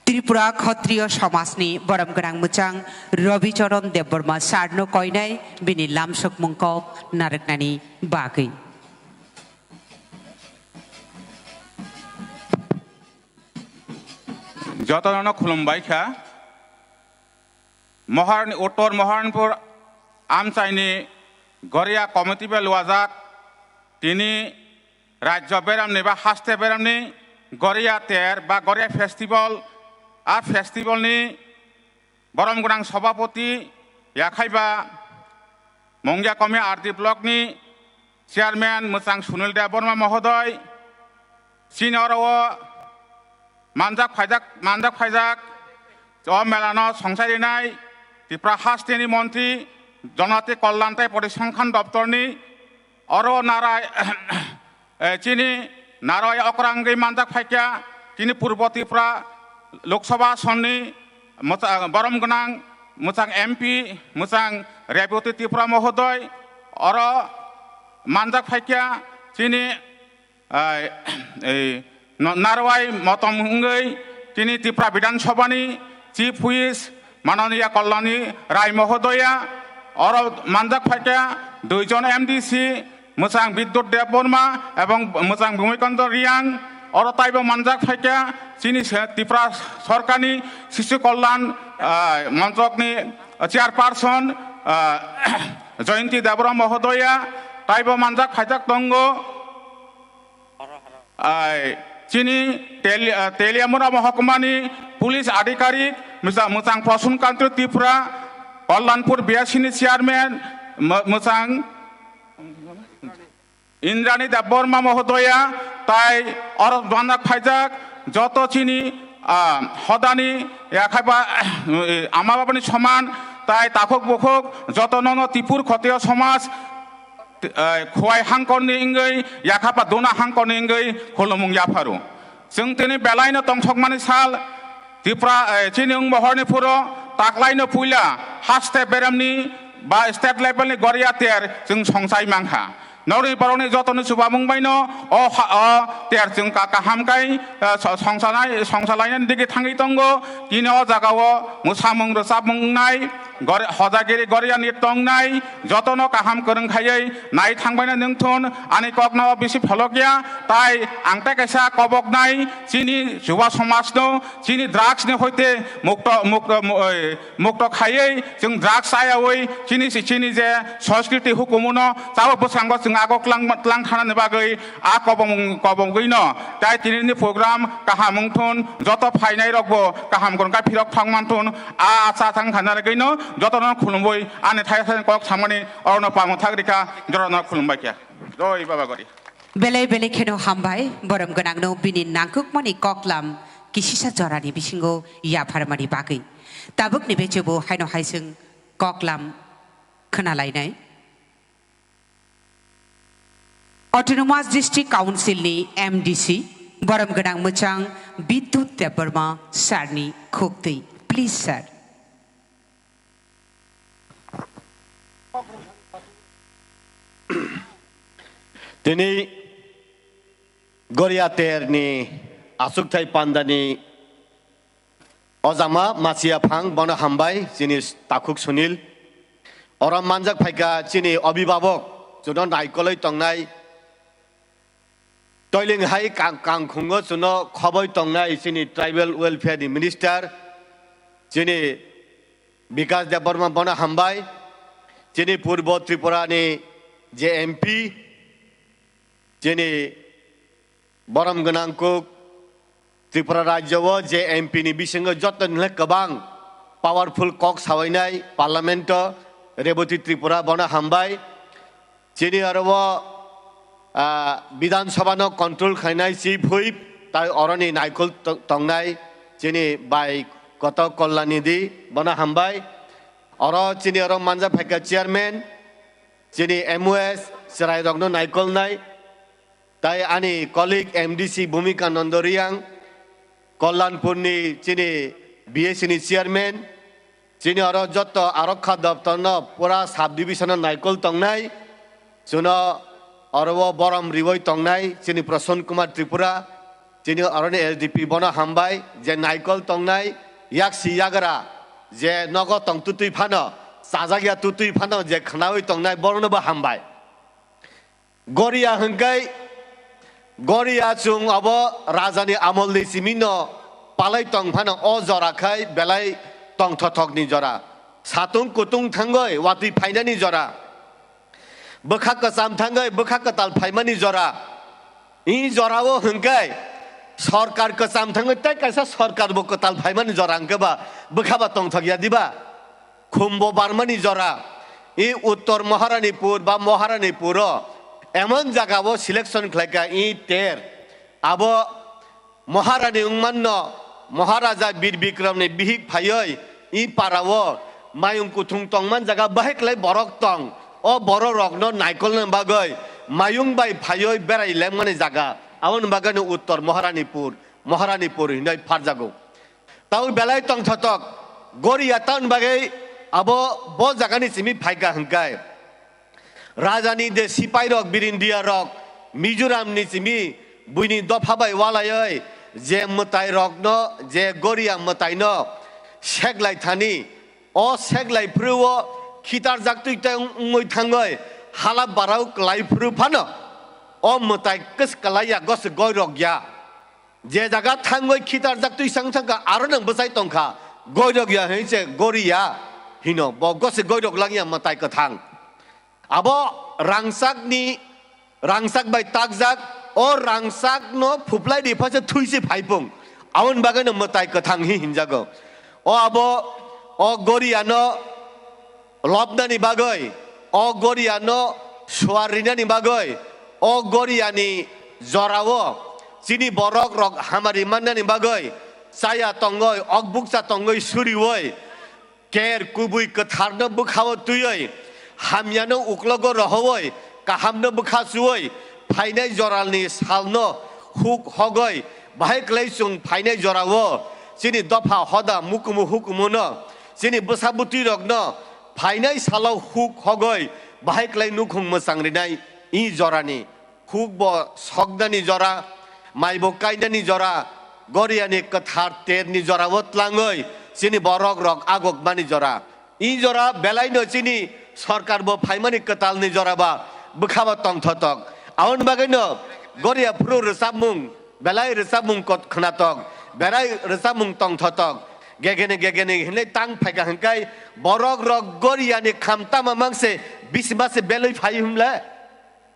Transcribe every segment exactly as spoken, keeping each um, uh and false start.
Tripura Khatriyo Samajni borom gwnang mwchang Rabi Charan Debbarma Sarno koinai bini lamsokmung kok narwknani bagwi. Jotono khulumbai kha. Moharni, Uttor Moharnpur amchaini Goria committee bai luajak tini rajyo beramni ba haste beramni Goria ter ba Goria festival, a festival ni borom gwnang sobhapoti yakhaiba Mongya Komi R D block ni chairman mwchang Sunil Debbarma mohodoy, chini oro o manjak phaijak, manjak phaijak, o melano songchai rinai Tripura hasteni montri, Jonati Kalyan tai Porisongkhan doptorni oro narai, eh, chini narai okrangwi manjak phaikya, chini Purbo Tripura Lok Sabha asonni mwcha-, borom gwnang mwchang M P, mwchang Rebati Tripura mohodoy, oro manjak phaikya, chini ai, ei, no-, narwai motom wngwi tini Tripura Bidhan Sabhani Chief Whip Mananiya Kalyani Rai Mohodoya, oro manjak phaikha duijon M D C, mwchang Bidyut Debbarma ebong mwchang Bhumikanta Reang, oro taibo manjak phaikha chini se-, Tripura Sorkarni Sishu Kalyan, ah, Monchokni Chairperson, ah, Jayanti Debbarma Mohodoya, taibo manjak phaijak tongo. Ai, chini Teli-, ah, Teliamura Mohokuma ni Police Adhikarik, mwsa-, mwchang Prasun Kanti Tripura, Kalyanpur B S C ni Chairman, mw-, mwchang Indrani Debbarma Mohodoya, tai oro manjak phaijak, joto chini, ah, hodani, yakhaiba, ama babani soman, tai takhuk bukhuk, joto nono Tripura Khatriyo Samaj, eh, Khowai hangkorni wngwi, yakhapa Dona hangkorni wngwi khulumung yapharu. Chwng tini belaino tongthokmani sal, Tripura, eh, chini wng mohorni phuro taklaino puila haste beramni ba state levelni Goria ter chwng songchai mankha. Norokni borokni jotoni chubamung baino o ha-, o ter chwng ka-, kaham kai, eh, so-, songchalai-, songchalainani digi thangwi tongo. Tini o jagao mwsamung rwchapmung wngnai. Gor-, hojagiri Goriani tongnai jotono kaham kwrwng khaiwi nai thangbaino nwngthun, ani kokno bisi pholokya, tai ang tei kaisa koboknai chini chuba somajno chini drugs ni hoite mukto, mukto, mu-, oi, mukto khaiwi chwng drugs chayawi chini si chini je sanskriti hukumuno chabo bwskango chwng ago tlang, tlang thanani bagwi a kobong, kobongwino tai tinini program kaham wngthun, joto phainai rokbo kaham kwrwng kha phirok thang manthun, a acha thang kha narwgwino jotono khulumwi ani thai thai kok samani orono pamo thak rikha, jotono khulumbai kha. Joi Baba Gori. Belai belai kheno hambai, borom gwnangno bini nangkukmani koklam kisisa jorani bisingo yapharmani bagwi. Tabukni bechobo haino hai chwng koklam khwnalainai. Autonomous District Council ni M D C, borom gwnang mwchang Bidyut Debbarma sir ni khuktwi. Please, sir. Tini Goria ter ni aswkthai panda ni Ojama Masiya Phang, bono hambai, chini takhuk Sunil. Oro manjak phaikha chini obibabok, chuno naikolwi tongnai. Toiling hai kang-, kangkhungo chuno khoboi tongnai chini Tribal Welfare ni Minister, chini Bikas Debbarma, bono hambai. Chini Purbo Tripura ni je M P, chini borom gwnang kuk Tripura rajyo o je M P ni bisingo joto ni kwbang powerful kok sawainai Parliament o Rebati Tripura, bono hambai. Chini oro o, ah, Bidhan Sabha no control khainai Chief Whip, tai oroni naikol to-, tongnai chini bai Koto Kalyanidhi, bono hambai. Oro chini oro manja phaikha Chairman, chini M O S chwrai rokno naikolnai. Tai ani colleague M D C Bhumika Nando Reang, Kalyanpurni chini B S C ni chairman, chini oro jotto arokha doptorno pura sub division-o naikol tongnai, chuno oro o borom riwi tongnai chini Prasan Kumar Tripura, Tini oroni S D P bono hambai, je naikol tongnai, yaksi yagra, je nogo tong tutui phano, chajak ya tutui phano, je khnaui tongnai, borokno bo hambai. Goria hwnkhe, Goria chwng obo rajani amolni simino palai tong phano, o jora khai belai tongthothokni jora. Satung kutung thangoi watwi phainani jora. Bwkha kwcham thangwi bwkha kwtal phaimani jora. I jorao hwnkhe sorkar kwcham thangwi tei kaisa sorkar bo kwtal phaimani jora hwnkhe ba bwkha ba tongthok ya diba? Khumbo barmani jora. I Uttor Maharanipur ba Maharanipuro emon jagao selection khlaikha i ter. Abo Maharani wngmanno Maharaja Bir Bikramni bihik phaioi i parao mayung kuthung tongman jaga bahai klai borok tong. O borok rokno naikolna bagwi mayung bai phaioi berai lemani jaga. Aboni bagwino Uttor Maharanipur, Maharanipur hinoi pharjago. Tau belai tongthotok Goria town bagwi abo bo jagani simi phaikha hwnkhe. Rajani de sipai rok, birindia rok, Mizoram ni simi buini dopha bai walaioi je mwtai rokno, je Goria mwtai no seklai thani, o seklai phuru o khitar jak twi tei wngwi thangoi hala barao klai phuru phano o mwtai kwskalai ya gose goi rok ya. Je jaga thangoi khitar jak twi sang thangkha aro nang bwsai tongkha goi rok ya hwnwi se Goria hino bo gose goi rok lang ya mwtai kwthang. Abo rangchakni, rangchak bai takjak, o rangchakno phuplai ri phasa thwi se phaipung. Aboni bagwino mwtai kwthang hi hinjago. O abo, o Goriano lobnani bagwi, o Goriano suar rinani bagwi, o Goriani jorao chini borok rok hamari mannani bagwi chaya tongoi, ok bukcha tongoi surioi, Ker kubui kwtharno bwkhao twiwi, hamyano uklogo rohowoi, kahamno bwkha chuwi, phainai joralni salno huk hogoi, bahai klai chwng phainai jorao chini dopha hoda mukumu hukumuno, chini bwsa bwtwirokno phainai salo huk hogoi, bahai klai nukhung mwchang rinai i jorani. Huk bo soknani jora, mai bo kainani jora, Goriani kwthar terni jorao tlangwi chini borok rok agokmani jora. I jora belaino chini sorkar bo phaimani kwtalni jora ba bwkha bo tongthotok. Aboni bagwino Goria phuru rwchapmung, belai rwchapmung kot khnatok, belai rwchapmung tongthotok. Gegene gegene hinwi tang phaikha hwnkhe borok rok Goriani kham tama mangse bisima se belwi phai hwnle.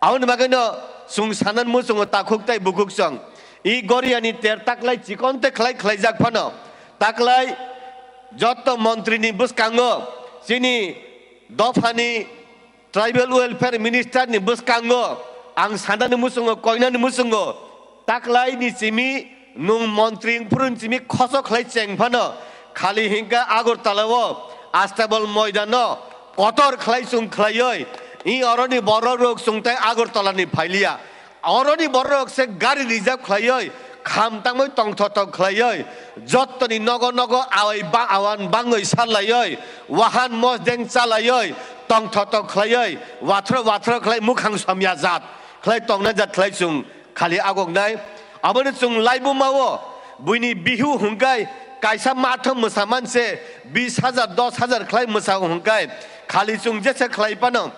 Aboni bagwino chwng sanani muchungo takhuk tei bukhuk chwng. I Goriani ter taklai chikon tei khlai khlaijak phano. Taklai jotto montrini bwskango chini dophani tribal welfare minister ni bwskango ang sanani muchungo koinani muchungo taklaini simi nwng montri wngphuru simi khoso khlai cheng phano khali hinkha Agartala o Astabal moidano kotor khlai chwng khlaioi, i oroni borok rok chwng tai Agartala ni phailiya. Oroni borok rok se gari reserve khlaioi, kham tangwi tongthotok khlaioi, jottoni nogo nogo awai ba awan bangwi sarlaioi, wahan mosdeng chalaioi, tongthotok khlaioi, wathro wathro khlai mukhang somya jat khlai tongna jat khlai chwng khali agoknai. Aboni chwng laibuma o buini bihu hwnkhe kaisa matham mwsa manse bis hajar, dos hajar khlai mwsa hwnkhe khali chwng jesa khlai phano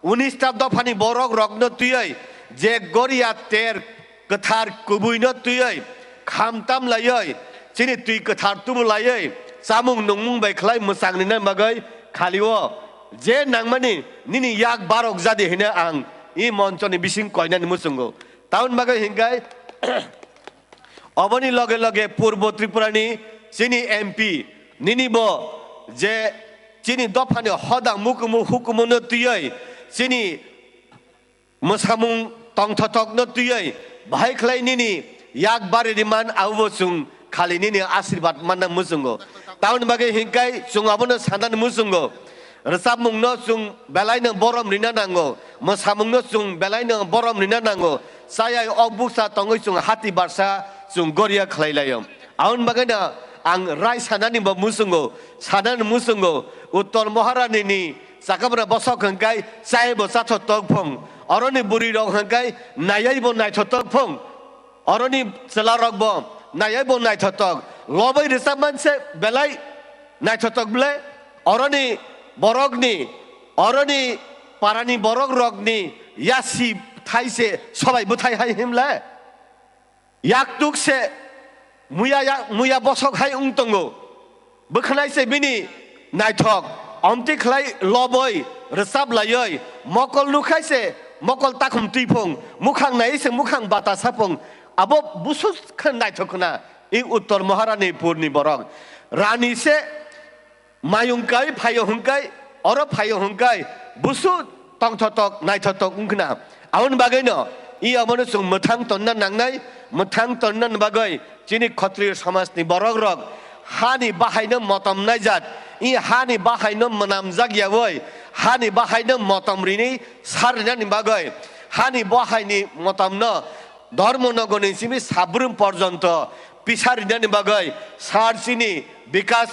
unista dophani borok rokno twiwi je Goria ter kwthar kubuino twiwi kham tam laiwi chini twi kwthar tubu laiwi chamung nungmung bai khlai mwchang rinai bagwi khali o je nangmani nini yak barok jadi hino ang i monchoni bising koinani muchungo. Taun bagwi hinkai oboni loge loge Purbo Tripurani chini M P nini bo je chini dophani hodang mukumu hukumuno twiwi chini mwsamung tongthothokno twiwi bahai khlai nini yak bari riman abobo chwng khali nini asirbat manna muchungo. Taun bagwi hinkai chwng abono sanani muchungo. Rwchapmungno chwng belaino borom rina nango, mwsamungno chwng belaino borom rina nango, chayai ok buksa tongwi chwng hati barsa chwng goria khlai laio. Aboni bagwino ang rai sanani bo muchungo, sanani muchungo, Uttor Maharani ni chakabra bosok hwnkai chayai bo chathotok phung, oroni bwrwi rok hwnkai naiai bo naithotok phung. Oroni chwlarokbo naiwi bo naithotok. Lobwi rwchapman se belai naithotok ble. Oroni borokni, oroni parani borokrokni yasi thai se sobai bwthai hai himle. Yaktuk se muya ya-, muya bosok hai wng tongo. Bwkhanai se bini naithok, omtwi khlai loboi, rwchap laioi, mokol nukhai se mokol takhum twiphung, mukhang naiwi se mukhang bata saphung, abo busu khe naithok khna, i Uttor Maharani purni borok. Rani se mayung kai phaio hwnkai, oro phaio hwnkai, busu tongthotok, naithotok wngkhna. Aboni bagwino i abono chwng mwthang tonna nangnai, mwthang tonna bagwi chini Khatriyo samajni borokrok hani bahaino motom naijak, i hani bahaino mwnamjak yawi, hani bahaino motom rini sar rinani bagwi, hani bahaini motomno Dharmanagarni simi Sabrum porjonto pisa rinani bagwi sar chini Bikas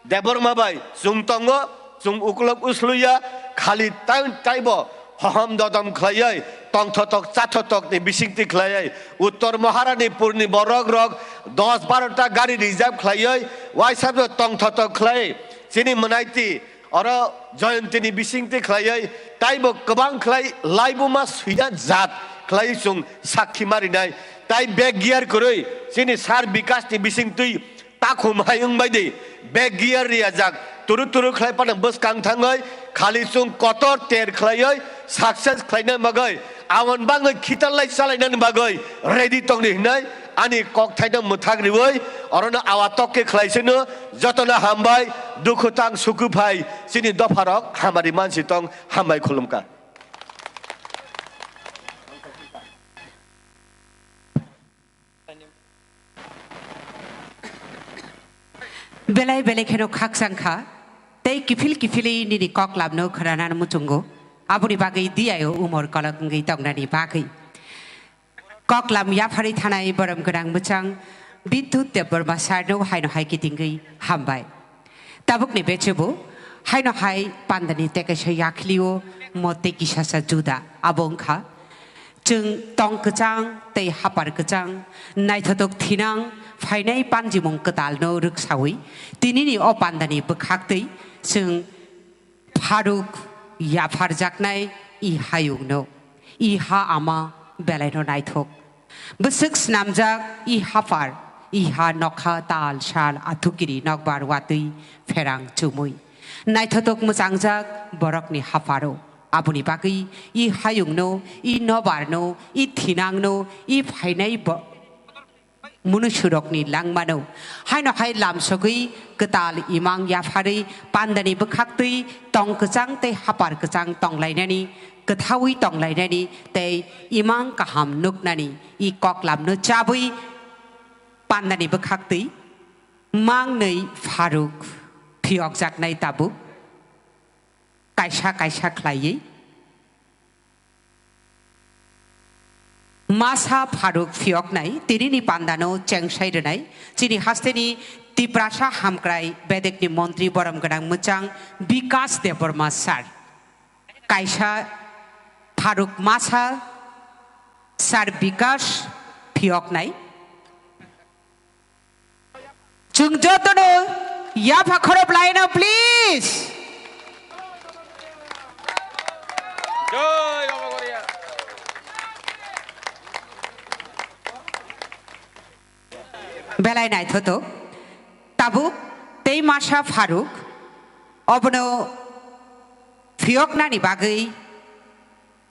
Debbarma bai chwng tongo, chwng uklok usluya, khali tai-, taibo hohom dodom khlaiwi, tongthotok chathotokni bisingtwi khlaiwi, Uttor Maharani purni borok rok dos baro ta gari reserve khlaiwi, waisabno tongthotok khlai, chini mwnaiti oro Joyantini bisingtwi khlaiwi, taibo kwbang khlai laibuma suina jat khlai chwng sakhi marinai, tai bek gear kwrwi, chini sar Bikasni bisingtwi, takhum hai wng bai di, bek gear riyajak, turu turu khlai phano bwskang thangwi, khali chwng kotor ter khlaiwi, success khlaina bagwi, aboni bagwi khitan lai chalainani bagwi ready tongdi hwnwi ani kokthaino mwthak riwi, orono awa tok khe khlai sino, jotono hambai, dukhu tang suku phai, chini dopharok hamari mansi tong, hambai khulumkha. Belai belai kheno khakchang kha, tei kiphil kiphilwi nini kok lamno khwnanani muchungo, aboni bagwi diyaio umor kolok wngwi tongnani bagwi. Kok lam yapharwi thanai borom gwnang mwchang Bidhyut Debbarma sarno haino hai kitingwi hambai. Tabukni bechebo haino hai pandani tekaisa yakhilio mo tei kisasa juda, abo wngkha chwng tong kwchang tei hapar kwchang, naithotok thinang phainai panjimung kwtalno rwksawi tinini o pandani bwkhaktwi chwng pharuk yapharjaknai i hayungno, i ha ama belaino naithok. Bwswk snamjak i haphar, i ha nokha tal sal athukiri nokbar watwi pherang chumui. Naithotok mwchangjak borokni hapharo. Aboni bagwi i hayungno, i nobarno, i thinangno, i phainai bo-, munusurokni langmano. Haino hai lamsogwi kwtal imang yapharwi pandani bwkhaktwi tong kwchang tei hapar kwchang tonglainani, kwthaui tonglainani tei imang kaham nuknani i koklamno chabwi pandani bwkhaktwi mangnwi pharuk phiyokjaknai tabuk kaisa kaisa khlaiwi. Masa pharuk phiyoknai, tinini pandano chengsai rwnai, chini hasteni Tiprasa hamkrai bedekni montri borom gwnang mwchang Bikas Debbarma sir. Kaisa pharuk masa sir Bikas phiyoknai. Chwng jotono yapha khorop laino, please. Jai Baba Goria. Belai naithotok. Tabuk tei masa pharuk obono phiyoknani bagwi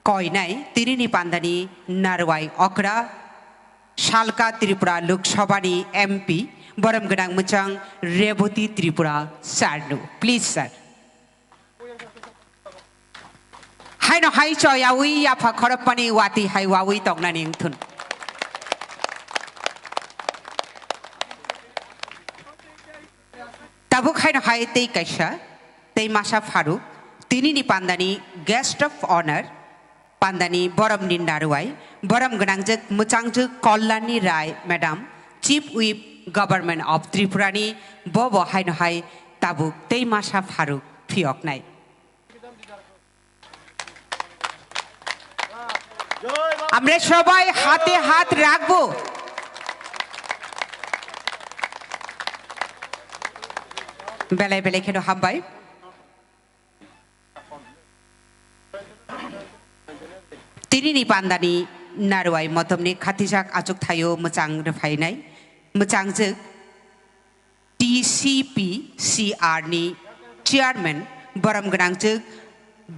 koinai tinini pandani Narwai Okra, Salka Tripura Lok Sabhani M P, borom gwnang mwchang Reboti Tripura sir no. Please, sir. Haino hai choyawi yapha khoroppani wati hai wawi tongnani wngthun. Tabuk haino hai tei kaisa, tei masa pharuk, tinini pandani guest of honor, pandani boromni narwai, borom gwnangjak mwchangjak Kalyani Rai Madam, Chief Whip Government of Tripura ni, bobo haino hai tabuk tei masa pharuk phiyoknai. আমরা সবাই হাতে হাত রাখবো। Belai belai kheno hambai. Tinini pandani narwai motomni khatijak achuk thaio mwchang rwphainai, mwchangjwk T C P C R ni chairman borom gwnangjwk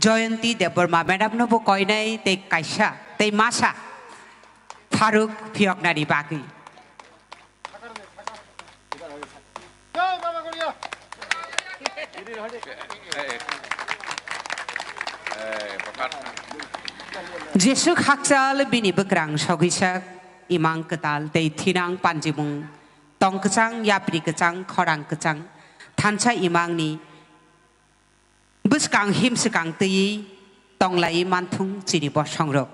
Jayanti Debbarma madam no bo koinai tei kaisa tei masa pharuk phiyoknani bagwi. Jesuk hakchal bini bwkrang sogwisak imang kwtal tei thinang panjimung tong kwchang yapri kwchang khorang kwchang thansa imangni bwskang himswkang twiwi tonglaiwi manthung chini bosongrok.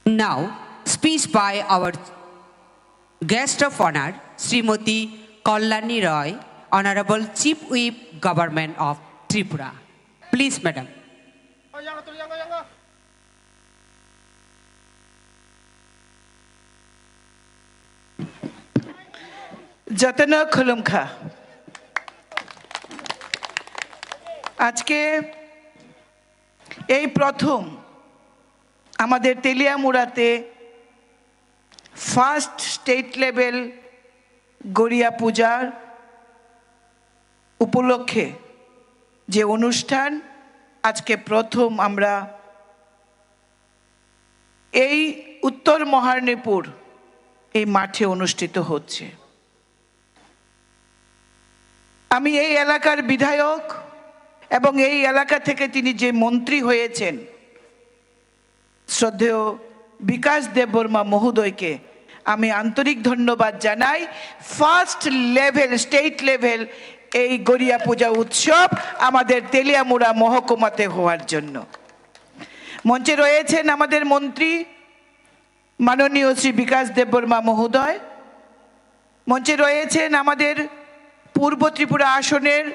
Now, speech by our guest of honor, Srimati Kalyani Roy, Honorable Chief Whip, Government of Tripura. Please, madam. Jotono khulumkha. আজকে এই প্রথম আমাদের তেলিয়ামুড়াতে first state level Garia পূজার উপলক্ষে যে অনুষ্ঠান, আজকে প্রথম আমরা এই উত্তর মহারণীপুর এই মাঠে অনুষ্ঠিত হচ্ছে। আমি এই এলাকার বিধায়ক এবং এই এলাকা থেকে তিনি যে মন্ত্রী হয়েছেন, শ্রদ্ধেয় বিকাশ দেববর্মা মহোদয়কে আমি আন্তরিক ধন্যবাদ জানাই। ফার্স্ট লেভেল, স্টেট লেভেল এই গড়িয়া পূজা উৎসব আমাদের তেলিয়ামুড়া মহকুমাতে হওয়ার জন্য। মঞ্চে রয়েছেন আমাদের মন্ত্রী মাননীয় শ্রী বিকাশ দেববর্মা মহোদয়, মঞ্চে রয়েছেন আমাদের পূর্ব ত্রিপুরা আসনের,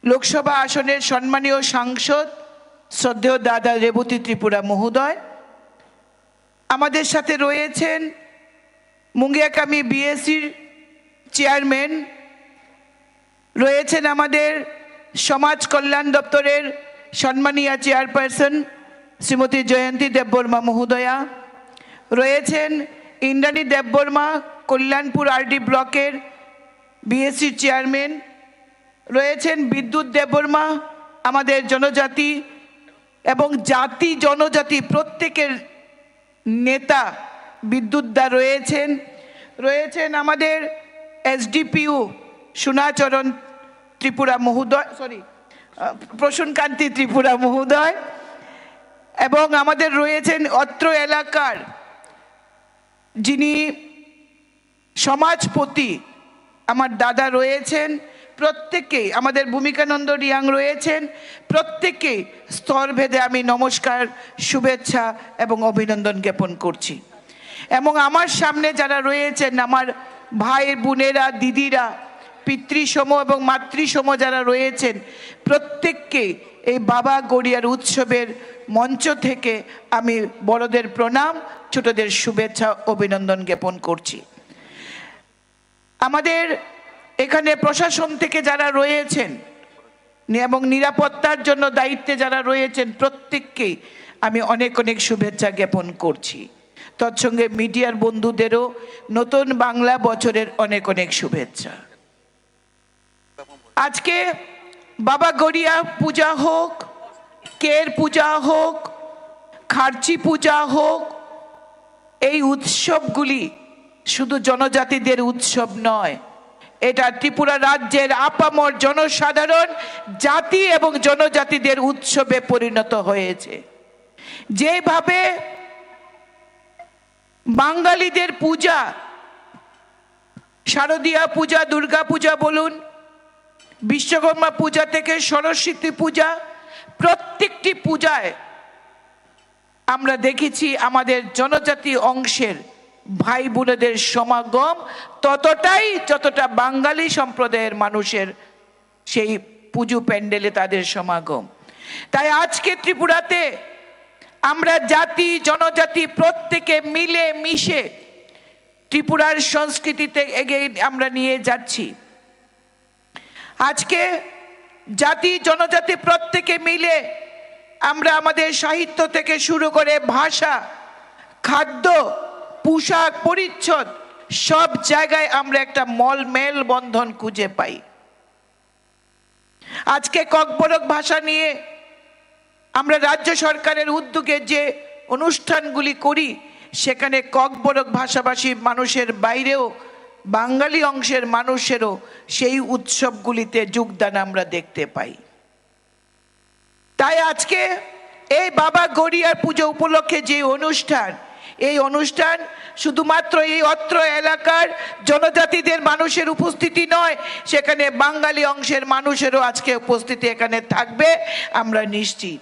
লোকসভা আসনের সম্মানীয় সাংসদ শ্রদ্ধেয় দাদা রেবতী ত্রিপুরা মহোদয়, আমাদের সাথে রয়েছেন মুঙ্গিয়াকামি বিএসসির চেয়ারম্যান, রয়েছেন আমাদের সমাজ কল্যাণ দপ্তরের সম্মানীয় চেয়ারপারসন শ্রীমতী জয়ন্তী দেববর্মা মহোদয়া, রয়েছেন ইন্দ্রাণী দেববর্মা, কল্যাণপুর আরডি ব্লকের বিএসসির চেয়ারম্যান, রয়েছেন বিদ্যুৎ দেববর্মা, আমাদের জনজাতি এবং জাতি জনজাতি প্রত্যেকের নেতা বিদ্যুৎ দা রয়েছেন, রয়েছেন আমাদের এসডিপিও সোনাচরণ ত্রিপুরা মহোদয়, সরি, আহ, প্রসূন কান্তি ত্রিপুরা মহোদয়, এবং আমাদের রয়েছেন অত্র এলাকার যিনি সমাজপতি আমার দাদা রয়েছেন, প্রত্যেককেই, আমাদের ভূমিকানন্দ রিয়াং রয়েছেন, প্রত্যেককেই স্তরভেদে আমি নমস্কার, শুভেচ্ছা এবং অভিনন্দন জ্ঞাপন করছি। এবং আমার সামনে যারা রয়েছেন, আমার ভাই বোনেরা, দিদিরা, পিতৃসম এবং মাতৃসম যারা রয়েছেন, প্রত্যেককেই এই বাবা গড়িয়ার উৎসবের মঞ্চ থেকে আমি বড়দের প্রণাম, ছোটদের শুভেচ্ছা, অভিনন্দন জ্ঞাপন করছি। আমাদের এখানে প্রশাসন থেকে যারা রয়েছেন নি-, এবং নিরাপত্তার জন্য দায়িত্বে যারা রয়েছেন, প্রত্যেককেই আমি অনেক অনেক শুভেচ্ছা জ্ঞাপন করছি। তৎসঙ্গে মিডিয়ার বন্ধুদেরও নতুন বাংলা বছরের অনেক অনেক শুভেচ্ছা। আজকে বাবা গড়িয়া পূজা হোক, কের পূজা হোক, খার্চি পূজা হোক, এই উৎসবগুলি শুধু জনজাতিদের উৎসব নয়, এটা ত্রিপুরা রাজ্যের আপামর জনসাধারণ, জাতি এবং জনজাতিদের উৎসবে পরিণত হয়েছে। যেভাবে বাঙালিদের পূজা, শারদীয়া পূজা, দুর্গা পূজা বলুন, বিশ্বকর্মা পূজা থেকে সরস্বতী পূজা, প্রত্যেকটি পূজায় আমরা দেখেছি আমাদের জনজাতি অংশের ভাই বোনেদের সমাগম ততটাই, যতটা বাঙালি সম্প্রদায়ের মানুষের সেই পুজো প্যান্ডেলে তাদের সমাগম। তাই আজকে ত্রিপুরাতে আমরা জাতি জনজাতি প্রত্যেকে মিলে মিশে ত্রিপুরার সংস্কৃতিতে এগিয়ে আমরা নিয়ে যাচ্ছি। আজকে জাতি জনজাতি প্রত্যেকে মিলে আমরা আমাদের সাহিত্য থেকে শুরু করে ভাষা, খাদ্য, পোশাক পরিচ্ছদ, সব জায়গায় আমরা একটা মল মেল বন্ধন খুঁজে পাই। আজকে ককবরক ভাষা নিয়ে আমরা রাজ্য সরকারের উদ্যোগে যে অনুষ্ঠানগুলি করি, সেখানে ককবরক ভাষাভাষী মানুষের বাইরেও বাঙালি অংশের মানুষেরও সেই উৎসবগুলিতে যোগদান আমরা দেখতে পাই। তাই আজকে এই বাবা গড়িয়ার পুজো উপলক্ষে যে অনুষ্ঠান, এই অনুষ্ঠান শুধুমাত্র এই অত্র এলাকার জনজাতিদের মানুষের উপস্থিতি নয়, সেখানে বাঙালি অংশের মানুষেরও আজকে উপস্থিতি এখানে থাকবে, আমরা নিশ্চিত।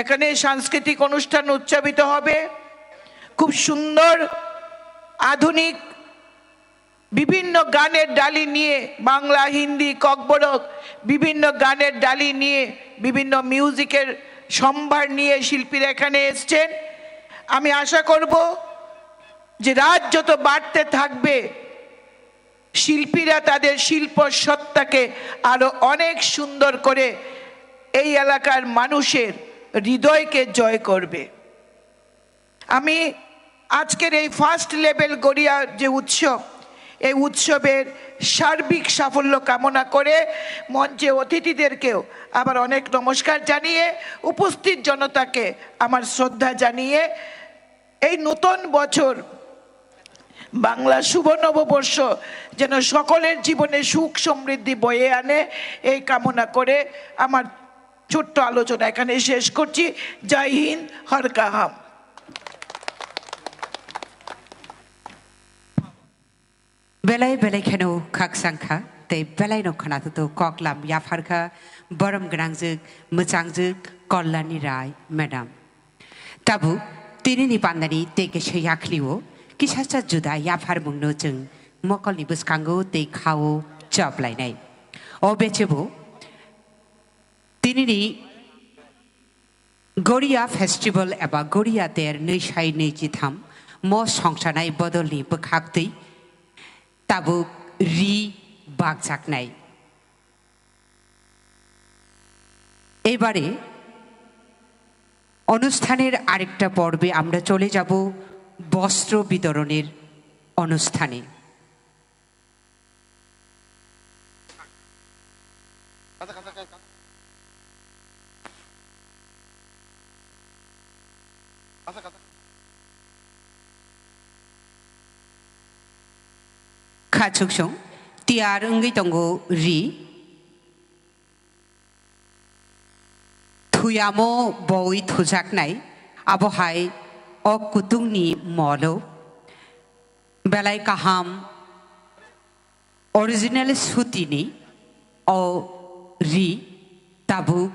এখানে সাংস্কৃতিক অনুষ্ঠান উদযাপিত হবে, খুব সুন্দর আধুনিক বিভিন্ন গানের ডালি নিয়ে, বাংলা, হিন্দি, ককবরক, বিভিন্ন গানের ডালি নিয়ে, বিভিন্ন মিউজিকের সম্ভার নিয়ে শিল্পীরা এখানে এসছেন। আমি আশা করব যে রাত যত বাড়তে থাকবে, শিল্পীরা তাদের শিল্প সত্তাকে আরো অনেক সুন্দর করে এই এলাকার মানুষের হৃদয়কে জয় করবে। আমি আজকের এই ফার্স্ট লেভেল গড়িয়া যে উৎসব, এই উৎসবের সার্বিক সাফল্য কামনা করে মঞ্চে অতিথিদেরকেও আবার অনেক নমস্কার জানিয়ে, উপস্থিত জনতাকে আমার শ্রদ্ধা জানিয়ে, এই নতুন বছর বাংলা শুভ নববর্ষ যেন সকলের জীবনে সুখ সমৃদ্ধি বয়ে আনে, এই কামনা করে আমার ছোট্ট আলোচনা এখানে শেষ করছি। জয় হিন্দ, হর কা হাম। Belai belai kheno khakchang kha, tei belai no khwnathok kok lam yaphar kha borom gwnangjwk, mwchangjwk Kalyani Rai madam. Tabuk tinini pandani tei kaisa yakhli o kisa cha juda yapharmung no chwng mokolni bwskango tei kha o chop lainai. O bechebo tinini Goria Festival eba Goria Ter nwi sai nwi chitham mo songsanai bodolni bwkhaktwi tabuk ri bakjaknai. এবারে অনুষ্ঠানের আরেকটা পর্বে আমরা চলে যাব বস্ত্র বিতরণের অনুষ্ঠানে। Kha chuksong tiyar wngwi tongo ri. Thuyamo boi thujaknai, abo hai o kutungni molo belai kaham original sutini o ri tabuk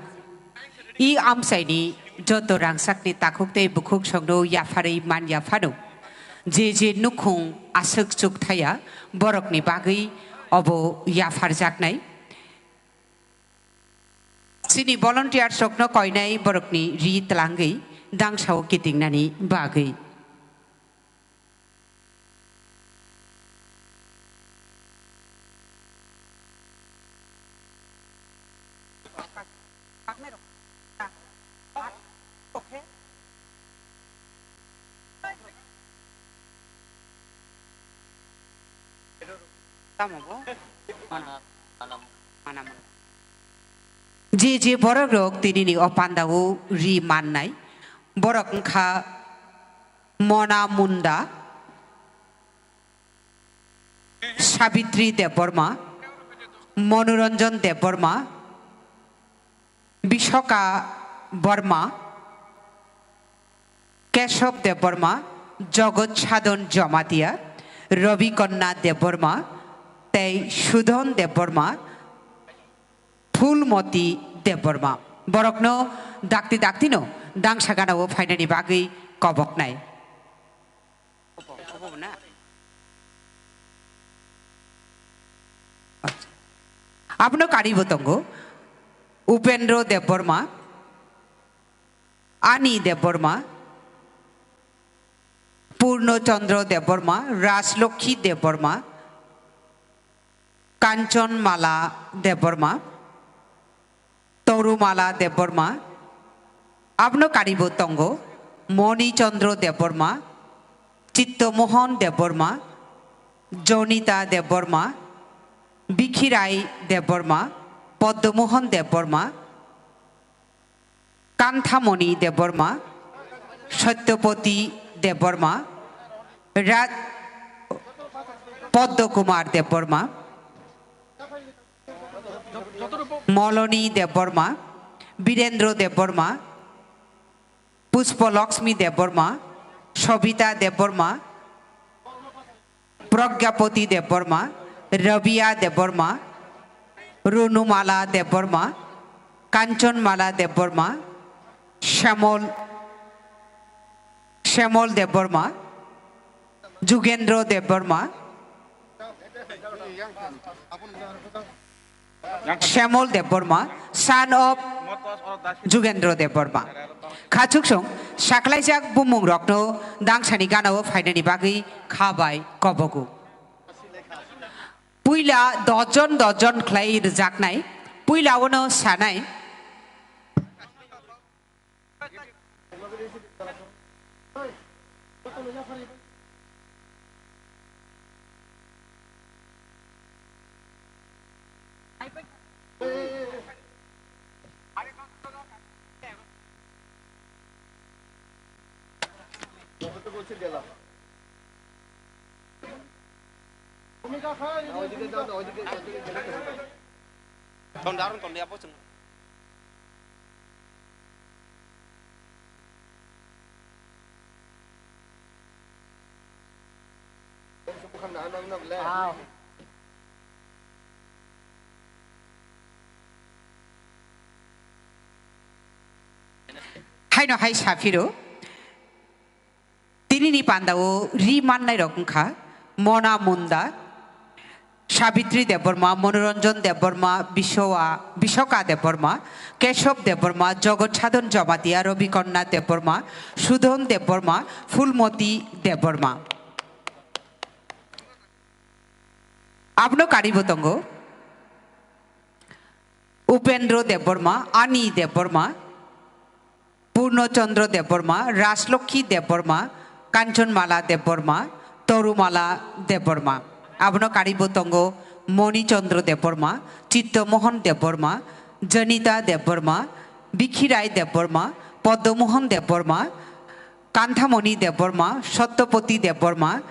i amchaini joto rangsakni takhuk tei bukhuk songno yapharwi man yaphano. Je je nukhung aswk chukthaya borokni bagwi obo yapharjaknai. Chini volunteers rokno koinai borokni ri twlangwi dangsao kitingnani bagwi. Tamo bo? Mana, mana, mana. Je je borok rok tinini o pandao ri mannai, borok wngkha Mona Munda, Sabitri Debbarma, Manoranjan Debbarma, Bishoka Borma, Keshob Debbarma, Jogot Sadon Jomatia, Rabi Konna Debbarma, tei Sudhon Debbarma, Phulmoti Debbarma. Borokno dakti daktino dangsa ganao phainani bagwi koboknai. Abono karibo tongo Upendro Debbarma, Ani Debbarma, Purno Chandra Debbarma, Rajlokhi Debbarma, Kanchon Mala Debbarma, Torumala Debbarma, abono karibo tongo Moni Chandra Debbarma, Chitto Mohan Debbarma, Jonita Debbarma, Bikhirai Debbarma, Padma Mohan Debbarma, Kanthamoni Debbarma, Satyapati Debbarma, Ra-, Padma Kumar Debbarma, Moloni Debbarma, Birendra Debbarma, Pushpa Lakshmi Debbarma, Sobita Debbarma, Pragyapati Debbarma, Rabia Debbarma, Runumala Debbarma, Kanchanmala Debbarma, Shyamol, Shyamol Debbarma, Jugendra Debbarma, Shyamol Debbarma, son of Jugendra Debbarma. Khachuksong saklaijak bumung rokno dangsani ganao phainani bagwi kha bai kobogo. Puila dojon dojon khlai rwjaknai, puila ono sanai. Haino hai saphiro. Tinini pandao ri mannai rok wngkha Mona Munda, Sabitri Debbarma, Manoranjan Debbarma, Biswa-, Bisoka Debbarma, Keshob Debbarma, Jogot Sadhan Jamatia, Rabi Kanya Debbarma, Sudhon Debbarma, Phulmoti Debbarma. Abono karibo tongo Upendra Debbarma, Ani Debbarma, Purno Chandra Debbarma, Rajlokhi Debbarma, Kanchanmala Debbarma, Torumala Debbarma. Abono karibo tongo Moni Chandra Debbarma, Chitto Mohan Debbarma, Janita Debbarma, Bikhirai Debbarma, Padma Mohan Debbarma, Kanthamoni Debbarma, Satyapati Debbarma,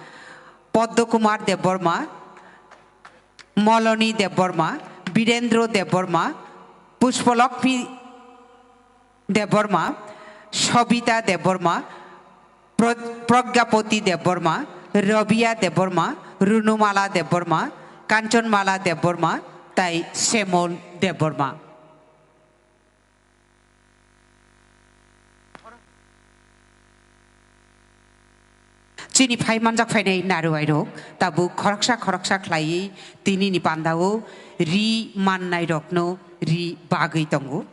Padma Kumar Debbarma, Moloni Debbarma, Birendra Debbarma, Pushpalakshmi Debbarma, Sobita Debbarma, Pro-, Pragyapati Debbarma, Rabia Debbarma, Runumala Debbarma, Kanchanmala Debbarma, tai Semol Debbarma. Chini phai manjak phainai naruwai rok tabuk khoroksa khoroksa khlaiwi tinini pandao ri mannai rokno ri bagwi tongo.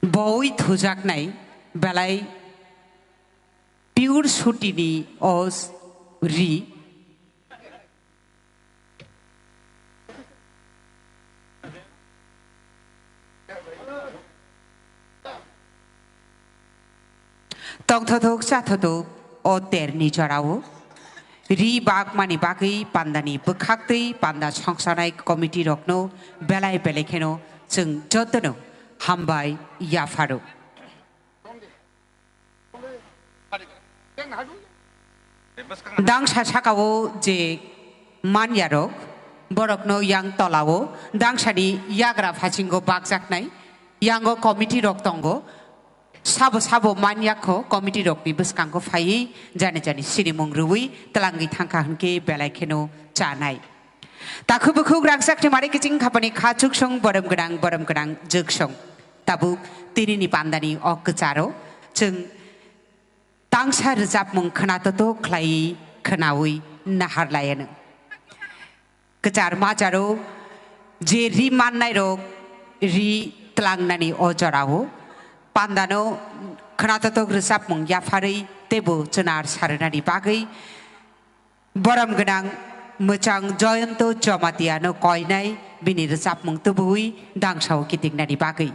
Boi thujaknai belai pure sutini os ri. Tongthothok chathothok o terni jorao ri bagmani bagwi pandani bwkhaktwi panda songsanai committee rokno belai belai kheno chwng jotono hambai yapharo. Dangsa sakao je manyarok, borokno yang tolao dangsani yagra phasingo bakjaknai, yango committee rok tongo, sabo sabo manyakho committee rokni bwskango phaiwi jani jani sinimung rwui twlangwi thangkha hwnkhe belai kheno chanai. Takhuk bukhuk rangchakni mari kiching khapani kha chuksong borem gwnang borem gwnang juksong. Tabuk tinini pandani o kwcharo chwng tangsa rwchapmung khwnatoto khlaiwi khwnawi naharlaianw. Kwchar macharo je ri mannairok ri tlangnani o jorao pandano khwnatotok rwchapmung yapharwi teibo chwnar sarwnani bagwi borom gwnang mwchang Joyonto Jomatiano koinai bini rwchapmung tubuwi dangsao kitingnani bagwi.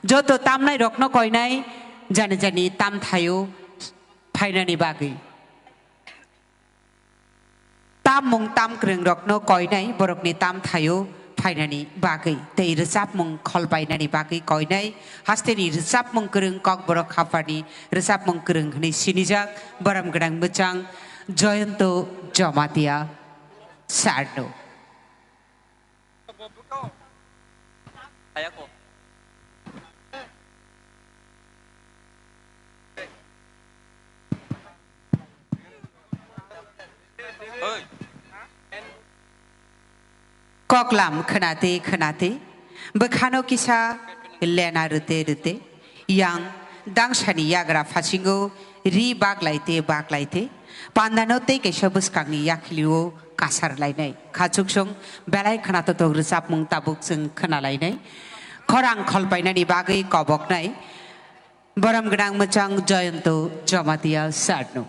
Joto tamnairokno koinai jani jani tamthaio phainani bagwi. Tammung tamkwrwngrokno koinai borokni tamthaio phainani bagwi tei rwchapmung kholpainani bagwi koinai hasteni rwchapmung kwrwng Kokborok Haphani rwchapmung kwrwng hwnwi sinijak borom gwnang mwchang Joyonto Jamatia sarno. Koklam khwnate khwnate, bwkhano kisa lena rwte rwte, yang dangsani yagra phasingo ri baklaite baklaite, pandano tei kaisa bwskangni yakhilio kasar lainai. Khachuksong belai khwnatotok rwchapmung tabuk chwng khwnalainai. Khorang kholpainani bagwi koboknai. Borom gwnang mwchang Joyonto Jamatia sarno.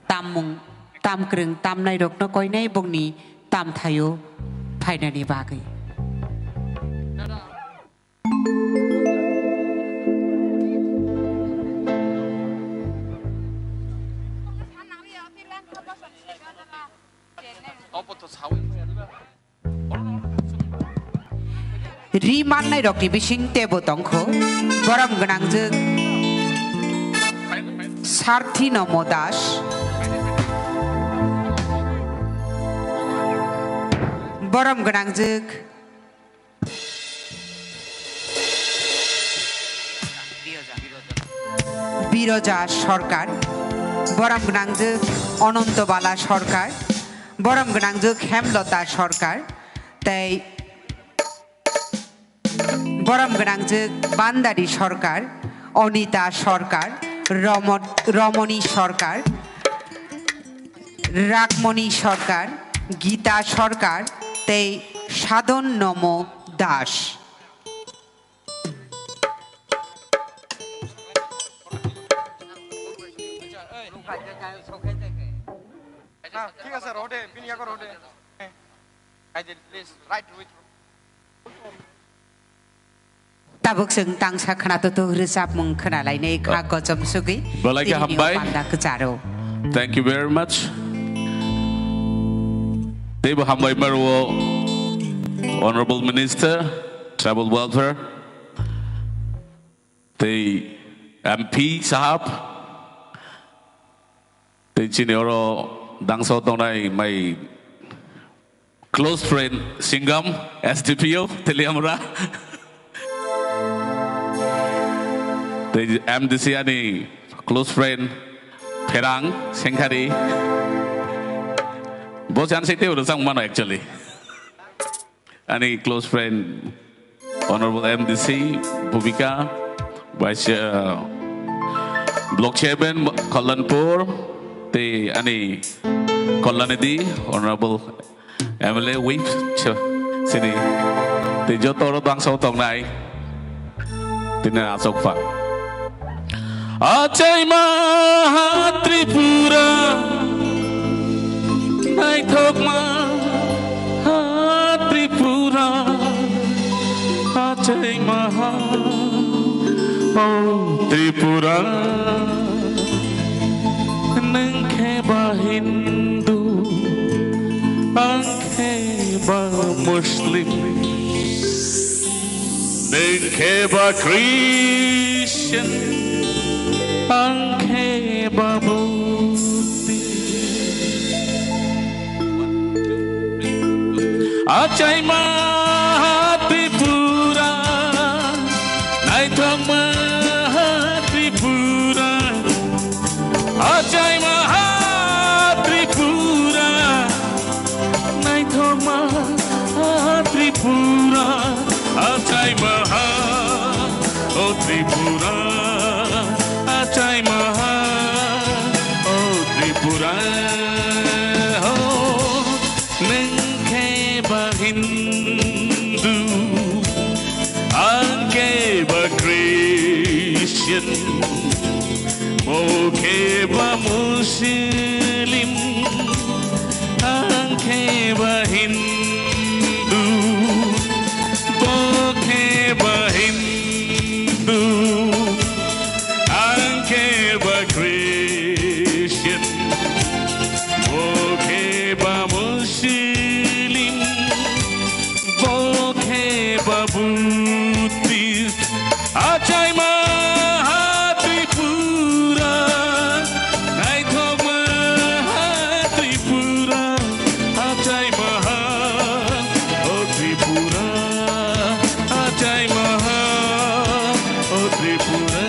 Tammung, tamkwrwng tamnairokno koinai bongni tamthaio phainani bagwi. Ri mannairokni bising teibo tongkho, borom gwnangjwk Sarthi Nomo Das, borom gwnangjwk Biroja Sarkar, borom gwnangjwk Ononto Bala Sarkar, borom gwnangjwk Hemlota Sarkar, tei borom gwnangjwk Bandari Sarkar, Onita Sarkar, Romo-, Romoni Sarkar, Rakmoni Sarkar, Gita Sarkar, tei Sadon Nomo Das. Tabuk chwng tangsa khwnatotok rwchapmung khwnalainai kha. Ah, kochom sugwi belai khe tini hambai. Panda kwcharo. Thank you very much. Teibo hambai maro Honorable Minister, Tribal Welfare, tei M P sahab, tei chini oro dangsa tongnai my close friend Singam, S D P O, Teliamura. Tei M D C ani close friend Pherang Sengkhari. Bo chan sete oro sang mano actually. Ani close friend Honorable M D C Bhumika, Vice, uh, Block Chairman Kallanpur, tei ani Kallanidi, Honorable M L A Whip, ch-, sini, tei joto oro dangsa tongnai, tini asok pha. Achaima ha Tripura, naithokma ha Tripura, achaima ha, o Tripura, nwng khe ba Hindu, ang khe ba Muslim. Nwng khe ba Christian, ang khe ba Buddhist. Achaima ha Tripura, naithokma ha Tripura. Achaima ha Tripura, naithokma ha Tripura, achaima ha, o Tripura, achaima ha, o Tripura, o. Bo khe ba Muslim, ang khe ba Hindu. Bo khe ba Hindu, ang khe ba Christian. Bo khe ba Muslim, bo khe ba Buddhist. Achaima ha Tripura, naithokma ha Tripura, achaima ha o Tripura, achaima ha o Tripura.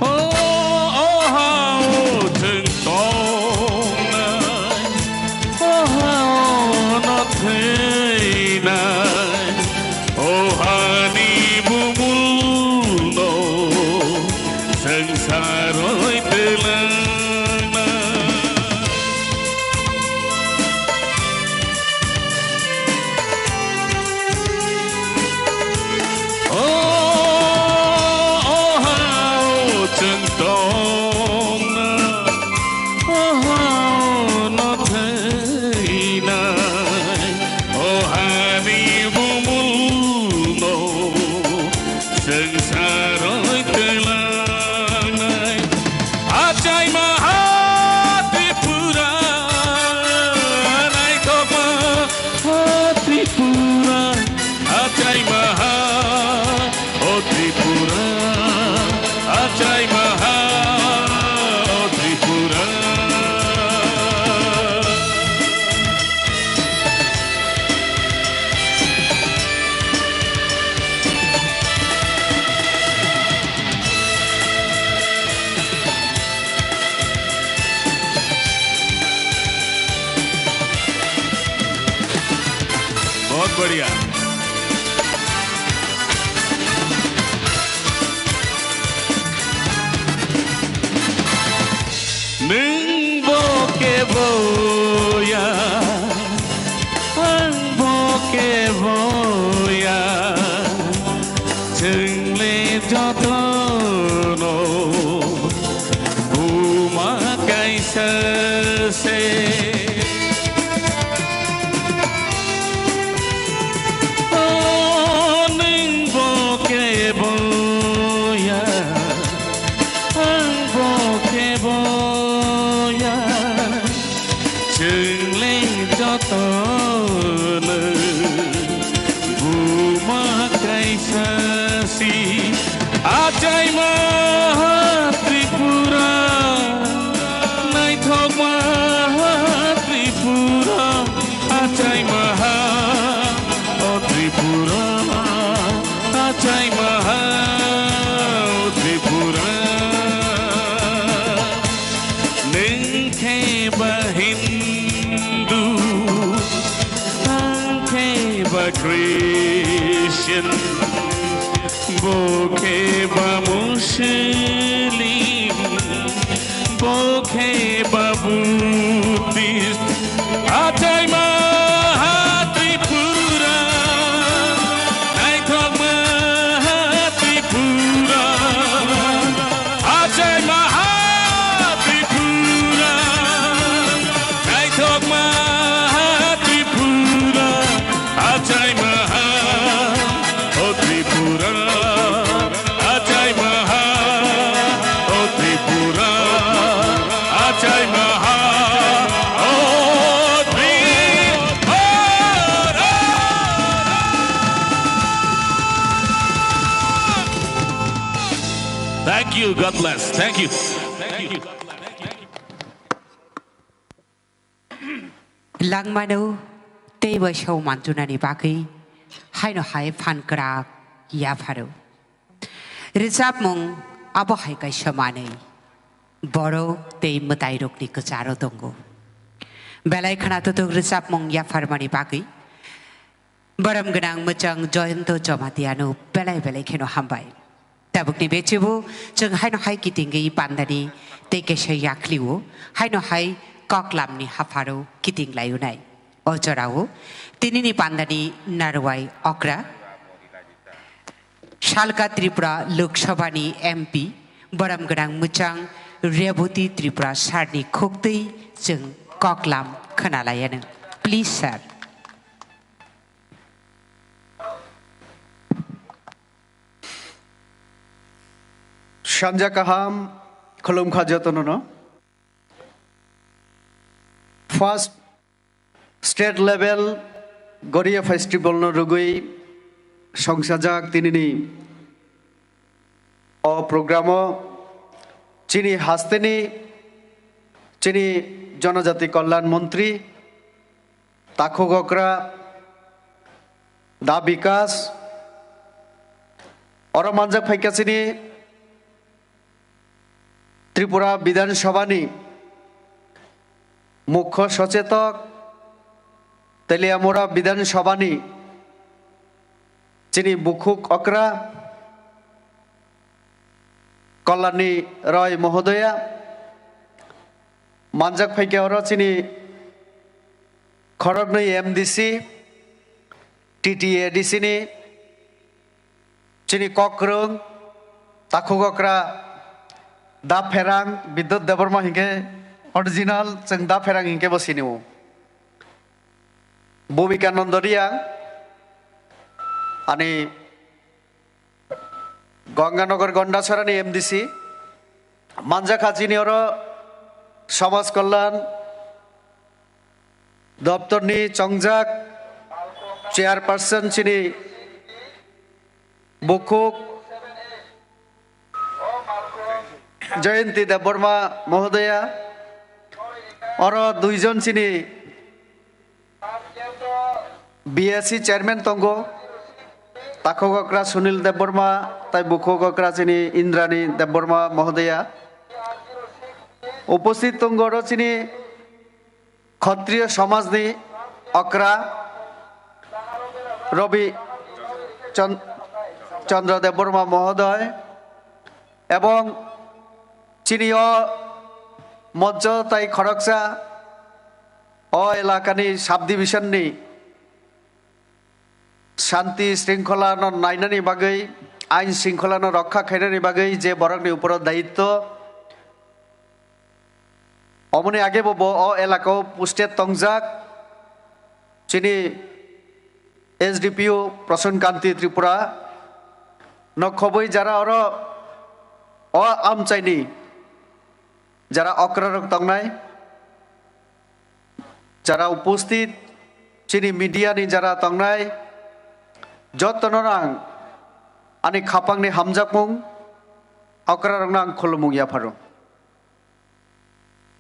O, o ha, o chwng tongnai. O ha, o no thwinai, o hani bumulno swngsaroi twlangnai. O, o ha, o chwng tongna, o ha, o no thwinai, o hani bumulno swngsaroi twlangnai. Achaima ha Tripura, naithokma ha Tripura, achaima ha o Tripura, achaima ha o Tripura. बहुत बढ़िया। Nwng bo kebo ya, ang bo kebo ya, chwng le jotono buma kaisa se. O nwng bo kebo ya, ang bo kebo ya, chwng le jotono buma kaisa si. Achaima ha Tripura, naithokma ha Tripura, achaima ha o Tripura, achaima ha o Tripura. Nwng khe ba Hindu, ang khe ba Christian, bo khe ba Muslim, bo khe ba Buddhist. Achaima ha Tripura, naithokma ha Tripura, achaima ha Tripura, naithokma ha Tripura, achaima ha o Tripura, achaima ha o Tripura, achaima ha o Tripura. Thank you. God bless. Thank you. Thank you. Langmano tei bai song manchunani bagwi haino hai phan kwrak yapharo. Rwchapmung abo hai kaisa manwi. Borok tei mwtairokni kwcharo tongo. Belai khwnatwtwk rwchapmung yapharmani bagwi borom gwnang mwchang Joyonto Jamatiano belai belai kheno hambai. Tabukni bechibo chwng haino hai kitingwi pandani tei kaisa yakhliwo haino hai koklamni hapharo kiting layunai. O jorao tinini pandani narwai okra Salka Tripura Lok Sabhani M P borom gwnang mwchang Reboti Tripura sarni khuktwi chwng koklam khwnalaiyano. Please, sir. Sanja kaham, khulumkha jotono no. First state level Goria festival no rugwi songsajak tinini o program o chini hasteni chini Jonojati Kalyan Montri Takhuk Okra Da Bikas oro manjak phaikha chini Tripura Bidhan Sabhani Mukho Sochetok, Teliamura Bidhan Sabhani chini Bukhuk Okra, Kalani Roy Mohodoya, manjak phaikha oro chini khoroknwi M D C, T T A D C ni chini kokrwng, Takhuk Okra, Da Pherang, Bidyut Debbarma hinkhe original, chwng Da Pherang hinkhe bo sinio. Bhumika Nondoria, ani Ganganagar Gondasarani M D C, manjakha chini oro Samaj Kalyan Doptorni chongjak chairperson chini bukhuk Jayanti Debbarma Mohodoya, oro duijon chini B S C chairman tongo, Takhuk Okra Sunil Debbarma, tai bukhuk okra chini Indrani Debbarma Mohodoya. Uposthit tongo oro chini Khatriyo Samajni Okra Rabi Chan-, Chandra Debbarma Mohodoy, ebong chini o moncho tai khoroksa o elakani subdivision ni shanti shringkhola no nainani bagwi, ain shringkhola no rokha khainani bagwi je borokni uporo daitto, omoni age bo, bo o elaka o posted tongjak chini S D P O Prasan Kanti Tripura no khobwi jara oro o amchaini jara okrarok tongnai, jara uposthit, chini media ni jara tongnai, jotono ang ani khapangni hamjakmung okrarokno ang khulumung yapharo.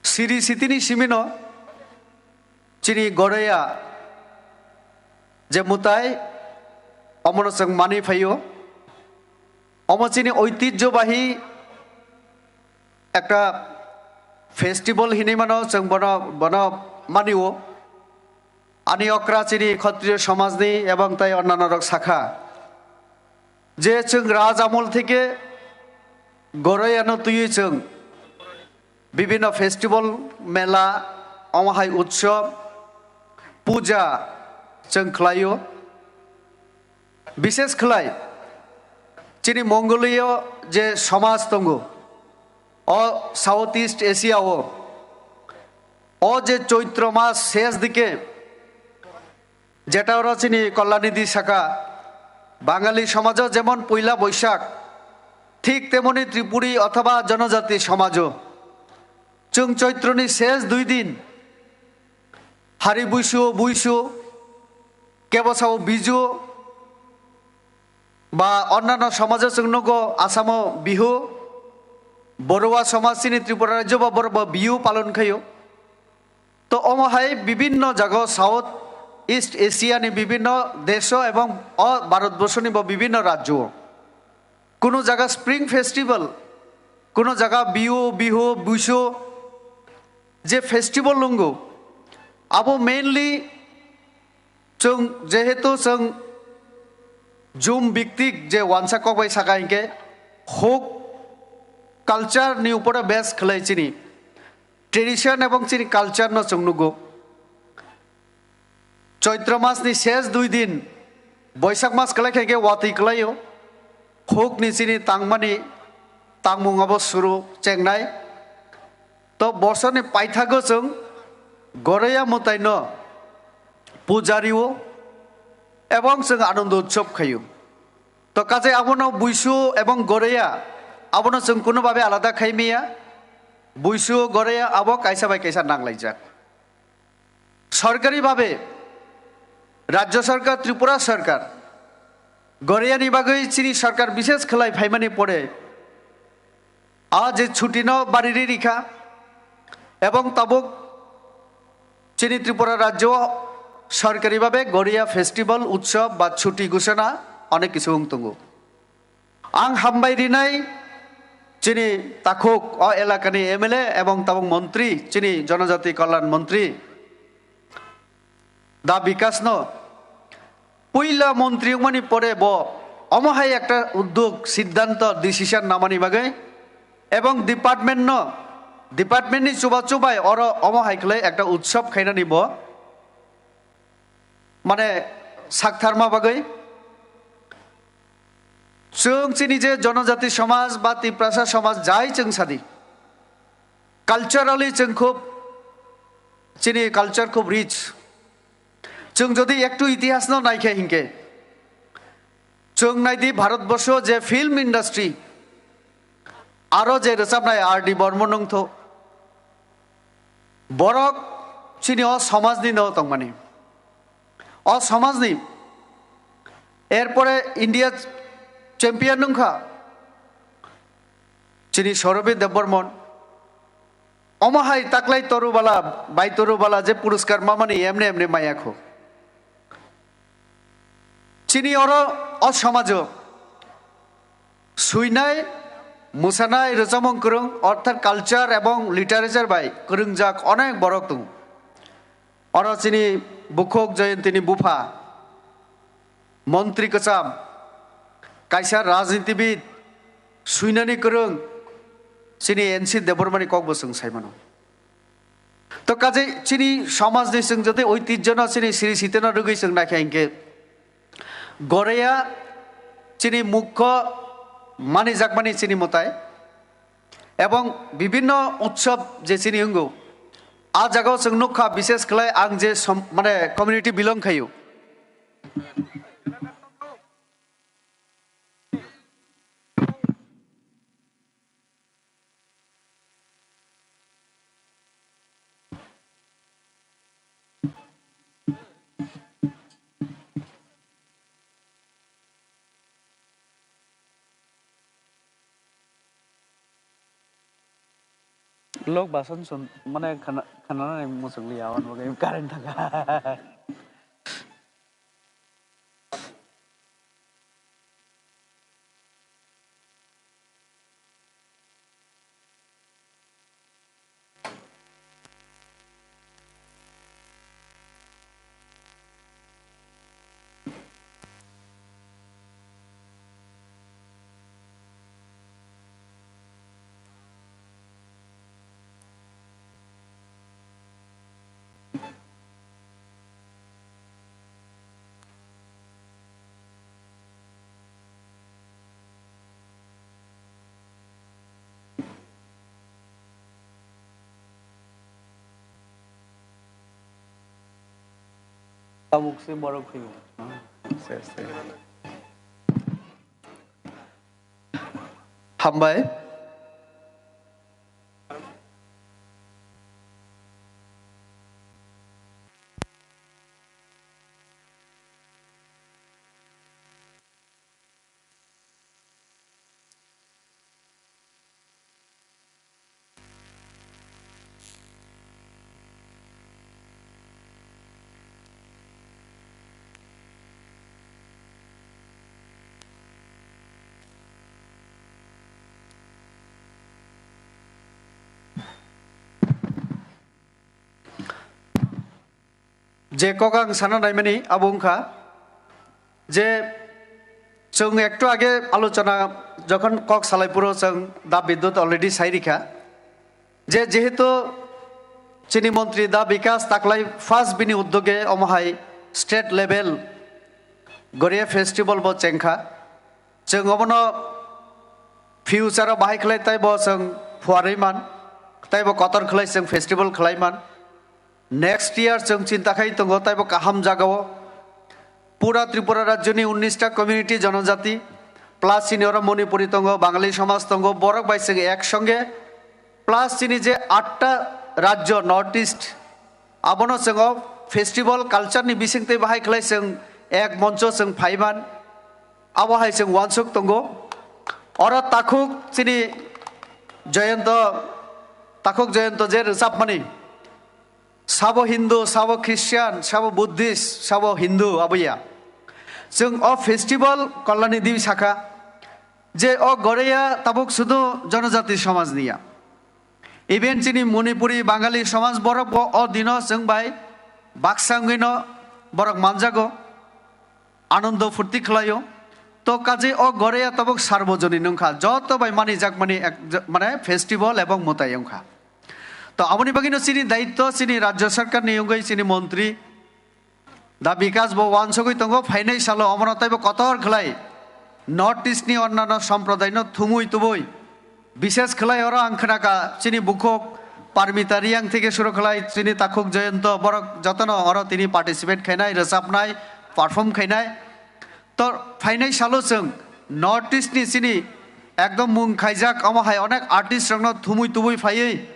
Siri sitini simino chini Goria je mutai omono chwng mani phaio. Omo chini oitijyo bahi ekta festival hinwi mano chwng bono, bono manio. Ani okra chini Khatriyo Samajni ebong tai onnano rok sakha je chwng raj amol theke Goroyano twiwi chwng bibhinno festival, mela, omo hai utsob, puja chwng khlaio. Bishesh khlai chini Mongolia je samaj tongo, o South East Asia o, o je Choitro mas ses dike, jeta oro chini Kalyanidhi saka, Bangali somajo jemon poila Boishak, thik temoni Tripuri othoba jonojati somajo. Chwng Choitroni ses dui din, Hari Buisu, Buisu, kebo sao Biju, ba onnano somajo chwng nugo Asamo Bihu, Borua somaj chini Tripura rajyo ba borok bo Bihu palon khaio. To omo hai bibinno jago South East Asia ni bibinno desho ebong o Bharat borshoni bo bibinno rajyo. Kunu jaga Spring Festival Kuno jaga Bihu, Bihu, Buisu je festival nungo, abo mainly chwng, jehetu chwng jum biktik je wansa kok bai saka hinkhe, folk culture ni upore base khlai chini tradition ebong chini culture no chwng nugo. Choitro mas ni ses dui din, Boisak mas kwlai khe watwi kwlaio, huk ni chini tangmani tangmung abo suru chengnai. To bosorni paithago chwng Goroya mwtaino puja rio ebong chwng Anando Utsav khaio. To kaje abono Buisu ebong Goroya abono chwng kuno babe alada khai maya. Buisu Goroya abo kaisa bai kaisa nanglaijak. Sorkari babe Rajya Sarkar, Tripura Sarkar, Goreyani bagwi chini sarkar bishes khlai phaimani pore a je chhuti no bari ri rikha ebong tabuk chini Tripura rajyo sorkari babe Goreya festival utsav ba chhuti gusana onek kisu wng tongo. Ang hambai rinai chini takhuk o elakani M L A ebong tabuk montri, chini jonojati kalyan montri da Bikash no puila montri wngmani pore bo omo hai ekta uddog, siddhanto, decision namani bagwi ebong department no, department ni chuba chubai oro omo hai khlai ekta utsav khainani bo mane saktharma bagwi. Chwng chini je jonojati somaj ba Tiprasa somaj jai chwng sadi, culturally chwng khub, chini culture khub rich. Chwng jodi ektu itihas no naikhe hinkhe, chwng naidi Bharatborsho je film industry, aro je rwchapnai R D Burman wngtho, borok chini o somajni no tongmani. O somajni. Erpore India champion wngkha chini Saurabh Debbarman. Omo hai taklai torubala, bai torubala je puruskar mamani emne emne maya kho. Chini oro o somajo suinai, musanai, rwchapmung kwrwng, orthat culture ebong literature bai kwrwngjak onek borok tongo. Oro chini bukhuk Jayantini bupha, montri kwcham, kaisa rajnitibid, suinani kwrwng, chini N C Debbarmani kokbo chwng sai mano. To kaje chini somajni chwng jodi oitijjono chini siri siteno rwgwi chwng naikha hinkhe, Goreya chini mukho manijakmani chini mwtai. Ebong bibinno utsav je chini wngo, a jagao chwng nukha, bishes khlai ang je som-, mane community belong khaio. Lok basan sun mane khana khana nai muchung liya on bagwi current thangkha. Tabuk se borok phaibo. Hambai. Je kok ang sana naimani abo wngkha je chwng ektu age alochona jokhon kok salai phuru chwng da bidyut already sai rikha je jehetu chini montri da Bikas Taklai first bini uddoge omo hai state level Goria festival bo chengkha. Chwng obono future o bahai khlai taibo chwng phuarwi man, taibo kotor khlai chwng festival khlai man. Next year chwng chinta khai tongo taibo kaham jagao. Pura Tripura rajyoni unnish ta community jonojati, plus chini oro Manipuri tongo, Bangali somaj tongo, borok bai chwng ek songe, plus chini je atta rajyo North East, abono chwng o festival culture ni bisingtwi bahai khlai chwng ek moncho chwng phaiman. Abo hai chwng uansuk tongo. Oro takhuk chini Jayanto, takhuk Jayanto je rwchapmani, sabo Hindu, sabo Christian, sabo Buddhist, sabo Hindu, abo ya. Chwng o festival Kalyani Devi sakha je o Goreya tabuk sudu jonojati somaj niya. Even chini Manipuri, Bangali somaj borok bo o dino chwng bai baksa wngwi no borok manjago, anondo phurti khlaio. To kaje o Goreya tabuk sarbojonin wngkha, joto bai manijakmani ek-, mane festival ebong mwtai wngkha. To aboni bagwino chini daitto chini rajya sarkar ni wngwi chini montri da Bikas bo uansugwi tongo, phainai salo omono taibo kotor khlai North East ni onnano somprodai no thumui tubui, bishes khlai oro ang khnaka chini bukhuk Parmita Riyang theke suru khlai chini takhuk Jayanto borok jotono oro tini participate khainai, rwchapnai, perform khainai. To phainai salo chwng North East ni chini ekdom mung khaijak, omo hai onek artist rokno thumui tubui phaiwi,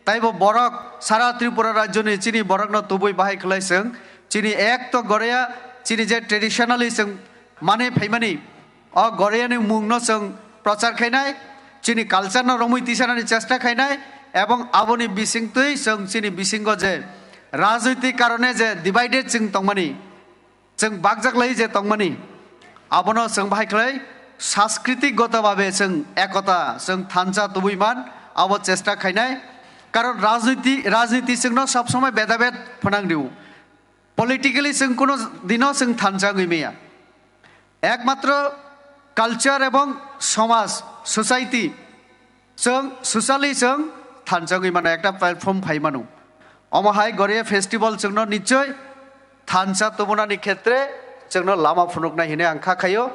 taibo borok sara Tripura rajyoni chini borokno tubui bahai khlai chwng chini ek to Goreya chini je traditionally chwng mane phaimani o Goreyani mungno chwng prochar khainai, chini culture no romwi tisanani chesta khainai, ebong aboni bisingtwi chwng chini bisingo je rajnoitik karone je divided chwng tongmani, chwng bakjak lai je tongmani, abono chwng bahai khlai sanskritik goto babe chwng ekota chwng thansa tubui man, abo chesta khainai. Karon rajniti, rajniti chwngno sob somoi bedabed phwnang rio. Politically chwng kuno dino chwng thansa wngwi maya. Ekmatro culture ebong somaj, society, chwng socially chwng thansa wngwi mano, ekta platform phai mano. Omo hai Goria festival chwngno nichoi thansa tubunani khetre chwngno lama phunuknai hinwi ang kha khaio.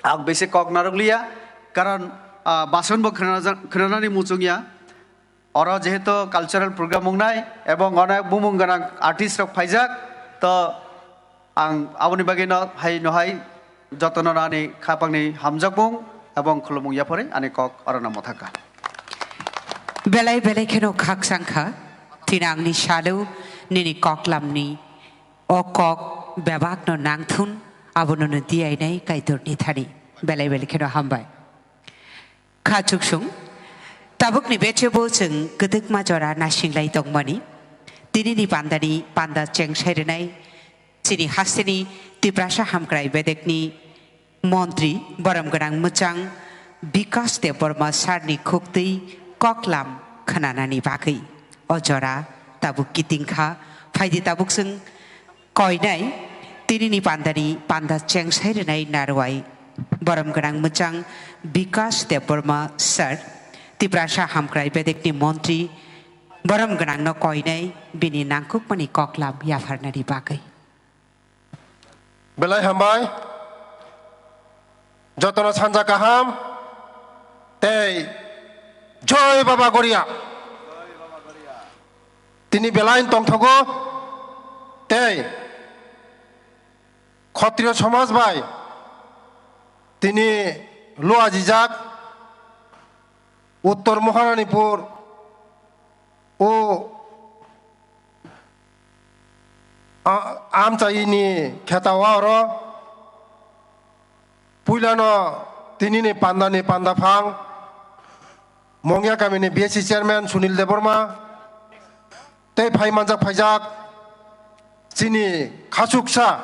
Ang bisi kok narwkliya, karon, ah, bason bo khwnana-, khwnanani muchungya. Oro jehetu cultural program wngnai ebong onek bumung gwnang artist rok phaijak, to ang aboni bagwino hai no hai jotono ani khapangni hamjakmung ebong khulumung yaphori ani kok orono mwthaka. Belai belai kheno khakchang kha, tini angni salo nini koklamni o kok bebakno nangthun, abono no diyainai Kaitorni thani. Belai belai kheno hambai. Kha chuksung, tabukni bechebo chwng kwdwkma jora nasinglai tongmani. Tinini pandani panda chengsai rwnai chini hasteni Tiprasa Hamkrai Bedekni Montri borom gwnang mwchang Bikas Debbarma sarni khuktwi koklam khwnanani bagwi. O jora tabuk kiting kha, phaidi tabuk chwng koinai tinini pandani panda chengsai rwnai narwai borom gwnang mwchang Bikas Debbarma sir, Tiprasa Hamkrai Bedekni Montri borom gwnangno koinai bini nangkukmani koklam yapharnani bagwi. Belai hambai. Jotono sanja kaham tei Joy Baba Goria. Tini belai tongthogo tei Khotriyo somaj bai tini luajijak Uttor Maharanipur o A-, amchaini khetao oro puilano tinini pandani pandaphang Mongya kamini B S C chairman Sunil Debbarma tei phai manjak phaijak chini khachuksa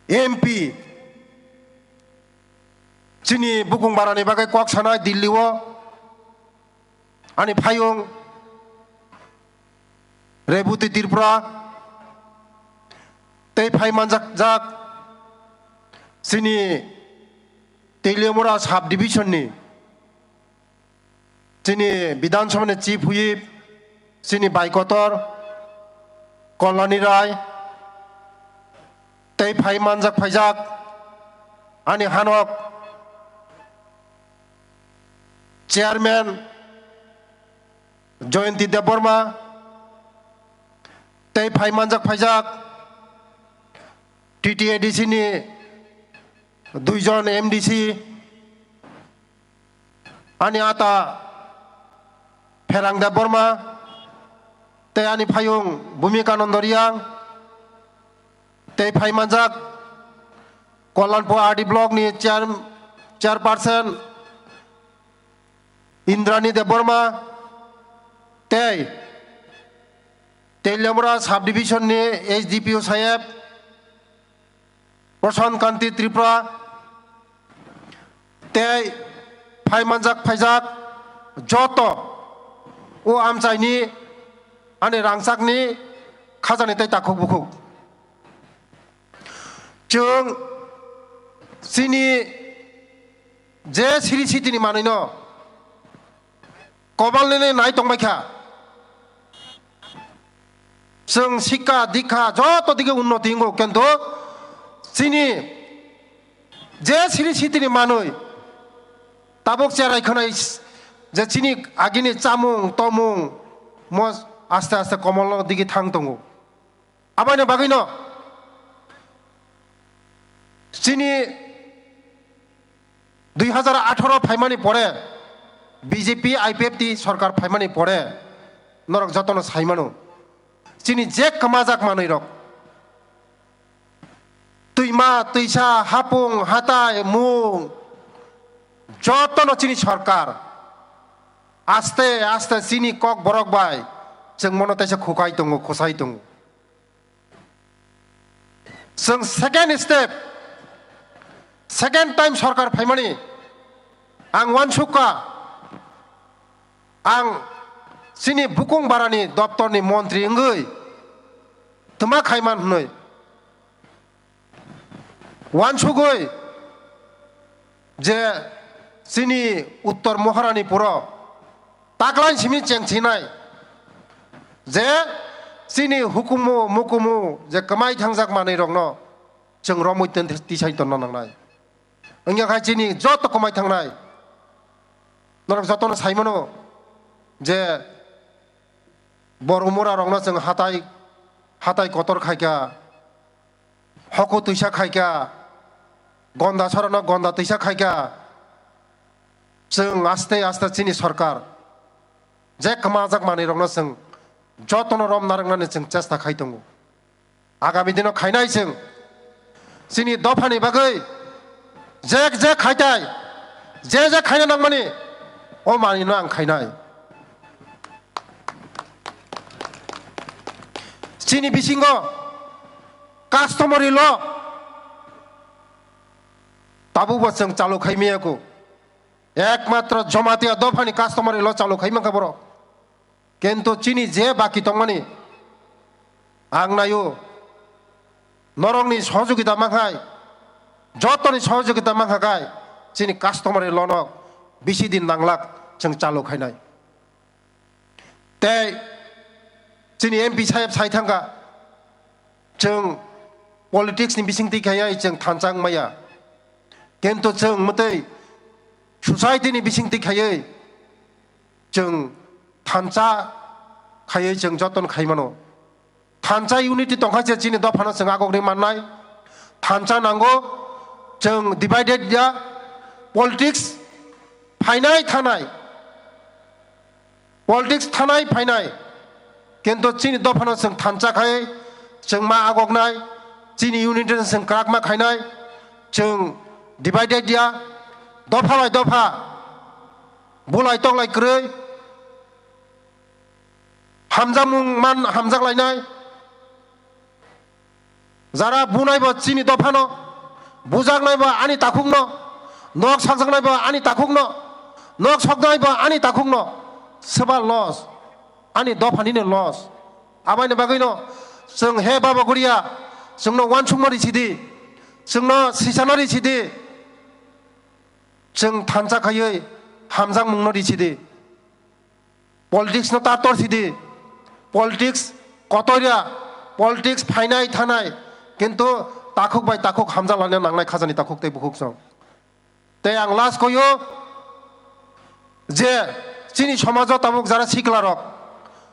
M P chini bukung barani bagwi kok sanai Delhi o ani phayung Rebhuti Tripura tei phai manjak jak chini Teliamura sub division ni chini Bidhan Sabha ni Chief Whip, chini bai kotor Kolani Rai, tei phai manjak phaijak ani hanok Chairman Jayanti Debbarma, tei phai manjak phaijak T T A D C ni duijon M D C, ani ata Pherang Debbarma, tei ani phayung Bhumika Nando Reang, tei phai manjak Kalyanpur R D block ni chair, chairperson Indrani Debbarma, tei Teliamura sub division ni S D P O saheb Prashant Kanti Tripura, tei phai manjak phaijak joto o amchaini ani rangchakni khajani tei takhuk bukhuk. Chwng chini je siri sitini manwino kobalnini nai tongbaikha. Chwng sikha dikha joto dige unnoti wngo, kintu chini je siri sitini manwi tabuk cherai khwnai je chini agini chamung tomung mo aste aste komolno digi thang tongo. Aboni bagwino chini dui hazar atharo phaimani pore, B J P I P F T sorkar phaimani pore norok jotono saimano, chini je kwmajak manwi rok, twima twisa, hapung hatai mung, jotono chini sorkar aste aste chini kok borok bai chwng mono teisa khukai tongo, khosai tongo. Chwng second step, second time sorkar phaimani ang uansukha, ang chini bukung barani doptorni montri wngwi twma khaiman hwnwi uansugwi je chini Uttor Moharani puro taklain simi chengsinai je chini hukumu mukumu je kwmai thangjak manwi rokno chwng romwi ten-, tisai tonna nangnai. Wngya khai chini joto kwmai thangnai norok jotono saimano je bor umura rokno chwng hatai, hatai kotor khaikha, hoku twisa khaikha, gonda sorano gonda twisa khaikha. Chwng aste aste chini sorkar je kwmajak manwi rokno chwng jotono rom narwknani chwng chesta khai tongo. Agami dino khainai chwng chini dophani bagwi je je khaitai, je je khaina nangmani o manwino ang khainai. Chini bisingo customary law tabukbo chwng chalu khai miyako. Ekmatro Jamatia dophani customary law chalu khai mankha borok. Kintu chini je baki tongmani ang naio, norokni sohojogita mankhai, jotoni sohojogita mankha khai chini customary law no bisi din nanglak chwng chalu khainai. Tei chini M P saheb sai thangkha, chwng politics ni bisingtwi khaiwi chwng thansa wngmaya. Kintu chwng mwtwi society ni bisingtwi khaiwi chwng thansa khaiwi chwng joton khai mano. Thansa unity tongkha se chini dophano chwng agokni mannai. Thansa nango, chwng divided ya, politics phainai thanai. Politics thanai phainai, kintu chini dophano chwng thansa khai, chwng ma agoknai, chini unity no chwng kwrakma khainai, chwng divided ya, dopha bai dopha, bulai toklai kwrwi, hamjakmung man hamjaklainai. Jara bunai bo chini dophano, bujaknai bo ani takhukno, nok sakjaknai bo ani takhukno, nok soknai bo ani takhukno, soba loss, ani dophani no loss. Aboni bagwino chwng, he Baba Goria, chwngno uansukma ri sidi, chwngno sisano ri sidi, chwng thansa khaiwi hamjakmungno ri sidi. Politics no ta tor sidi. Politics kotoria, politics phainai thanai, kintu takhuk bai takhuk hamjak lana nangnai khajani takhuk tei bukhuk song. Tei ang last koyo je chini somajo tabuk jara sikla rok,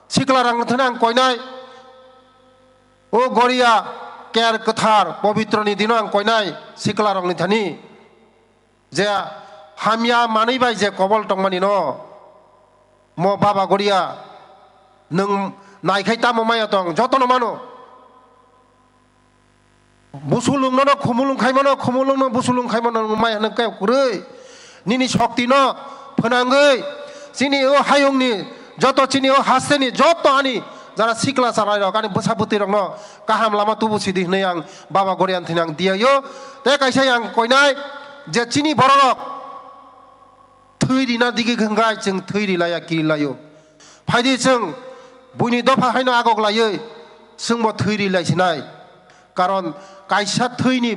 sikla rok thani ang koinai, o Goria ker kwthar pobitroni dino ang koinai sikla rokni thani. Je hamya manwi bai je kobol tongmani no, mo Baba Goria, nwng naikhai tamo maya tong, jotono mano. Busulung nono khumulung khai mano, khumulung no busulung khai mano, nwng maya nwng khe kwrwi. Nini shokti no phnangwi, chini o hayungni, joto chini o hasteni, joto ani jara sikla chalairok, ani bwsa bwtwi rokno kaham lama tubu sidi hwnwi ang Baba Gorian thani ang diyayo. Tei kaisa yang koinai je chini bororok thwi rina digi hwnkhe chwng thwi rilaiya kirilaio. Phaidi chwng buini dopha haino agok laiwi chwngbo thwi rilai sinai. Karon kaisa thwini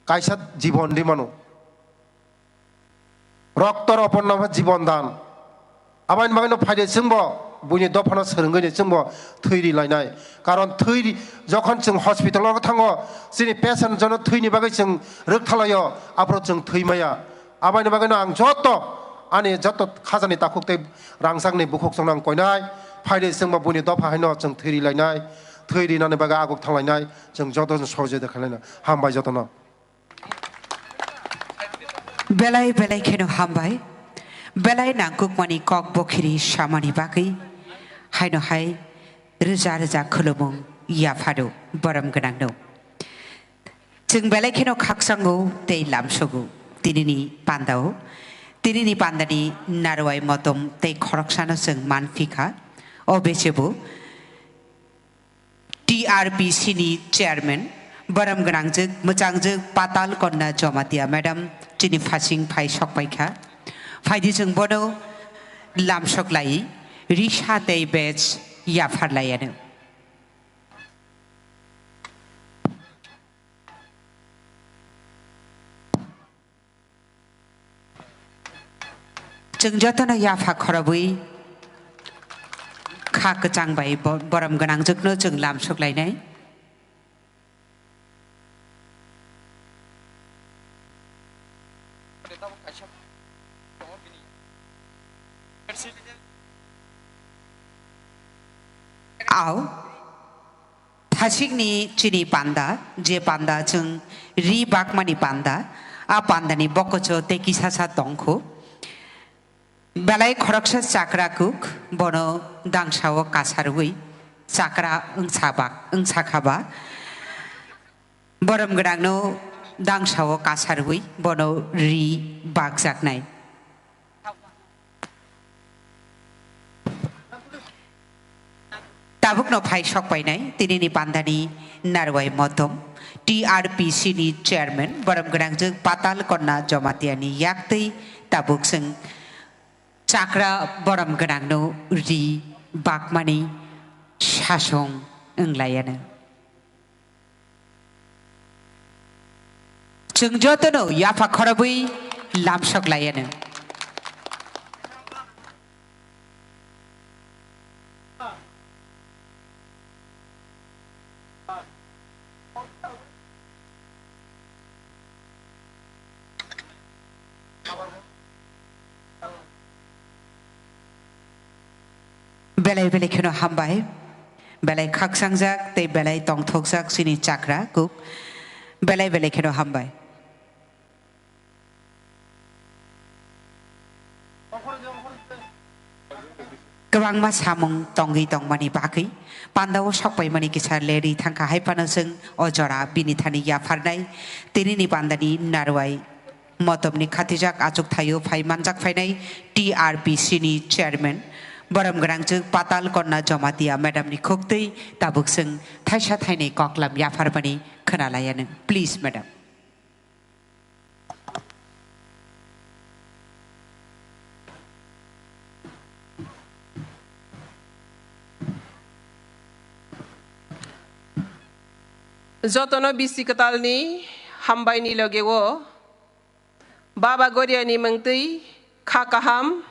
kaisa jibon rimano. Roktor opor nangkha jibon dan. Aboni bagwino phaide chwngbo buini dophano swrwngwi chwngbo thwi ri lainai. Karon thwi ri-, jokhon chwng hospital o thango, chini patient jono thwini bagwi chwng rwktharlaio, aphuru chwng thwi maya. Aboni bagwino ang joto ani joto khajani takhuk tei rangchakni bukhuk chwngno ang koinai. Phaide chwngbo buini dopha haino chwng thwi ri lainai. Thwi rinani bagwi aguk thanglainai. Chwng joto chwng sohojogita khlainai. Hambai jotono. Belai belai kheno hambai. Belai nangkukmani kok bokhiri samani bagwi. Haino hai rwja rwja khulumung yaphado borom gwnangno. Chwng belai kheno khakchango tei lamsogo tinini pandao. Tinini pandani narwai motom tei khoroksano chwng manphikha. O bechebo T R P C ni chairman, borom gwnangjwk, mwchangjwk Patal Konna Jamatia madam chini phasing phai sokpaikha. Phaidi chwng bono lamsok lai, risa tei badge yaphar laiano. Chwng jotono yapha khorobwi kha kwchang bai bo-, borom gwnangjwkno chwng lamsok lainai. Ao. Thasikni chini panda, je panda chwng ri bakmani panda, a pandani bokocho tei kisasa tongkhu. Belai khoroksa chakra kuk, bono dangsao kasarwi chakra wngsa bak, wngsa khaba. Borom gwnangno dangsao kasarwi bono ri bakjaknai. Tabukno phai sokpainai tinini pandani narwai motom T R P C ni chairman borom gwnangjwk Patal Konna Jamatia ni yaktwi tabuk chwng chakra borom gwnangno ri bakmani sasong wnglaiano. Chwng jotono yapha khorobwi lamsok laiano. Belai belai kheno hambai. Belai khakchangjak tei belai tongthokjak chini chakra kuk. Belai belai kheno hambai. Kwbangma samung tongwi tongmani bagwi pandao sokpaimani kisa lerwi thangkha, hai phano chwng o jora bini thani yapharnai. Tinini pandani narwai motomni khatijak achuk thaio phai manjak phainai T R P C ni chairman, borom gwnangjwk Patal Konna Jamatia madam ni khuktwi tabuk chwng thaisa thainwi koklam yapharmani khwnalaianw. Please, madam. Jotono bisi kwtalni hambaini logeo Baba Goriani mungtwi kha kaham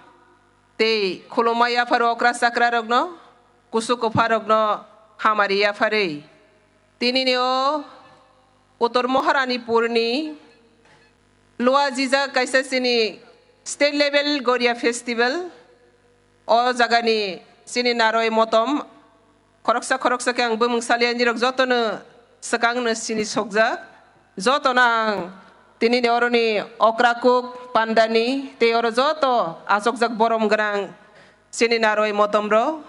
tei khulumma yapharo okra chakrarokno, kusu kupharokno hamari yapharwi tinini o Uttor Maharanipurni luajijak kaisa chini state level Goria festival. O jagani chini naroi motom khoroksa khoroksa khe ang bumung saliya nirok jotono swkangno sini sokjak. Jotono ang tinini oroni okra kuk pandani tei oro joto achokjak borom gwnang chini naroi motomrok.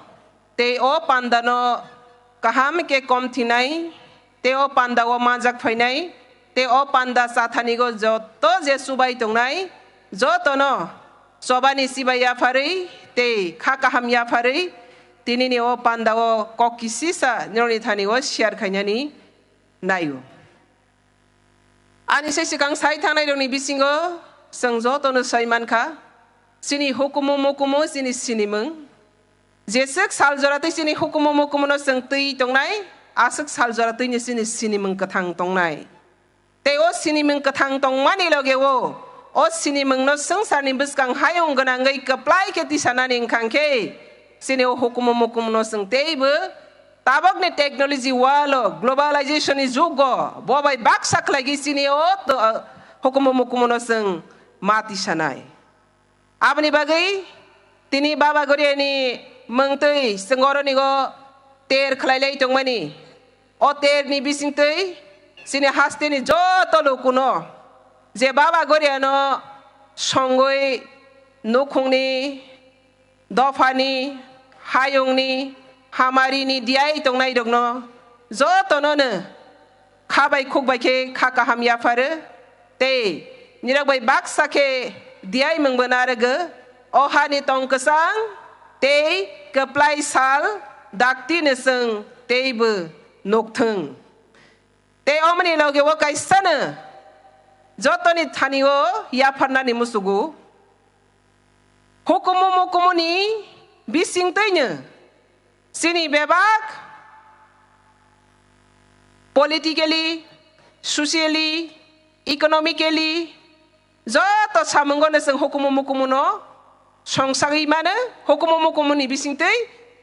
Tei o pandano kaham khe kom thinai, tei o pandao manjak phainai, tei o panda chathanigo joto je chubai tongnai, jotono chobani chibai yapharwi tei kha kaham yapharwi tinini o pandao kok kisisa nirokni thani o share khainani naio. Ani se swkang sai thangnairokni bisingo chwng jotono sai mankha, chini hukumu mukumu chini sinimung. Jeswk sal jora twi chini hukumu mukumuno chwng twi tongnai, aswk sal jora twini chini sinimung kwthang tongnai. Tei o sinimung kwthang tongmani loge o, o sinimungno swngcharni bwskang hayung gwnangwi kwplai khe tisanani wngkha khe, chini o hukumu mukumuno chwng teibo tabokni technology world o, globalization ni jugo bo bai baksa khlaigwi chini o to-, hukumu mukumuno chwng ma tisanai. Aboni bagwi tini Baba Goriani mungtwi chwng oronigo ter khlailai tongmani. O terni bisingtwi chini hasteni joto lukuno je Baba Goriano songwi nukhungni, dophani, hayungni, hamarini diyai tongnairokno jotonono kha bai khuk bai khe kha kaham yapharo, tei nirok bai baksa khe diyai mungbo narwgo. O hani tong kwchang tei kwplai sal daktino chwng teibo nukthung. Tei omoni loge o kaisano jotoni thani o yapharnani musugo. Hukumu mukumuni bisingtwino chini bebak politically, socially, economically joto samungono chwng hukumu mukumuno songsagwi mano. Hukumu mukumuni bisingtwi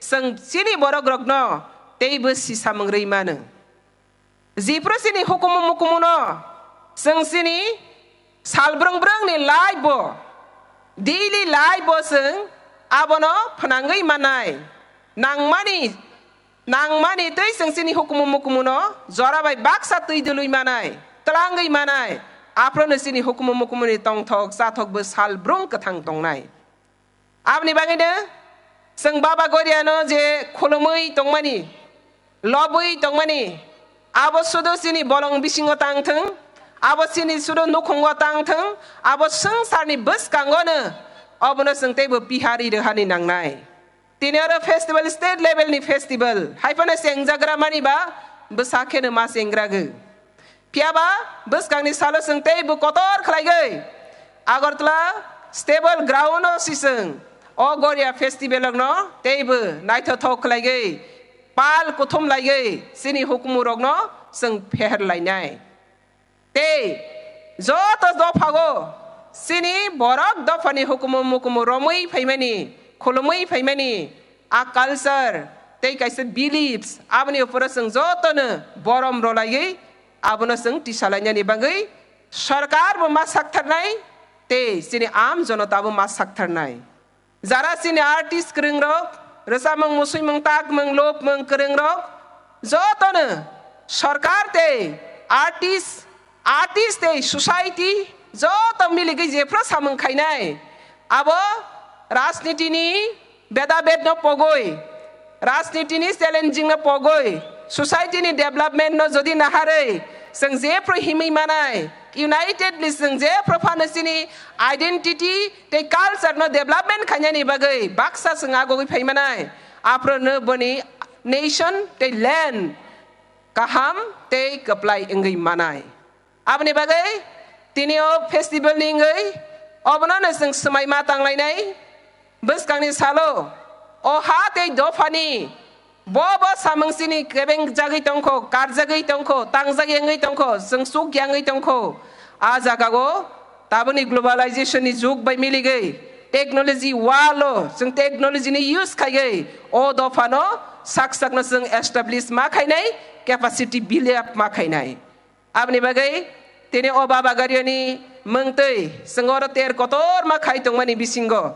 chwng chini borokrokno teibo si samung rwi mano. Jephru chini hukumu mukumuno chwng chini sal brwng brwngni life bo, daily life bo chwng abono phnangwi manai. Nangmani, nangmani twi chwng chini hukumu mukumuno jora bai baksa twi dului manai, twlangwi manai. Aphrono chini hukumu mukumuni tongthok chathok bo sal brwng kwthang tongnai. Aboni bagwino chwng Baba Goriano je khulumwi tongmani, lobwi tongmani, abo sudu chini bolong bisingo tang thung, abo chini sudu nukhungo tang thung, abo swngcharni bwskangono obono chwng teibo pihari rwhani nangnai. Tini oro festival, state level ni festival, hai phano chengjagra mani ba bwsa kheno ma chengragwi. Phiya ba bwskangni salo chwng teibo kotor khlaigwi Agartala stable ground o si chwng o Goria festival rokno teibo naithothok khlaigwi pal kuthum laigwi chini hukumu rokno chwng pheher lainai. Tei joto dophao chini borok dophani hukumu mukumu romwi phaimani, khulumwi phaimani, a culture tei kaisa beliefs, aboni uphoro chwng jotono borom rwlaiwi abono chwng tisalainani bagwi sorkar bo ma saktharnai tei chini aam jonota bo ma saktharnai. Jara chini artist kwrwng rok, rwchapmung, musuimung, takmung, lopmung kwrwng rok jotono sorkar tei artist, artist tei society joto miligwi jephru samung khainai, abo rajnitini beda bedno pogwi, rajnitini challenging no pogwi, society ni development no jodi naharwi chwng jephru himwi manai, unitedly chwng jephru phano chini identity tei culture no development khainani bagwi baksa chwng agogwi phaimanai, aphuru no boni nation tei land kaham tei kwplai wngwi manai. Aboni bagwi tini o festival ni wngwi obono no chwng swmai ma tanglainai. Bwskangni salo o ha tei dophani Bo bo samung chini kebeng jagwi tongkho, karjagwi tongkho, tangjak yangwi tongkho, chwng chuk yangwi tongkho. A jagao taboni globalization ni jug bai miligwi technology walo chwng technology ni use khaiwi o dophano sak sakno chwng establish ma khainai, capacity build up ma khainai. Aboni bagwi tini o Baba Goriani mungtwi chwng oro ter kotorma khai tongmani bisingo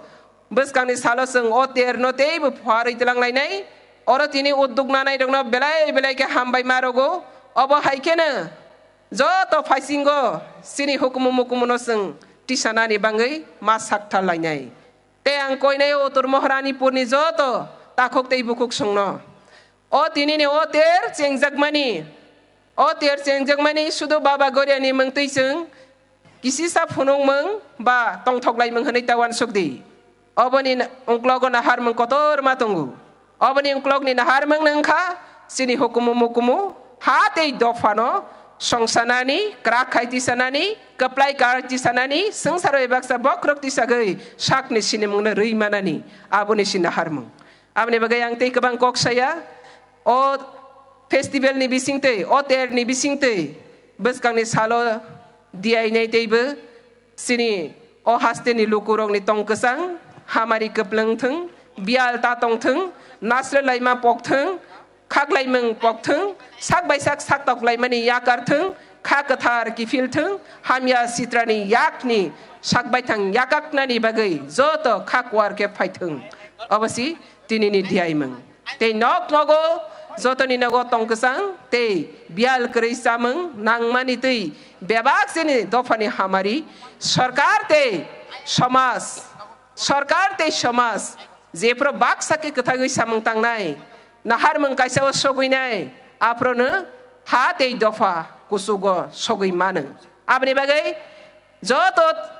bwskangni salo chwng o terno teibo phuarwi twlang lainai. Oro tini udduk nanairokno belai belai khe hambai ma rwgo. Obo hai kheno joto phaisingo chini hukumu mukumuno chwng tisanani bagwi ma sakthar lainai. Tei ang koinai o Uttor Moharanipurni joto takhuk tei bukhuk songno o tinini o ter chengjakmani, o ter chengjakmani sudu Baba Goriani mungtwi chwng kisisa phunukmung ba tongthok laimung hwnwi ta uansuk di. Oboni n-, ungklogo naharmung kotorma tongo. Oboni ungklokni naharmung wngkha chini hukumu mukumu ha tei dophano songsanani, kwrak khai tisanani, kwplai kar tisanani, swngcharo bai baksa bokhorok tisagwi sakni sinimungno rwi manani, aboni si naharmung. Aboni bagwi ang tei kwbang kok saya, o festival ni bisingtwi, o ter ni bisingtwi bwskangni salo diyainai teibo chini o haste ni lukurokni tong kwchang, hamari kwplwng thwng, biyal ta tong thwng, nasle laima pok thwng, khaklaimung pok thwng, sak bai sak sak tok laimani yakar thwng, kha kwthar kiphil thwng, hamya sitrani yakni sak baithang yakaknani bagwi joto kha kuar khe phai thwng. Obo si tinini diyaimung. Tei nok nogo jotoni nogo tong kwchang tei biyal kwrwi chamung nangmani twi bebak chini dophani hamari sorkar tei somaj, sorkar tei somaj jephuru baksa khe kwthagwi samung tangnai, naharmung kaisa o sogwinai, aphuru no ha tei dopha kuchugo sogwi mano. Aboni bagwi joto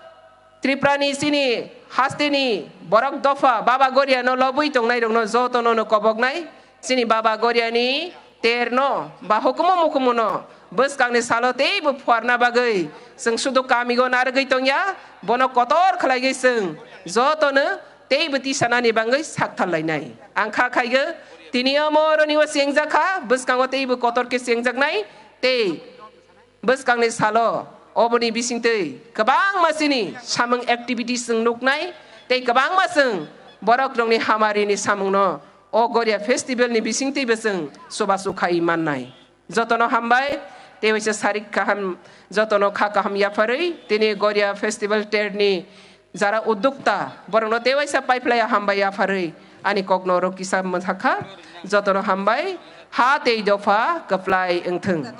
Tripura ni chini haste ni borok dopha Baba Goria no lobwi tongnai rok no joto no no koboknai. Chini Baba Goria ni ter no ba hukumu mukumu no bwskang ni salo tei bo phuarna bagwi chwng sudu kami go narwgwi tongya, bono kotor khlai gwi chwng joto no tei bo tisanani bagwi sakthar lainai. Ang kha khai go tini omo oro ni o chengjak kha, bwskango tei bo kotor khe chengjaknai tei bwskangni salo oboni bisingtwi kwbangma chini samung activities chwng nuknai tei kwbangma chwng borok rokni hamari ni samungno o Goria festival ni bisingtwi bo chwng chubachu khai mannai. Jotono hambai tei waisa sarik kaham, jotono kha kaham yapharwi tini Goria festival ter ni jara uddukta, borokno tei waisa paiphlaiya hambai yapharwi ani kokno oro kisa mwthakha. Jotono hambai, ha tei dopha kwplai wngthwng.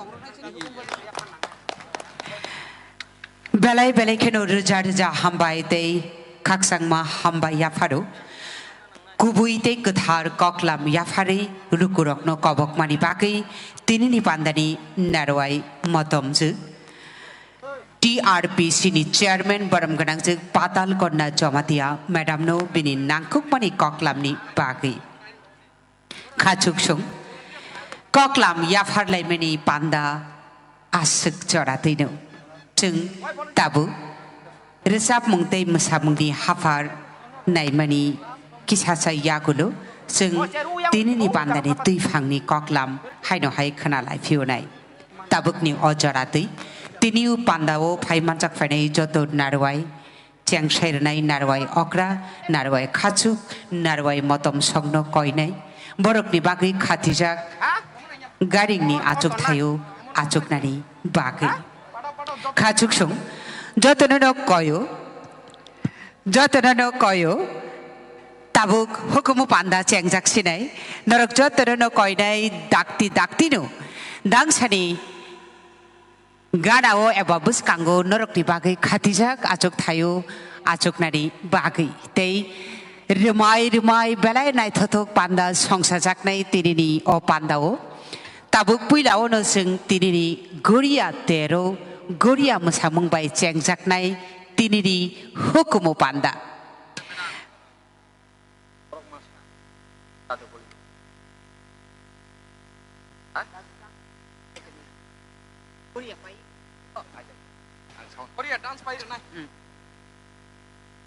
Belai belai kheno rwja rwja hambai tei khakchangma hambai yapharo. Kubui tei kwthar koklam yapharwi lukurokno kobokmani bagwi tinini pandani narwai motomjwk. T R P C ni chairman borom gwnangjwk Patal Konna Jamatia madam no bini nangkukmani koklamni bagwi. Khachuksong koklam yapharlaimani panda aswk jora twino. Chwng tabuk rwchapmung tei mwsamungni haphar naimani kisasa yagulo chwng tinini pandani twiphangni koklam haino hai khwnalai phiyonai. Tabukni o jora twi tini o pandao phai manjak phainai joto narwai, chengsai rwnai narwai okra, narwai khachuk, narwai motom songno koinai. Borokni bagwi khatijak garingni achuk thaio achuknani bagwi. Khachuksong jotono no koyo, jotono no koyo, tabuk hukumu panda chengjak sinai, norok jotono no koinai dakti daktino dangsani ganao eba bwskango norokni bagwi khatijak achuk thaio achuknani bagwi tei rwmai rwmai belai naithothok panda songsajaknai tinini o pandao. Tabuk puila ono chwng tinini Goria tero Goria mwsamung bai chengjaknai tinini hukumu panda.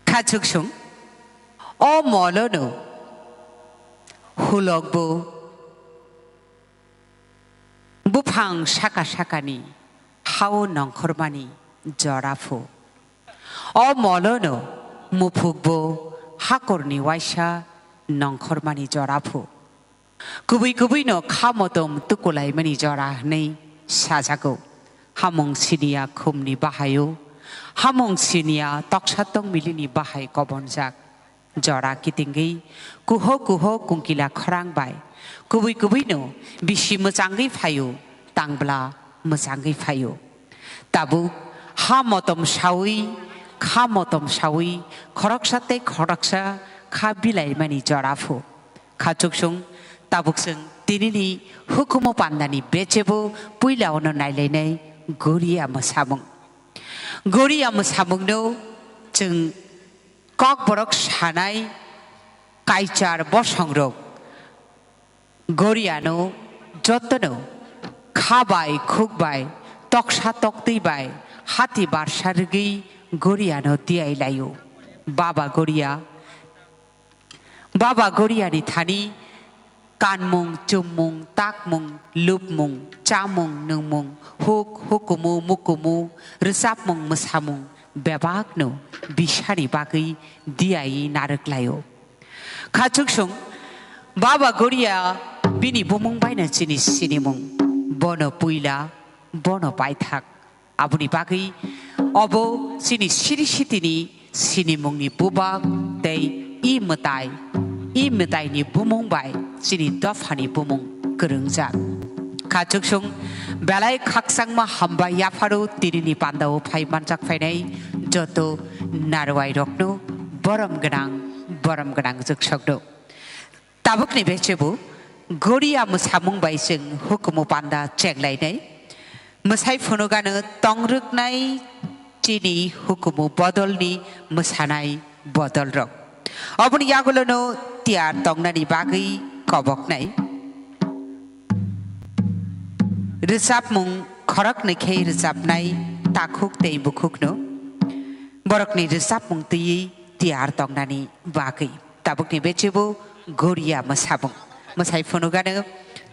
Khachuksong o molono hulokbo Kwthang saka sakani hao nongkhormani jora phu. O molono muphukbo hakorni waisa nongkhormani jora phu. Kubui kubuino kha motom tukulaimani jora hwnwi sajago. Hamung siniya khumni bahaio, hamung siniya toksa tongmilini bahai kobonjak. Jora kitingwi kuho kuho kungkila khorang bai kubui kubuino bisi mwchangwi phaio, tangbla mwchangwi phaio. Tabuk ha motom sawi, kha motom sawi, khoroksa tei khoroksa kha bilaimani jora phu. Kha chuksung, tabuk chwng tinini hukumu pandani bechebo puila ono nailainai Goria mwsamung. Goria mwsamungno chwng Kokborok sanai kaichar bosongrok Goriano jotono kha bai khuk bai toksa toktwi bai hati barsa rwgwi Goriano tiyai laio. Baba Goria, Baba Goriani thani kanmung, chummung, takmung, lupmung, chamung, nungmung, huk, hukumu, mukumu, rwchapmung, mwsamung, bebakno bisani bagwi diyai narwk laio. Kha chuksung, Baba Goria bini bumung baino chini sinimung, bono puila, bono paithak. Aboni bagwi obo chini siri sitini sinimungni bubak tei i mwtai, i mwtaini bumung bai chini dophani bumung kwrwngjak. Kha chuksung belai khakchangma hambai yapharo tinini pandao phai manjak phainai joto narwai rokno borom gwnang, borom gwnang jwksokno. Tabukni bechebo Goria mwsamung bai chwng hukumu panda chenglainai. Mwsai phunugano tongrwknai chini hukumu bodolni mwsanai bodolrok. Oboni yagulono tiyar tongnani bagwi koboknai. Rwchapmung khoroknwi khe rwchapnai takhuk tei bukhukno. Borokni rwchapmung twiwi tiyar tongnani bagwi. Tabukni bechebo Goria mwsamung. Mwsai phunugano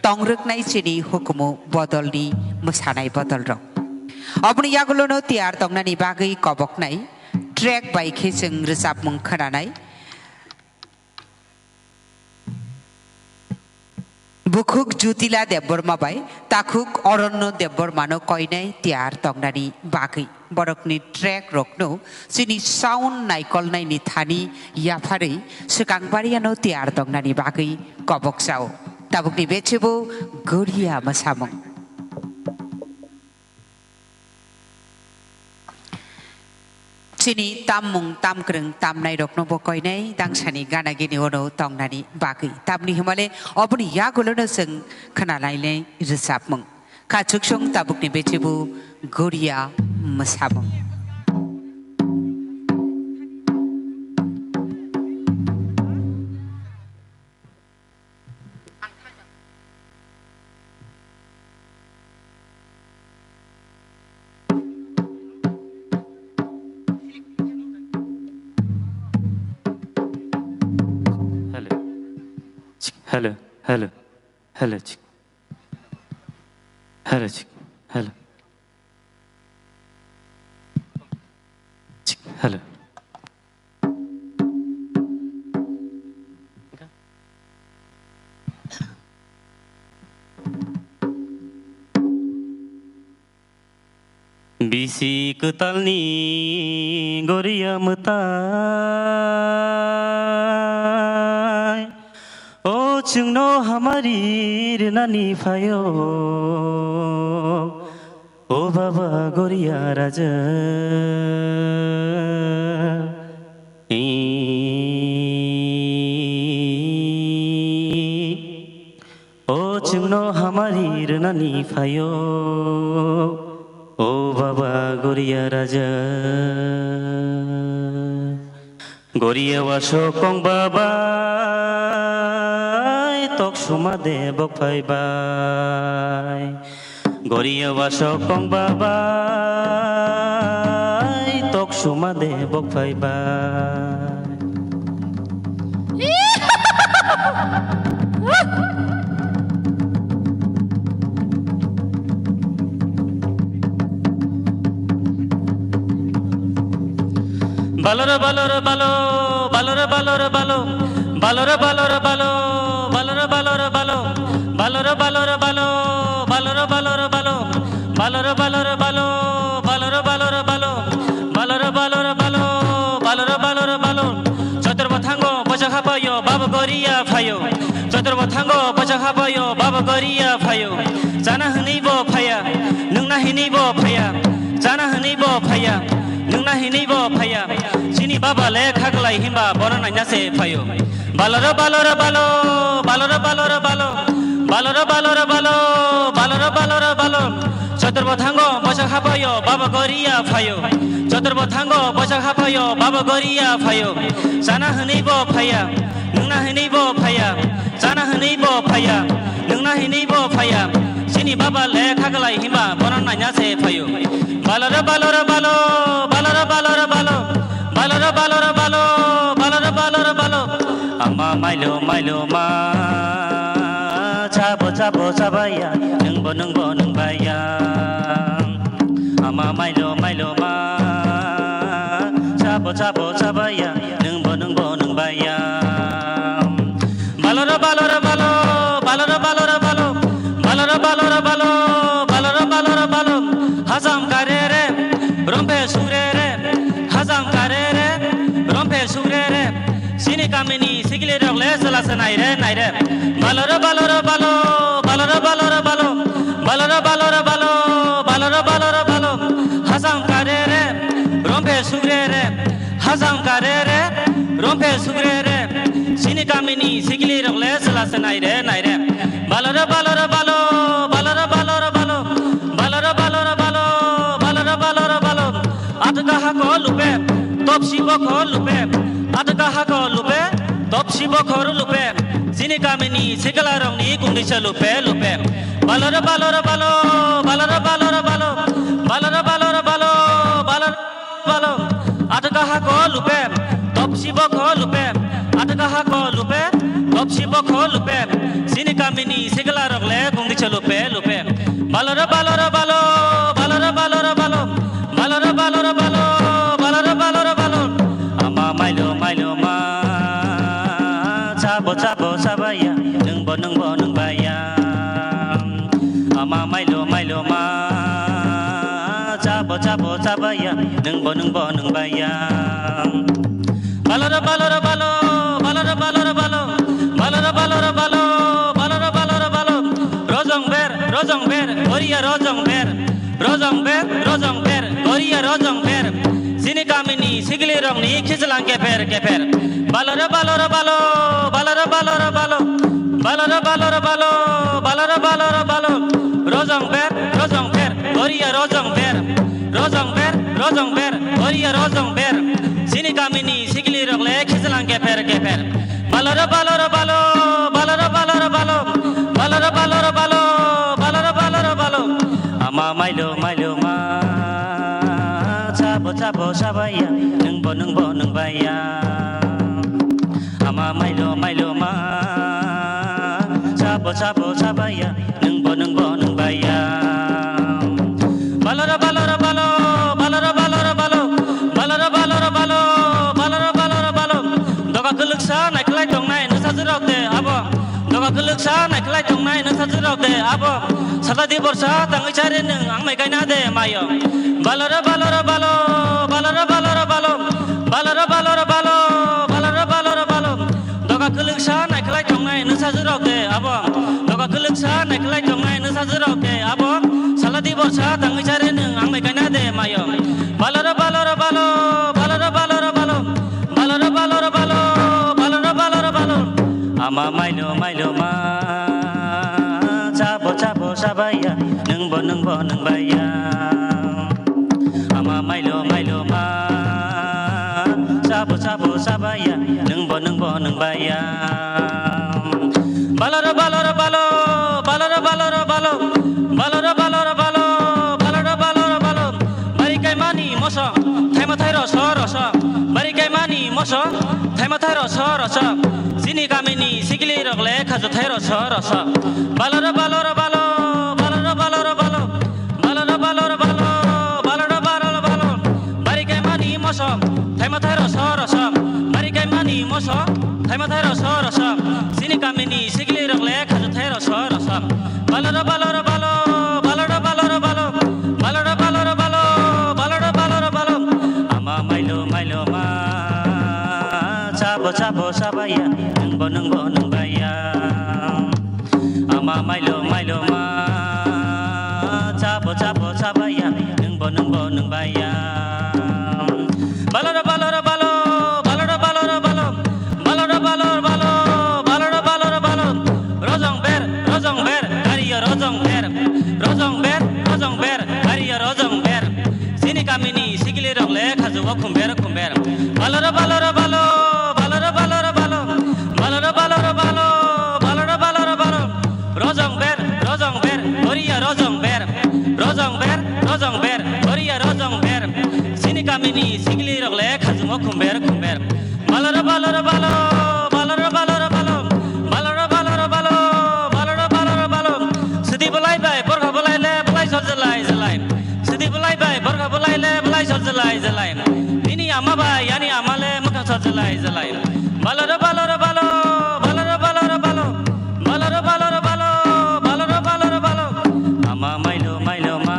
tongrwknai chini hukumu bodolni mwsanai bodolrok. Oboni yagulono tiyar tongnani bagwi koboknai track bai khe chwng rwchapmung khwnanai. Bukhuk Jutila Debbarma bai takhuk Oronno Debbarmano koinai tiyar tongnani bagwi. Borokni track rokno chini sound naikolnaini thani yapharwi swkang bariano tiyar tongnani bagwi kobok chao. Tabukni bechebo Goria mwsamung. Chini tammung tamkwrwng tamnairokno bo koinai dangsani gana gini ono tongnani bagwi. Tamni hwnmale oboni yagulono chwng khwnalainai rwchapmung. Kha chuksung tabukni bechebo Goria mwsamung. Hello. Hello. Hello. Hello. Hello. Hello. Bisi kwtalni Goria mwtai, o chwngno hamari rwnani phaio. O baba Goria raja, i, o chwngno hamari rwnani phaio, o baba Goria raja. Goria wasok kong babai, tok suma de bok phai bai. Goria wasok kong babai, tok suma de bok phai bai. Baloro baloro balo, baloro baloro balo, baloro baloro balo, baloro baloro balo, baloro baloro balo, baloro baloro balo, baloro baloro balo, baloro baloro balo, baloro baloro balo, baloro baloro balo. Chotor bothango bosa khapayo, babo goria phayo. Chotor bothango bosa khapayo, babo goria phayo. Chana hwnwi bo phaya, nungna hwnwi bo phaya. Chana hwnwi bo phaya, nungna hwnwi bo phaya. Chini baba le khaklai himba bono naina se phayo. Baloro baloro balo, baloro baloro balo, baloro baloro balo, baloro baloro balo. Chotor bothango bosa khapayo, baba goria phayo. Chotor bothango bosa khapayo, baba goria phayo. Chana hwnwi bo phaya, nungna hwnwi bo phaya. Chana hwnwi bo phaya, nungna hwnwi bo phaya. Chini baba le khaklai himba bono naina se phayo. Baloro baloro balo, baloro baloro balo, baloro baloro balo, baloro baloro balo. Ama mailo mailo ma, chabo chabo chabaya, nungbo nungbo nungbaya. Ama mailo mailo ma, chabo chabo chabaya, nungbo nungbo nungbaya. Baloro baloro balo, baloro baloro balo, baloro baloro balo, baloro baloro balo. Hajam karere, romphe surere, hajam karere, romphe surere. Chini kamini sikli rok le chwla se naire naire. Baloro baloro balo, baloro baloro balo, baloro baloro balo, baloro baloro balo. Hajam karere, romphe surere. Hajam karere, romphe sugrere, chini kamini sikli rok le chwla se naire naire. Baloro baloro balo, baloro baloro balo, baloro baloro balo, baloro baloro balo. Atka hako lupe, topsi bokho lupe, atka hako lupe, topsi bokho lupe. Chini kamini sikla rokni kungni se lupe lupe. Baloro baloro balo, baloro baloro balo, baloro baloro balo, baloro balo, atka hako lupe, topsi bokho lupe, atka hako lupe, topsi bokho lupe. Chini kamini sikla rok le kungni se lupe lupe. Baloro baloro balo, baloro baloro balo, baloro baloro balo, baloro baloro balo. Ama mailo mailo ma, chabo chabo chabaya, nungbo nungbo nungbaya. Ama mailo mailo ma, chabo chabo chabaya, nungbo nungbo nungbaya. Baloro baloro balo, baloro baloro balo, baloro baloro balo, baloro baloro balo. Rojong ber, rojong ber, goria rojong ber. Rojong ber, rojong ber, goria rojong ber. Chini kamini sikli rokni khichlang kepher kepher. Baloro baloro balo, baloro baloro balo, baloro baloro balo, baloro baloro balo. Rojong ber, rojong ber, goria rojong ber. Rojong ber, rojong ber, goria rojong ber. Chini kamini sikli rok le khichlang kepher kepher. Baloro baloro balo, baloro baloro balo, baloro baloro balo, baloro baloro balo. Ama mailo mailo ma, chabo chabo chabaya, nungbo nungbo nungbaya. Ama mailo mailo ma, chabo chabo chabaya, nungbo nungbo nungbaya. Baloro baloro balo, baloro baloro balo, baloro baloro balo, baloro baloro balo. Doga kwlwksa naikhlai tongnai nwsajwk rok de abo. Doga kwlwksa naikhlai tongnai nwsajwk rok de abo. Sala di borsa tangwi chari nwng ang mai kaina de mayo. Baloro baloro balo, baloro baloro balo, baloro baloro balo, baloro baloro balo. Doga kwlwksa naikhlai tongnai nwsajwk rok de abo. Doga kwlwksa naikhlai tongnai nwsajwk rok de abo. Sala di borsa tangwi chari nwng ang mai kaina de mayo. Baloro baloro balo, baloro baloro balo, baloro baloro balo, baloro baloro balo. Ama mailo mailo ma, chabo chabo chabaya, nungbo nungbo nungbaya. Ama mailo mailo ma, chabo chabo chabaya, nungbo nungbo nungbaya. Baloro baloro balo, baloro baloro balo, baloro baloro balo, baloro baloro balo. Bari kaimani moso, thaima thairo so roso. Bari kaimani moso, thaima thairo so roso. Chini kamini sikli rok le khajo thairo so roso. Baloro baloro balo, baloro baloro balo. Baloro baloro balo, baloro baloro balo. Bari kaimani moso, thaima thairo Roso, thaima thai roso, roso. Chini kamini sikli rok le khajo thai roso, roso. Baloro, baloro, balo, baloro, baloro, balo. Baloro, baloro, balo, baloro, baloro, balo. Ama mailo, mailo ma, chabo, chabo, chabaya, nungbo, nungbo, nungbaya. Ama mailo mailo ma, chabo chabo chabaya, nungbo nungbo nungbaya. Baloro baloro balo, baloro baloro balo, baloro baloro balo, baloro baloro balo. Rojong ber, rojong ber, gariyo rojong ber, rojong ber, rojong ber, gariyo rojong ber. Chini kamini sikili rok le khajugo khumber khumber. Baloro baloro balo, baloro baloro balo, baloro baloro balo, baloro baloro balo. Rojong ber, rojong ber, goriya rojong ber, rojong ber, rojong ber, goriya rojong ber. Chini kamini sikili rok le khajugo khumber khumber. Baloro baloro balo, baloro baloro balo, baloro baloro balo, baloro baloro balo. Sidi bolai bai, borga bolai le, bolai sot jelai jelai. Sidi bolai bai, borga bolai le, bolai sot jelai jelai. Nini ama bai, yani ama le, mwkhang sot jelai jelai. Baloro baloro balo, baloro baloro balo, baloro baloro balo, baloro baloro balo. Ama mailo mailo ma,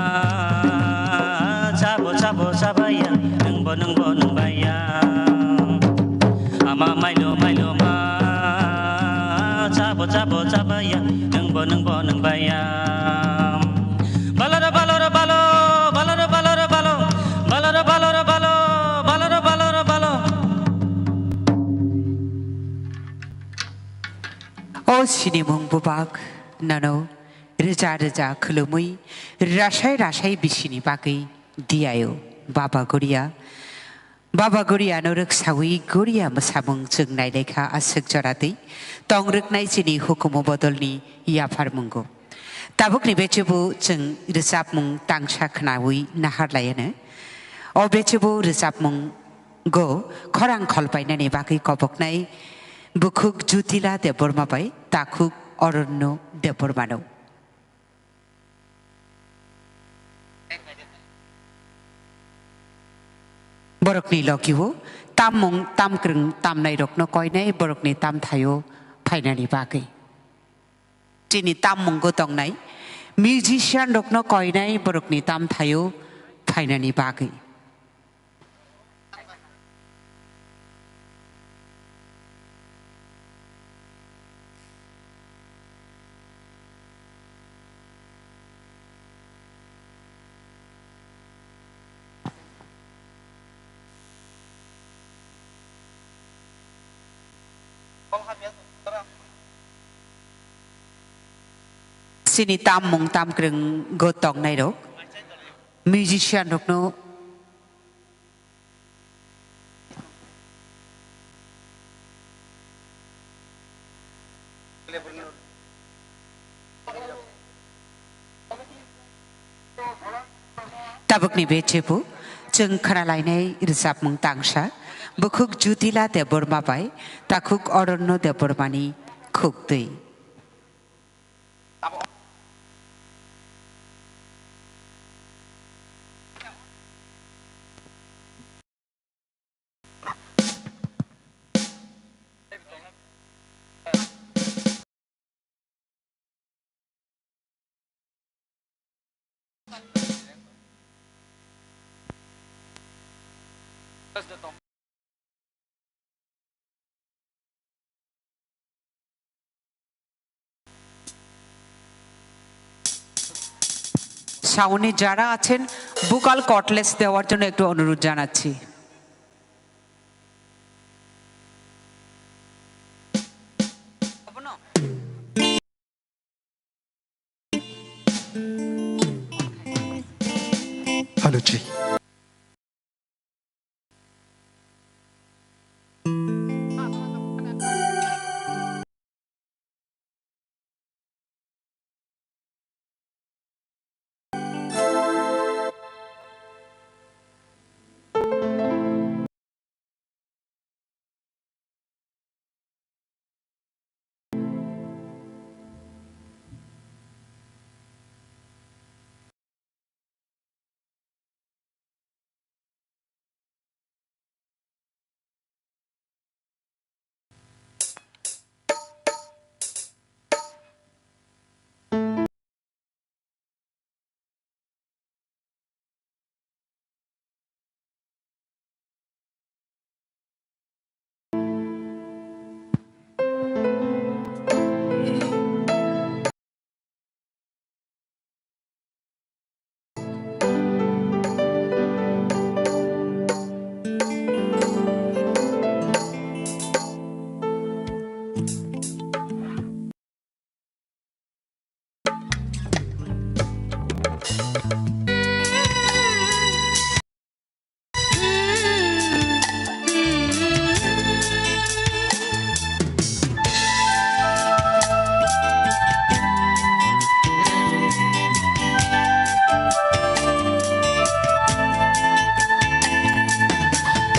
chabo chabo chabaya, nungbo nungbo nungbaya. Ama mailo mailo ma, chabo chabo chabaya, nungbo nungbo nungbaya. Baloro baloro balo, baloro baloro balo, baloro baloro balo, baloro baloro balo. O sinimung bubak, nono rwja rwja khulumwi, rasai rasai bisini bagwi diyaio, Baba Goriya. Baba Goriano rwksawi Goriya mwsamung chwng nailaikha aswk joratwi tong rwknai chini hukumu bodolni yapharmungo. Tabukni bechubu chwng rwchapmung tangsa khnawi naharlaiano. O bechubu rwchapmungo khorang kholpainani bagwi koboknai bukhuk Jutila Debbarma bai takhuk Oronno Debbarmano. Borokni logio tammung tamkwrwng tamnairokno koinai borokni tamthaio phainani bagwi. Chini tammungo tongnai musician rokno koinai borokni tamthaio phainani bagwi. Chini tammung tamkwrwng go tongnai rok, musician rokno Tabukni bechebu chwng khnalainai rwchapmung tangsa, bukhuk Jutila Debbarma bai takhuk Oronno Debbarmani khuktwi. সাউন্ডে যারা আছেন, ভোকাল কটলেস দেওয়ার জন্য একটু অনুরোধ জানাচ্ছি। Hello, G.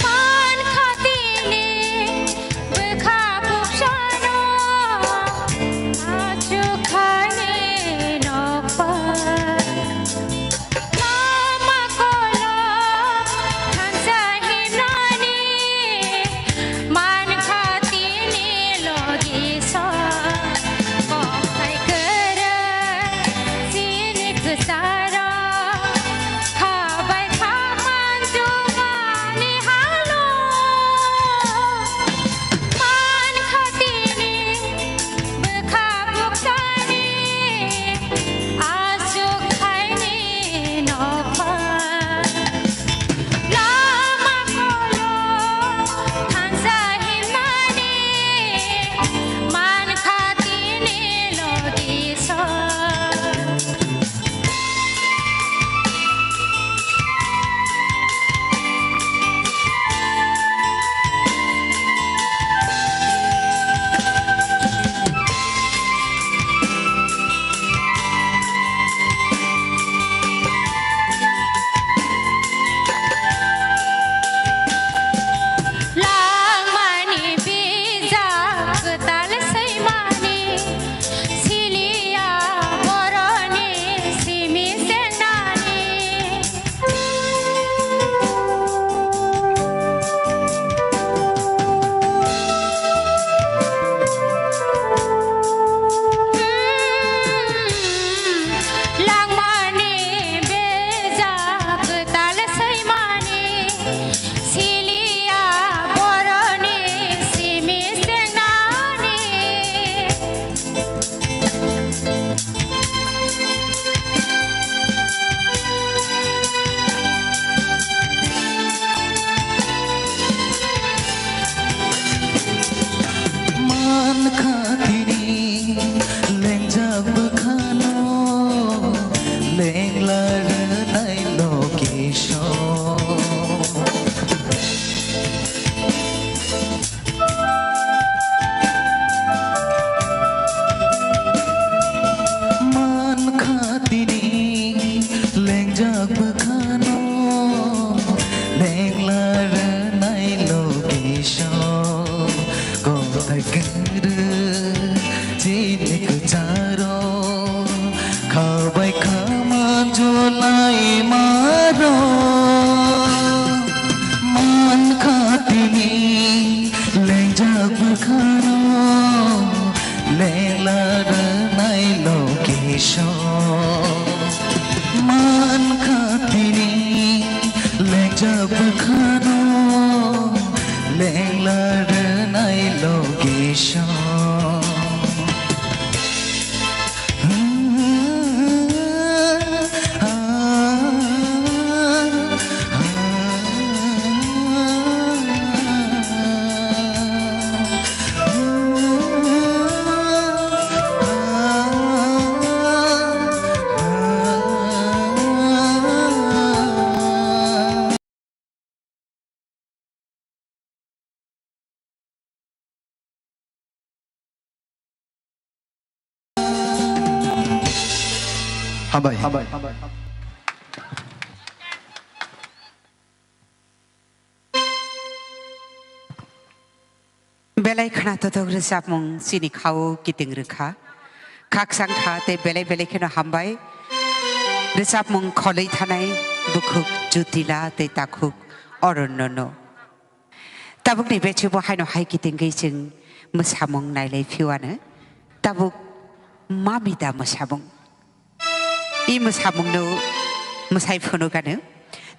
Man khatini bwkha buksano achukhaini nokbar. Lama kolok thansa himnani man khatini logi sa. Kothai kwrwng chini kwcharo khabai kha manjumani halo. Man khatini bwkha buksani aswk khaini nokha. Lama kolok thansa himnani man khatini logi sa. Langmani bijap kwtal swimani, siliya boroni simi chengnani. Langmani bejak kwtal swimani, siliya boroni simi chengnani. Man khatini lengjak bwkhano lengla rwnai location. Man khatini lengjak bwkhano lengla rwnai location. Kothai kwrwng chini kwcharo khabai kha manjulai maro. Man khatini lengjak bwkhano lengla rwnai location. Man khatini lengjak bwkhano lengla rwnai location. Hambai. Hambai. Belai khwnatotok rwchapmung chini khao kiting rwkha. Khakchang kha tei belai belai kheno hambai. Rwchapmung kholwi thanai bukhuk Jutila tei takhuk Oronno no. Tabukni bechibo haino hai kitingwi chwng mwsamung nailai phiwano. Tabuk Mamita mwsamung. I mwsamungno mwsai phunukano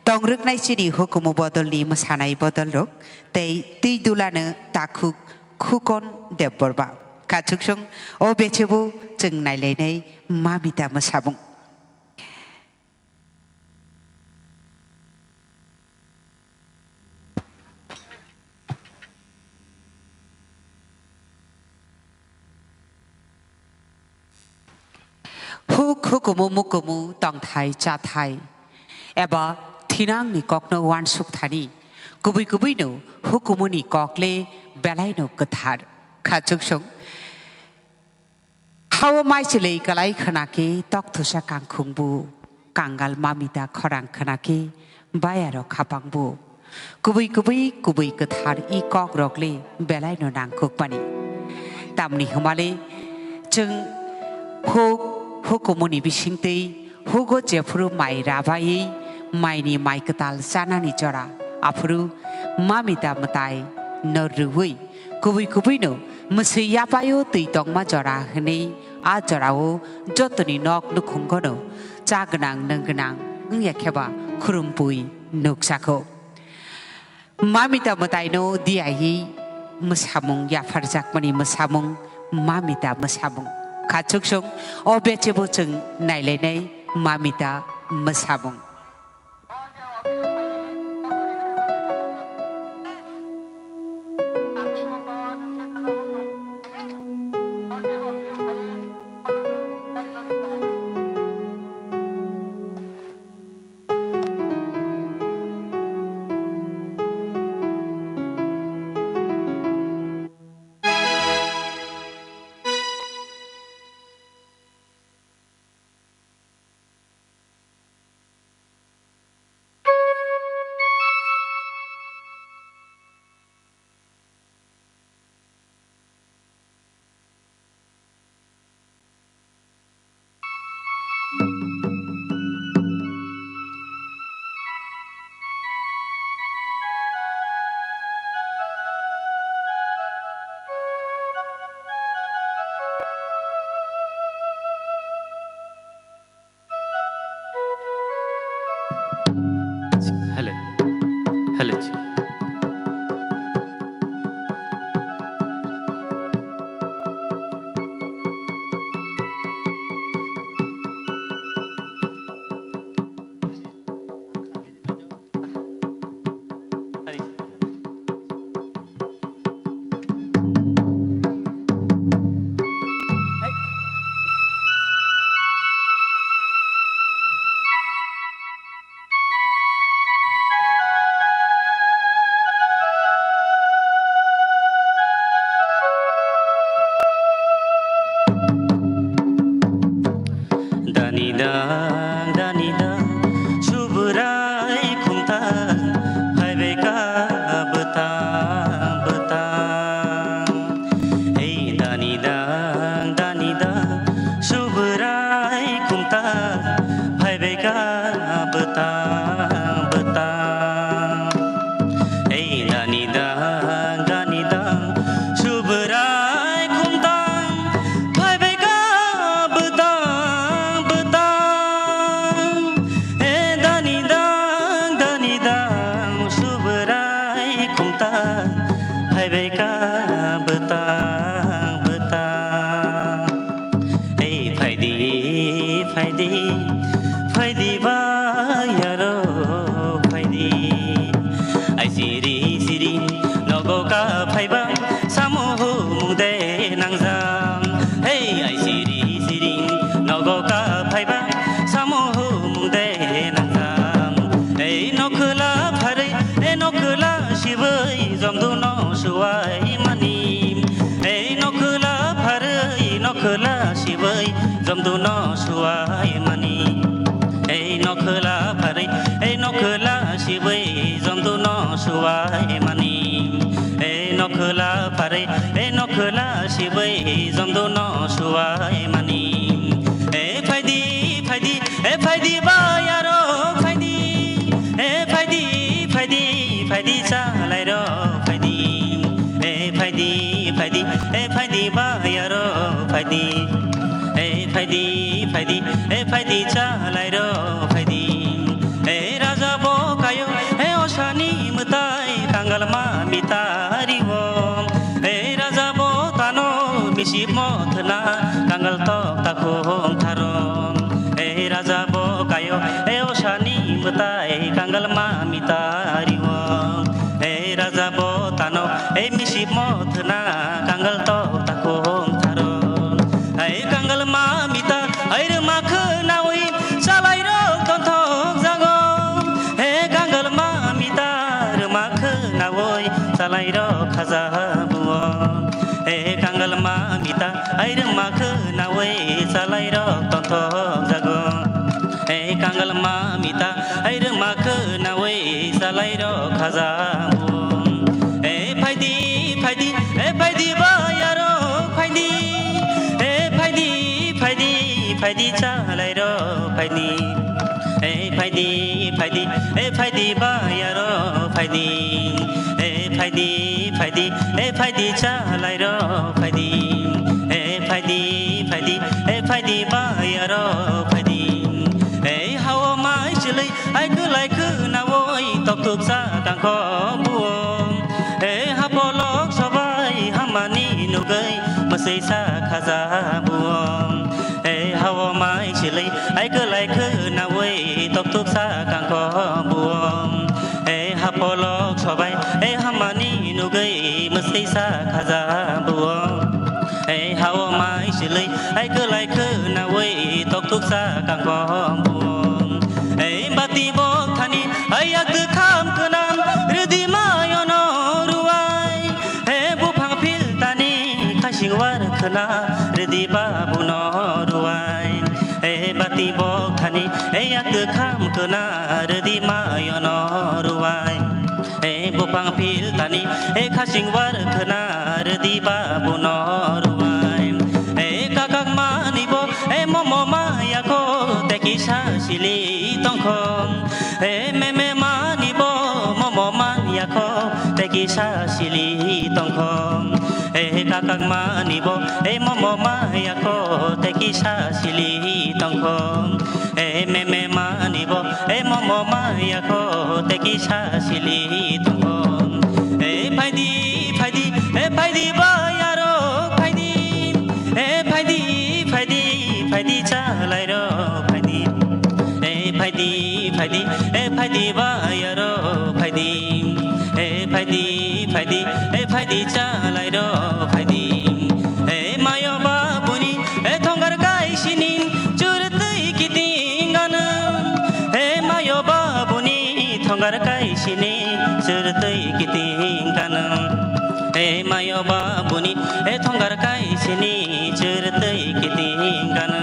tongrwknai chini hukumu bodolni mwsanai bodolrok tei twi dulano takhuk Khukon Debbarma. Kachuksong o bechibo chwng nailainai Mamita mwsamung. Huk hukumu mukumu tongthai chathai eba thinangni kokno uansuk thani, kubui kubuino hukumuni kokle belaino kwthar. Khachuksong hao maichwlwi kwlai khwnakhe tokthusa kangkhungbu, kangal mamita khorang khwnakhe bayaro khapangbu. Kubui kubui kubui kwthar i kokrokle belaino nangkukmani. Tamni hwnmale chwng huk hukumuni bisingtwi hugo jephuru mai rabaiwi maini mai kwtal chanani jora, aphuru mamita mwtai no rwui kubui kubuino mwswi yapaio twi tongma jora hwnwi a jorao jotoni nok nukhungono cha gwnang nwng gwnang wngya kheba khurumpui nukjakho. Mamita mwtaino diyahi mwsamung, yapharjakmani mwsamung, mamita mwsamung. Khachuksong o bechebo chwng nailainai mamita mwsamung. Hello. Hello. Dani dang, dani dang, Subrai khumta, phaibai ka bwtang, bwtang. Hei dani dang, dani dang, Subrai khumta, phaibai ka bwtang, bwtang. Hei dani dang, dani dang, Subrai khumtang, phaibai ka bwtang, bwtang. Hei dani dang, dani dang, Subrai khumtang, phaibai ka bwtang, bwtang. Ei phaidi, phaidi, phaidi ba yaro phaidi. Ai siri siri nogo ka phaiba samo humung de nangjam. Hey, ai siri siri nogo ka phaiba samo humung de nangjam. Ei nokhwla pharwi, ei nokhwla sibwi jomdu no suwai mani. Ei nokhwla pharwi, nokhwla sibwi jomdu no suwai mani. Ei nokhwla pharwi, ei nokhwla sibwi jomdu no suwai mani. Ei nokhwla pharwi, ei nokhwla sibwi jomdu no suwai mani. Ei phaidi, phaidi, ei phaidi ba yaro phaidi. Ei phaidi, phaidi, phaidi chalai ro phaidi. Ei phaidi, phaidi, ei phaidi ba yaro phaidi. Ei phaidi, phaidi, ei phaidi chalai ro phaidi. Ei raja bo kayo, ei osani mwtai kangal ma mitari o. Ei raja bo tano misip mo thwna kangal tok takhung tharo. Ei raja bo kayo, ei osani mwtai kangal ma mitari o. Ei raja bo tano, ei misip mo thwna kangal tok takhung tharo. Ei kangal ma mita, ei rwma khw Khwnawi chalairok tonthok jago. Ei kangal mamita, ei rwma khwnawi chalairok khajago. Ei phaidi, phaidi, ei phaidi bayarok phaidi. Ei phaidi, phaidi, phaidi chalairok phaidi. Ei phaidi, phaidi, ei phaidi bayarok phaidi. Ei phaidi, phaidi, ei phaidi chalairok phaidi. Ei phaidi, phaidi, ei phaidi bayarok phaidi. Ei hao mai chwlwi ai kwlai khwnawi tokthuk cha kangkho buo. Ei hapolok sobai hamani nugwi mwswi sa khaja buo. Ei hao mai chwlwi ai kwlai khwnawi tokthuk sa kangkho buo. Ei hapolok sobai ei hamani nugwi mwswi sa khaja buo. Ei hao mai chwlwi ai kwlai khwnawi tokthuk sa kangkho buo. Ei bati bok thani ai yak kwkham kwnam rwdi mai ono ruwai. Ei buphang philtani khasing war khwna rwdi babuno ruwai. Ei bati bok thani ei yak kwkham kwnam rwdi mai ono ruwai. Ei buphang philtani ei khasing war khwna rwdi babuno ruwai. Ei kakak mani bo ei momo maya kho tei kisa sili tongkho. Ei meme mani bo momo maya kho tei kisa sili tongkho. Ei kakak mani bo ei momo maya kho tei kisa sili tongkho. Ei meme mani bo ei momo maya kho tei kisa sili tongkho. Ei phaidi, phaidi, ei phaidi bayarok phaidi. Ei phaidi, phaidi, phaidi chalairok phaidi. Ei phaidi, phaidi, ei phaidi bayarok phaidi. Ei phaidi, phaidi, ei phaidi chalairok phaidi. Ei mayo babuni ei thongar kaisini churtwi kiting ganw. Ei mayo babuni thongar kaisini churtwi kiting ganw. Ei mayo babuni ei thongar kaisini churtwi kiting ganw.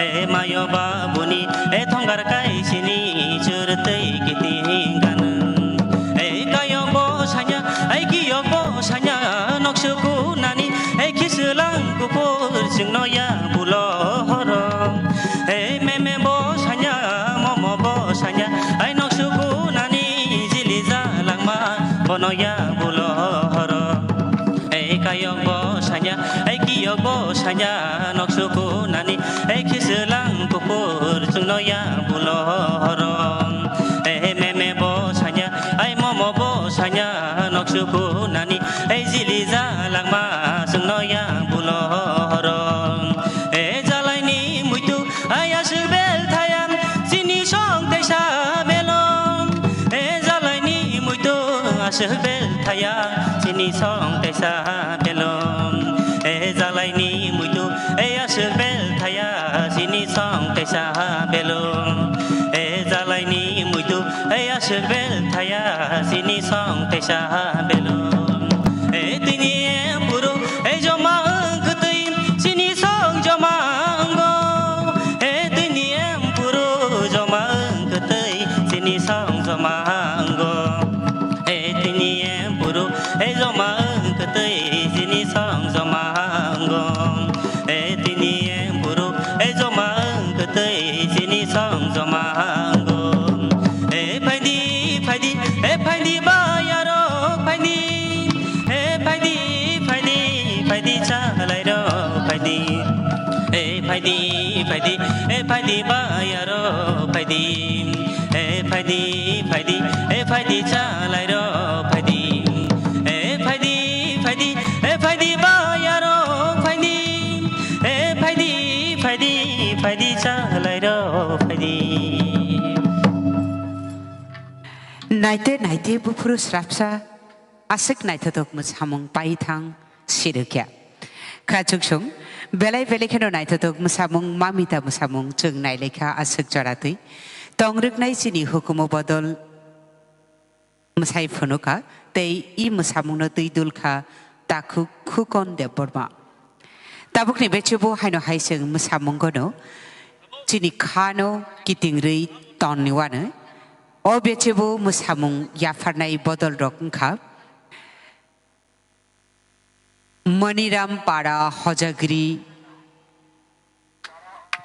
Ei mayo babuni ei thongar kaisini churtwi kiting ganw. Ei kayok bo sanya, ei kiyok bo sanya, noksuku nani ei khiselang kuphur chwngno ya bulo horo. Ei meme bo sanya, momo bo sanya, ei noksuku nani jili jalangma bono ya bulo horo. Ei kayok bo sanya, ei kiyok bo sanya, noksuku nani ei khiselang kuphur chwngno ya bulo horo. Ei meme bo sanya, ei momo bo sanya, noksuku nani ei jili jalangma chwngno ya bulo horo. Ei jalaini muitu ai aswk bel thaya chini song teisa belong. Ei jalaini muitu aswk bel thaya chini song teisa belong. Ei jalaini muitu ei aswk bel thaya chini song teisa belong. Ei jalaini muitu ei aswk bel thaya chini song teisa belong. Ei tini em puru ei joma wng kwtwi chini song joma wngo. Ei tini em puru joma wng kwtwi chini song joma wngo. Ei tini em puru ei joma wng kwtwi chini song joma wngo. Ei tini em puru ei joma wng kwtwi chini song joma wngo. Ei phaidi, phaidi, ei phaidi bayarok phaidi. Ei phaidi, phaidi, phaidi chalairok phaidi. Ei phaidi, phaidi, ei phaidi bayarok phaidi. Ei phaidi, phaidi, ei phaidi chalairok phaidi. Ei phaidi, phaidi, ei phaidi bayarok phaidi. Ei phaidi, phaidi, phaidi chalairok phaidi. Naite naite buphuru srapsa aswk naithothok mwsamung paithang sirwkya. Khachuksong belai belai kheno naithothok mwsamung, mamita mwsamung chwng nailaikha aswk joratwi. Tongrwknai chini hukumu bodol mwsai phunukha tei i mwsamungno twi dulkha takhuk Khukon Debbarma. Tabukni bechebo haino hai chwng mwsamungono chini khano kitingrwi tonni wano. O bechebo mwsamung yapharnai bodolrok wngkha Maniram Para Hojagiri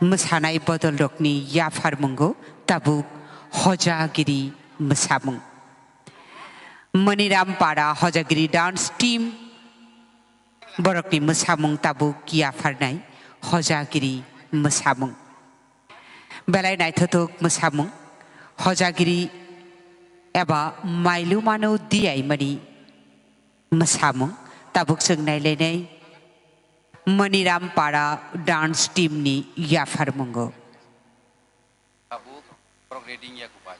mwsanai bodolrokni yapharmungo tabuk Hojagiri mwsamung. Maniram Para Hojagiri dance team borokni mwsamung tabuk yapharnai Hojagiri mwsamung. Belai naithothok mwsamung, Hojagiri eba mailumano diyaimani mwsamung tabuk chwng nailainai Maniram Para dance team ni yapharmungo. Tabuk borok ready wngya kubai.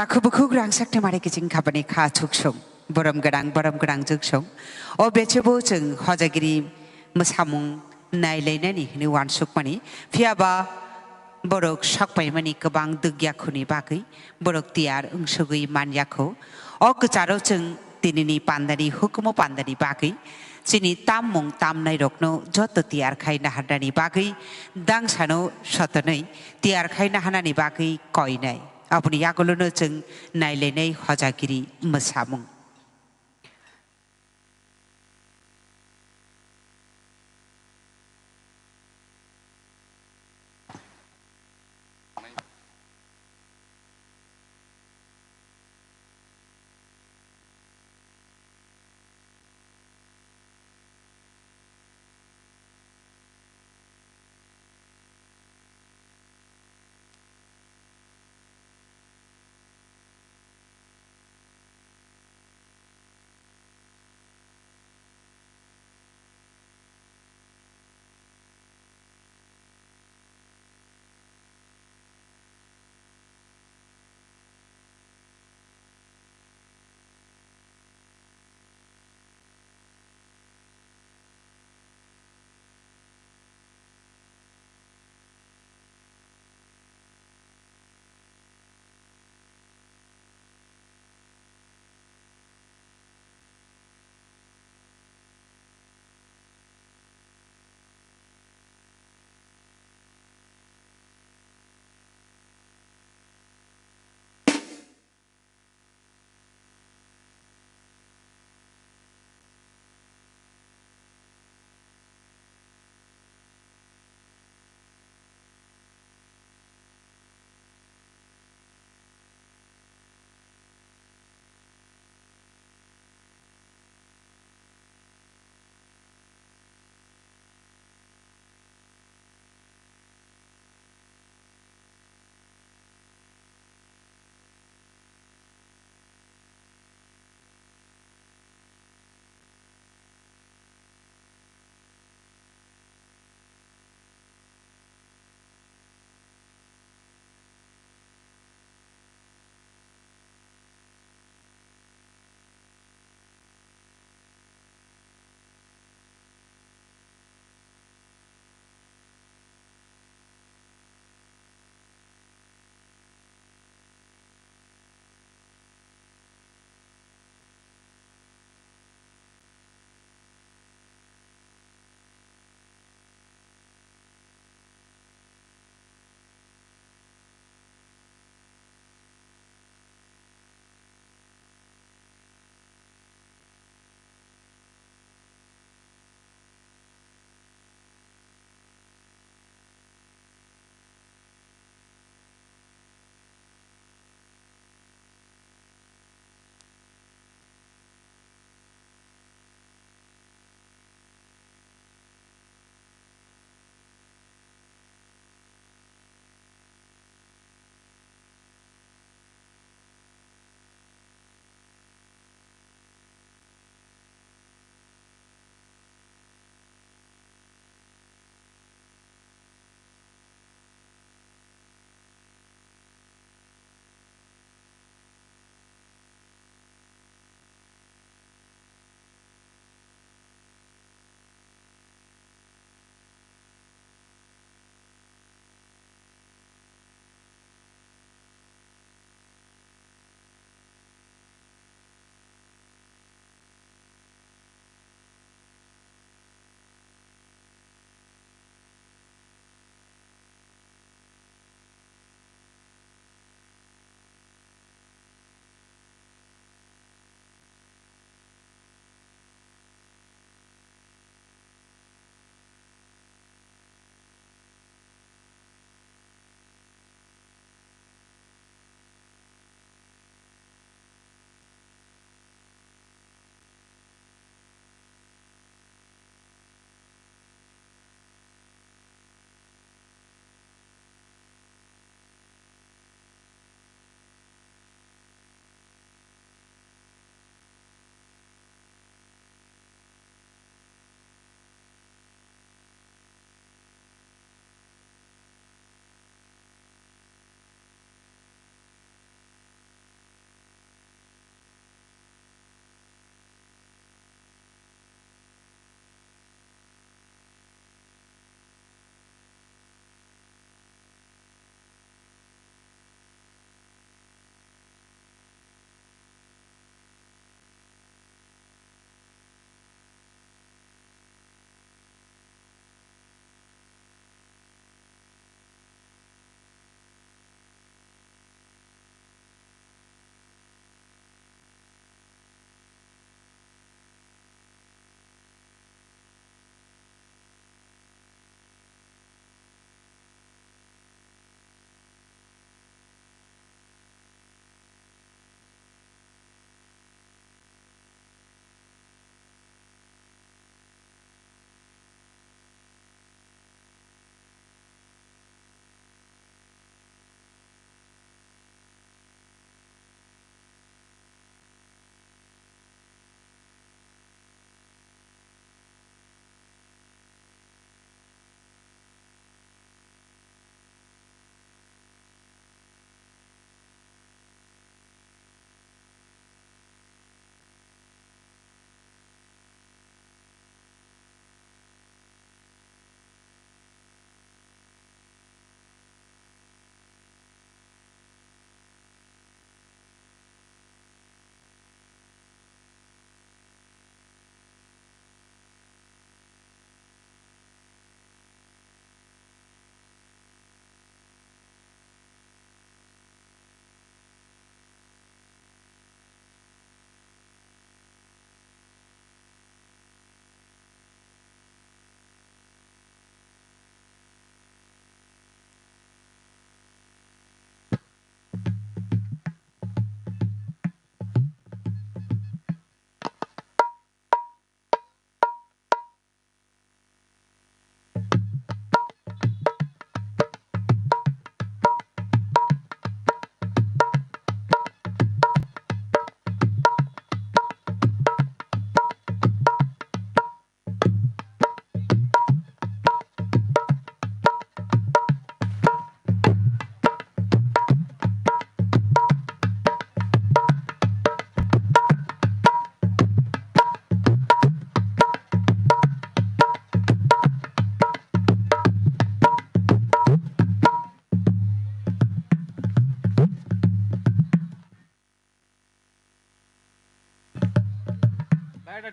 Takhuk bukhuk rangchak ni mari kiching khabani kha chuksong. Borom gwnang, borom gwnang chuksong. O bechebo chwng Hojagiri mwsamung nailainani hwnwi uansukmani. Phiya ba borok sokpaimani kwbang dwkyakhuni bagwi borok tiyar wngsugwi manyakho. O kwcharo chwng tinini pandani hukumu pandani bagwi chini tammung tamnairokno joto tiyar khai naharnani bagwi dangsano sotonwi tiyar khai naharnani bagwi koinai. Aboni yagulono chwng nailainai Hojagiri mwsamung.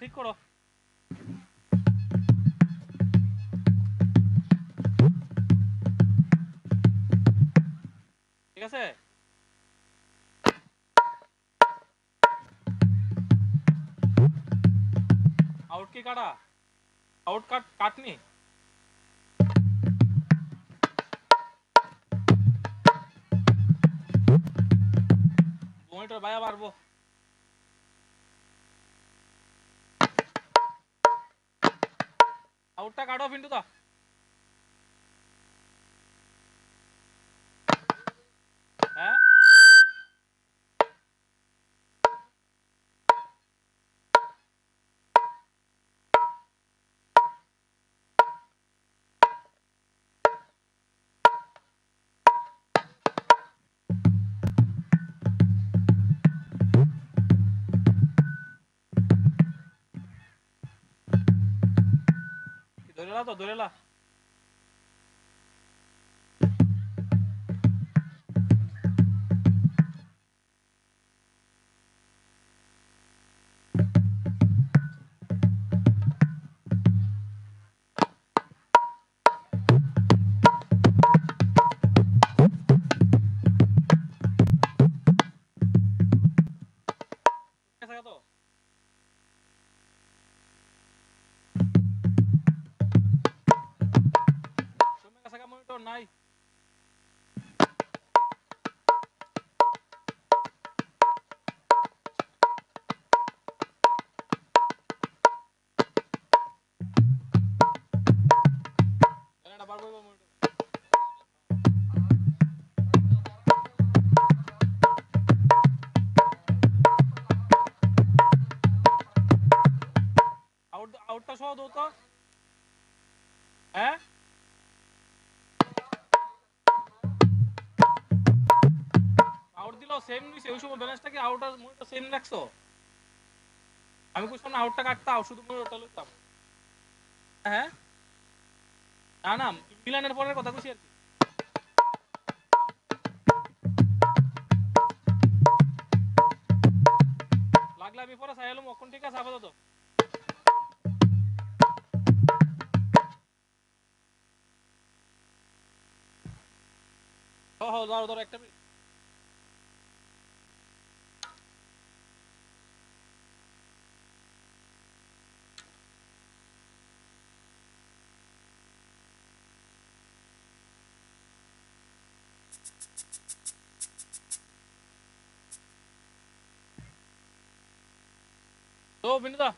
ঠিক করো। ঠিক আছে? আউট কি কাটা? আউট কাট, কাটনি। মনিটর ভাইয়া পারবো। আউটটা কাটো, পিন্টু দা। হ্যাঁ? ধরে লা তো, ধরে লা। আউট, আউটটা সহ দো তো। হ্যাঁ? আউট দিল সেম নিছে, ওই সময় ব্যালেন্সটা কি আউট আর মনিটর সেম রাখছো? আমি কইছিলাম না আউটটা কাটতে, আউট শুধু মনিটরটা লইতাম। হ্যাঁ? না, না, মিলানের পরের কথা কইছি আর কি। লাগলে আমি পরে চাই এলাম, অখন ঠিক আছে আপাতত। হ, হ, দাঁড়াও, দাঁড়াও, একটা মিনিট। তো, বিনোদা।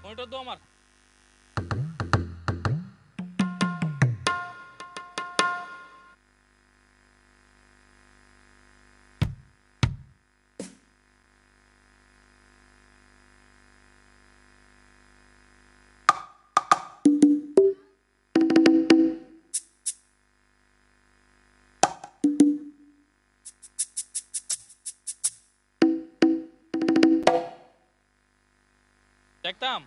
মনিটর দাও আমার। দেখতাম।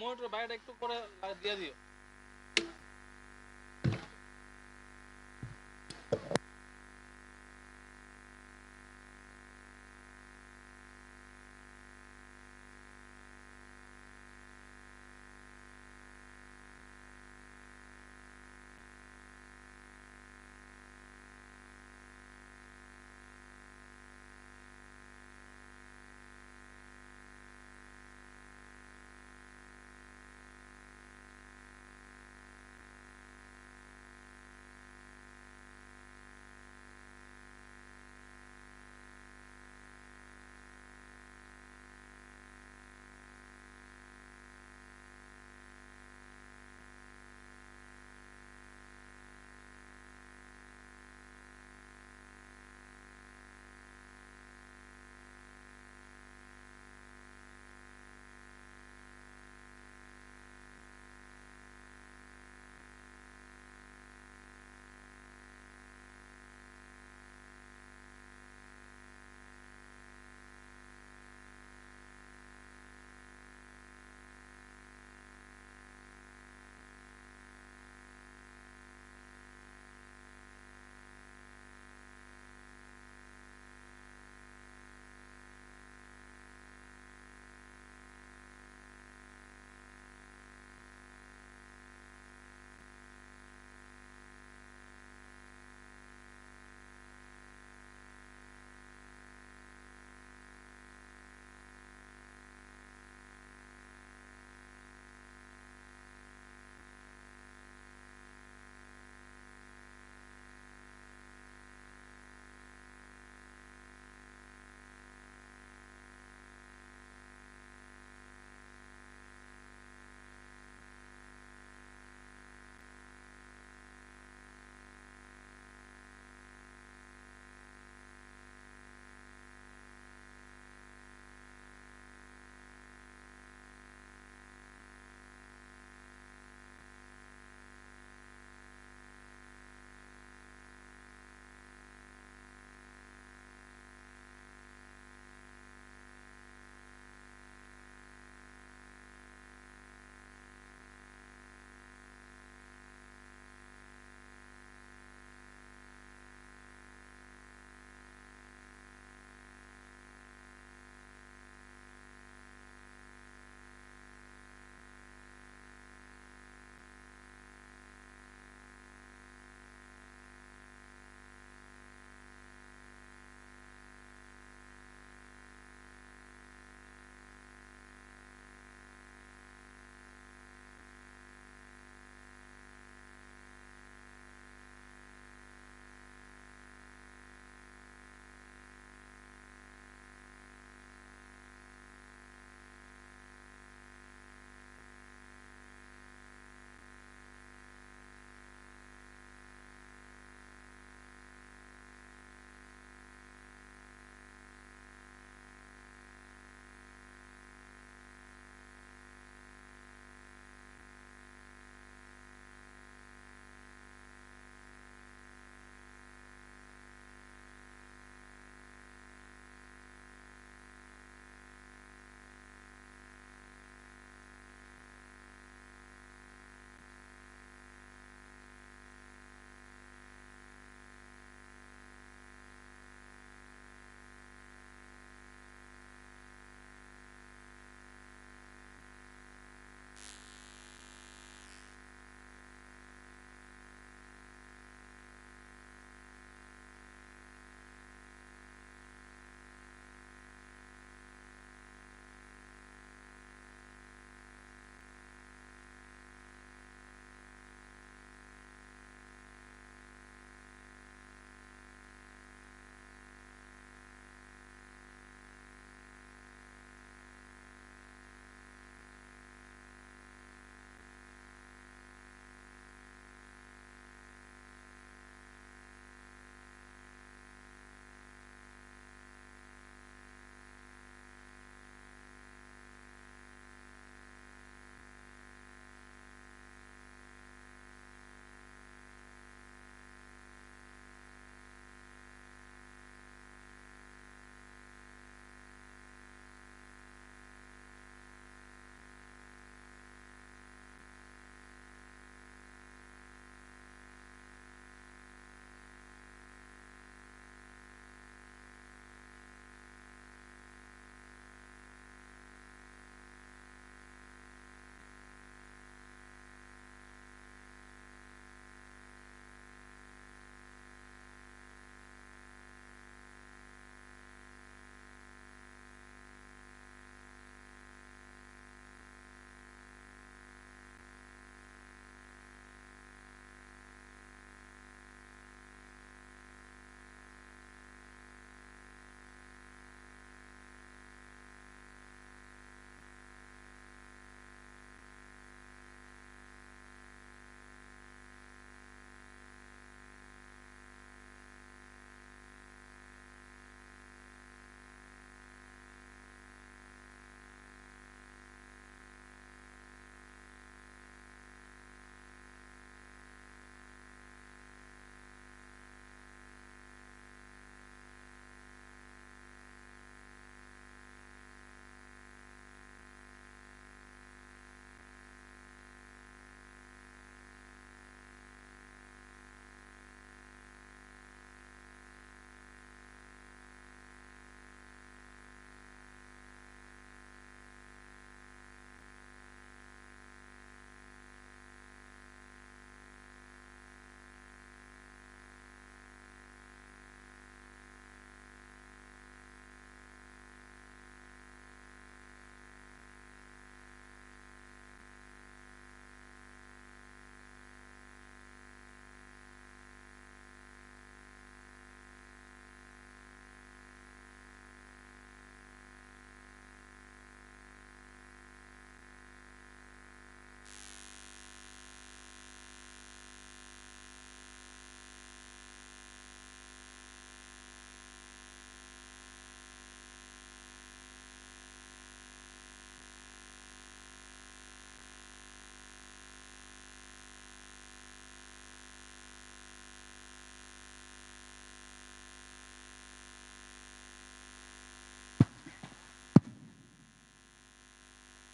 মনিটর বাইরেটা একটু করে লা-, দিয়ে দিও।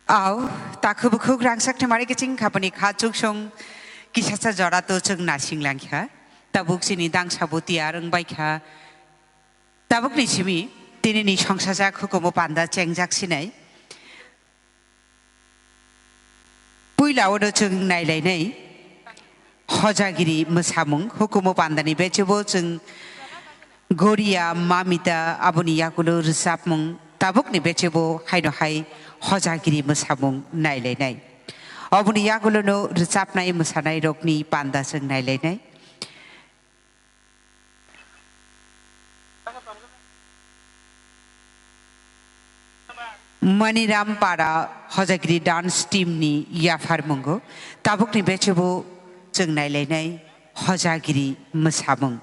Au, takhuk bukhuk rangchak themari kiching khapani kha chuksong kisasa jora to chwng nasing langkha. Tabuk chini dangsa bo tiyar wng baikha. Tabukni simi tinini songsajak hukumu panda chengjak sinai. Puila odo chwng nailainai hojagiri mwsamung hukumu pandani bechebo chwng Goria Mamita aboni yagulo rwchapmung tabukni bechebo haino hai hojagiri mwsamung nailainai. Oboni yagulono rwchapnai mwsanairokni panda chwng nailainai. Maniram Para Hojagiri Dance Team ni yapharmungo tabukni bechebo chwng nailainai hojagiri mwsamung.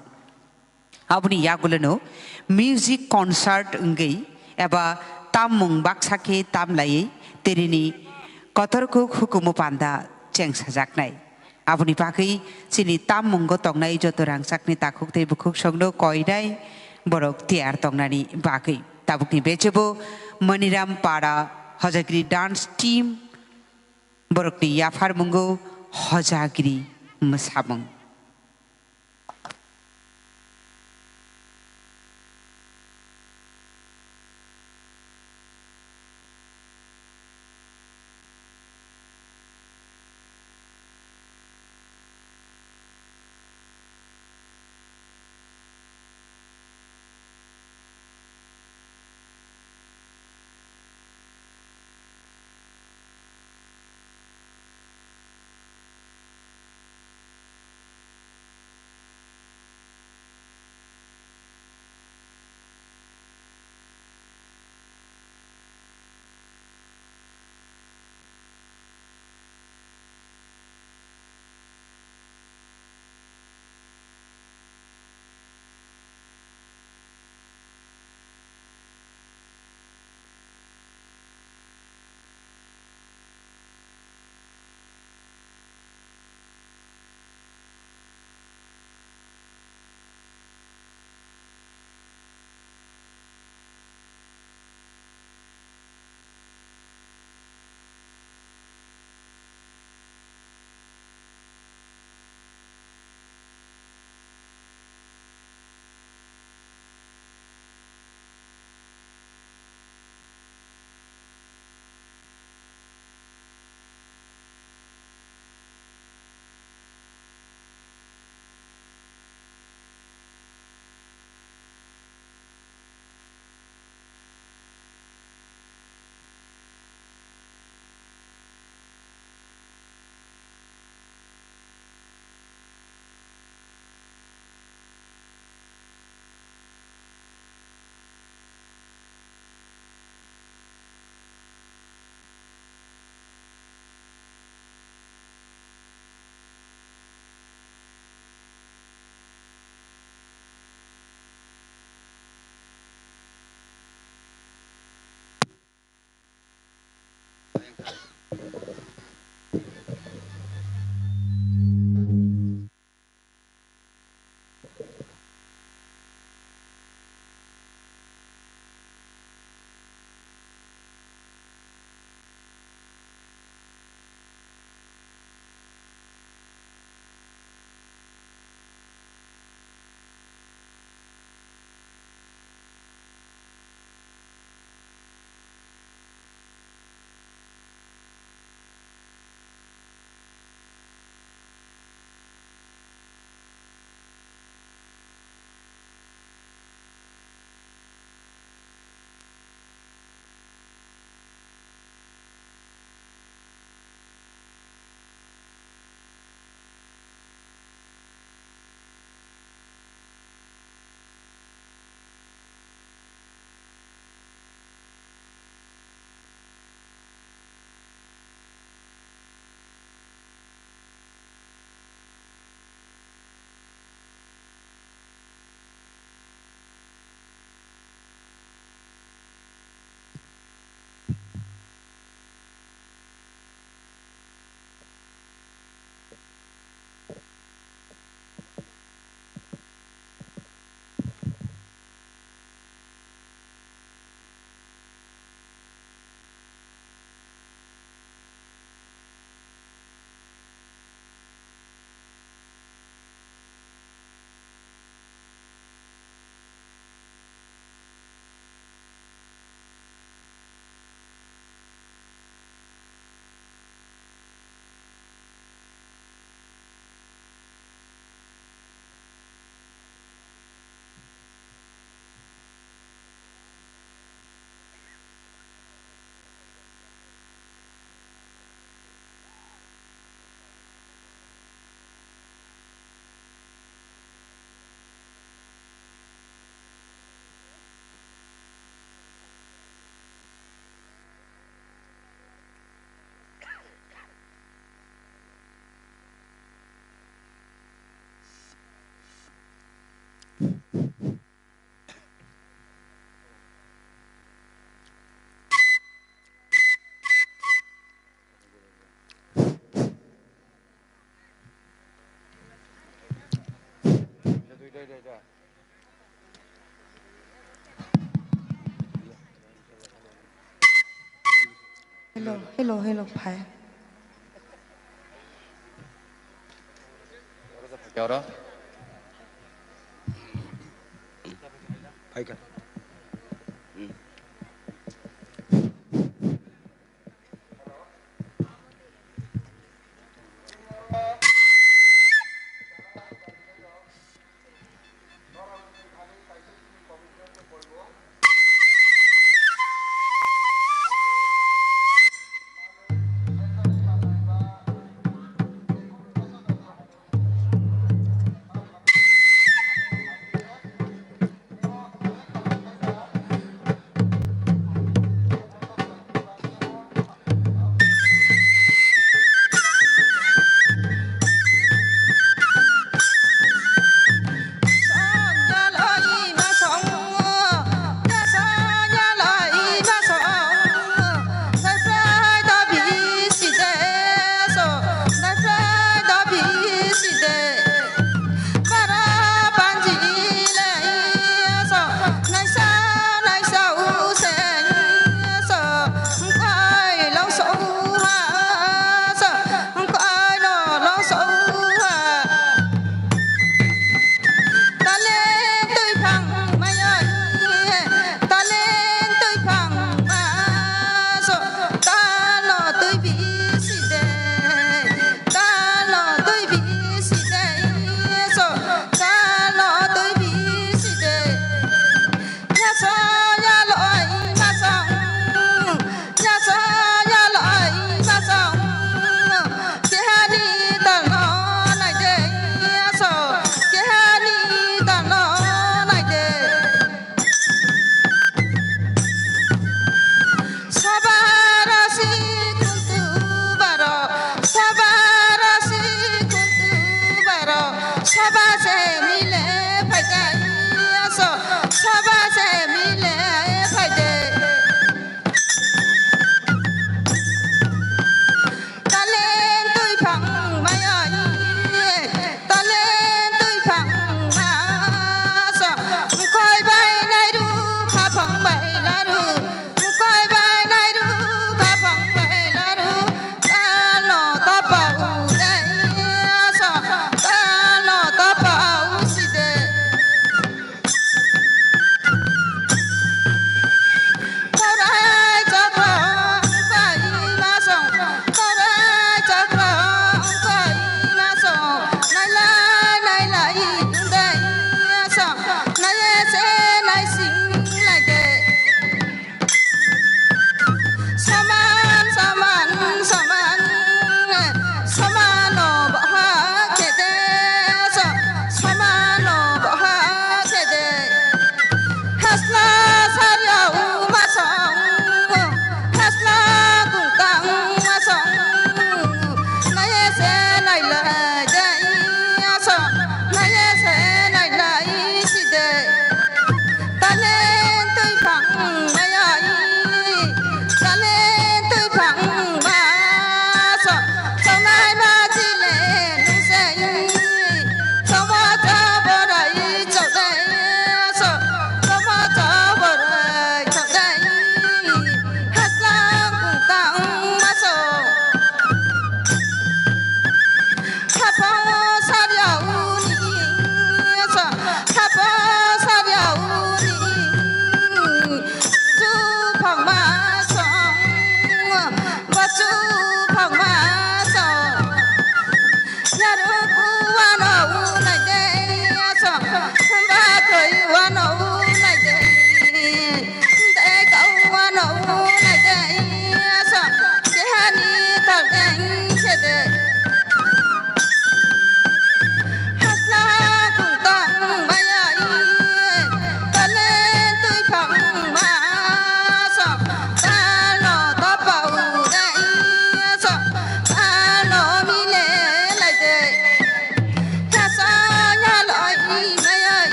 Aboni yagulono music concert wngwi eba tammung baksa khe tamlaiwi terini kotorkuk hukumu panda chengsajaknai. Aboni bagwi chini tammungo tongnai joto rangchakni takhuk tei bukhuk songno koinai borok tiyar tongnani bagwi. Tabukni bechebo Maniram Para Hojagiri Dance Team borokni yapharmungo hojagiri mwsamung. Hello, hello, hello, phai. Oro. Phaikha. Taleng twi phang maya, taleng twi phang ma so, talo twi bisi de, talo twi bisi de so, talo twi bisi de. Ya so ya lo ai ma so, ya so ya lo ai ma so. Kehani talo nai de, ya so, kehani talo nai de. Sabarasi kuntu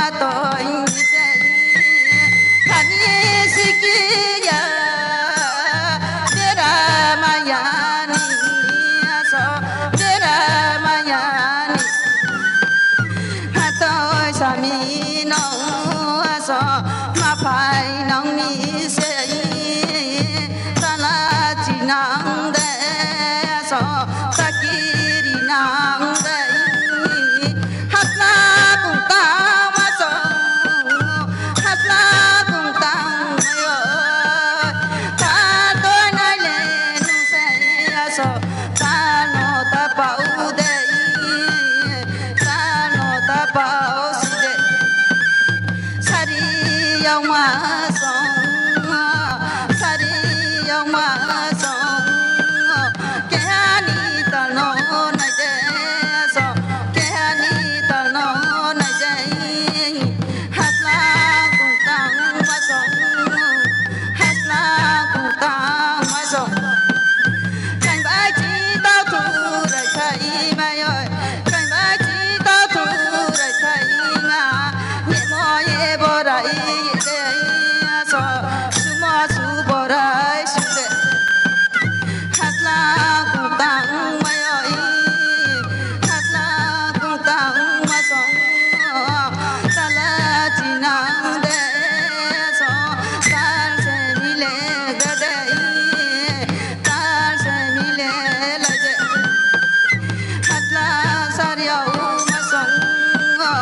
Toi se khani sikiya dera mayani aso dera mayani. Hatoi sami no aso maphai nong mi se tala chinang de aso takiri nang de. Hatla kung tang maso, hatla kung tang mayo. Ta toi nai le nung sai aso, ta no ta pau de, ta no ta pau si de. Sari yong ma song, sari yong ma song. Kehani talno naije so, kehani talno naije. Hasla kung tang ma so, hasla kung tang ma so. Kain bai chi tau tu rai khai ma yo, kain bai chi tau tu rai khai ma. Nemo ye borai ye so, sumo su borai su de. Hasla kung tang mayo i, hasla kung tang ma song, sala chinang de so, tal se mile de de i, tal se mile la de. Hatla sario masongo,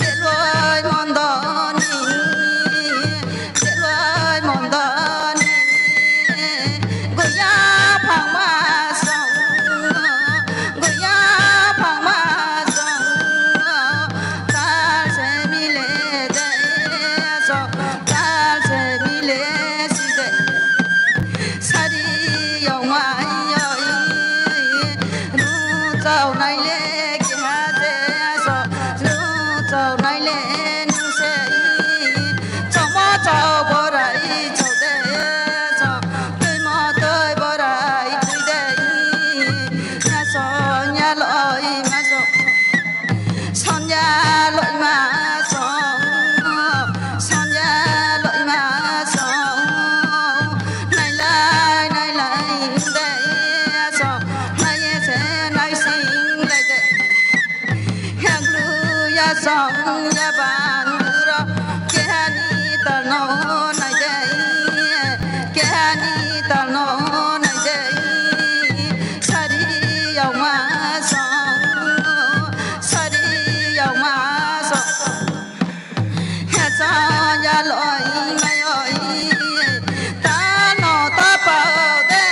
deloi mondoni, deloi mondoni, goya phangma songo, goya phangma songo, tal se mile de so, tal se mile si de. Sari yong mai yoi, nu chau nai le keha de so, nu chau nai le nu se i, chomo chau borai chau de so, tui mo tui borai tui de i, ya so ya loi ma so. Sonya loima song, sonya loima song, nailai nailai de song, naiye se naising lai de. Haglu ya song ya bangro, kehani talno nai de, kehani talno nai de. Sari yong ma song, sari yong ma song. He song ya loi ma yoi, ta no ta pau de,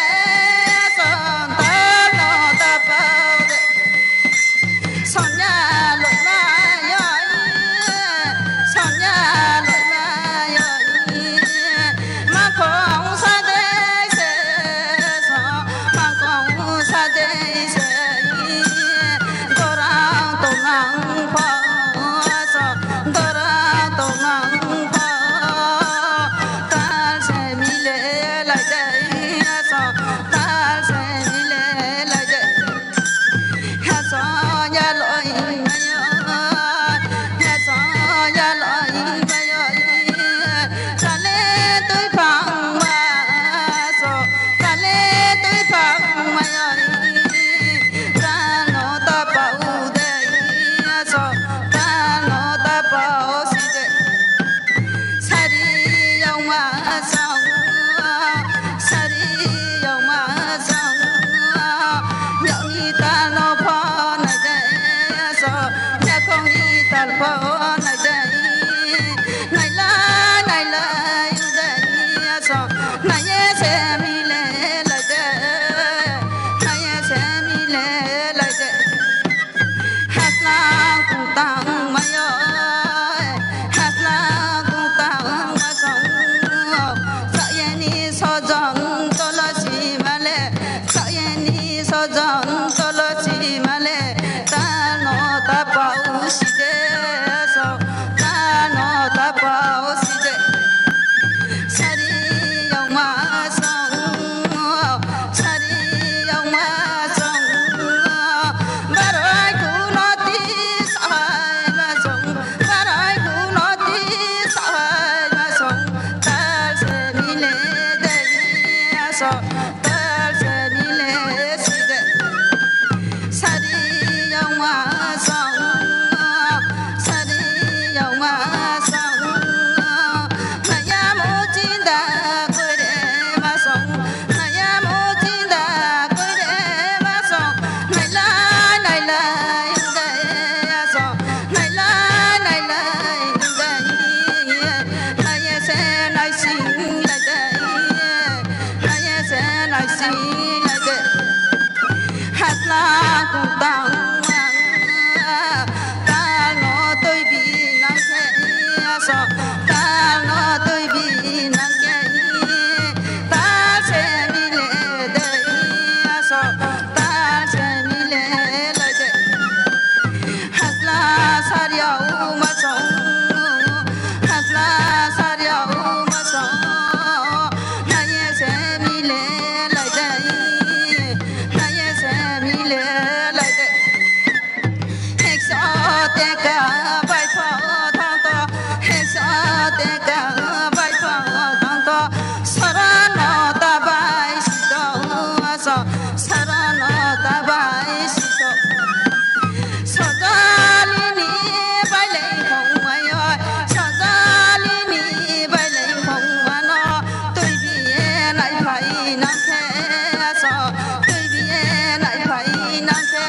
song ta no ta pau de. Sonya loima yoi, sonya loima yoi. Makhong sa de se so, makhong sa de se. Dorang tonang pho so, dorang tonang pho. Tal se mile side. Sari yongma song, sari yongma song. Maya mo chinda kore ma song, maya mo chinda kore ma song. Nailai nailai gai song, nailai nailai gai. Naiye se naising lai gai. Naiye se naising lai de. Hatla kutang mang, tal no twi bi nang khe aso, tal no twi bi nang khe, tal se mile de aso, tal se mile lai de. Hasla saria uma song, hasla saria uma song, naye se mile lai dai, naye se mile lai dai. Ekso teka bai pho thang to, ekso teka bai pho thang to, sarano ta bai sito aso, sarano ta bai sito. Sajalini baileng thongmayo, sajalini baileng thongmano, twi biye nai phai nang khe aso, twi biye nai phai nang khe,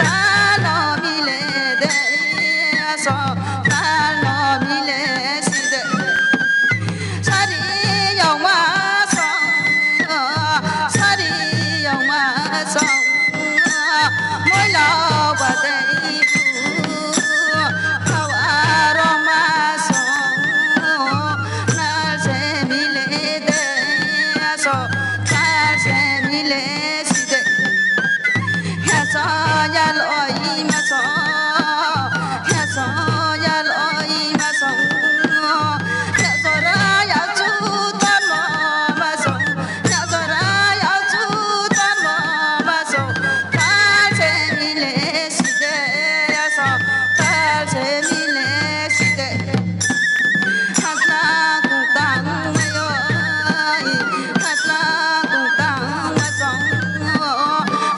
talo mile de aso, talo mile si de. Sari yongma song, sari yongma song, moilo badai bu, hawa roma song, nal se mile de aso, nal se mile si de. Hesa yal oi maso, hesa yal oi maso, ya zora ya chu tamo maso, ya zora ya chu tamo maso, tal se mile side aso, tal se mile side. Hasla kutang mayoi, hasla kutang masong,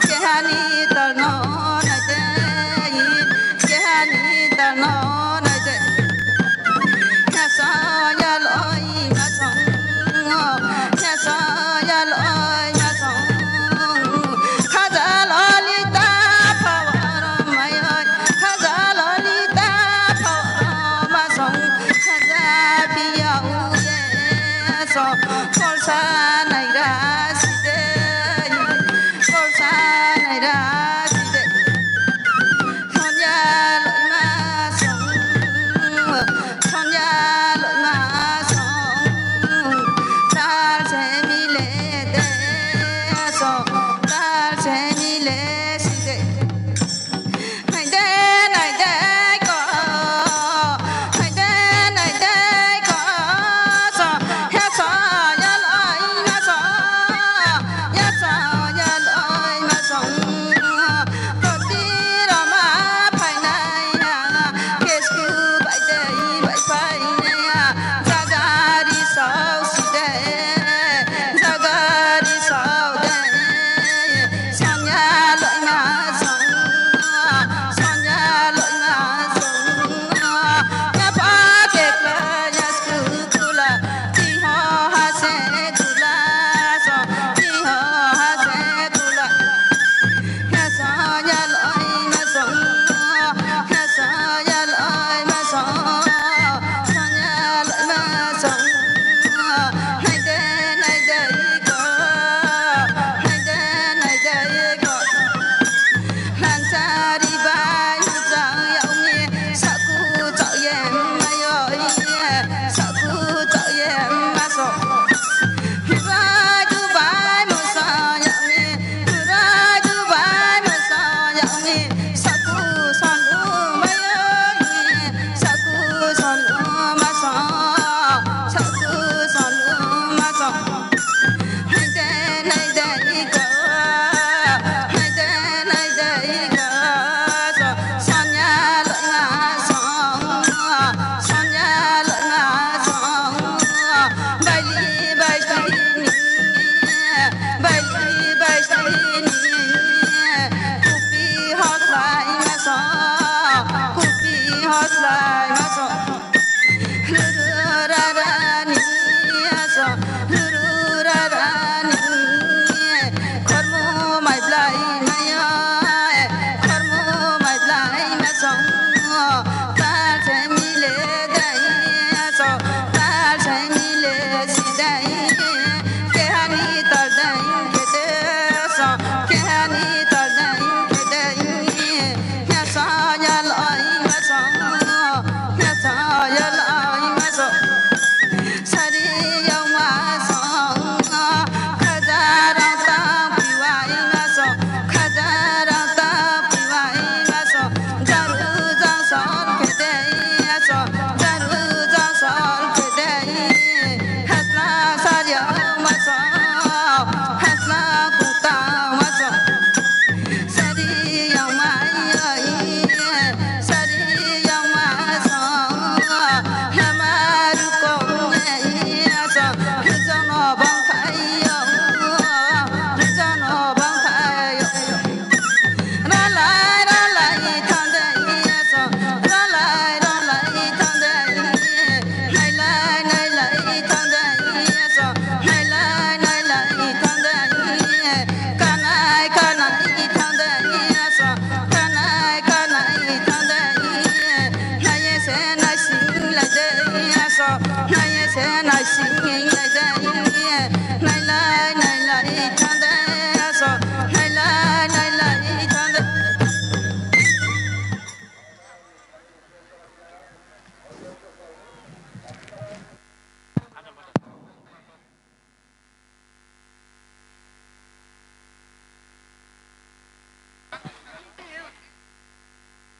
kehani talno naite, kehani talno naite. Hesa yaloi masong, hesa yaloi masong, khaja lolita phawa rom mayoi, khaja lolita phawa rom masong. Khaja phiya uye so, kolsa naira side, kolsa naira side. Thonya loima song, thonya loima song, tal se mile de so, tal se mile side. Naide, naide ko, naide, naide ko, so, he so, yal ai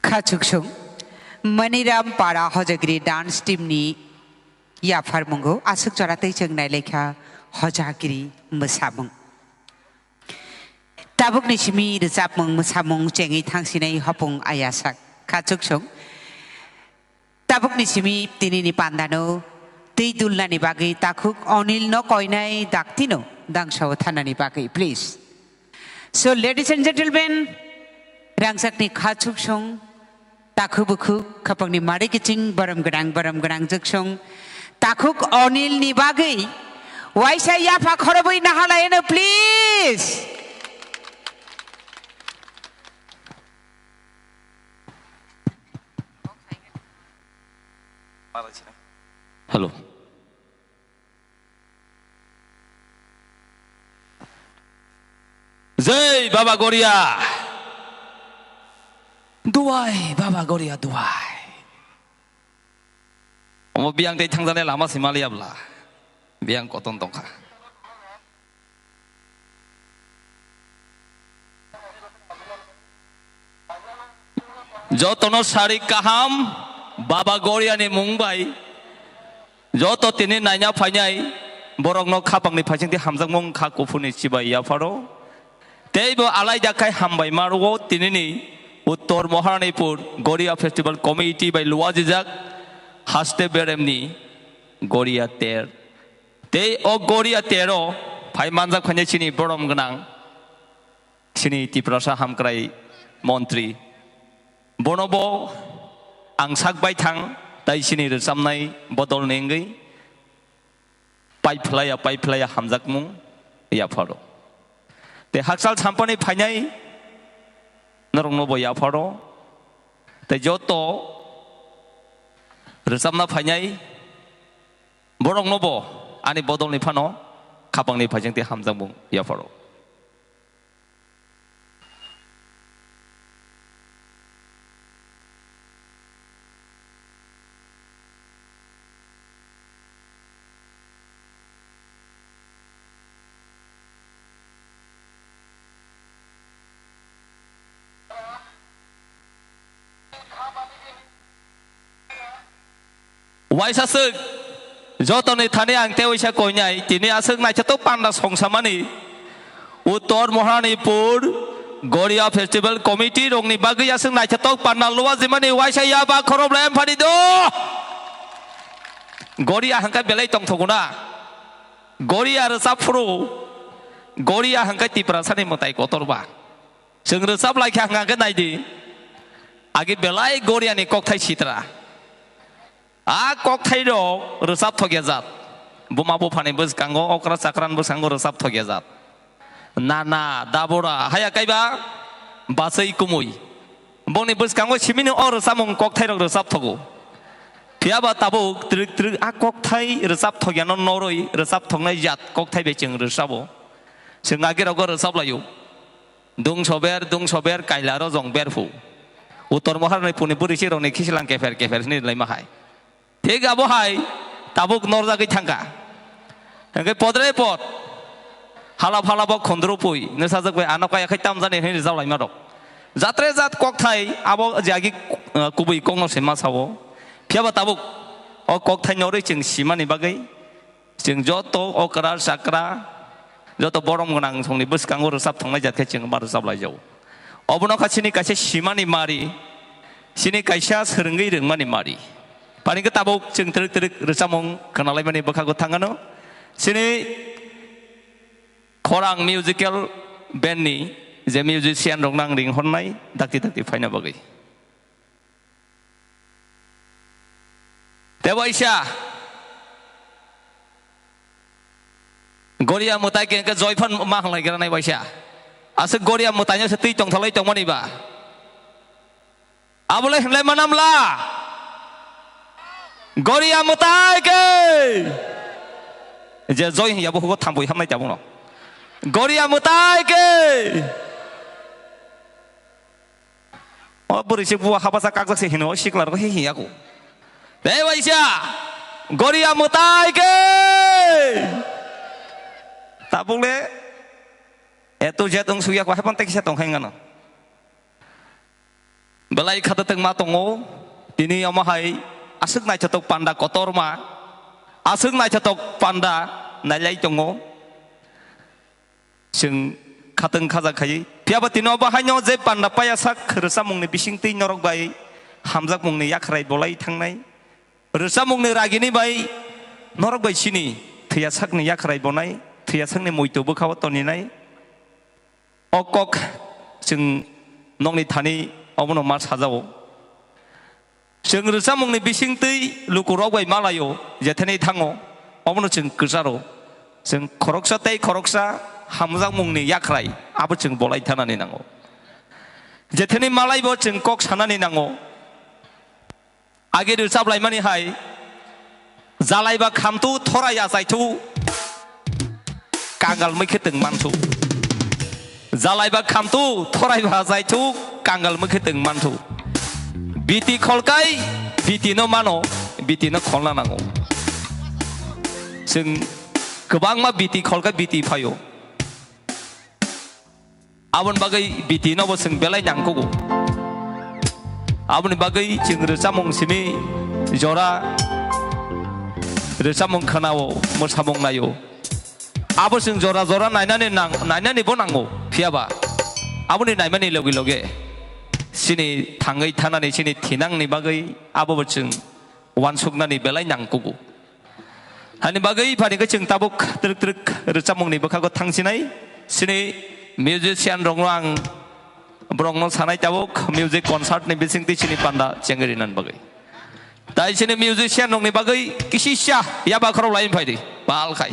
Khachuksong, Maniram Para Hojagiri dance team ni yapharmungo aswk jora tei chwng nailaikha Hojagiri mwsamung. Tabukni simi rwchapmung mwsamung chengwi thangsinai hopung ayasak. Khachuksong, tabukni simi tinini pandano tei dulnani bagwi takhuk Onil no koinai daktino dangsao thanani bagwi, please. So, ladies and gentlemen, rangchakni khachuksong, takhu bukhuk, khapangni mari kiching, borom gwnang, borom gwnang juksong, takhuk Onil ni bagwi waisa yapha khorobwi naharlaino, please. Hello. Jai Baba Goria. Duai Baba Goria duai. Omo biyang tei thangjaknai lama se maliya bla. Biyang koton tongkha. Jotono sari kaham Baba Goriani mung bai. Joto tini naina phainai borokno khapangni phaisingtwi hamjakmung kha kuphurni chibai yapharo. Teibo alaida khai hambai maruo tinini Uttor Maharanipur Goria Festival Committee bai luajijak haste beremni Goria ter. Tei o Goria tero phai manjak phainai chini borom gwnang chini Tiprasa hamkrai montri. Bono bo ang sak bai thang tai chini rwchapnai bodol ni wngwi. Paiphlaiya, paiphlaiya hamjakmung yapharo. Tei hakchal sampani phainai norokno bo yapharo. Tei joto rwchapna phainai borokno bo ani bodolni phano khapangni phaisingtwi hamjakmung yapharo. Waisa swk, jotoni thani ang tei waisa koinai, tini aswk naithotok panda songsamani. Uttor Maharanipur Goria Festival Committee rokni bagwi aswk naithotok panda luajimani waisa yaba khorok lem phani do. Goria hangka belai tongthoguna. Goria rwchap phuru. Goria hangka Tiprasani mwtai kotor ba. Chwng rwchap lai kha hwnka khe nai di. Agi belai Goriani kokthai sitra. A kokthai rok rwchap thokya jat. Buma buphani bwskango, okra chakran bwskango rwchap thokya jat. Nana, dabora, haya kaiba, basai kumui. Bongni bwskango simini o rwchapmung kokthai rok rwchap thogo. Phiya ba tabuk twrwk twrwk a kokthai rwchap thokyano norwi rwchap thoknai jat kokthai bai chwng rwchabo. Chwng agi rogo rwchap laio. Dungso ber, dungso ber, kaila rojong ber phu. Uttor Maharani phuni bwrwi si rokni khiselang kepher kepher hwnwi laima hai. Thik abo hai tabuk norjagwi thangkha. Hwnkhe podre pod. Halap halap o khondro pui. Nwsajak bai ano kaya khai tamjani hwnwi rijak laima rok. Jatre jat kokthai abo je agi, uh, kubui kokno se ma sao. Phiya ba tabuk o kokthai norwi chwng simani bagwi. Chwng joto okra chakra, joto borom gwnang songni bwskango rwchap thongnai jat khe chwng ma rwchap laijao. Obono kha chini kaisa simani mari, chini kaisa swrwngwi rwngmani mari. Pani khe tabuk chwng twrwk twrwk rwchapmung khwnalaimani bwkhago thangano. Chini Khorang Musical Band ni je musician rok nang ring hornai dakti dakti phaina bagwi. Tei waisa Goria mwtai khe, hwnkhe joy phan ma hwnlai gra nai waisa. Aswk Goria mwtaino se twi tongthalai tongmani ba. Abole hwnlai manamla. Goria mwtai khe. Je joy hwnya bo hugo thambui hamnai tabukno. Goria mwtai khe. O bwrwi se buwa habasa kakjak se hino, o sikla rok he hiya ko. Tei waisa, Goria mwtai khe. Tabuk le, A to Z wng sukya ko, haphang tei kisa tong khe wngano. Belai khatatwng ma tongo, tini omo hai aswk naithotok panda kotorma, aswk naithotok panda nailai tongo. Chwng khatwng khajak khai, phiya ba tini obo haino je panda paya sak rwchapmungni bisingtwi norok bai hamjakmungni yakhrai bolai thangnai. Rwchapmungni ragini bai norok bai chini thwiya sakni yakhrai bonai, thwiya sakni muitu bwkhao toninai. O kok chwng nokni thani obono ma sajao. Chwng rwchapmungni bisingtwi lukurok bai malaio, jethani thango, obono chwng kwcharo. Chwng khoroksa tei khoroksa hamjakmungni yakhrai abo chwng bolai thanani nango. Jethani malaibo chwng kok sanani nango. Age rwchap laimani hai, jalaiba khamthu thorai achaithu, kangal mui khe twng manthu. Jalaiba khamthu thorai ba achaithu, kangal mui khe twng manthu. Biti kholkai, biti no mano, biti no kholna nango. Chwng kwbangma biti kholkai biti phaio. Aboni bagwi biti no bo chwng belai nangkugo. Aboni bagwi chwng rwchapmung simi jora rwchapmung khwnao, mwsamung naio. Abo chwng jora jora nainani nang-, nainani bo nango, phiya ba aboni naimani logi loge chini thangwi thanani, chini thinangni bagwi abo bo chwng uansuknani belai nangkugo. Hani bagwi phani khe chwng tabuk twrwk twrwk rwchapmungni bwkhago thangsinai. Chini musician rokno ang borokno sanai tabuk music concert ni bisingtwi chini panda chengwi rinani bagwi. Tai chini musician rokni bagwi kisisa yaba khorok lai phai di, bal khai.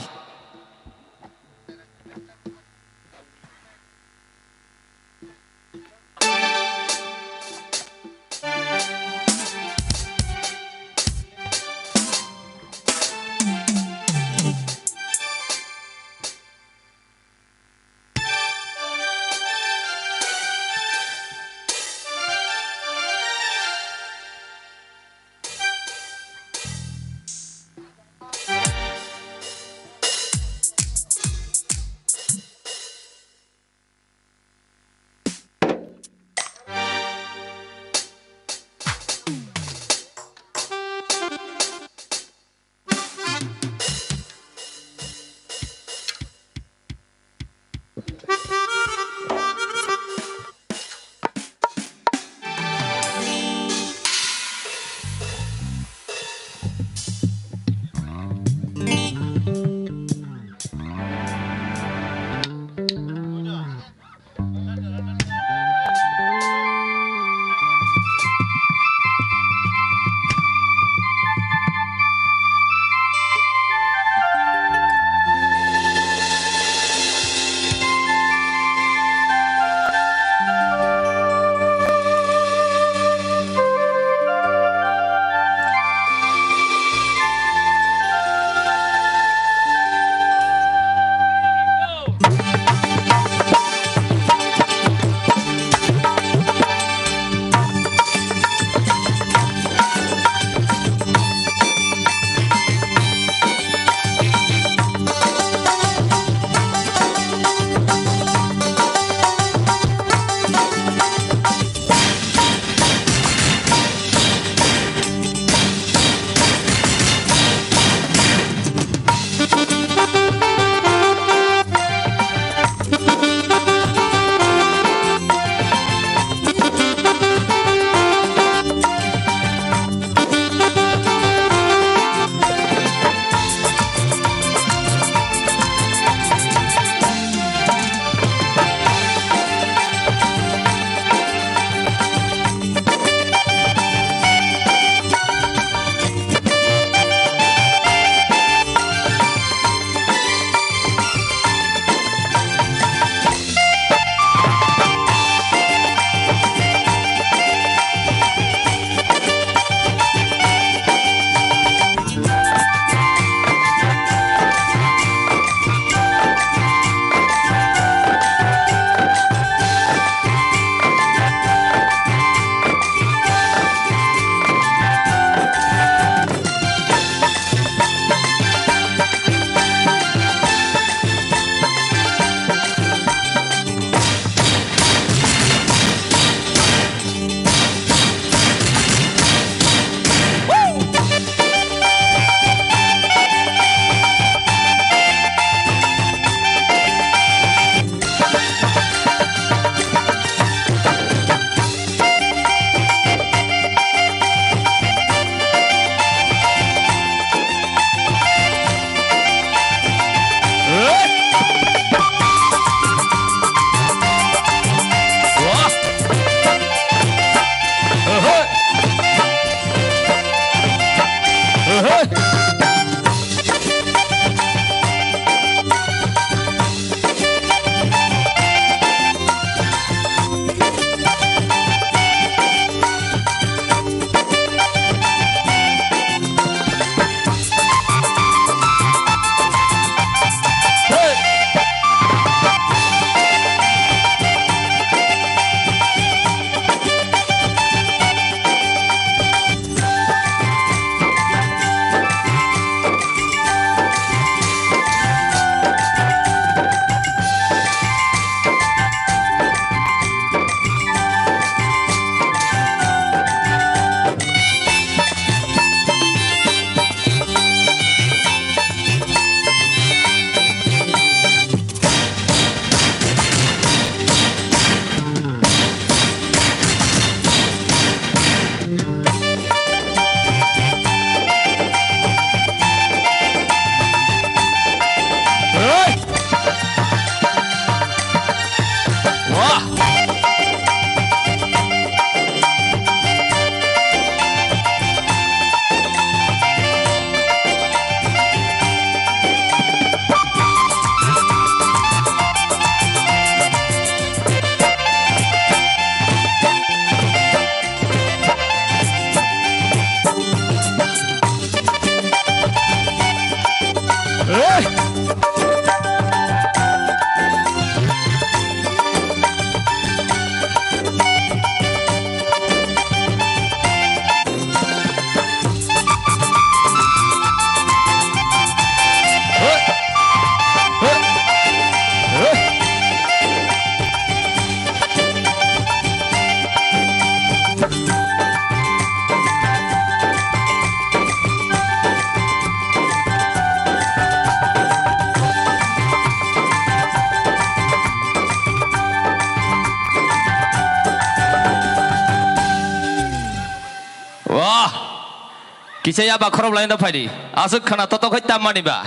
Kisa yaba khorok laino phaidi. Aswk khana totok hai tammani ba.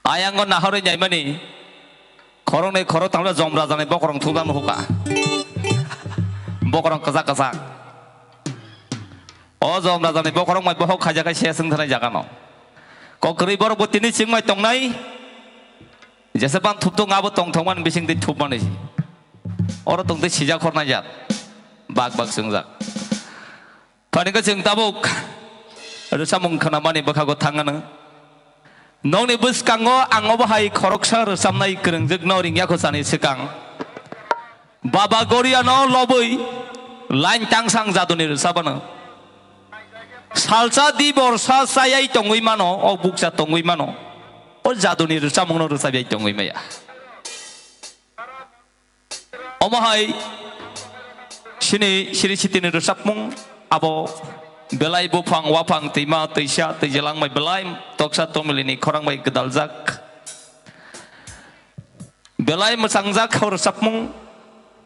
Ayango nahorwi nyaimani. Khoroknwi khorok tangla jom rajani bokorong thukjak nuhuka. Bokorong kwchak kwchak. O jom rajani bokorong mai bohok khaijak khai se swng thanai jagano. Kok kwrwi borok bo tini chingmai tongnai. Jesa pan thupto ngabo tongthokmani bising tei thupmani. Oro tongtwi sijak hornai jak. Bak bak swngjak. Phaini khe chwng tabuk rwchapmung khnamani bwkhago thangano. Nokni bwskango ang obo hai khoroksa rwchapnai kwrwngjwkno ringya khosani swkang. Baba Goriano lobwi line tangsang jaduni rwchapano. Salsa di borsa chayai tongwi mano, o bukcha tongwi mano. O jaduni rwchapmungno rwchapyai tongwi maya. Omo hai chini siri sitini rwchapmung abo belai buphang waphang twima twisa twijelangmai belai toksa tomilini khorang bai gwdaljak. Belai mwchangjak o rwchapmung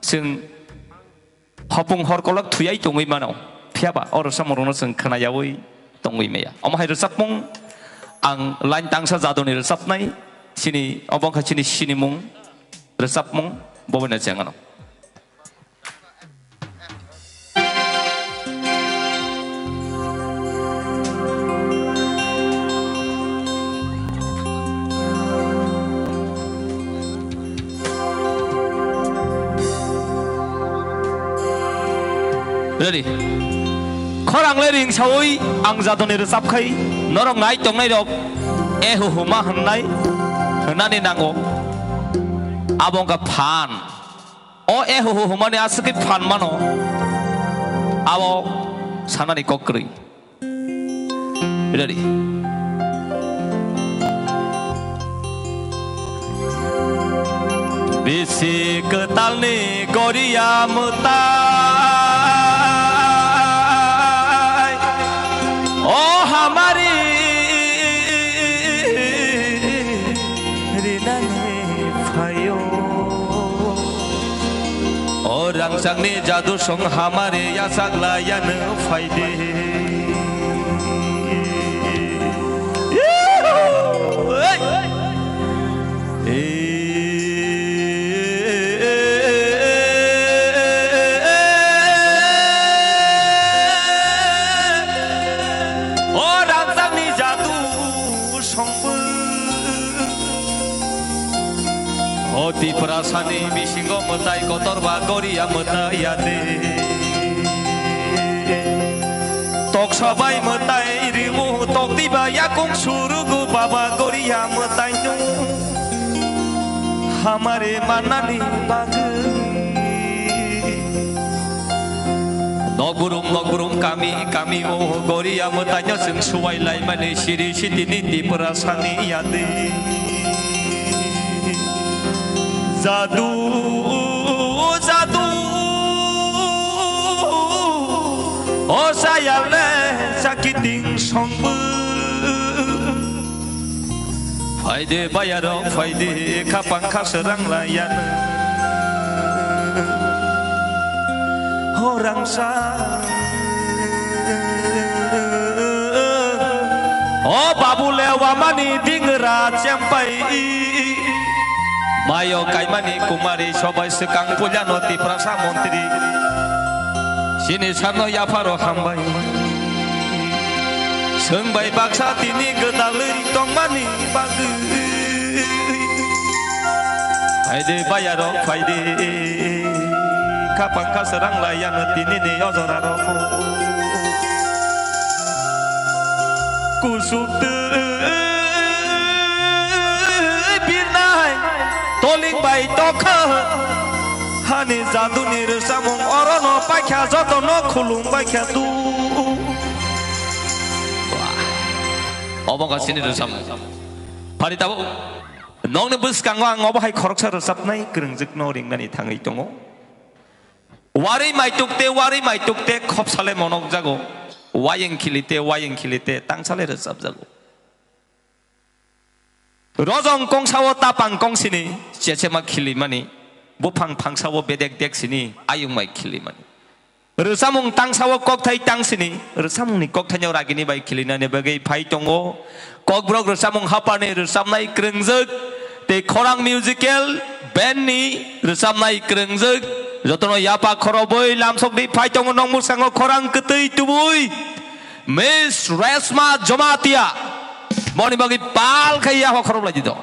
chwng hopung hor kolok thuyai tongwi mano. Phiyaba o rwchapmungrokno chwng khwnayawi tongwi maya. Omo hai rwchapmung ang line tangsa jadoni rwchapnai chini obo wngkha chini sinimung. Rwchapmung boboino chengano. Ready? Khorang le ring sawi ang jadoni rwchap khai norok nai tongnai rok e huhuma hwnnai hwnani nango. Abo wngkha phan. O e huhumani aswk khe phan mano. Abo sanani kok kwrwi. Ready? Bisi kwtalni goriya mwtai, o hamari rinani phaio. O rangchakni jadu song hamari yachak layano phaidi. Hey! O rangchakni jadu songbo. O Tiprasani bisingo mwtai kotor ba goriya mwtai ya de. Toksa bai mwtai ribu tokti ba yakung surugu baba goriya mwtai nung. Hamari manani bagwi. Nokburum nokburum kami kami o goriya mwtaino chwng suwai laimani siri sitini Tiprasani yadi. Jadu, jadu, o sayale sakiting songbu. Phaide bayarok phaide, khapang khasrang layano. Horangsa. O babu lewamani dingra chempai. Mayo kaimani kumari sobai swkang puilano Tiprasa montri. Sini sarno yapharo hambai. Swng bai baksa tini gwdalwi tongmani bagwi. Phaide bayarok phaide. Khapang khasrang layano tini ni ojorarok. Kusuk twi birnai toling bai tokha. Hani jaduni rwchapmung orono paikha jotono khulum baikha tu. Obo wngkha chini rwchapmung. Phari tabuk nokni bwskango ang obo hai khoroksa rwchapnai kwrwngjwkno ringnani thangwi tongo. Warwi maituk te, warwi maituk te khopsale monok jago. Wayeng khili te, wayeng khili te tangsale rwchap jago. Rojong kongsao tapang kongsini chechema khilimani, buphang phangsao bedek dek sini ayung mai khilimani. Rwchapmung tangsao kokthai tangsini, rwchapmungni kokthaino ragini bai khilinani bagwi phai tongo. Kokborok rwchapmung haphani rwchapnai kwrwngjwk tei khorang musical bandni rwchapnai kwrwngjwk. Jotono yapha khorobwi lamsokdi phai tongo, nokmwsango khorang kwtwi tubui Miss Reshma Jomatia. Boni bagwi pal khai yapha khorob laidi do.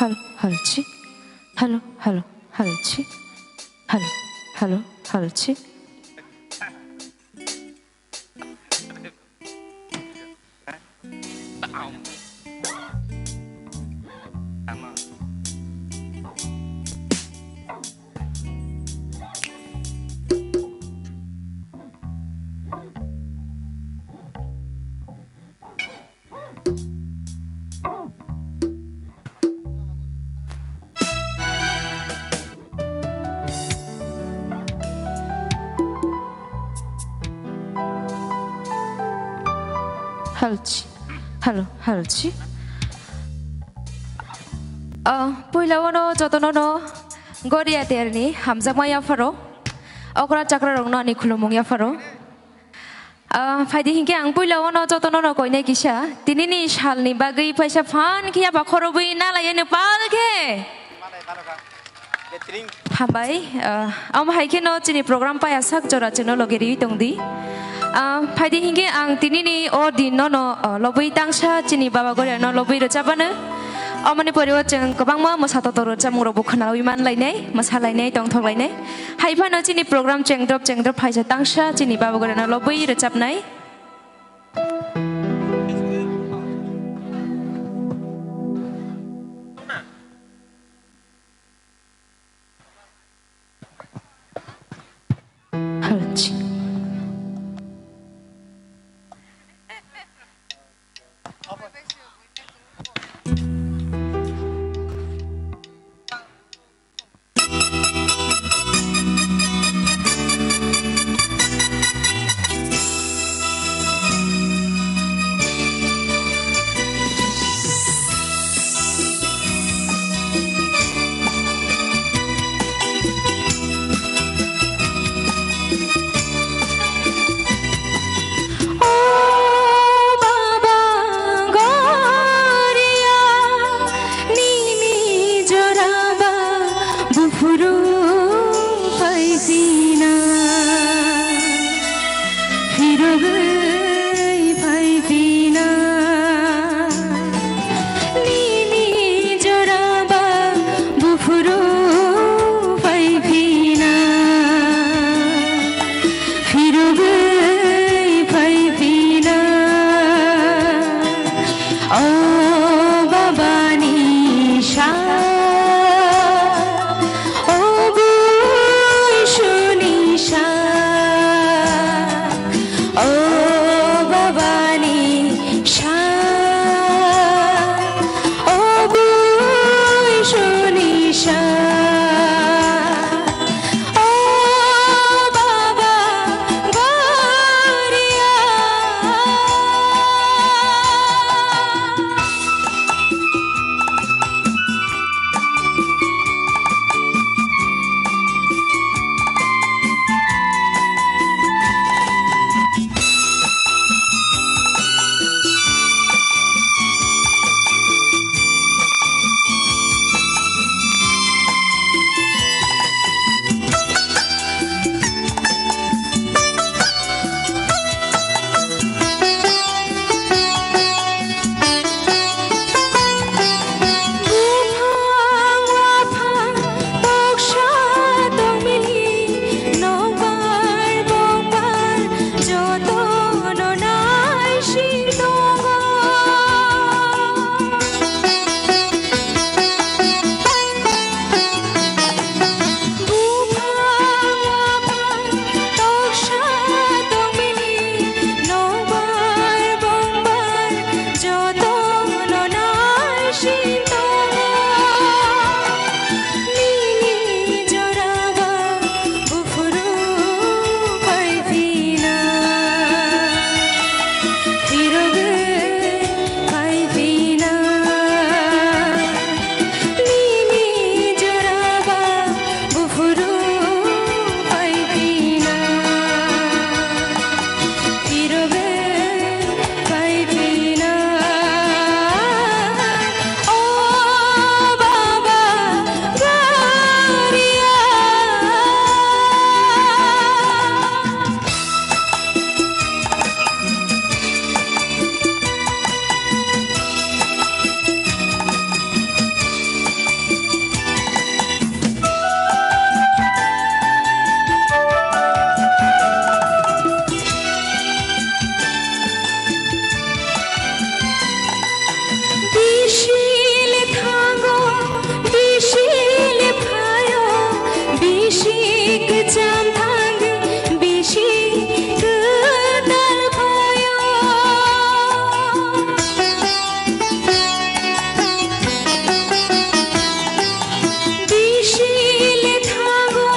Hal, halchi. Halo, halo, halchi. Halo, halo, halchi. Halchi. Halo, halchi. Ah, puila wano jotono no Goria terni hamjakma yapharo. Okra chakra rokno ani khulumung yapharo. Ah, phaidi hinkhe ang puila wano jotono no koinai kisa. Tinini salni bagwi paisa phan khe yaba khorobwi nalaiya no pal khe. Hambai, ah, omo hai kheno chini program paya sak jora chwngno logi riwi tongdi. Ah, phaidi hinkhe ang tinini o din nono, ah, lobwi tangsa chini Baba Goria no lobwi rwchapmano. Omoni pore o chwng kwbangma mwsa totor rwchapmung rokbo khwnawi man lainai, mwsa lainai, tongthok lainai. Hai phano chini program chengdrop chengdrop phaisa tangsa chini Baba Goria no lobwi rwchapnai. Halchi. Bisil thango, bisil phayo, bisi kwcham thangwi, bisi kwtal phayo. Bisil thango,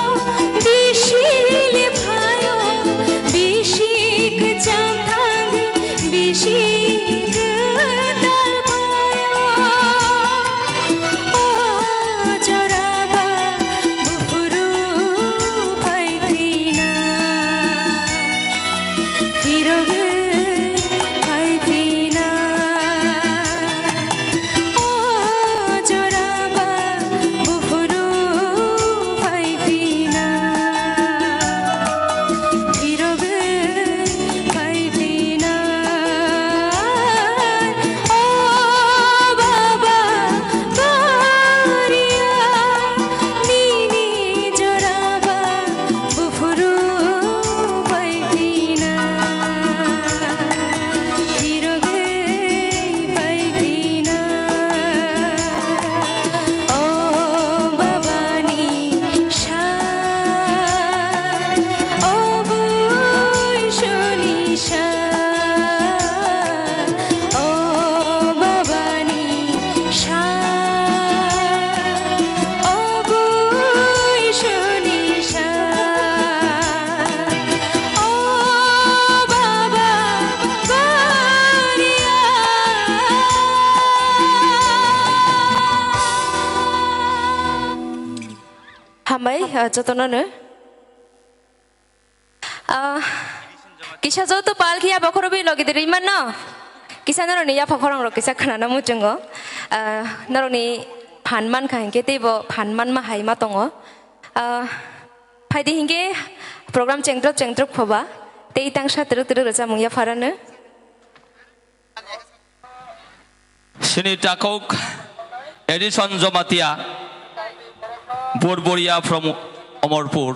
bisil phayo, bisi kwcham thangwi, bisi kwtal phayo. O joraba buphuru phai phina. Phirogwi phai phina, o joraba buphuru phai phina. Phirogwi phai phina, o baba Korea, nini joraba buphuru phai phina, phirogwi phai phina. O babani sa, o buisuni sa, o babani sa, o buisuni sa, o baba Korea. Hambai, ah, jotono no. Ah, kisa joto pal khe yapha khorobwi logi de rwi manno. Kisa norokni yapha khorang rok kisa khnana muchungo. Ah, norokni phan mankha hinkhe teibo phan manma hai ma tongo. Ah, phaidi hinkhe program chengtrok chengtrok phoba. Tei tangsa twrwk twrwk rwchapmung yapharano. Sini takhuk Edison Jomatia, Burburia from Omorpur.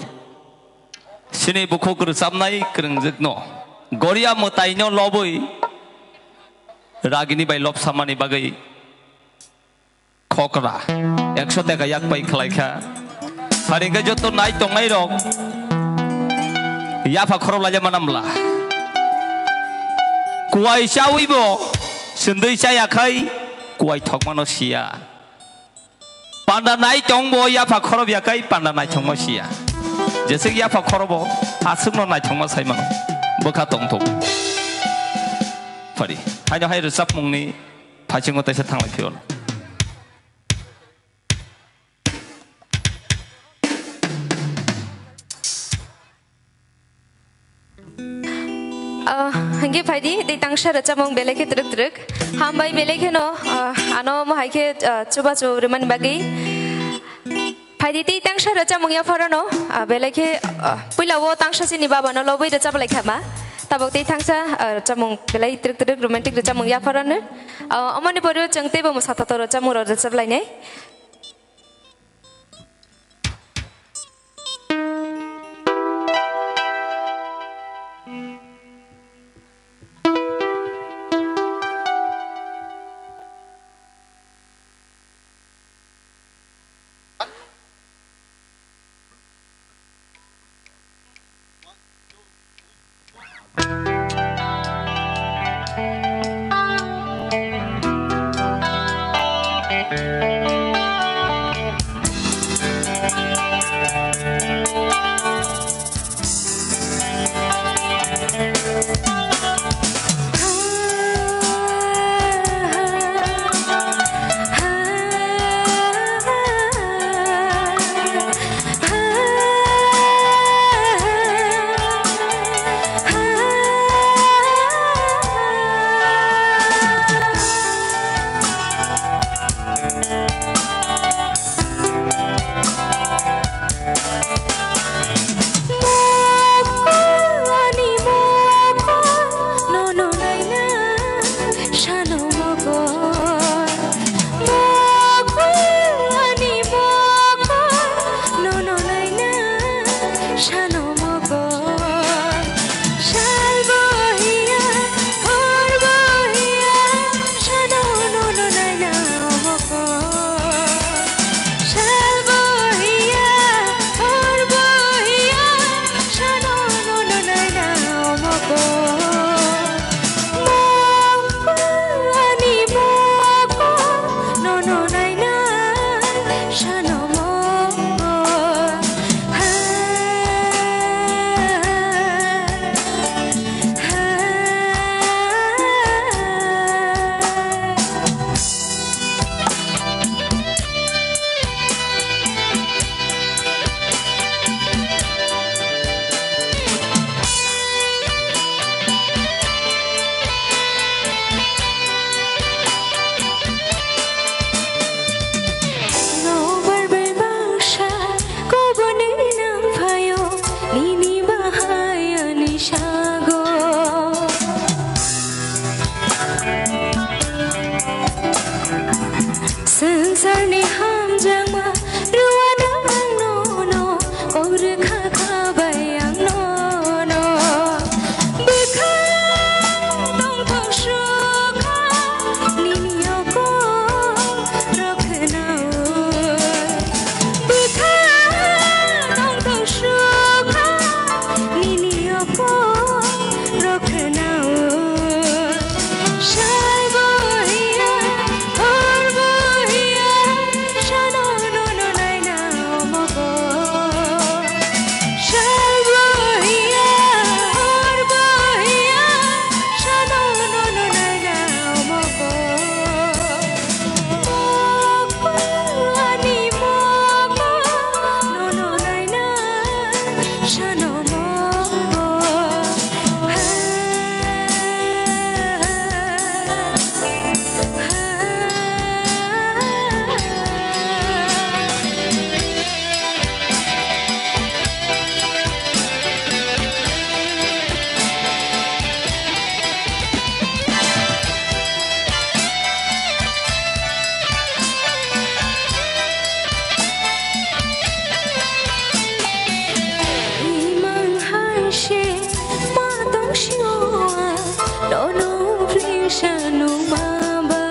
Sini bukhuk rwchapnai kwrwngjwkno Goria mwtaino lobwi ragini bai lobsamani bagwi khokra ekso teka yak pai khlaikha. Phari hwnkhe joto nai tongnairok yapha khorok laijak mana mla. Kuwai chawibo chwndwi chaya khai kuwai thokmano siya. Panda nai tongbo yapha khorok ya khai panda naithokma siya. Jeswk yapha khorobo aswkno naithokma saimano bwkha tongthok. Phari haino hai rwchapmungni phasingo teisa thanglai phiyok. Ah, hwnkhe phaidi tei tangsa rwchapmung belai khe twrwk twrwk. Hambai belai kheno, ah, ano omo hai khe, ah, chubachu rwmani bagwi. Phaidi tei tangsa rwchapmung yapharano, ah, belai khe, ah, puila o tangsa chini babano lobwi rwchaplai khama. Tabuk tei tangsa, ah, rwchapmung belai twrwk twrwk romantic rwchapmung yapharano. Ah, omoni pore o chwng teibo mwsa tato rwchapmung rok rwchaplainai. Nobar bai baksa koboni nang phaio, nini bahai ani sago. Swngcharni hamjakma rwano ang nono, kok rwkha kha bai ang nono. Bwkha tongthok sukha nini yokong rok khwnao. Bwkha tongthok sukha nini yokong rok khwnao. Sal bo hiya, hor bo hiya, sano nono naina omo bo. Sal bo hiya, hor bo hiya, sano nono naina omo bo. Mokol ani mokol, nono naina sano mokol. Imang hai se ma tong sio a, nono fling sa nung ma ba.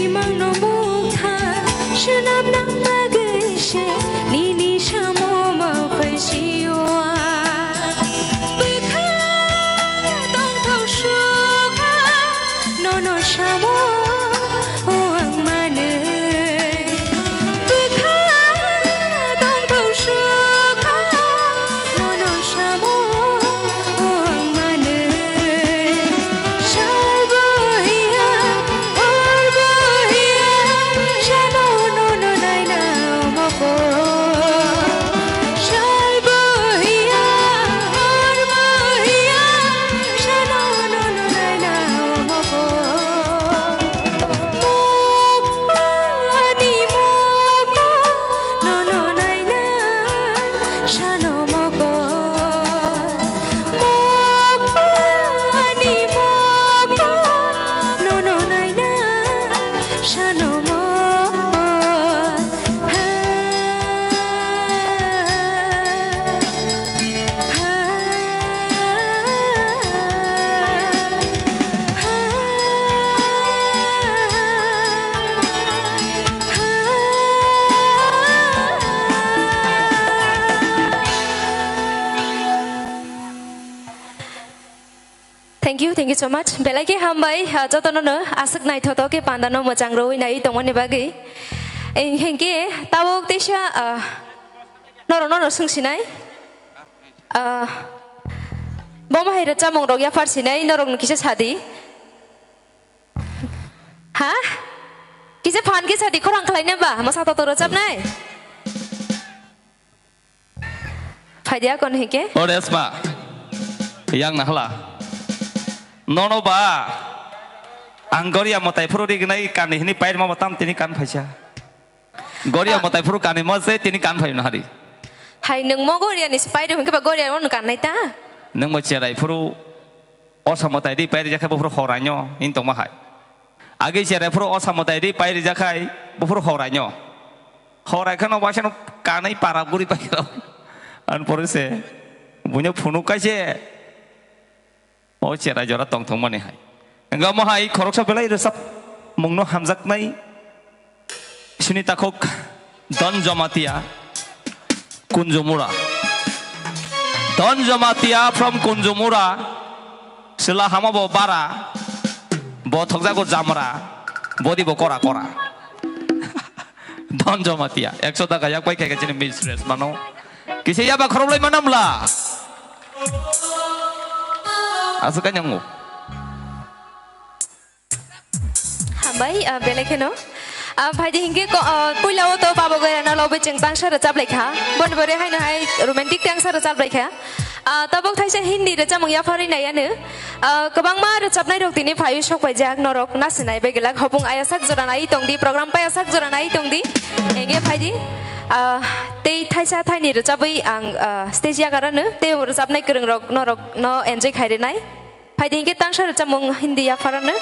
Imang no mukha swnam nang bagwi se nini samo ma phai sio a. Bwkha tongthok sukha nono samo o ang manwi. Bwkha tongthok sukha nono samo o ang manwi. Sal bo hiya, hor bo hiya, sano nono naina omo bo. Sal bo hiya, hor bo hiya, sano nono naina omo bo. Thank you, thank you so much. Belai khe hambai, ah, jotono no aswk naithotok khe panda no mwchang rwui nai tongmani bagwi. Eng-, hinkhe tabuk teisa, ah, norok nono swngsinai. Ah, bo mahai rwchapmung rok yaphar sinai, norok no kisa sadi. Ha? Kisa phan khe sadi, khorang khlai nai ba? Mwsa toto rwchapnai? Phaidi akon hike? O Resma, yang nahla. Nono ba, ang goria mwtai phuru rignai kani hini pairma mwtam tini kan phaisa. Goria Ah. mwtai phuru kani mo se tini kan phai nahari. Hai, nwng mo goria ni si pairi hwnkhe ba goria ono kan nai ta? Nwng mo cherai phuru osa mwtai ri pairi jakhe bo phuru horaino, in tongma hai. Agi cherai phuru osa mwtai ri pairi jakhai bo phuru horaino. Horai kheno waisano kanai para guri pairao. An pore se, buino phunuk kaise. O cherai jora tong thongmani hai. Wngkha omo hai khoroksa belai rwchapmungno hamjaknai sini takhuk Don Jamatia Kunjumura. Don Jamatia from Kunjumura. Sila hama bo bara. Bo thokjago jamra. Body bo kora kora. Don Jamatia, ekso taka yak pai khaikha chini mistress mano. Kisa yaba khoroplai manamla. Aswk kanya ngo. Hambai, ah, belai kheno. Ah, phaidi hinkhe ko, ah, puila o to babo goirano lobwi chwng tangsa rwchap laikha. Boni bore haino hai romantic tangsa rwchap laikha. Ah, tabuk thaisa Hindi rwchapmung yapharwi nai ano. Ah, kwbangma rwchapnai rok tini phaiwi sok paijak norok nasinai bai glak hopung ayasak jora nai tongdi program payasak jora nai tongdi enge phaidi. Ah, tei thaisa thaini rwchapwi ang, ah, stage yakarano tei rwchapnai kwrwng rok norok no enjoy khairwnai. Phaidi hinkhe tangsa rwchapmung Hindi yapharano.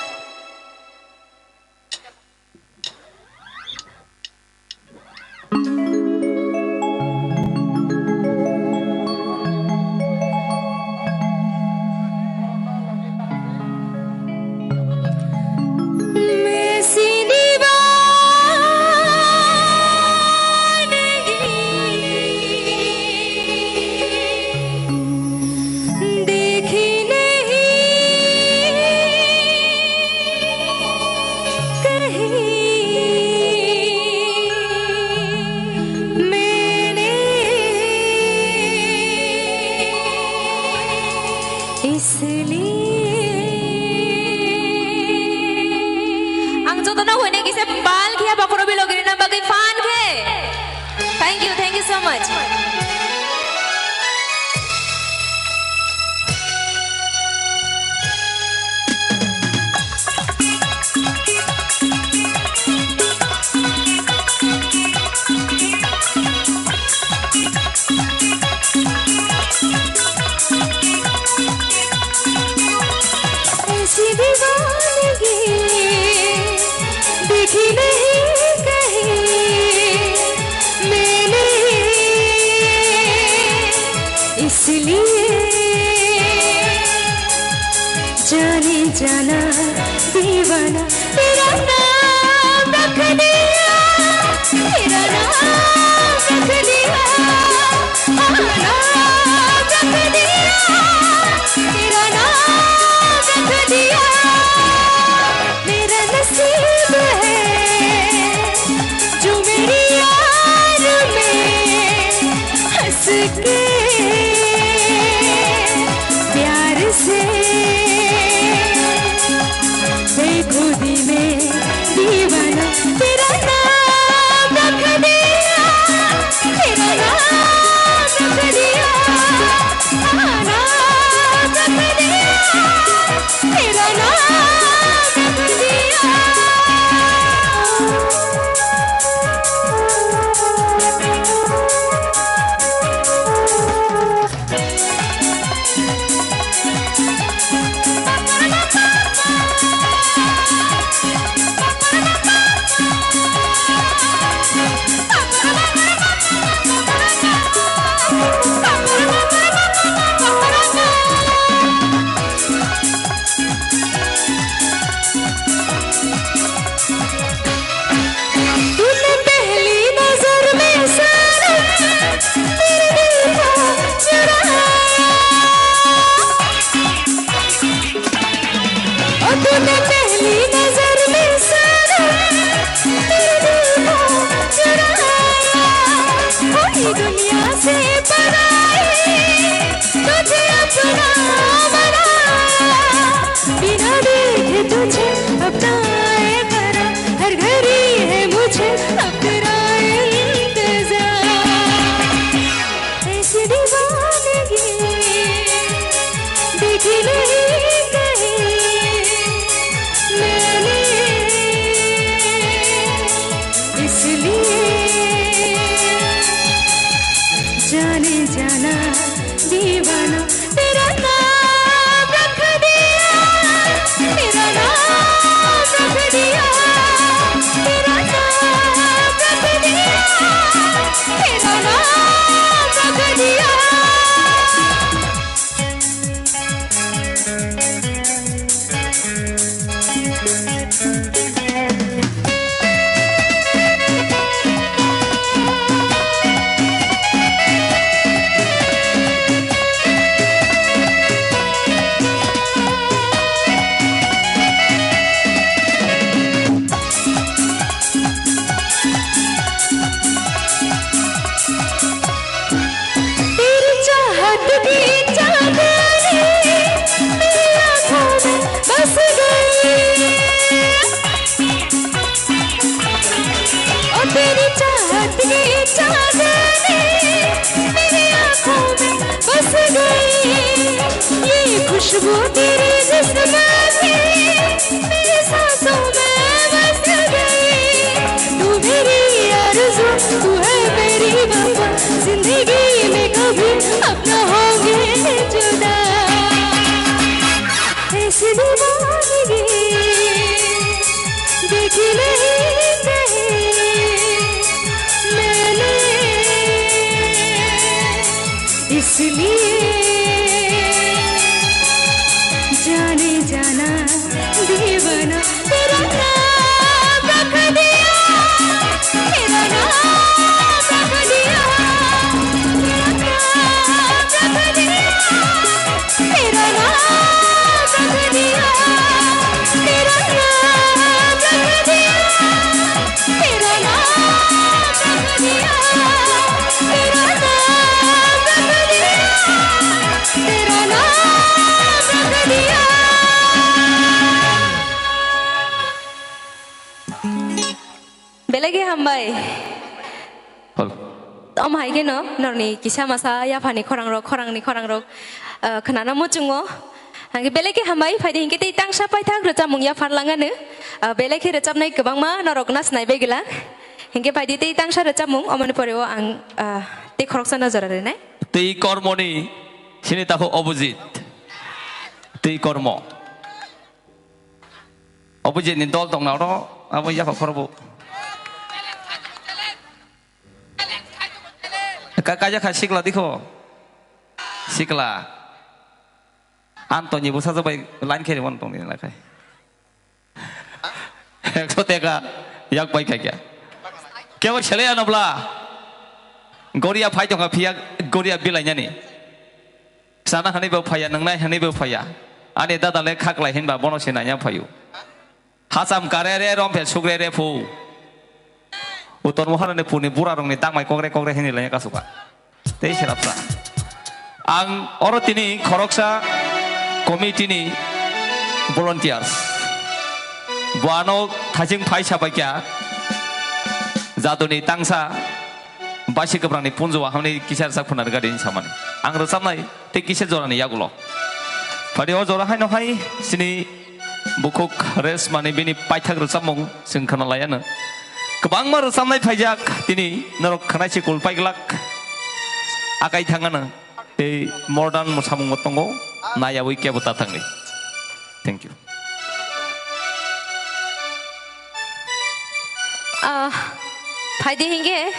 Ang jotono hoine kisa bal khiya bakhoro bilogirina bagwi phan khe. Thank you, thank you so much. ऐसी दीवानगी देखी नहीं कहीं मैंने, इसलिए जाने जाना दीवाना, तेरा नाम रख दिया, तेरा नाम रख दिया, हाँ, नाम रख दिया, तेरा नाम रख दिया। मेरा नसीब है जो मेरी यार में हंस के प्यार से बेखुदी में दीवाना तेरा नाम रख दिया, तेरा नाम रख दिया। वो तेरी जिस्म में, मेरे सांसों में बस गई। तू मेरी आरज़ू, तू है मेरी वफ़ा। ज़िंदगी में कभी अब ना होंगे जुदा। ऐसी दीवानगी देखी नहीं कहीं मैंने। इसलिए जाने जाना दीवाना, तेरा नाम रख दिया, तेरा नाम रख दिया, तेरा नाम रख दिया, तेरा नाम रख दिया, तेरा नाम रख दिया। तेरा नाम रख दिया, तेरा नाम रख दिया, तेरा नाम रख दिया। Belai khe hambai. Hol. Om hai khe no, norni kisa masa yaphani khorangrok, khorangni khorangrok, ah, khnana muchungo. Hingke belai khe hambai, phaidi hingke tei tangsa paithak rwchapmung yaphar langano. Ah, belai khe rwchapnai kwbangma norok nasnai bai gwlak. Hingke phaidi tei tangsa rwchapmung, omoni pore o ang, ah, tei khoroksano jora rwnai. Tei kormoni sini takhuk Abhijit. Tei kormo. Abhijit ni dol tongna oro, abo yapha khorbo. Ka-, kaija kha sikla dikho. Sikla. Antoni bwsajwk bai line khe rwmani tongdi nai khai. Ekso teka yak pai kha kya. Kebo sele ano bla. Goria phai tongkha phiya goria bilainani. Sana hani bo phaya, nwngnai hani bo phaya. Ani dada le khaklai hinba bono se nanya phayu. Hacham kare re, romphe sugre re phu. Utor mohor ni puni bura rong ni tangmai kokre kokre hini lai kasuka. Tei serapsa. Ang oro tini khoroksa committee ni volunteers. Bo ano thajing phai sabai kya jaduni tangsa baisi kwbrang ni punjo wa hamni kisa rwchap phuna rwgadi hinwi samani. Ang rwchapnai tei kisa jora ni yagulo. Phadi o jora haino hai sini Bukhuk Resmani bini paithak rwchapmung chwng khna lai ano. Kwbangma rwchapnai phaijak tini norok khwnai se kul pai glak. Akai thang ano tei modern mwsamungbo tongo, nayaui kebo ta thangni. Thank you. Ah, phaidi hingke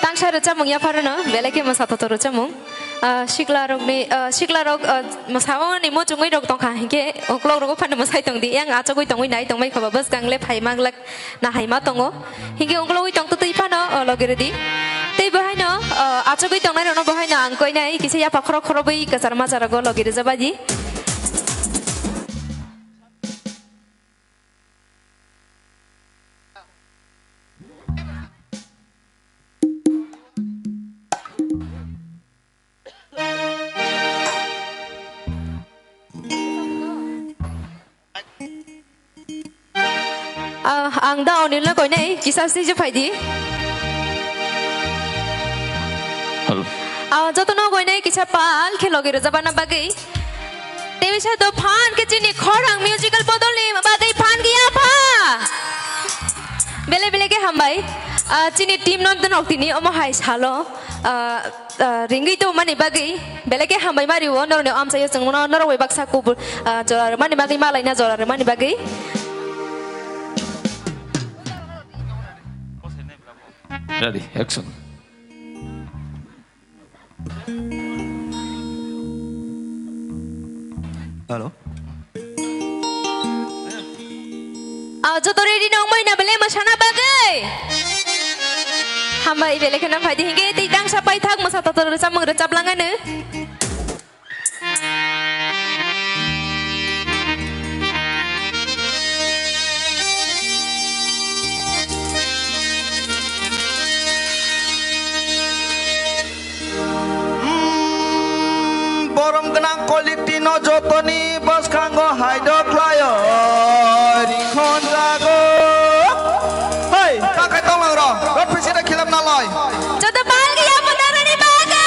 tangsa rwchapmung yapharano, belai khe mwsa toto rwchapmung. Ah, siklarokni, ah, siklarok, ah, mwsamani muchungwi rok tongkha, hinkhe uklok rogo phano mwsai tongdi, yang achugwi tongwi nai tongbai khoba, bwskang le phaima glak na haima tongo. Hinkhe uklogwi tongtwtwi phano, ah, logi rwdi. Tei bo haino, ah, achugwi tongnai rokno bo haino ang koinai kisa yapha khorok khorobwi kwchar macha rogo logi rwjabadi. Ah, ang da Onil no koinai kisa sijak phaidi. Hello. Ah, jotono koinai kisa pal khe logi rwjabana bagwi. Tei bisa do phan khe chini khorang musical bodol ni bagwi phan gaya pha. Bele bele khe hambai. Ah, chini team no nok tini omo hai salo. Ah, ah, ringwi tongmani bagwi belai khe hambai ma rio, norokni amchaio chwngno norok bai baksa kubul, ah, jora rwmani bagwi, malaina jora rwmani bagwi. Ready, action. Hello. Ah, joto ready nongmai na bele mwsana bagwi? Hambai bele kheno phaidi hinkhe tei tangsa paithak mwsa totor rwchapmung rwchap langano. Hmm, borom gwnang quality no jotoni bwskango haidok khlaio, rikhon jago. Hei, takai tonglang rok, rot pisi da khilam nalai. Joto bal gaya photarani bagwi.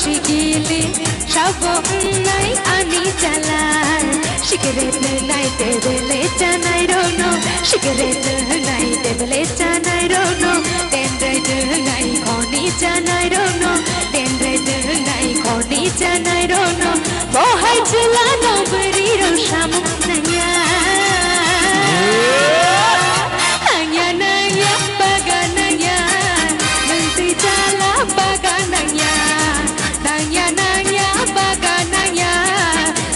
Sikili sabo wngnai ani chala. Cigarette nai tebele chanai rono. Cigarette nai tebele chanai rono. Dendrite nai khoni chanai rono. Dendrite nai khoni chanai rono. Bohai chwla no bwrwi rok samung nangya. Nangya, nangya, baga nangya. Nwng twi chala baga nangya. Nangya, nangya, baga nangya.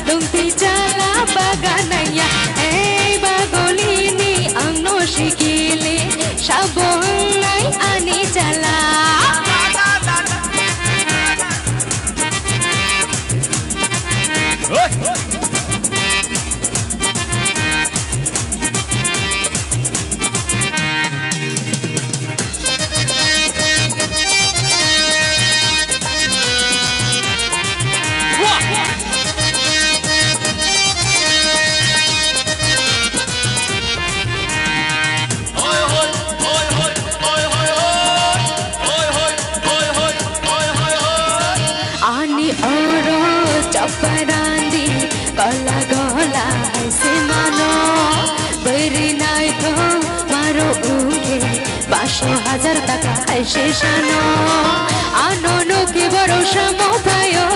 Nwng twi chala baga nangya. Ei bagolini ang no sikili. Sabo wngnai ani chala. Ani oro chaparandi gola gola hai se mano. Bwrwi naithok maro wngkhe paanch sho hajar taka hai se sano. Ano nukhe borok samo phaio.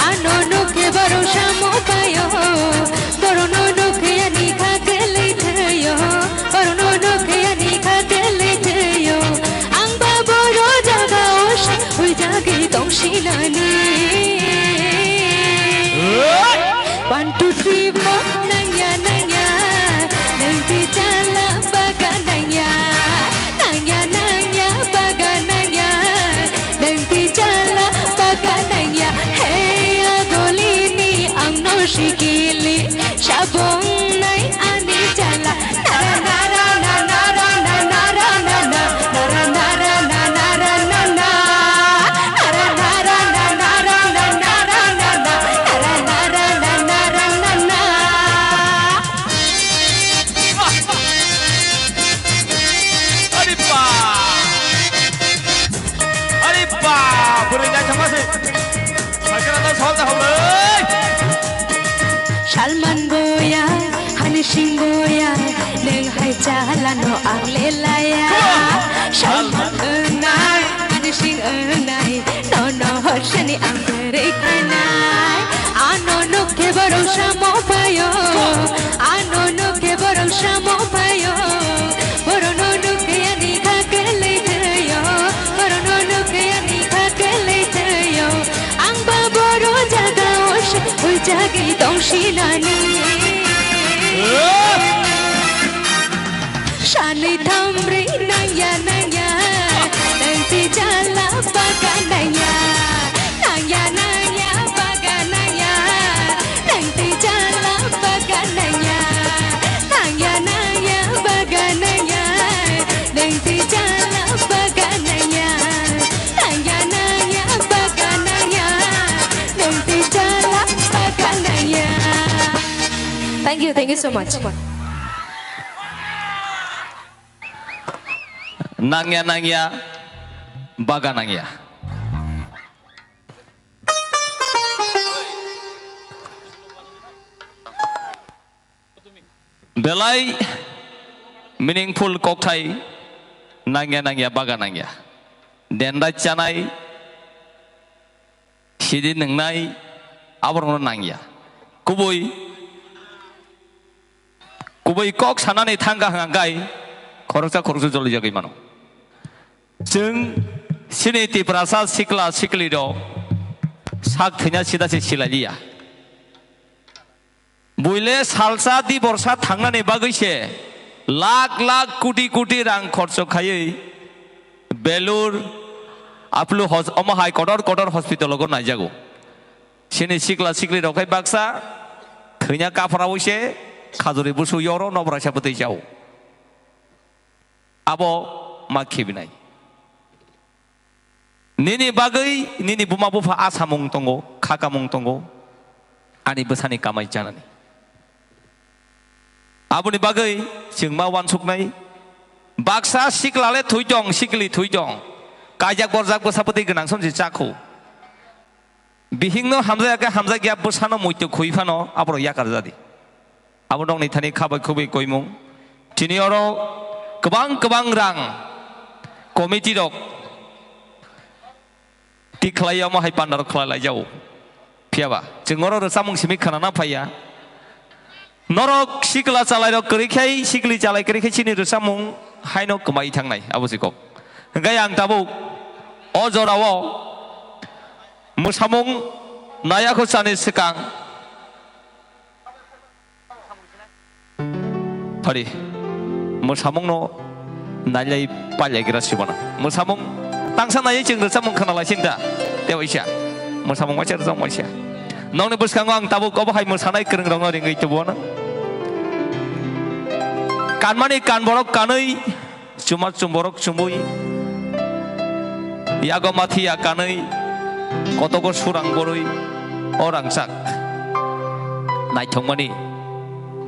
Ano nukhe borok samo phaio. Borokno nukhe ani kha kwlwi thaio. Borokno nukhe ani kha kwlwi thaio. Ang ba boro jagao se huijagwi tongsinani. One, two, three, four. Nangya, nangya, nwng twi chala baga nangya. Nangya, nangya, baga nangya, nwng twi chala baga nangya. Hey, agolini ang no sikili, sabo wngnai ani chala. Ari pa! Ari pa! Bwrwi naithok ma se. Sakira ta sal ta hawlai. Salman boya, Hani Singh boya, nwng hai chala no ang lelaya. Salman wngnai, Hani Singh wngnai, nono horsani ang kwrwi khainai. Ano nukhe borok samo phaio, ano nukhe borok samo phaio. Borokno nukhe ani kha kwlwi thaio, borokno nukhe ani kha kwlwi thaio. Ang ba boro jagao se huijagwi tongsinani. Sanwi thamri nangya nangya, nwng twi chala baga nangya. Nangya nangya baga nangya, nwng twi chala baga nangya. Nangya nangya baga nangya, nwng twi chala baga nangya. Nangya nangya baga nangya, nwng twi chala baga nangya. Thank you, thank you so much. Nangya nangya baga nangya. Belai meaningful kokthai, nangya nangya baga nangya. Dendrite chanai, sidi nwngnai, aborokno nangya. Kubui, kubui kok sanani thangkha hwnkha khe khoroksa khoroksa jolijagwi mano. Chwng chini Tiprasa sikla siklirok sak thwina sida se silai liya. Buile salsa di borsa thangnani bagwi se lakh lakh koti koti rang khorcho khaiwi Belur, Apollo hos-, omo hai kotor kotor hospital o naijago. Chini sikla sikli rok hai baksa thwina kaphrawi se khajuri busu yoro nobraisa bwtwi chao. Abo ma khibinai. Nini bagwi nini buma bupha asamung tongo, khakamung tongo, ani bwsani kamai chanani. Aboni bagwi chwng ma uansuknai, baksa sikla le thwi tong, sikli thwi tong, kaijak borjak bwsa bwtwi gwnang somsi chakhu. Bihikno hamjak ya khe hamjak ya, bwsano muitu khui phano aborok yakar jadi. Abo nokni thani khabai khubui koimung. Chini oro kwbang kwbang rang committee rok tik khlai omo hai panda rok khlai lai jao. Phiya ba chwng oro rwchapmung simi khwnana phaiya. Norok sikla chalairok kwrwi khai, sikli chalai kwrwi khai chini rwchapmung haino kwmai thangnai, abo se kok. Hwnkhe ang tabuk o jorao mwsamung naiyakhwchani swkang phari mwsamungno nailai pailaigra sibana. Mwsamung tangsa naiwi chwng rwchapmung khwnalai sinta. Tei waisa. Mwsamung waisa rwchapmung waisa. Nokni bwskango ang tabuk obo hai mwsanai kwrwngrokno ringwi tubuo nang. Kanmani kan borok kanwi, chuma chum borok chumui, yago mathiya kanwi, kotogo surang borwi, o rangchak naithokmani.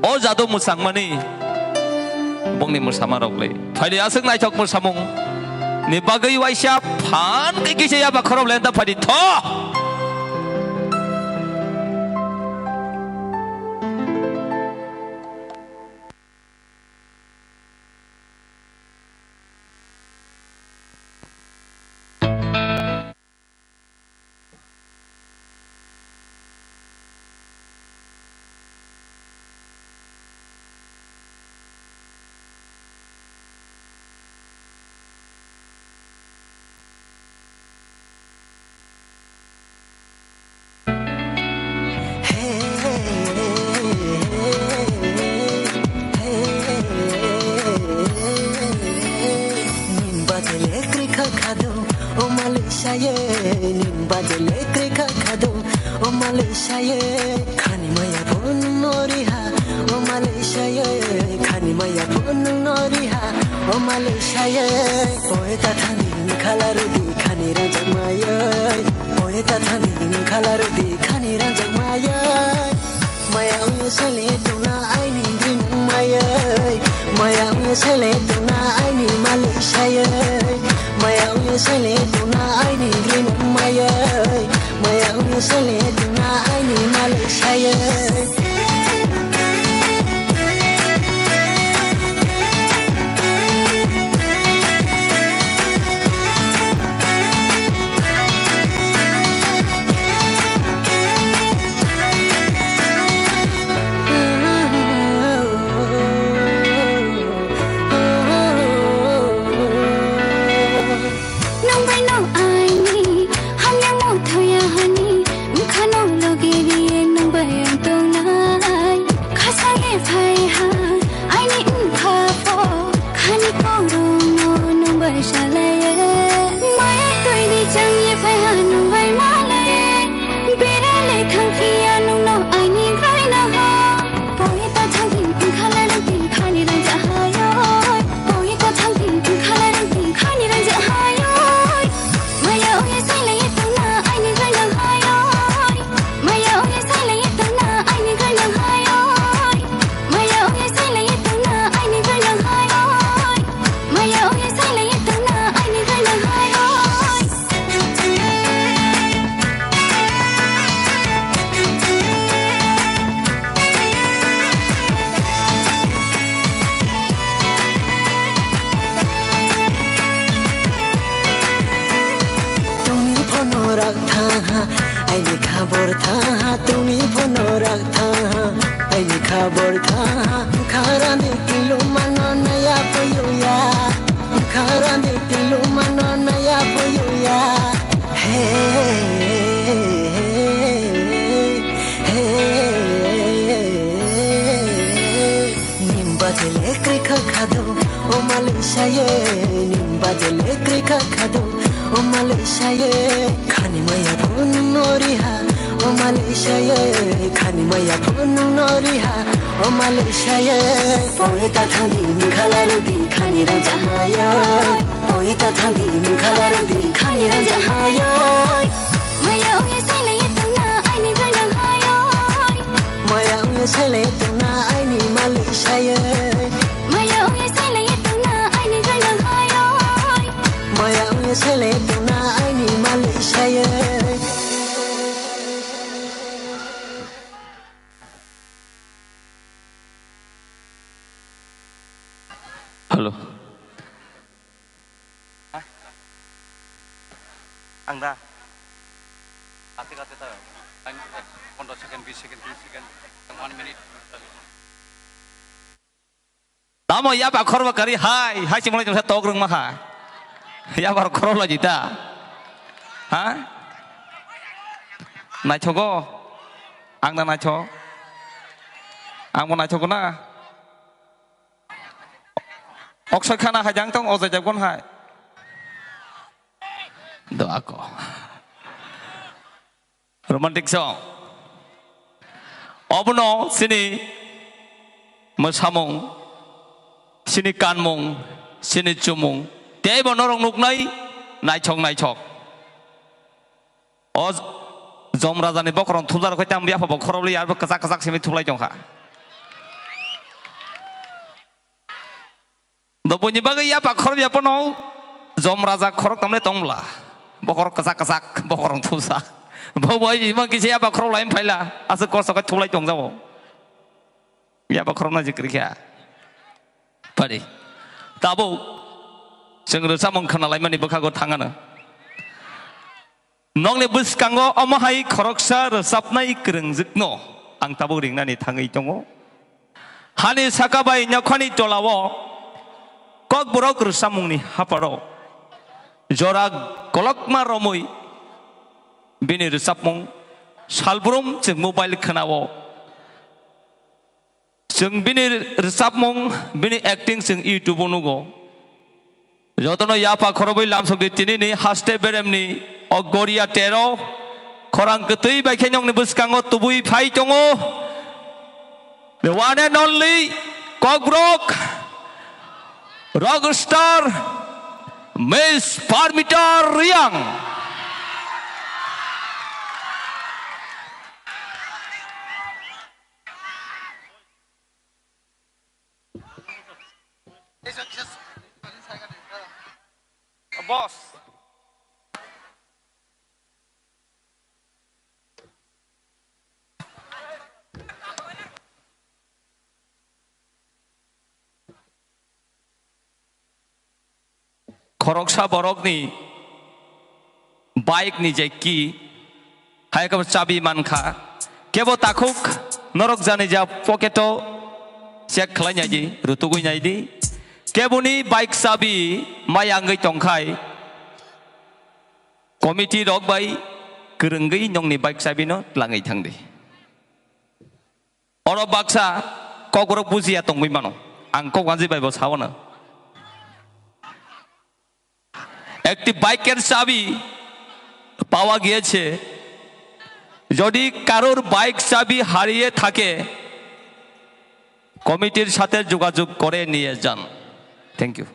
O jado mwchangmani bongni mwsama rok le. Phaidi aswk naithok mwsamung ni bagwi waisa phan khe kisa yaba khorok le da phaidi tho. Nin bajele krikha khado, o Malaysia ye. Nin bajele krikha khado, o Malaysia ye. Khani maya phone noriha, o Malaysia ye. Khani maya phone noriha, o Malaysia ye. Poeta thani khala rudi khani rajak mayai. Poeta thani khala rudi khani rajak mayai. Maya ungya sele tuna aini grinang mayai. Maya ungya sele tuna aini Malaysia ye. Maya ungya sele tuna aini grinang mayai. Maya ungya sele tuna aini Malaysia ye. Nang bai no aini hamya mo thoya hani, wngkha no loge riye nang bai ang tongnai. Khasang e phai ha aini wngkha pho, khani korong no nang bai salai e. Maya twi di chang ye phai ha nang bai malai e. Bera le thang phiya nung no aini gai na ha. Poi ta thang di wngkha la rang di khani rang ja ha yo. Poi ta thang di wngkha la rang di khani rang ja ha yo. Maya ungya sele tuna aini grinang mayai. Maya ungya sele tuna aini grinang mayai. Maya ungya sele tuna aini grinang mayai. Maya ungya sele tuna aini grinang mayai. Tongni phono rak tha ha, aini khabor tha ha, tongni phono rak tha ha, aini khabor tha ha. Kharani kilu mano naya puyu ya, kharani kilu mano naya puyu ya. Hey, hey, hey, hey. Nin bajele krikha khado, o Malaysia ye. Nin bajele krikha khado, o Malaysia ye. Khani maya phone noriha, o Malaysia ye. Khani maya phone noriha, o Malaysia ye. Poeta thani khala rudi khani rang ja ha yo. Poeta thani khala rudi khani rang ja ha yo. Maya ungya sele tuna aini grinang mayai. Maya ungya sele tuna aini Malaysia ye. Maya ungya sele tuna aini grinang mayai. Maya ungya sele tuna aini Malaysia ye. Ang da. Ate ate ta. Time, pondro second, bis second, tris second, one minute. Tamo yaba khorba kari hai, hai chimolai jongsa tok rwngma kha. Yaba khorok lai jita. Ha? Naithogo. Ang da naithok. Ang bo naithogo na. Oksai khana hai jang tong ojai jabgon hai. Do ako. Romantic song. Obono sini mwsamung, sini kanmung, sini chumung, teibo norok nuknai naithok naithok. O Jom Rajani bokorong thujarok khe tamo yapha bo khorokli arbo kwchak kwchak simi thuklai tongkha. Do buini bagwi yapha khorok yapano Jom Raja khorok tamle tongla. Bokorok kwchak kwchak, bokorong thusa. Bo bai bima kisa yapha khorok lai phaila, aswk kosto khe thuklai tongjao. Yapha khorok na jikri kha. Pari. Tabuk chwng rwchapmung khwnalaimani bwkhago thangano. Nokni bwskango omo hai khoroksa rwchapnai kwrwngjwkno ang tabuk ringnani thangwi tongo. Hani saka bai nokhani tolao Kokborok rwchapmungni haparo jora kolokma romwi bini rwchapmung salbrum chwng mobile khwnao. Chwng bini rwchapmung, bini acting chwng YouTube-o nugo. Jotono yapha khorobwi lamsokdi tinini haste beremni o Goria tero khorang kwtwi bai khe nokni bwskango tubui phai tongo. The one and only Kokborok rock star Miss Parmita Reang. Boss. Khoroksa borokni bike ni je key, hai khe bo chabi mankha. Kebo takhuk norok jani ja pocket o check khlai nai di, rutugwi nai di. Keboni bike chabi maya wngwi tongkhai, committee rok bai kwrwngwi nokni bike chabi no twlangwi thang di. Oro baksa kokborok bujiya tongwi mano. Ang kok wanjwi bai bo sao na. একটি বাইকের চাবি পাওয়া গিয়েছে। যদি কারোর বাইক চাবি হারিয়ে থাকে, কমিটির সাথে যোগাযোগ করে নিয়ে যান। Thank you.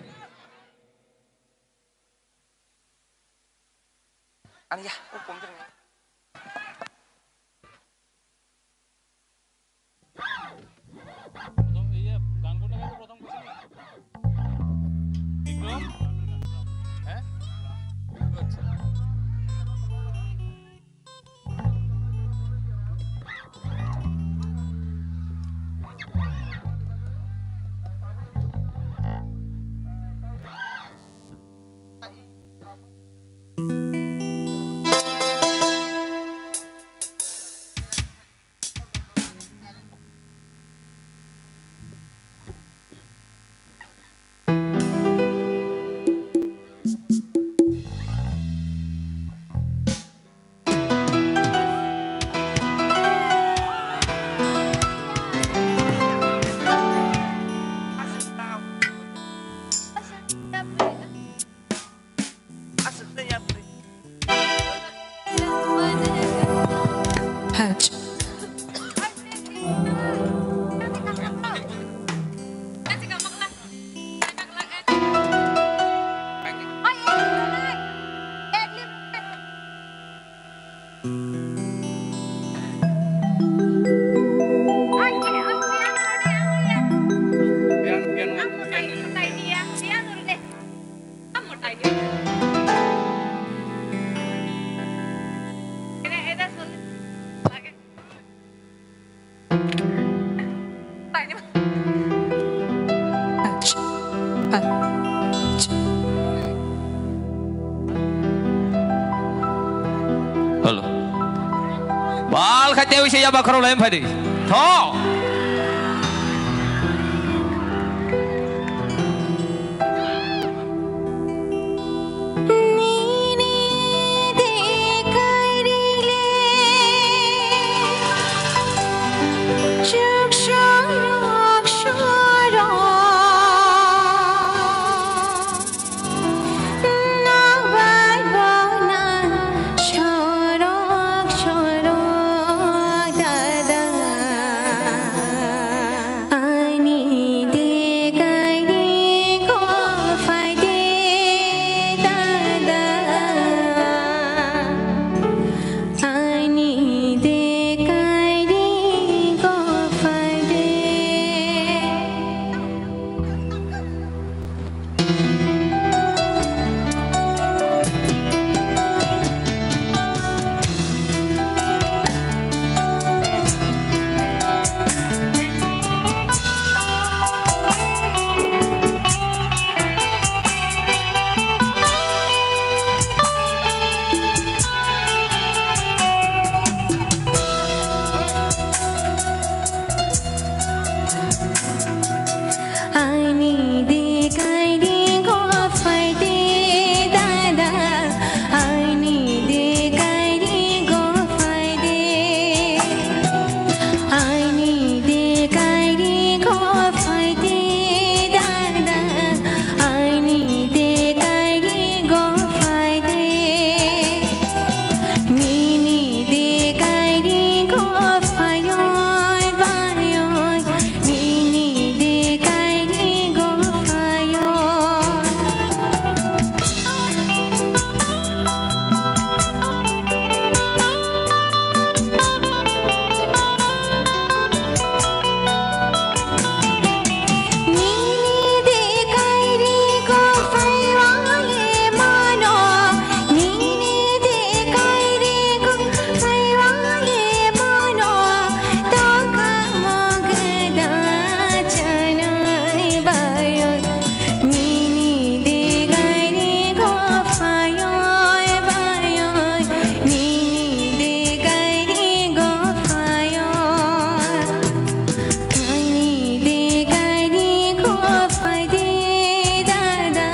প্রথম এই যে গান কোনটা গাইবে প্রথম কিছু নেই? বিক্রম? হ্যাঁ? আচ্ছা। Pal khai tei se yaba khorok lai phai di. Tho. Aini de kairi go phai de dada, aini de kairi go phai de, aini de kairi go phai de dada, aini de kairi go phai de. Nini de kairi go phayoi bayoi, nini de kairi go phayoi. Nini de kairi go phaiwale mano, nini de kairi go phaiwale mano, tokha mo gada chanai bayo. Nini de kairi go phayoi bayoi, nini de kairi go phayoi. Aini de kairi go phai de dada,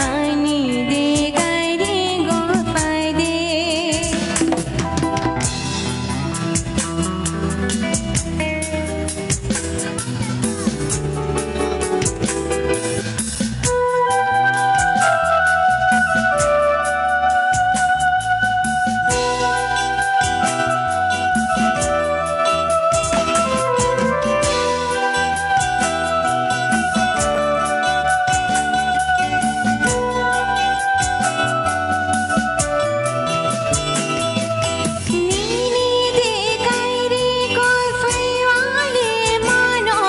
aini de kairi go phai de. Nini de kairi go phaiwale mano,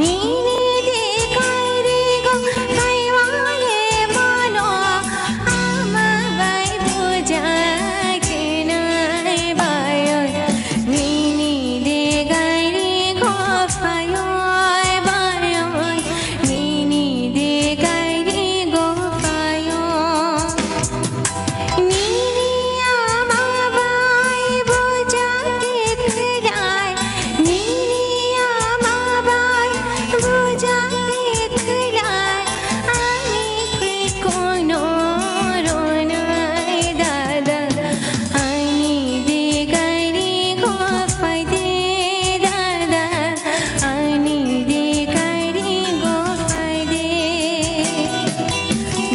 nini de kairi go phaiwale mano, ama bai buja kenai bayoi, nini de kairi go phayoi bayoi, nini de kairi go phayoi. Nini ama bai buja tikhlai, nini ama bai buja tikhlai, ani khwi kono ronai dada, ani de kairi go phai de dada, ani de kairi go phai de.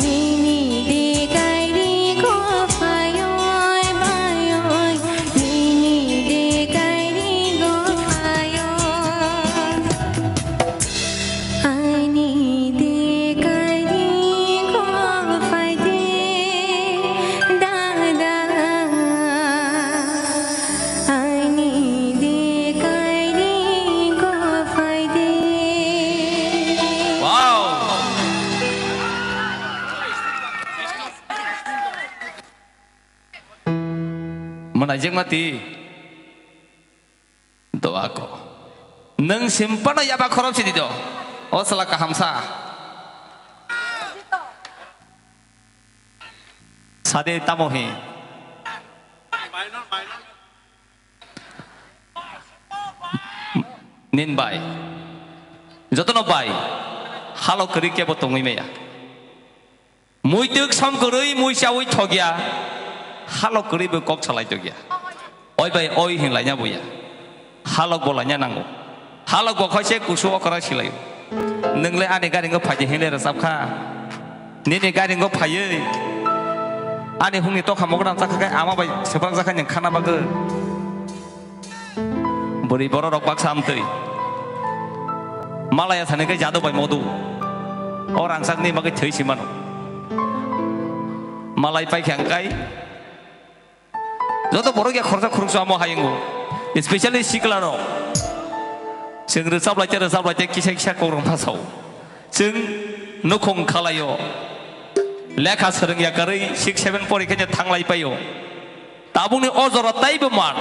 Nini de kairi go phayoi bayoi, nini de kairi go phayoi. Aini de kairi go phai de dada, aini de kairi go phai de. Wow! Mwnajak mati. Doa ko. Nwng simpano yaba khorop sidi do. O sala kahamsa. Sade tamo hi. Nin bai. Jotono bai. Halok kwrwi kebo tongwi maya. Muitwk som kwrwi mui chawi thokya. Halok kwrwi bo kok salai tokya. Oi bai oi hin laina buya. Halok bo laina nango. Halok bo khaise kusu okra silai. Nwngle ani gari ngo phaidi hinle rwchap kha. Nini gari ngo phaiwi. Ani hungni tokha mokra chakha kai ama bai seprak jakha ning khana bagwi. Bwrwi borok rok baksa amtwi. Malaya thani kai jado bai modu. O rangchakni bagwi thwi si mano. Malai paikha hwnkhe joto borok ya khoroksa khoroksa amo hayungo. Especially sikla rok. Chwng rwchap lai te rwchap lai te kisa kisa kokrok phasao. Chwng nukhung khalaio. Lekha swrwng ya kwrwi six seven pori khe thanglai paio. Tabukni o jora taibo man.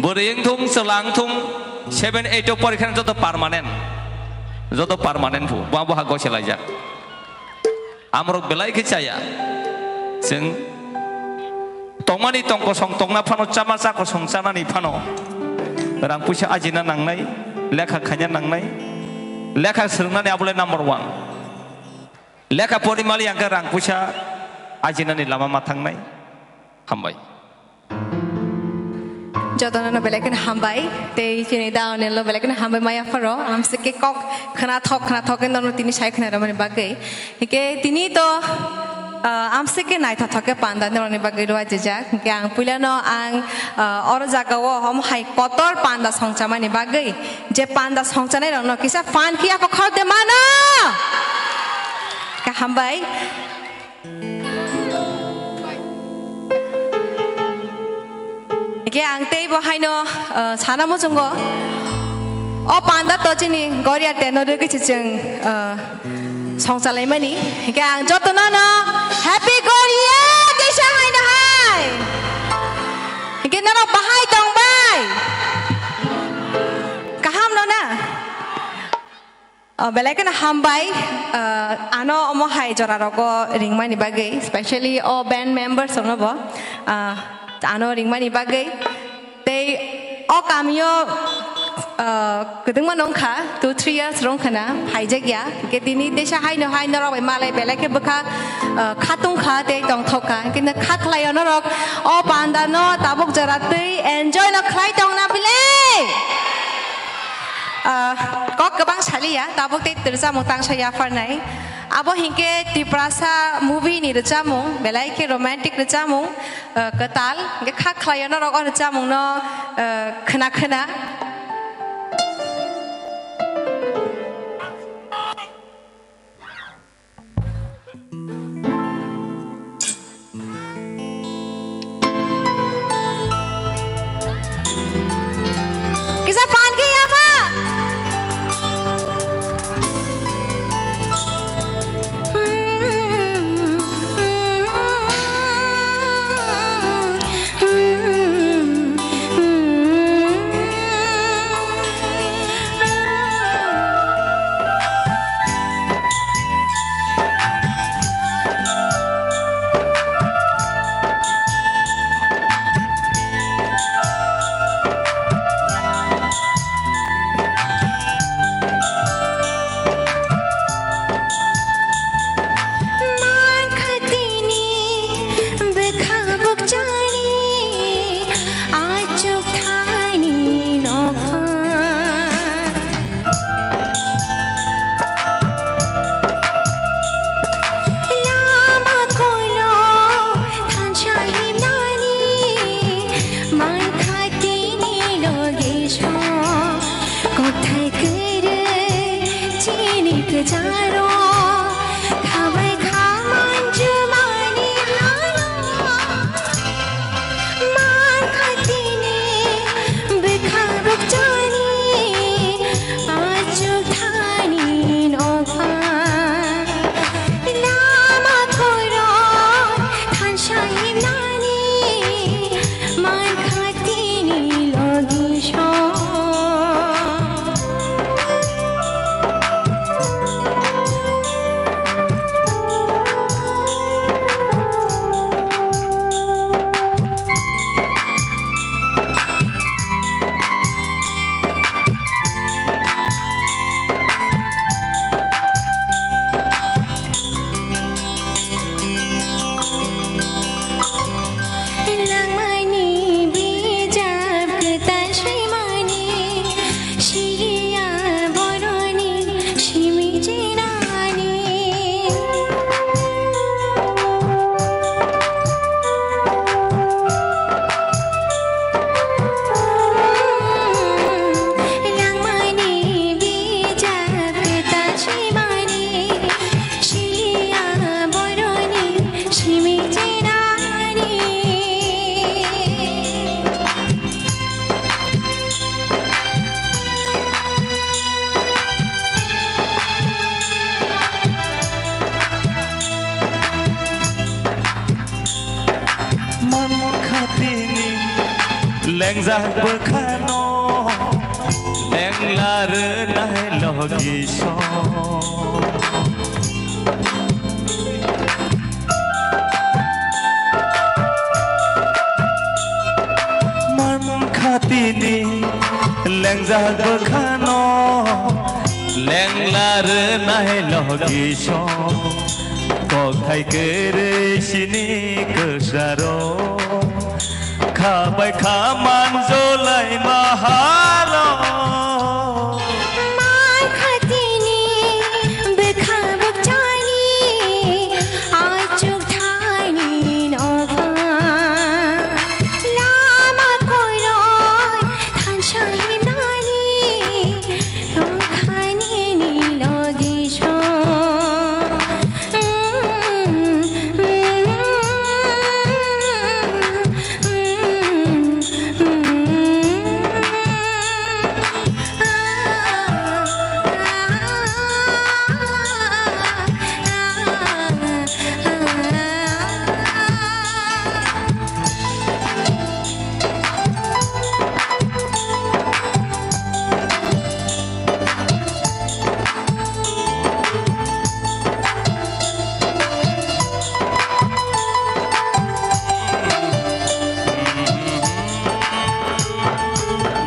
Bwrwi wng thung, chwla wng thung, seven eight o pori khe joto permanent. Joto permanent phu, bo bo ha gosi laijak. Amrok belai khe chaya. Chwng tongmani tong kosong tongna phano, chama cha kosong chanani phano. Rang puisa ajina nangnai, lekha khaina nangnai. Lekha swrwngnani abole number one. Lekha pori mali ang khe rang puisa ajinani lama ma thangnai. Hambai. Jotono no belai kheno hambai. Tei chini da onel no belai kheno hambai maya pharo. Amsike kok khwnathok khwnathok khe nono tini sai khwna romani bagwi. Hike tini to, ah, amsike naithothok khe panda noroni bagwi rwajajak. Hike ang puilano ang, ah, oro jaga o hom hai kotor panda songchamani bagwi. Je panda songchanai rokno kisa phan phiya kokhor de mano. Khe hambai. Hingke ang tei bo haino, eh, sana muchungo. O panda to chini Goria teno rwgwi se chwng, eh, songchalaimani. Hingke ang jotono no Happy Goria teisa haino hai. Hingke norok bahai tongbai. Kaham no na? Oh, belai kheno hambai, ah, ano omo hai jora rogo ringmani bagwi, specially o band members ono bo, ah, ano ringmani bagwi. Tei o kamio, ah, kwdwngma nongkha, two, three years rong khana, haijak ya. Hingke tini teisa haino hai norok bai malai belai khe bwkha, ah, khatung kha tei tongthok kha. Hingke kha khlai o norok o panda no tabuk jora twi enjoy no khlai tong na bile. Ah, kok kwbang saliya, tabuk tei rwchapmung tangsa yapharnai. Abo hinkhe Tiprasa movie ni rwchapmung, belai khe romantic rwchapmung, ah, kwtal. Hinkhe kha khlaio norok o rwchapmung no, ah, khwna khwna. Kisa phan khe ya pha. Simi chinani. Mankhatini lengjak bwkhano lengla rwnai logi song. Mankhatini lengjak bwkhano lengla rwnai logi song. Kokthai kwrwi sini kwsaro kha bai kha manjolai mahalo. Mai khatini bwkha bwkchani achuk thaini nokha lama koiroi thansa himnani tongkhanini logi song.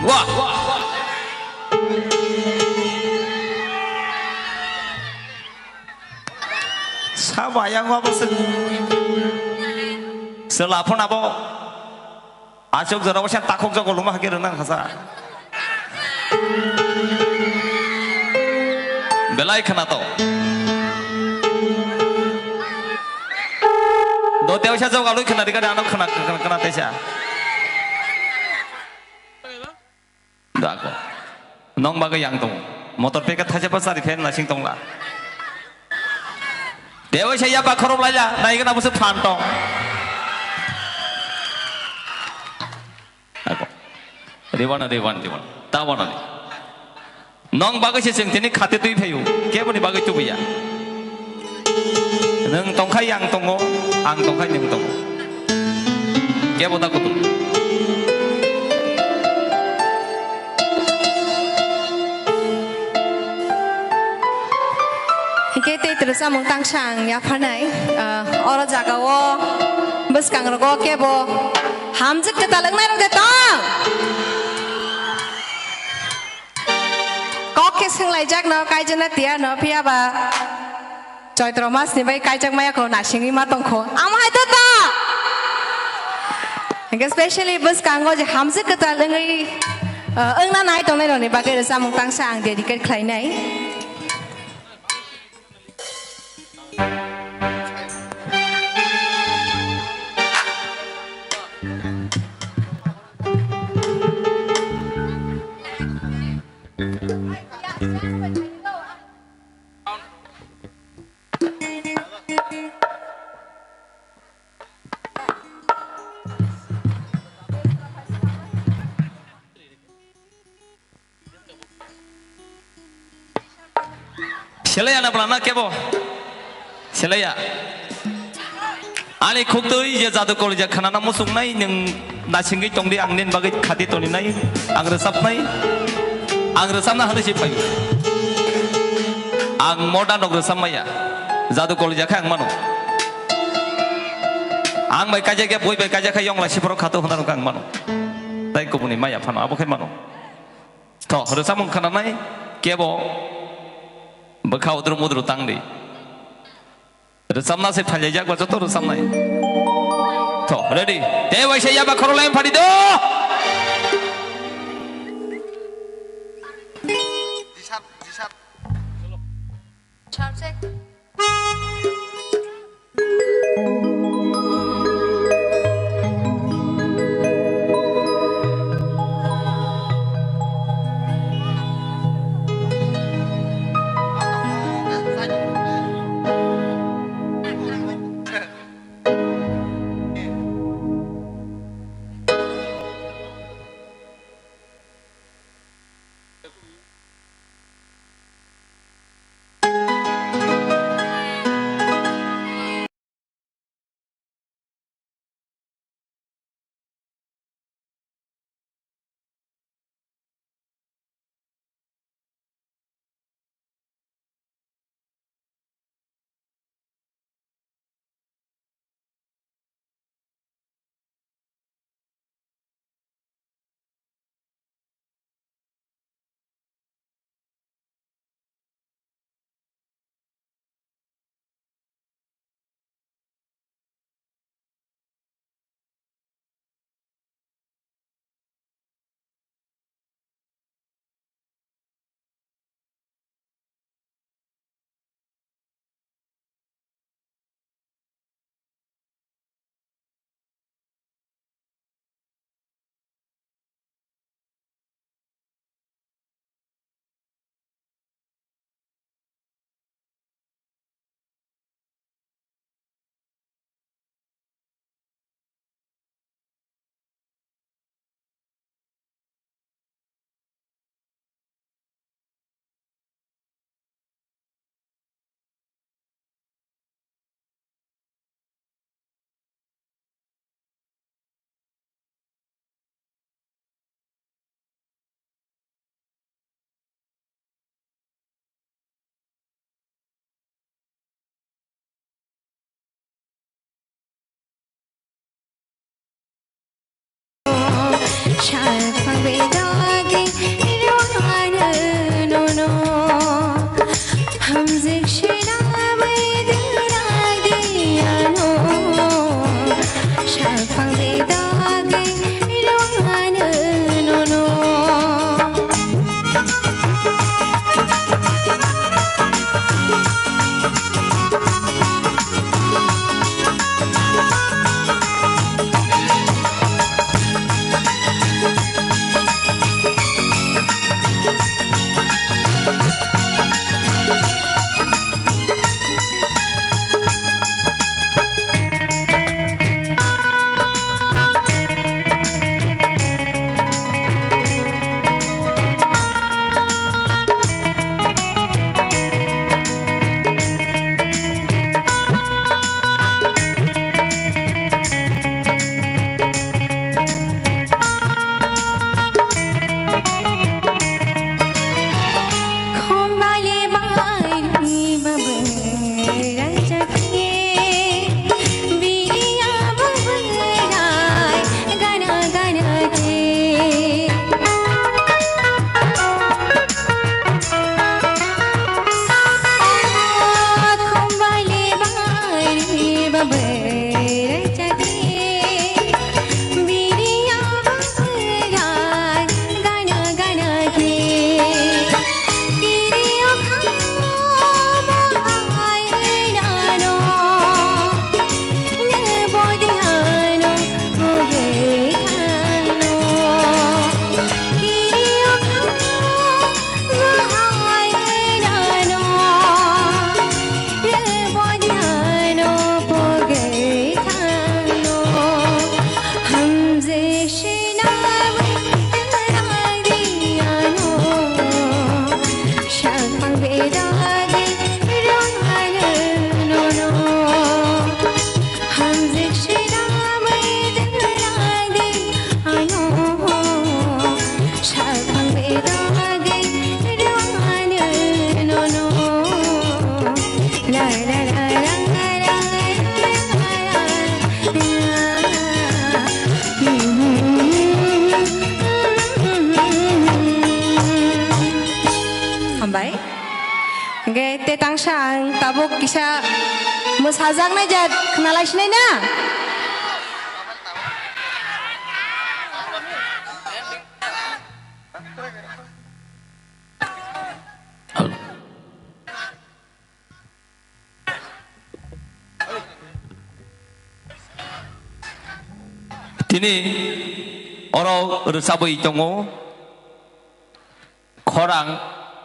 Wah. Sabo ayang wabo se. Sela phone abo. Achuk jora wasa takhuk jogo luma hake rwnang hasa. Belai khana to. Do tewsa joga lui khana dikade ano khana khana khana tesa. Dago. Nong bagwi yang tongo. Motor peke thaisa pa sari phen nasing tongla. Dewi saya ba khorok laila, nai gana busu phan tong. Dago. Riwana, riwan, riwan. Tawana ni. Nong bagwi se cheng tini khate twi phayu. Keboni bagwi tubuya. Nwng tongkhai ang tongo, ang tongkhai nwng tongo. Kebo da kutung. Hingke tei twrwsa mung tangsa ang yapharnai, ah, oro jaga o bwskang rogo kebo hamjwk kwtal wngnai rok de tong. Kok khe swnglaijak'-no, kaijakna tiya'-no, phiya ba Choitro mas ni bai kaijak maya kho, nasingwi ma tong kho. Amo hai to ta. Hingke specially bwskango je hamjwk kwtal wngwi, uh, wngna nai tongnai rokni bagwi rwchapmung tangsa ang dedicate khlainai. Selaya na bwlana kebo? Selaya. Ani khuktwi je jadu kolija khanana muchungnai, nwng nasingwi tongdi, ang nini bagwi khati toninai, ang rwchapnai, ang rwchapna hwnwi se phaio. Ang modern rok rwchapmaya, jadu kolija khe ang mano. Ang bai kaijak ya, boi bai kaijak khe yongla siphoro khato hwnna rok ang mano. Tai kubuni maya phano abo khe mano. Tho, rwchapmung khananai kebo bwkha udru mudru tangdi. Rwchapna se phailajak ba joto rwchapnai. Tho, ready. Tei waisa yaba khorok lai phadi do. Te tangsa ang tabuk kisa mwsajaknai jat khnalaisinai na? Tini oro rwchabwi tongo Khorang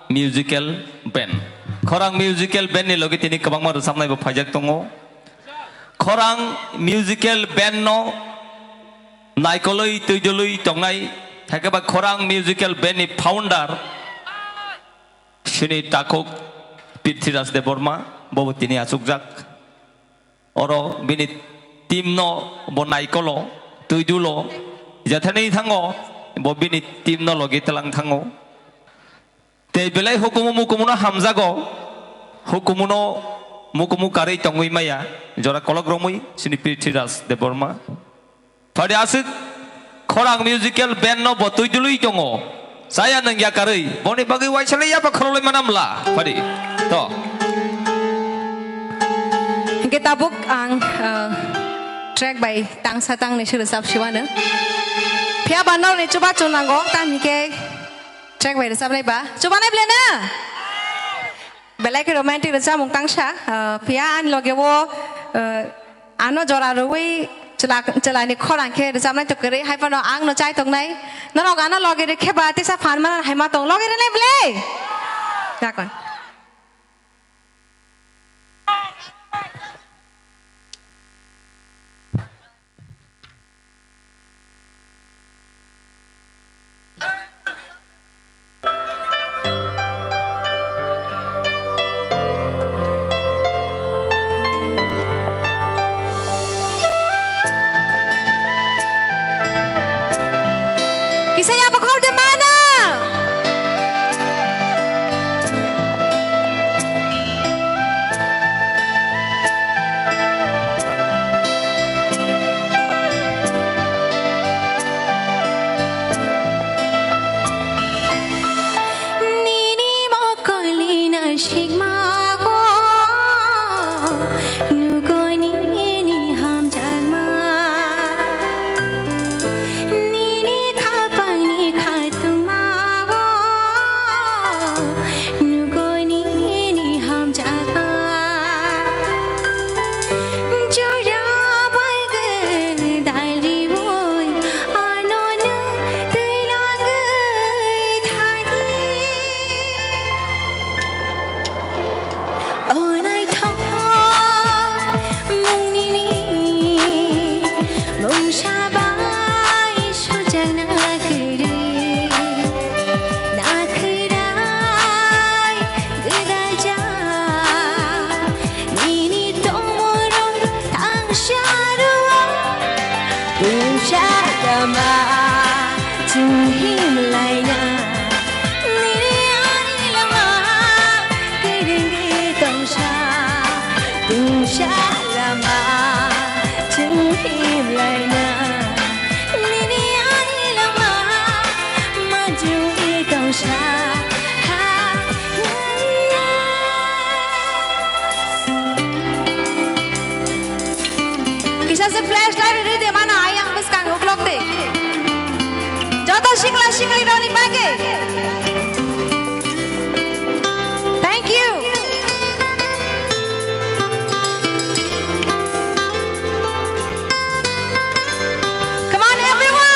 Musical Band. Khorang Musical Band ni logi tini kwbangma rwchabnai bo phaijak tongo. Khorang Musical Band no naikolwi twijlwi tongnai, hai khe ba Khorang Musical Band ni founder Sini takhuk Prithviraj Debbarma, bobo tini achukjak. Oro bini team no bo naikolo, twidulo, jethani thango, bo bini team no logi tlang thango. Tei belai hukumu mukumu no hamjago, hukumu no mukumu karwi tongwi maya, jora kolok romwi sini Prithviraj Debbarma. Phadi aswk Khorang Musical Band no bo twijlwi tongo. Chaya nang yakarwi, boni bagwi waisa le yapha khorolwi manamla. Phadi. To. Hingke tabuk ang, eh, track bai tangsa tangni se rwchap siwano. Phiya ba norni chubachu nango, tam hingke track bai rwchapnai ba. Chubanai ble na? Belai khe romantic rwchapmung tangsa, ah, phiya ani loge o, ah, ano jora rwui chwla, chwlani khorang khe rwchapnai to kwrwi, hai phano ang no chai tongnai. Norok ano loge rwkhe ba tesa phan mana hai ma tong, loge rwnai bwle? Dakon. Kisa ya bakhol de mana. Nini mokolina sigmago, nugoni nini hamjakma. Nini khapangni khatungmao, nugoni nini hamjakma. Jora bai gwn daliui, ano nung twi langwi thani. O naithok mungni mungsa bai sujakna kwrwi, nakhwrai gwdaljak nini tongmorok tangsa rwo. Tungsa lama chwng himlaina, nini ani lama kwrwngwi tongsa. Tungsa lama chwng himlaina, nini ani lama manjui tongsa. Ha, ya, ya. Kisa se flashlight rw de mano, ayang bwskang uklok de. Joto sikla sikli rokni bagwi. Thank you. Come on, everyone.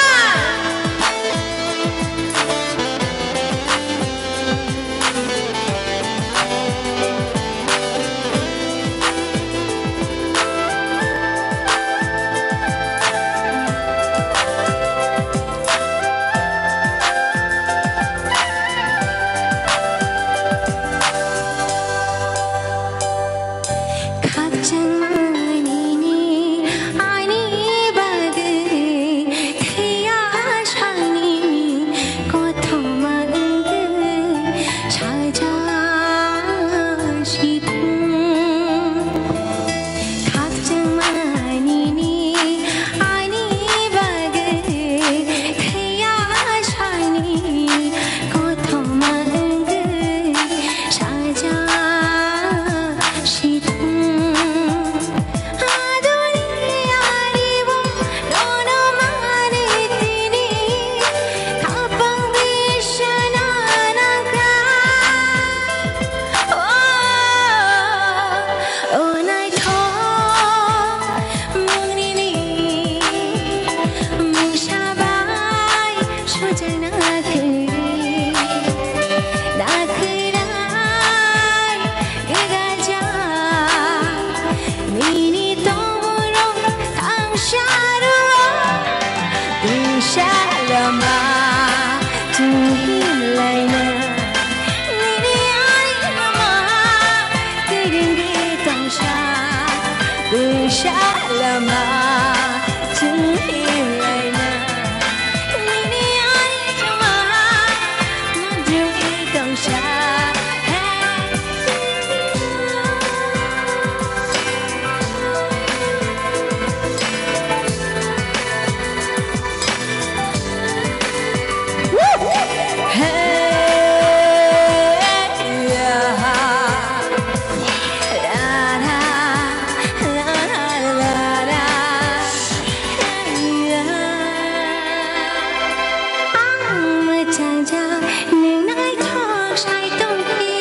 Ang mwchajak nwng naithok sai tongkhe,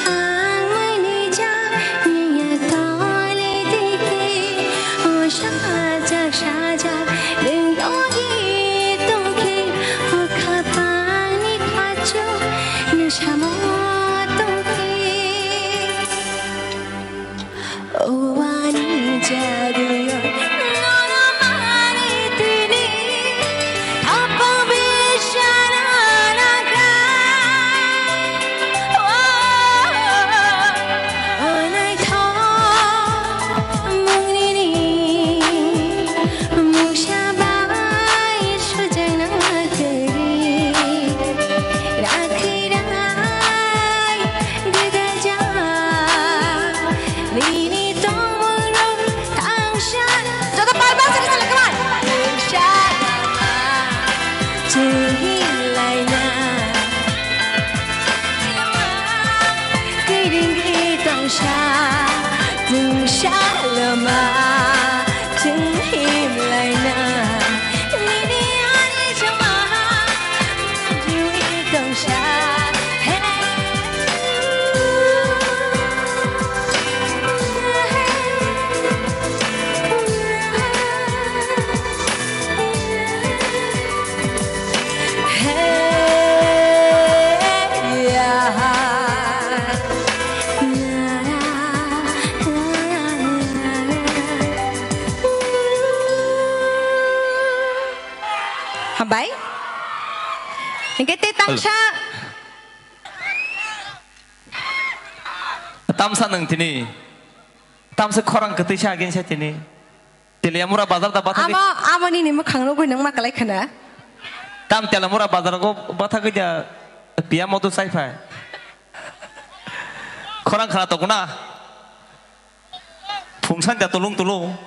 ang mwnwijak nwng ya tole dekhe, o sajak sajak nwng dogwi tongkhe, o khapangni khachu nwng samo tongkhe. Wani jaduyo nono mani tini, apa bishara laga. Oh, oh, naithok mungni ni, mungsa bai sujana teri, rakhi rai. Nini tongmungrok tangsa. Joto palma sini sala, come on. Tangsa lama chenghi laina. Kiring tangsa, tangsa lama chenghi laina. Nini ani chama. Hambai. Hingke te tangsa. Tamsa nwng tini. Tamsa khorang kwtwi sa again sa tini. Teliamura bazar da bathagwi. Amo, amo nini mwkhang nugwi nwng ma kwlai khna. Tam Teliamura bazar go bathagwi da piya moto sai phai. Khorang khna tongna. Phung san da tulung tulung.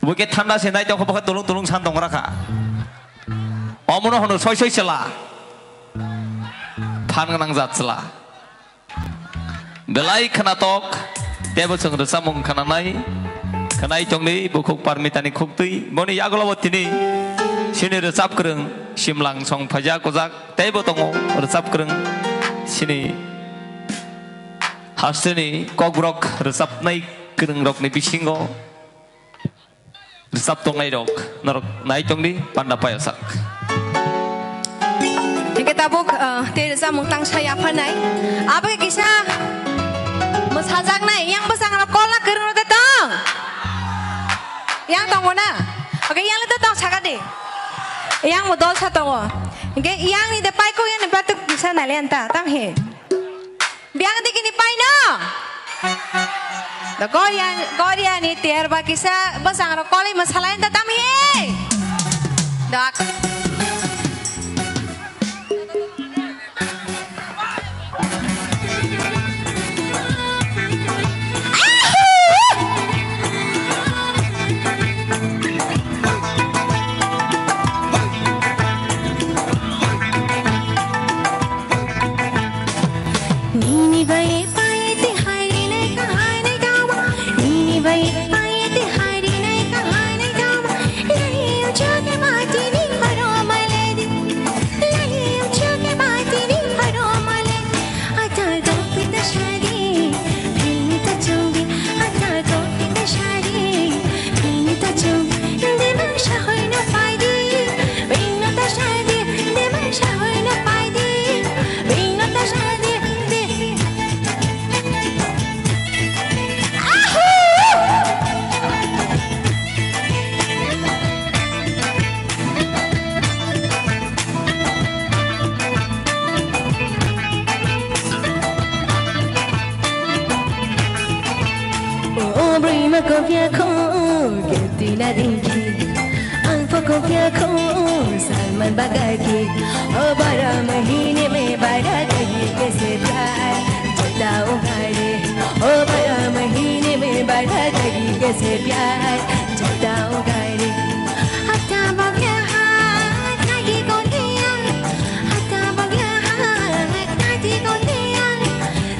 Bo khe thanda se nai tongkha, bo khe tulung tulung san tong rakha. Omono hono soi soi chwla. Phan gwnang jat chwla. Belai khwnatok, teibo chwng rwchapmung khwnanai. Khwnai tongdi bukhuk Parmitani khuktwi. Boni yagulo bo tini chini rwchap kwrwng Simlang song phaijak ojak. Teibo tongo rwchap kwrwng chini hasteni Kokborok rwchapnai kwrwngrokni bisingo rwchap tongnairok norok nai tongdi panda payosak. Hingke tabuk, ah, tei rwchapmung tangsa yapharnai. Abo khe kisa mwsajaknai, yang bwskangrok kolna kwrwng rw de tong. Yang tongo na? Oke, yang le de tong saka di. Yang bo dol sa tongo. Hingke yang ni de paikok yang ni patuk kisa nai le anta, tam he. Biang dikini paino. Da Goria, Goria ni tiar ba kisa bwskangrok kolwi mwsalai da tam ye. Dak. Nini bai paite hairi nai kahai nai dawa. Nini bai paite hairi nai kahai nai dawa. Nini ujone mati ni maro mai O brima kopya kho, keti na ringki. Ang pa kopya kho, Salman bagaki. O bara mahine me bara kagi kaise pyar, jata ugare. O bara mahine me bara kagi kaise pyar, jata ugare. Hata bagya ha, kagi kotiya. Hata bagya ha, kagi kotiya.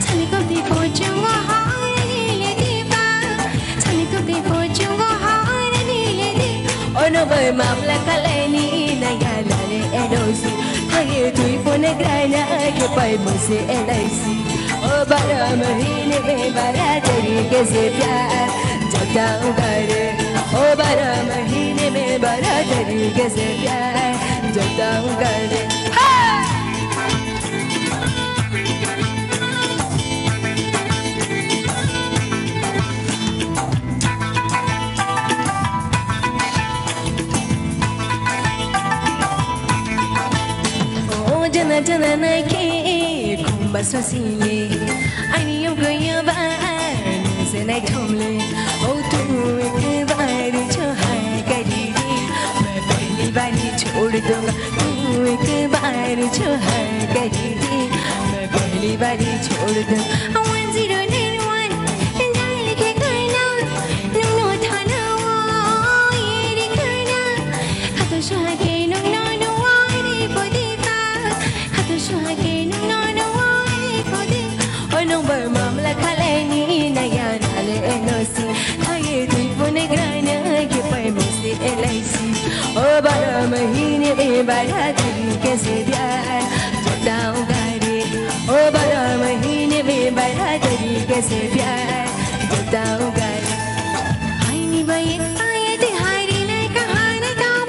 Chani koti pochungo hore nile diba. Chani koti pochungo hore nile di. Ono bai mamla kalaini na ya lale edosi. Haye tui pone graina ke pai mose L I C. O bara mahine mein bara tarike se pyar jata ugare. O bara mahine mein bara tarike se pyar jata ugare. Hey! O jana jana naike khumba sasile, ani yoga yaba nuse nai thomle. O tu ek baar jo hai kari de, main pehli baar hi chhod dunga. Tu ek baar jo hai kari de, main pehli baar hi chhod dunga. One zero nine one, dial ke karna, nung no thana wo, ye ri karna. Khato suha ke nung no no wo, ri podipa. Khato suha ke nung no no wo, ri podi. O nung bai mamla khalai ni na ya na le N O C. Haye tui pone grana ke pai mo se L I C. O bara mahine mein bara tarike se pyar jata ugare. O bara mahine mein bara tarike se pyar jata ugare. Aini bai, aite hari nai kahane kam.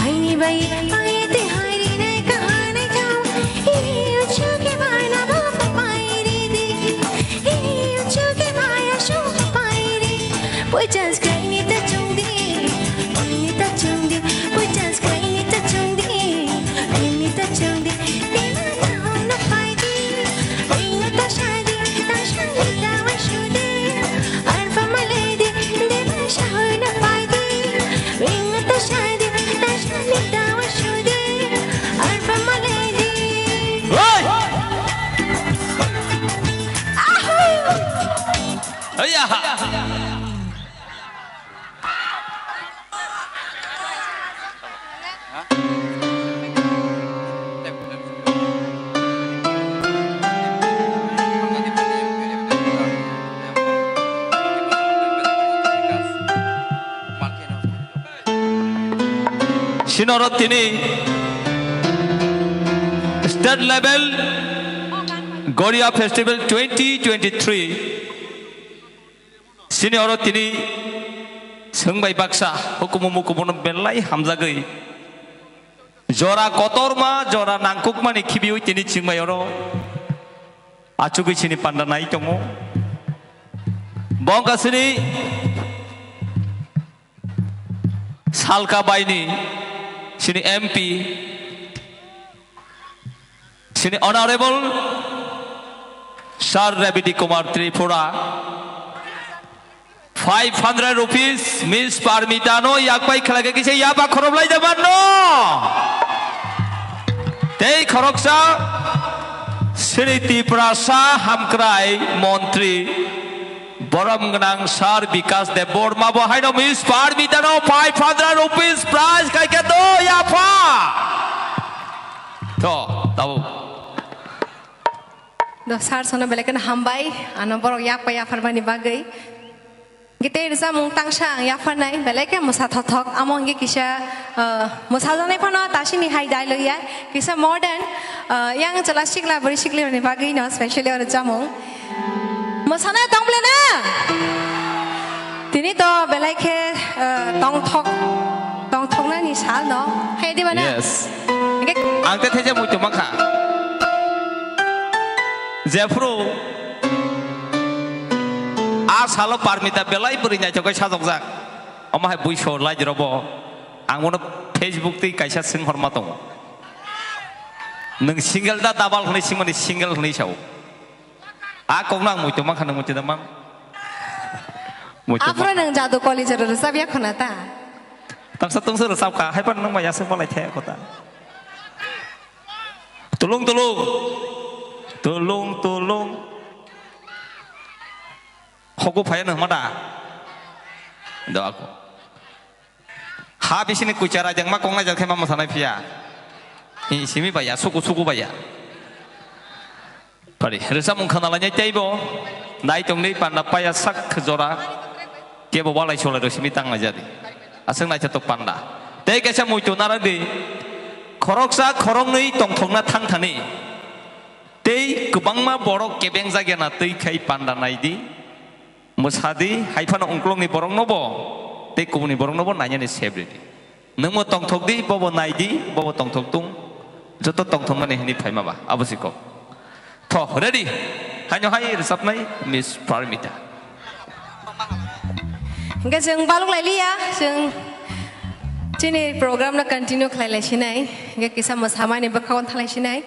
Aini bai, aite hari nai kahane kam. Ini uchu ke bana ba papai ri di. Ini uchu ke maya shu papai ri. Poi chance kaini ta chung di. Kaini ta chung di. Poi chance kaini ta chung di. Kaini ta chung di. Dina na hom na pai di. Dina ta shadi. Ta shadi ta wa shu di. Arfa maledi. Dina shahuna paidi, ringa ta shadi, ta shadi ta wa shudi, arfa maledi. Hey! Ahu! Ayaha! Sinoro tini state level Goria Festival twenty twenty-three. Sini oro tini swng bai baksa hukumu mukumu no belai hamjagwi jora kotorma, jora nangkukmani khibiwi tini chwng bai oro achugwi sini panda nai tongo. Bo wngkha sini salka baini sini M P, sini Honorable Sir Rebidi Kumar Tripura, five hundred rupees Miss Parmita no yakpai khlai khe kisa yaba khorob lai jaman no. Tei khoroksa sini Tiprasa Hamkrai Montri Borom gwnang Sir Bikas Debbarma bo haino Miss Parmita no five hundred rupees prize khai khe do yapha. To, tabuk. Do sir sono belai kheno hambai, ano borok yak pai yapharmani bagwi. Gitei rwchapmung tangsa ang yapharnai, belai khe mwsa thothok, amo hwnkhe kisa, ah, mwsajaknai phano tasini hai dai loya, kisa modern, ah, yang chwla sikla bwrwi siklirokni bagwino specially o rwchapmung. Mwsana tong ble na? Tini to belai khe, eh, tongthok, tongthoknani sal no. Hai di ba na? Yes. Hingke ang te theje muitu mankha. Jephru a salo Parmita belai bwrwi naithok khai sajokjak. Omo hai buiso lai robo. Ang bono Facebook twi kaisa swng horma tongo. Nwng single da double hwnwi swngmani single hwnwi sao. A kokno ang muitu mankha, nwng muitu da man. Muitu Aphuru ma- nwng Jadu College ro rwchap ya khwna ta? Tamsa tungsa rwchap kha, hai phano nwng bai aswk malai thaya kho ta. Tulung tulung. Tulung tulung. Hogo phaya nwng ma da? Do ako. Ha bisini kucha rajang ma kong najak khe ma mwsanai phiya. Hi simi baya, suku suku baya. Pari, rwchapmung khwnalainai teibo. Nai tongdi panda paya sak jora. Kebo walai solai rw simi tang naijadi. Aswk naithotok panda. Tei kaisa muitu narwkdi. Khoroksa khoroknwi tongthokna thang thani. Tei kwbangma borok kebeng jagyana twi khai panda naidi. Mwsadi, hai phano ungkulukni boroknobo tei kubunni boroknobo nainani sep ridi. Nwngbo tongthokdi, bobo naidi, bobo tongthok tung. Joto tongthokmani hwnwi phaima ba, abo si kok. Tho, ready? Haino hai rwchapnai Miss Parmita. Hingke chwng baluk lai liya, chwng chini program no continue khlai lai sinai, hingke kisa mwsamani bwkha o thalai sinai.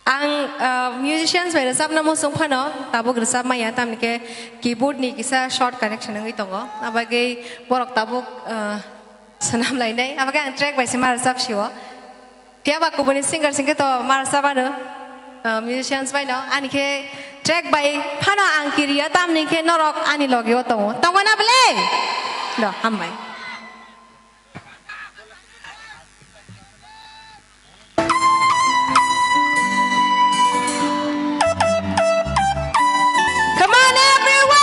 Ang, ah, musicians bai rwchapna muchung phano tabuk rwchap maya, tamni khe keyboard ni kisa short connection wngwi tongo, abagwi borok tabuk, ah, swnam lainai, abagwi ang track bai se ma rwchap sio. Phiya ba kubuni singer singkhe to ma rwchap ano, ah, musicians bai no, ani khe track bai phano ang kiriya, tamni khe norok ani logi o tongo, tongo na bwle? Do, hambai. Come on, everyone!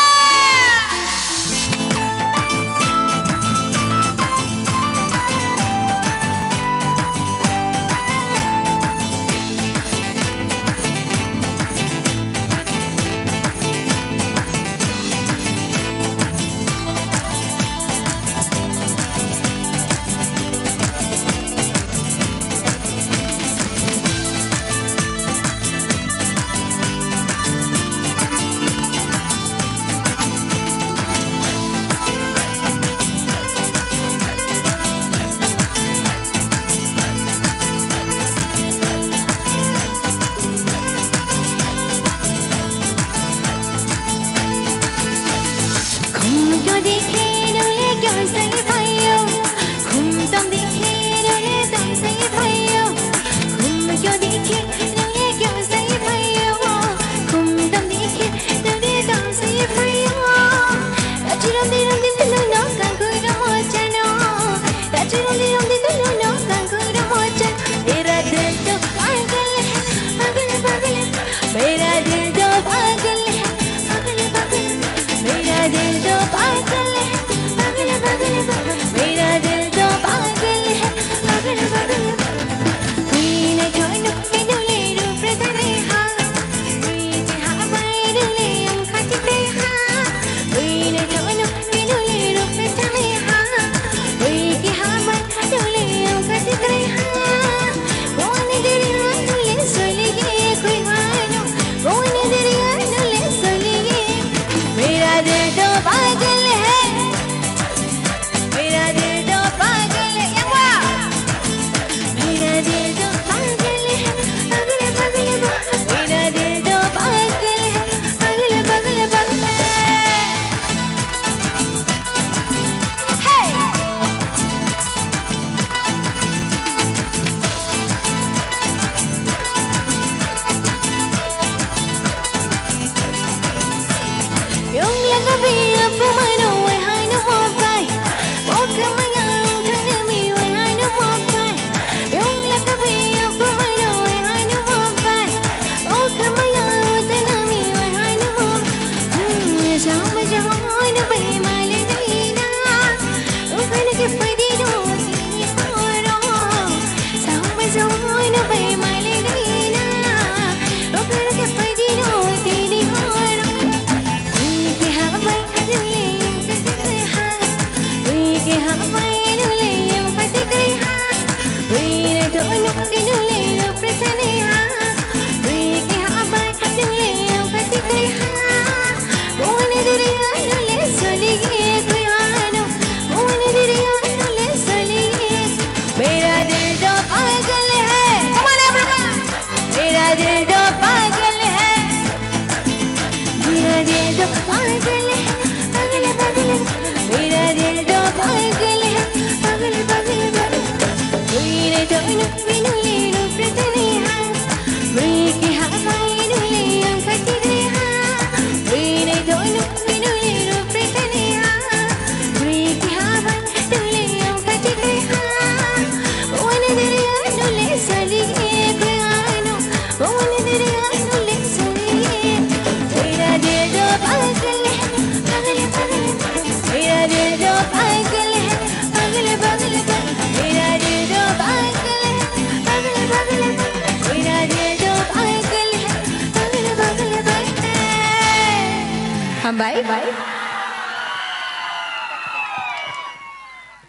Bai.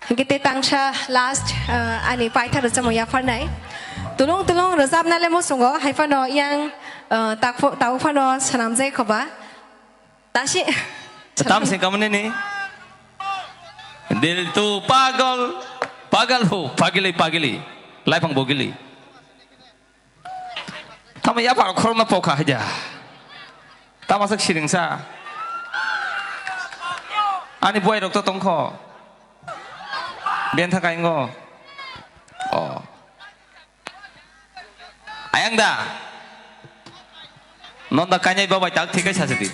Hingke tei tangsa last, uh, ani paithak rwchapmung yapharnai. Tulung tulung rwchapna le muchungo, hai phano yang, uh, takpho-, tabuk phano swnamjai khoba. Tasi. Tam se kamani ni. Dil tu pagal, pagal ho, pagili, pagili. Laipang bogili. Tamo yapar khorokno pokha haja. Tamo sak siringsa. Ani buai rok to tongkho. Bentha kaingo. Oh. Ayang da. Non da kanya babai tak thikai sasidi.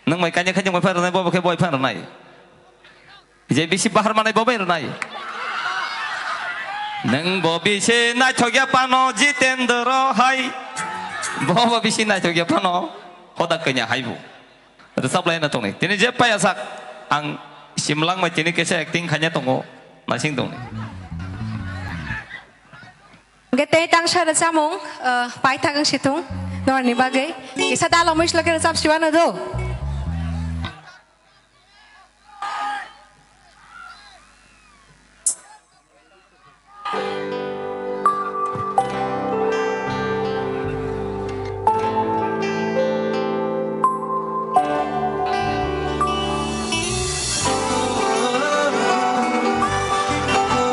Nang mai kanya kanya mai phar nai babai khe boy phar nai. Je bisi bahar manai bo bai rwnai. Nwng bo bisi naithok ya phano Jitendra hai. Bo bo bisi naithok ya phano hoda kanya hai bo. Rwchap lai na tongnai. Tini je paya sak ang simlang mai tini kesa acting khanya tongo nasing tongnai. Hingke tei tangsa rwchapmung, uh, paithak wng si thung norokni bagwi. Kisa dalomwi slo khe rwchap siwano do.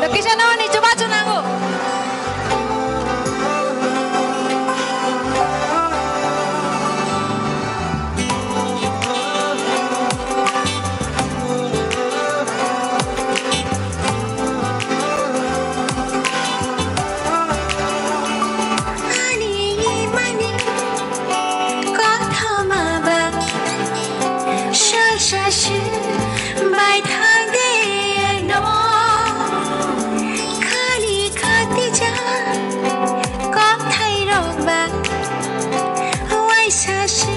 Lokisano ni chubachu nango. Ani mani kothoma ba sal sal se bai thang de no. Khani khati ja kothai rok ba waisa se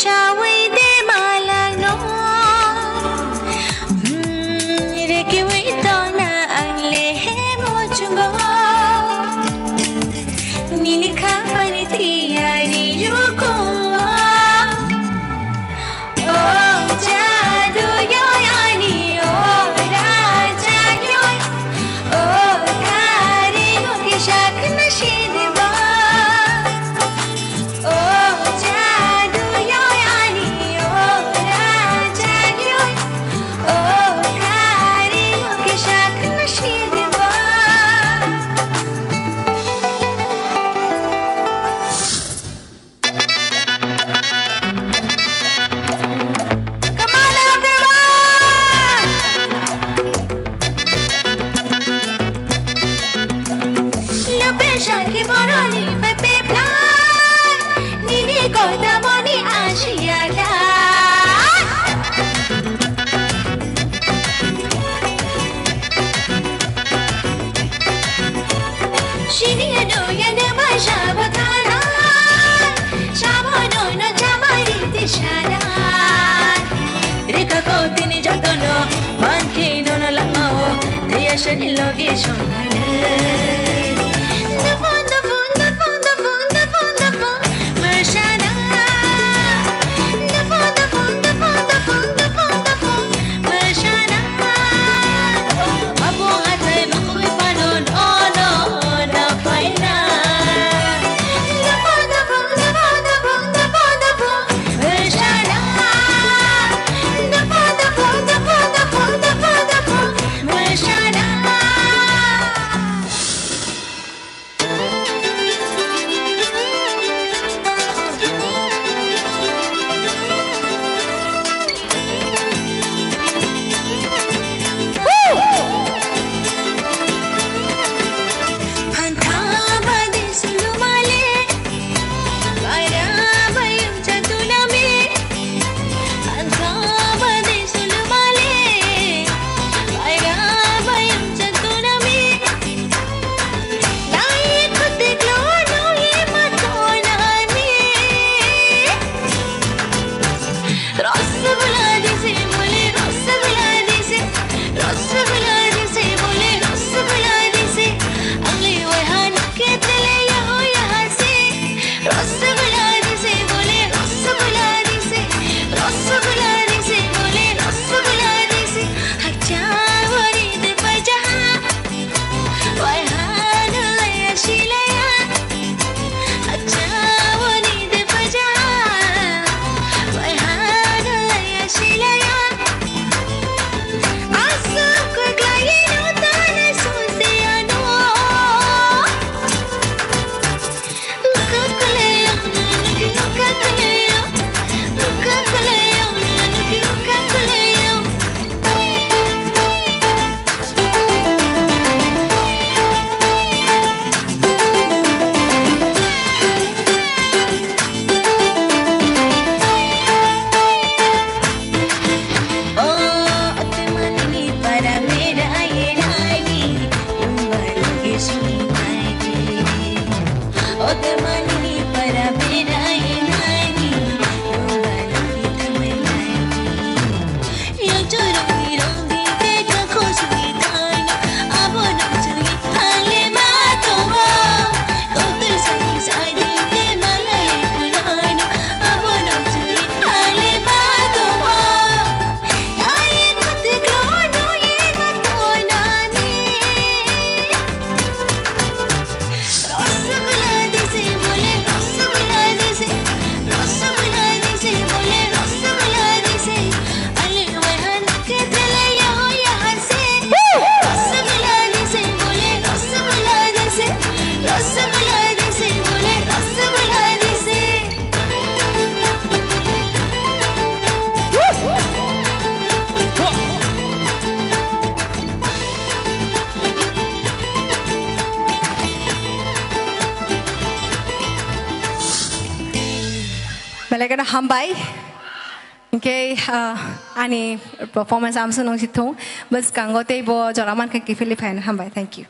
sawi de malang no. Hmm, rekiwi tongna ang le he mochungo. Nini khapani tiyari yuko. O jadu yo ani o raja yo. O kari mo ke shak na shidwa. O jadu yo ani o raja yo. O kari mo ke shak na shidwa. Kamala Deva! Lope shaki boroni pepe plan, nini kota moni ashiya da. Sini ado ya ne mai shabo thala, shabo no no chamari ti shana. Rika ko tini jotono, manki no no langmao, teya shani logi shongane. Dafon, dafon, dafon, dafon, dafon, dafon. Kena hambai. Hingke, ah, ani performance amsong nung si thung. Bwskango tei bo jora mankha kiphilwi phaina hambai. Thank you.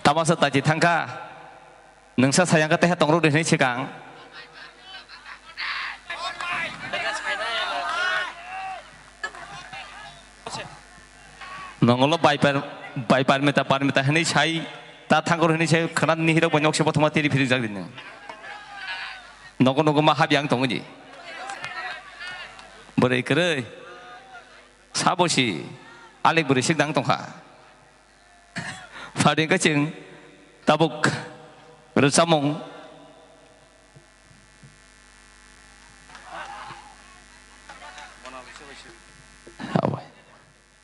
Tamasa tachi thangkha. Nungsa sayang khe teha tongrok de hinwi swkang. Nongolo bai par, bai parmita, parmita hinwi sai, ta thangkor hinwi sai, khwnani hirok bai nokse bothoma tiri phirik jak rinwi. Nogo nogo ma hap yang tongo di. Bwrwi kwrwi. Sabo si, alik bwrwi sik dang tongkha. Phadi khe chwng tabuk rwchapmung.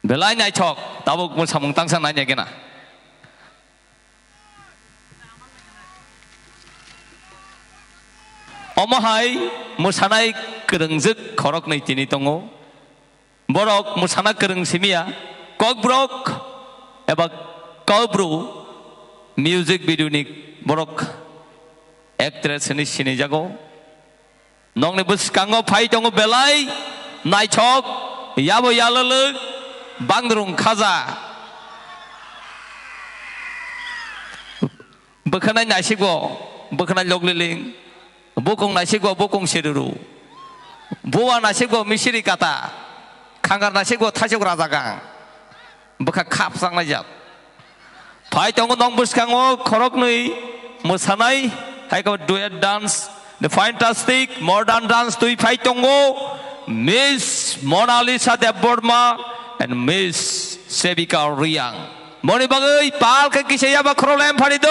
Belai naithok, tabuk mwsamung tangsa nai nai gena. Omo hai mwsanai kwrwngjwk khoroknwi tini tongo. Borok mwsana kwrwng simiya, kokborok eba kokbru music video ni borok actress hinwi sinijago. Nokni bwskango phai tongo belai naithok, yabo yalwlwk, bangdrung khaja. Bwkhanai naisik bo, bwkhanai lok liling. Bukung naisik bo, bukung seruru. Buwa naisik bo, misiri kata. Khangar naisik bo, thaisok rajagang. Bwkha khap changlaijak. Phai tongo nong bwskango khoroknwi mwsanai, hai khe duet dance, the fantastic modern dance twi phai tongo Miss Monalisa Debbarma and Miss Sevika Riang. Moni bagwi pal khe kisa yaba khorok lem phari do.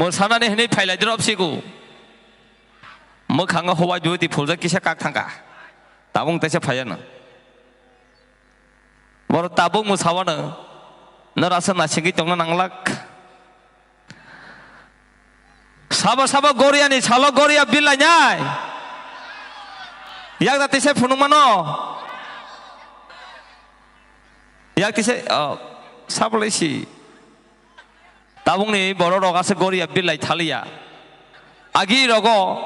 Mwsanani hinwi phailai drop siku. Mwkhango huwai duti phuljak kisa kak thangkha. Tabung teisa phaiya no. Boro tabuk mwsawano, norasa nasingwi tongna nanglak. Sabo sabo Goriani salo Goria bilainai. Yakda tisa phunukmano. Yak tisa, oh, sabo laisi. Tabukni borok rok aswk Goria bilai thaliya. Agi rogo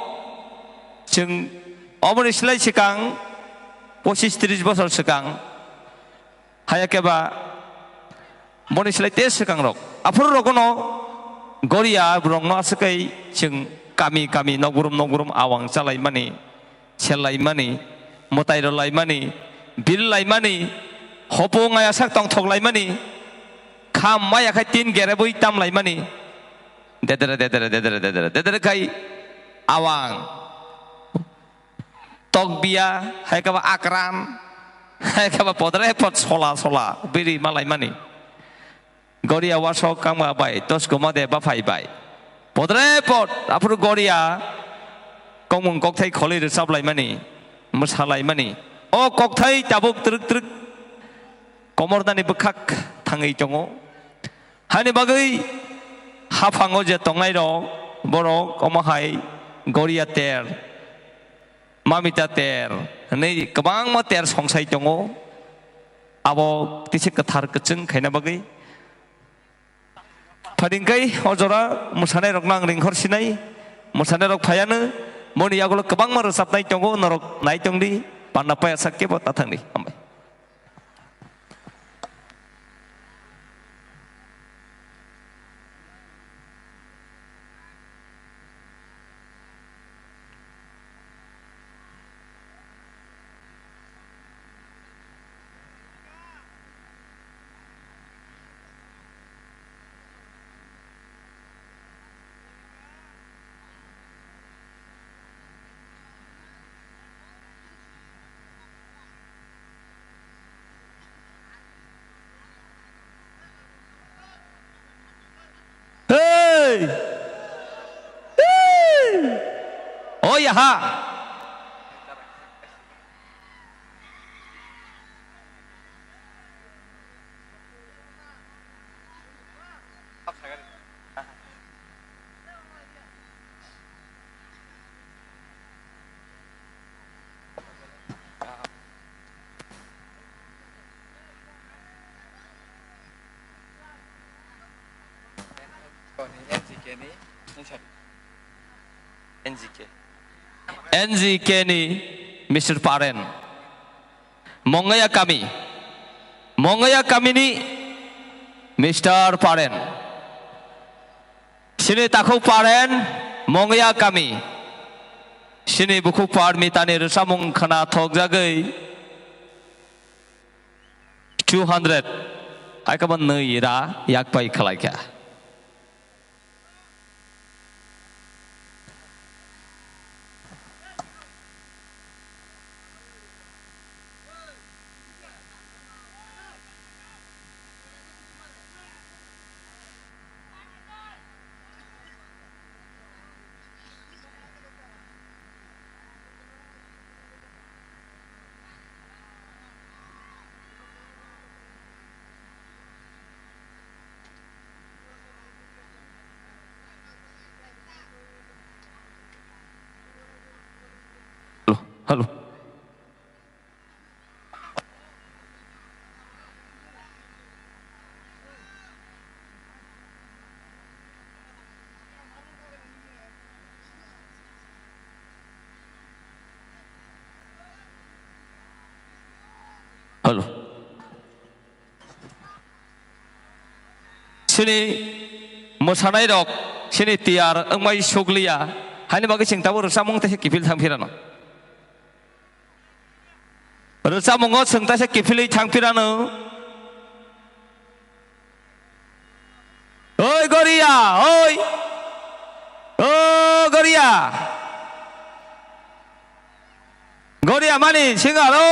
chwng oboni slai swkang pochis tris bosor swkang haya keba boni slai tei swkang rok. Aphuru rogono Goria borokno aswk kai chwng kami kami nokbrum nokbrum awang chalaimani. Selaimani, mwtai rwlaimani, birlaimani, hopo ngaya sak tongthok laimani, kham maya khai tin gerebwi tam laimani, dedere, dedere, dedere, dedere, dedere khai awang, tokbiya, hai khe ba akran, hai khe ba podre pod sola, sola, biri ma laimani. Goria wasok kangma bai, tos goma de baphai bai. Podre pod, aphuru Goria, kongmung kokthai kholwi rwchap laimani, mwsa laimani. O kokthai tabuk twrwk twrwk, komornani bwkhak thangwi tongo. Hani bagwi haphango je tongnai rok, borok omo hai Goria ter, Mamita ter, hwnwi kwbangma ter songsai tongo. Abo tisa kwthar kwchwng khaina bagwi. Phadingkai o jora mwsanairokno ang ringkhor sinai, mwsanairok phaiano, moni yagulo kwbangma rwchapnai tongo, norok nai tongdi, panda paya sak kebo ta thangdi. Hambai. Yaha. N G K ni, N G K. N G K ni Mister Paren. Mongaya kami. Mongaya kami ni Mister Paren. Sini takhuk Paren, Mongaya kami. Sini bukhuk Parmitani rwchapmung khna thokjagwi two hundred. Aikaba nwi ra yak pai khlaikha. Hello, hello. Hello. Sini mwsanairok sini tiyar wngmai sukliya, haini bagwi chwng tabuk rwchapmung tei kiphil thang phirano. Rwchapmungo chwng taisa kiphilwi thang phirano. Oi Goria, oi. O Goria. Goria mani singa ro.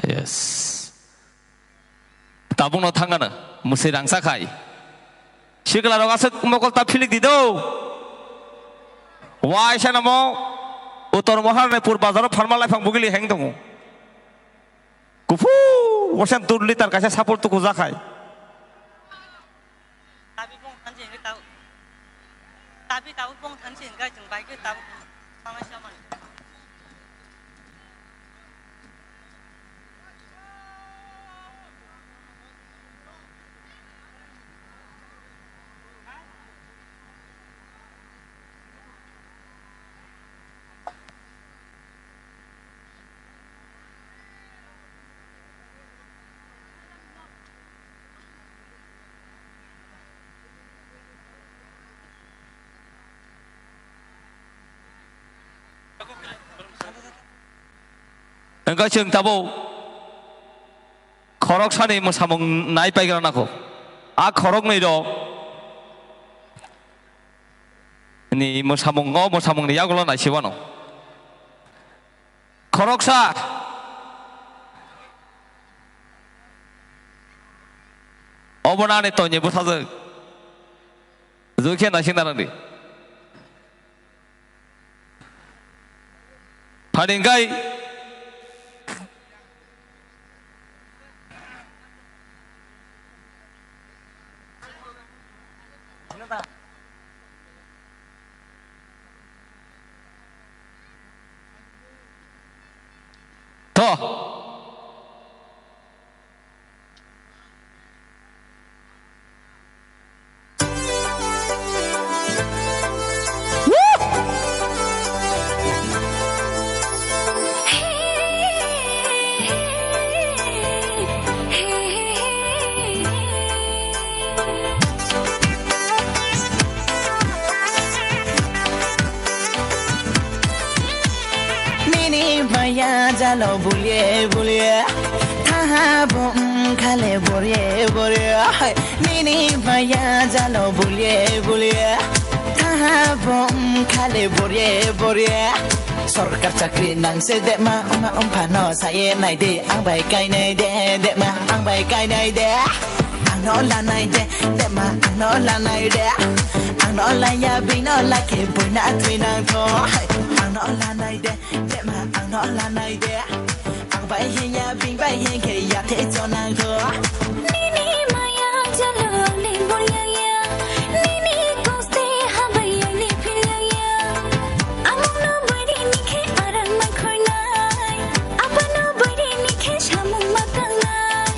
Yes. Tabukno thangano, mwswi rangsa khai. Sikla rok aswk mokol ta philik di do. Waisa namo Uttor Maharani pur bazaro pharma laifang bugili heng tongo. Kuphur waisa dur litar kaisa sapul tuku jakhai. Tabi bong thansi hingke tau. Tabi tau bong thansi hingke chwng bai khe tau. Sama sama. Wngkha chwng tabuk khoroksani mwsamung nai paigra nangkho. A khoroknwi rok ni mwsamung, o mwsamungni yagulo naisiwano. Khoroksa. Obo nani tongni bwsajwk. Jukhe naising narwkdi. Phaning kai. To. Nini maya jalo bulie bulie, thaha bo wngkhale borie borie. Nini maya jalo bulie bulie, thaha bo wngkhale borie borie. Sorkar chakri nangse dema, wngma wngphano saye naide, ang bai kainai de, dema ang bai kainai de. Ang no lanai de, dema ang no lanai de. Ang no laya bino lake boina thwi nangtho. Ang no lanai de, dema ang no lanai de. Ang bai hinya bing bai hinkhe yathe chonangtho. Nini maya jalo ni bolyaya, nini koste habai ni philyaya. Among no bai ni khe arang mai khoinai, apa no bai ni khe samung ma tangnai.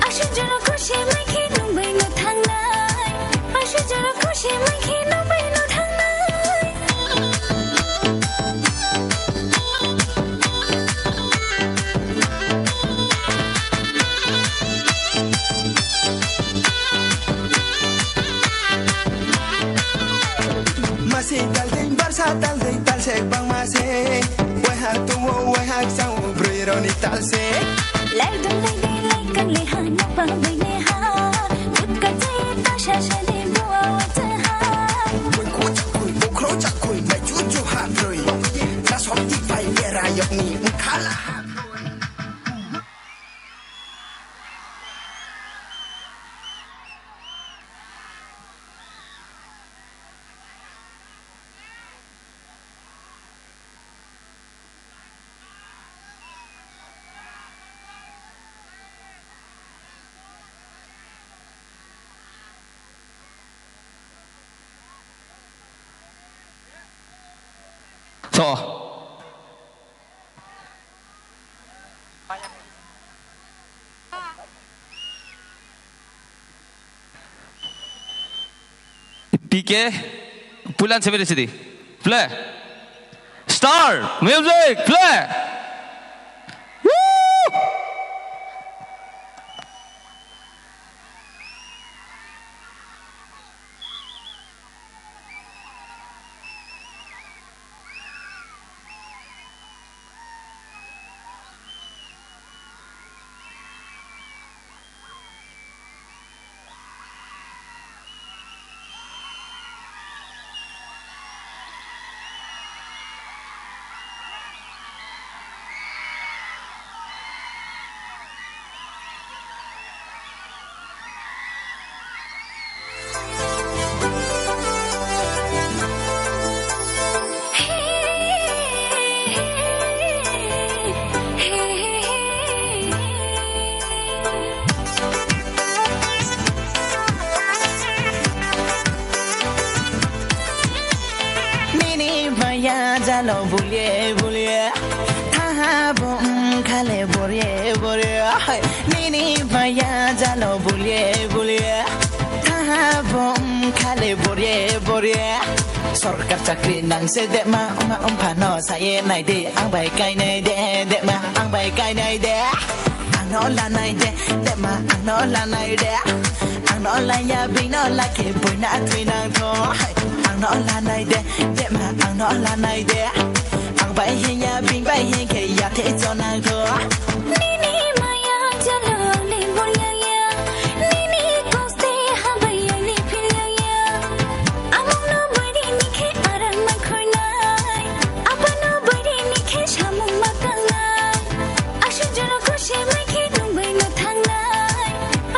Aswk jora khusi mai khe nwng bai no thangnai. Aswk jora khusi mai khe nwng bai no thangnai. Masi talding barsa talding talsek bang masi. Wahak tuwo wahak sango broi roni talsek. Lai dum lai de lai kang le ha na pa bai ne ha. Kut ka je ta sha sha de bua wa ta ha. Koi ko chakoi bokro chakoi mai chu chu ha broi. Ta sok ti pai le rayok ni mkhala ha broi. To. P K, pulan sebede sidi. Play. Start. Music. Play. Woo! Nini maya jalo bulie bulie, thaha bo wngkhale borie borie. Nini maya jalo bulie bulie, thaha bo wngkhale borie borie. Sorkar chakri nangse dema, wngma wngphano saye naide, ang bai kainai de, dema ang bai kainai de. Ang no lanai de, dema ang no lanai de. Ang no laya bino lake boina thwi nangtho. Ang no lanai de, dema ang no lanai de. Ang bai hinya bing bai hinkhe yathe chonangtho. Nini maya jalo ni bolyaya, nini koste habai ni philyaya. Among no bai ni khe arang mai khoinai, apa no bai ni khe samung ma tangnai. Aswk jora khusi mai khe nwng bai no thangnai.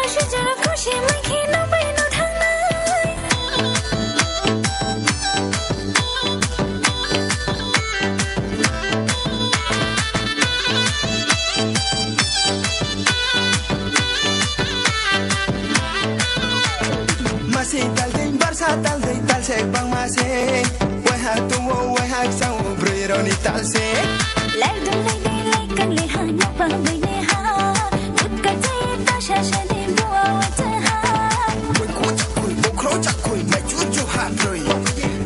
Aswk jora khusi mai khe nwng bai no thangnai. Talse. Lai dum lai dei lai kang lai ha, ni pa bai ne ha. Dut ka jai ta sha sha de bua wa cha ha. Bui ku chak kui, bukro chak kui, mai chu chu ha prui.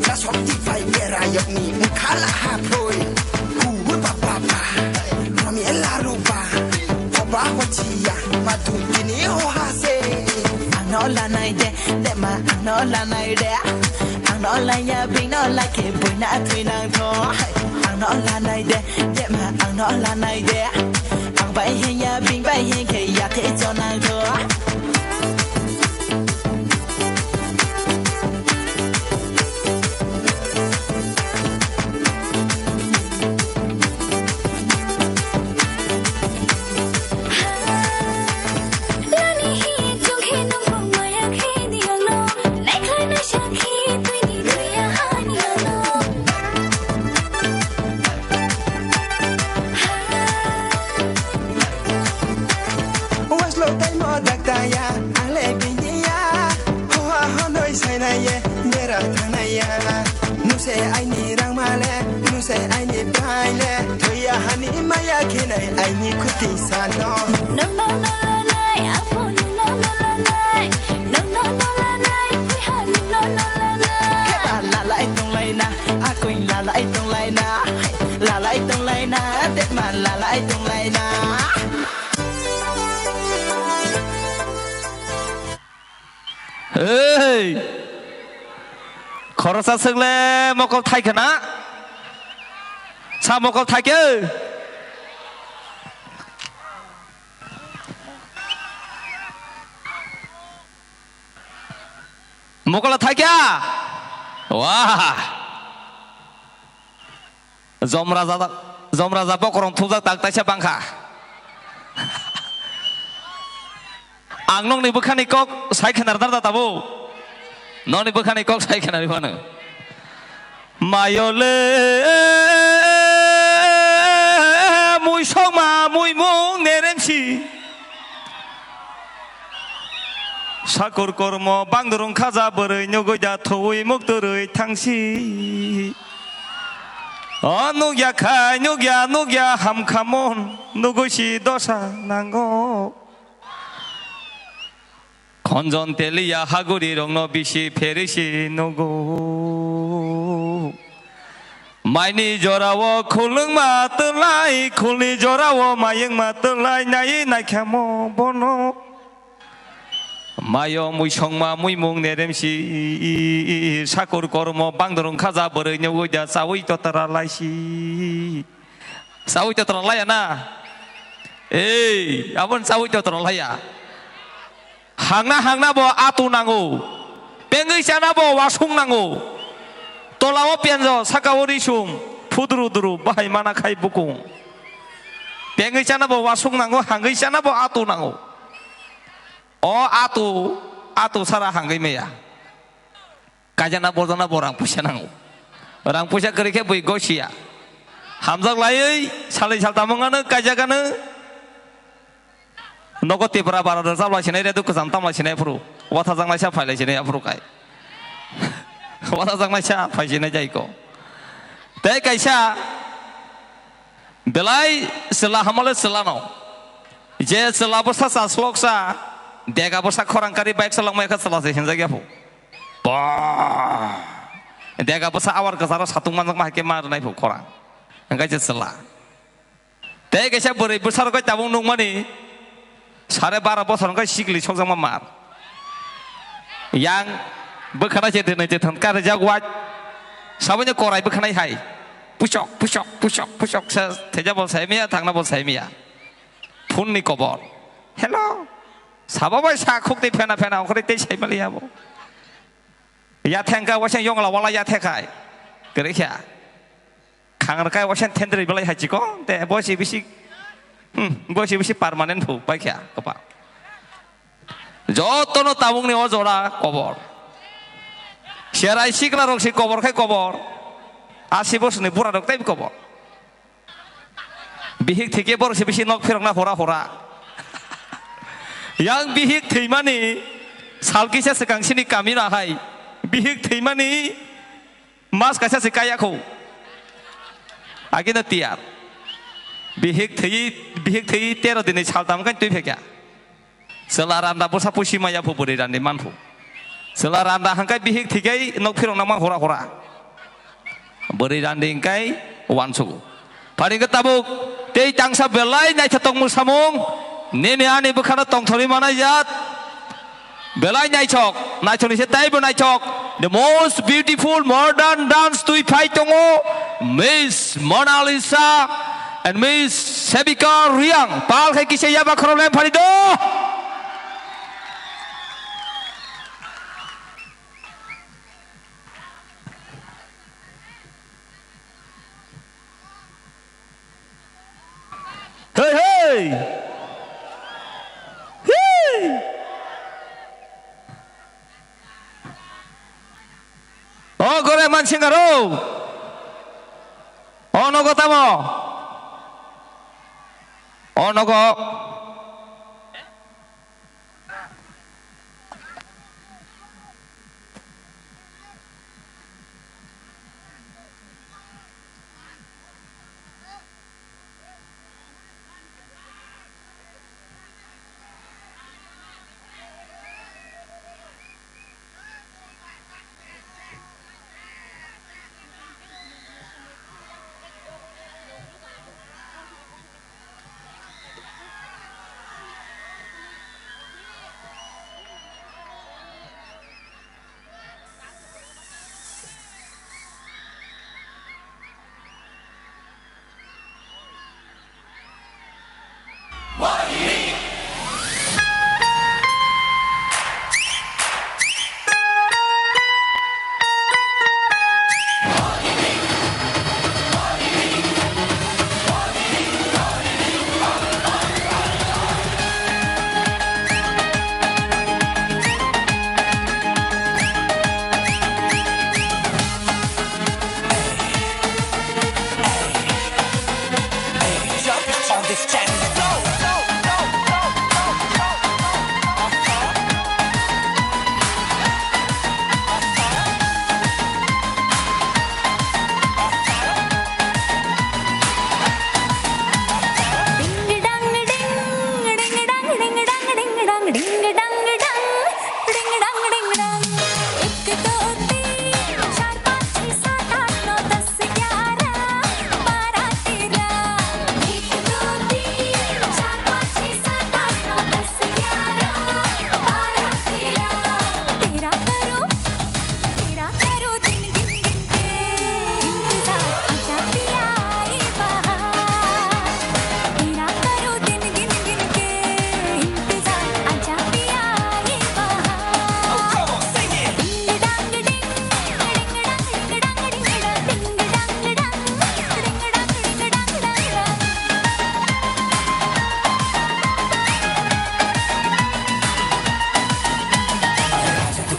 Cha sok ti pai bera yok ni, mkhala ha prui. Hu hu ba ba ba, romi la ru ba. Thoba ho chi ya, ma tu ti ni ho ha se. Ang no la nai de, de ma ang no la nai de. Ang no la ya bing no la ke bui na thui nang tho. Ang no la nai de, de ma ang no la nai de. Ang bai hen ya bing bai hen ke ya te cho nang tho. Waslo taimo daktaya, ang le biniya. Hoa honoi sainaiye, bera thangnaiya. Nuse aini rangmale, nuse aini baile. Thoya hani maya khenai aini khuti sano. No, no, no, no, no, apo, no, no, no, no, no. No, no, no, no, no, pui ha, no, no, no, no, no. Keba lalai tonglaina, akoi lalai tonglaina. Lalai tonglaina, tepma lalai tonglaina. Ei! Khoroksa swkle mokol thai khna? Sa mokol thai khe? Mokol thai khe? Wah! Jomraja, jomraja bokorong thumjak tak taisa bangkha. Ang nokni bwkhani kok sai khna rwna da tabuk. Nokni bwkhani kok sai khna rwphano. Mayole muisokma muimung neremsi. Sakur kormo bangdurung khaja bwrwi nugui da thuwi mukturwi thangsi. O nukya khai nukya nukya hamkhamon nugui si dosa nango. Khonjon teliya haguri rokno bisi pherisi nugo. Maini jorao khulwngma twlai, khulni jorao mayungma twlai, nai naikhamo bono. Mayo muisongma muimung neremsi, sakur kormo bangdorong khaja bwrwi nugui da chaui totra laisi. Chaui totra laya na? Ei, abon chaui totra laya. Hangna hangna bo atu nango. Pengwi chana bo wasung nango. Tola o penjo, saka o risum, phudru dru, bahai mana khai bukung. Pengwi chana bo wasung nango, hangwi chana bo atu nango. O atu, atu sara hangwi maya. Kajana bojana bo rang puisa nango. Rang puisa kwrwi khe bui gosia. Hamjak laiwi salai saltamo wngano kaijak ano. Nogo Tipra bara rwchap lai sinai, redu kwcham tam lai sinai phuru. Watha jak naisa phai lai sinai aphuru kai. Watha jak naisa phai sinai jaiko. Tei kaisa belai chwla hamole chwlano. Je chwla bwsa cha sloksa, dega bwsa khorang kari bike chalokma khe chwla se hinjak ya phu. Ba! Dega bwsa awar kwcharo satung manjakma hai khe ma rwnai phu khorang. Hwnkhe je chwla. Tei kaisa bwrwi bwsarok bai tabuk nukmani sare baro bosor hwnkhe sikli sokjakma mar. Yang bwkhana je dwnwi je thwng karijak wai. Sabaini korai bwkhanai hai. Pusok, pusok, pusok, pusok se theja bo saimiya, thangna bo saimiya. Phone ni kobor. Hello. Sabo bai sa khuk tei phena phena ongkhorwi tei saimaliya bo. Ya thengkha waisa yongla wala ya thekhai. Kwrwi kha. Khangrwkai waisa thendrwi belai hai chikon te bosi bisi. Hmm, bosi bisi permanent phu pai kha kwpal. Jotono tabukni o jora kobor. Serai sikla rok si kobor khai kobor. Asi bosni bura rok tei kobor. Bihik thwikhe borok se bisi nok phirokna hora hora. Yang bihik thwimani sal kisa swkang sini kami no hai. Bihik thwimani mas kaisa se kaya kho. Agina tiyar. Bihik thwi, bihik thwi tero dini saltam kan twi phekya. Sela randa bosa pusi maya phu bwrwi randi manphu. Sela randa hangkai bihik thikai nok phirok nama hora hora. Bwrwi randi hingkai wansugo. Pharingkhe tabuk tei tangsa belai naithotok mwsamung nini ani bwkhano tongthorwi manai jat. Belai naithok, naithokni se taibo naithok. The most beautiful modern dance twi phai tongo Miss Mona Lisa and Miss Sebika Riang. Pal khai kisa yaba khorok lem phari do. Hey, hey! Hey! O gore mansingaro. O nogo tamo. O nogo.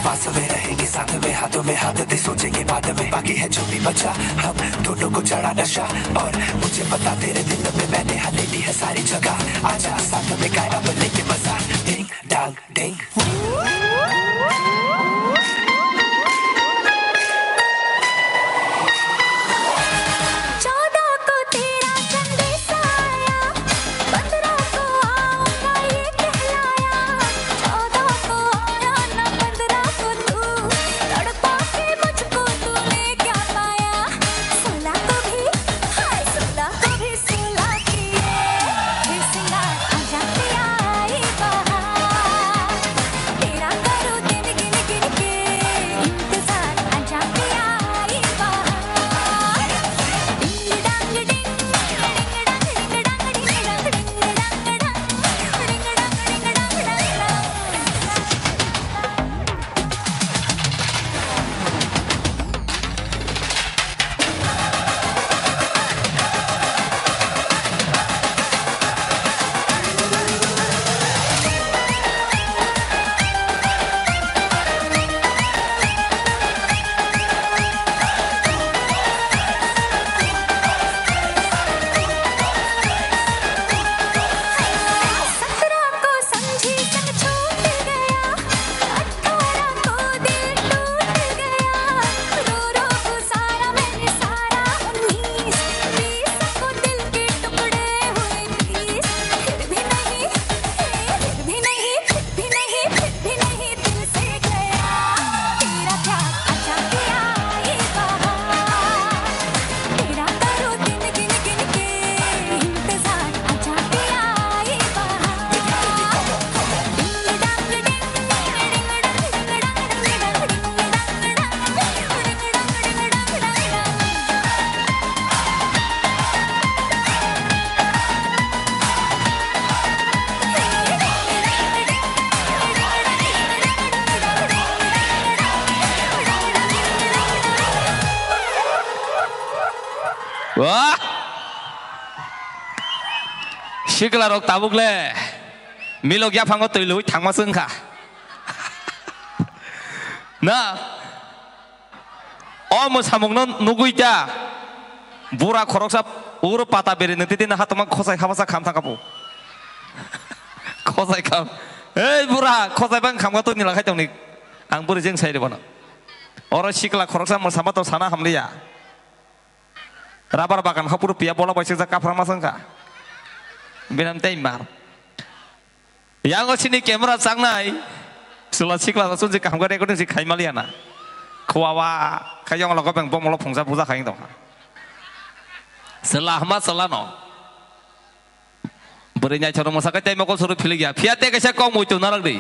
पास में रहेंगे, साथ में, हाथों में हाथ दे, सोचेंगे बाद में, बाकी है जो भी बचा, हम दोनों को चढ़ा नशा। और मुझे पता, तेरे दिल में मैंने हथेली है सारी जगह। आजा साथ में गाए अब, लेके मजा। डिंग डांग डिंग। चौदह को तेरा संदेश आया, पन्द्रह को आऊंगा ये कहलाया। चौदह को आया ना पन्द्रह को तू, तड़पा के मुझको तूने क्या पाया? सोलह को भी, हाय सोलह को भी सुलह किए। हे सिंगार आजा पिया आई बहार। Sikla rok tabuk le milok yaphango twi lwi thangma se wngkha. Na? O mwsamungno nugwi ta. Bura khoroksa uro pata beri nang titi na hatoma khosai khabasa kham thangkha bo. Khosai kham. Ei bura khosai bang khamkha twi nila khai tongni. Ang buri jeng sai ribana. Oro sikla khoroksa mwsama to sana hamliya. Rabar bagan kha puro piya bola bai sikjak kaphra ma sangkha. Binam tei mar. Yango sini camera changnai. Sula sikla sunsi kaham khe recording si khai maliya na. Khua wa khai yong logo beng bomolo phungsa puja khai tongkha. Sela hama sela no. Bwrwi naithok rok mwsa khe tei mokol suru philik ya. Phiya tei kaisa kok muitu narwk di.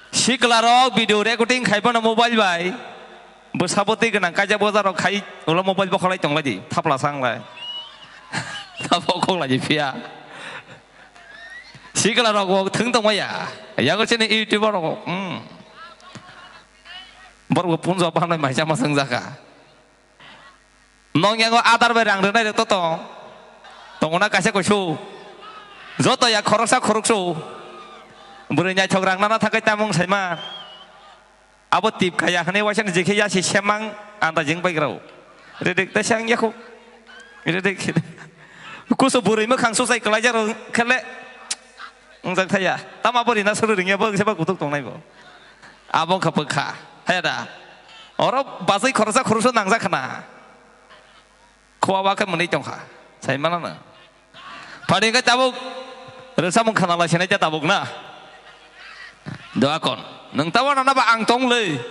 Sikla rok video recording khai phano mobile bai. Bwsa bwtwi gwnang kaijak bwsa rok khai ulo mobile bokholai tonglai di. Thapla sanglai. Thapla kok lai di phiya. Sikla rok bo thwng tongmaya. Yago chini YouTuber rok. Hmm. Borok bo punjo banai maisa ma swngjaka. Nong yango adar bai rang rwnai rok to tong. Tongo na kaisa koisu. Joto ya khoroksa khoroksu. Bwrwi naithok rang nana thakai tamung saima. Abo tip kaya hwnwi waisa ni jikhe yasi semang anda jing bai grao. Redik ta sang yakho. Redik. Kusu bwrwi mwkhang susai kwlai jaro khele. Wngjak thaya. Tama bo rina suru ringya bo wngse ba kutuk tongnai bo. Abo wngkha bwkha. Haya da. Oro bachai khoroksa khoroksa nangjak khna. Khua ba khe mwnwi tongkha. Sai mana na. Phani khe tabuk rwchapmung khna lai sinai ta tabuk na. Doa kon. Nwng ta wana na ba ang tong le.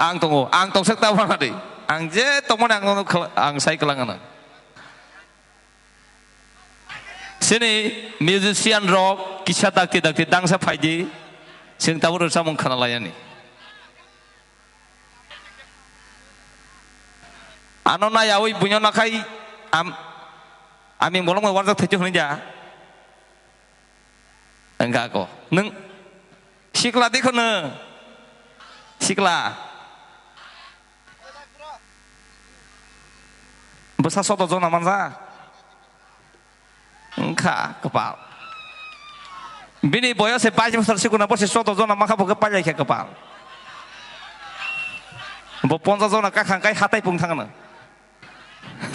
Ang tongo. Ang tongsak ta wana de. Ang je tongmani ang nono khla-, ang sai kwlangano. Sini musician rok kisa dakti dakti dangsa phaidi, sing tabuk rwchapmung khna layani. Ano nayawi buino nakhai am, aming bolong bai warjak thaichu hwnwi da. Engka ko. Nwng sikla dikho nwng. Sikla. Bwsa soto jona manja. Wngkha kwpal. Bini boyose bais bosor sikuna bosi soto jona makha bo khe pailai khe kwpal. Bo ponchas jona kakhang kai hatai pung thangno.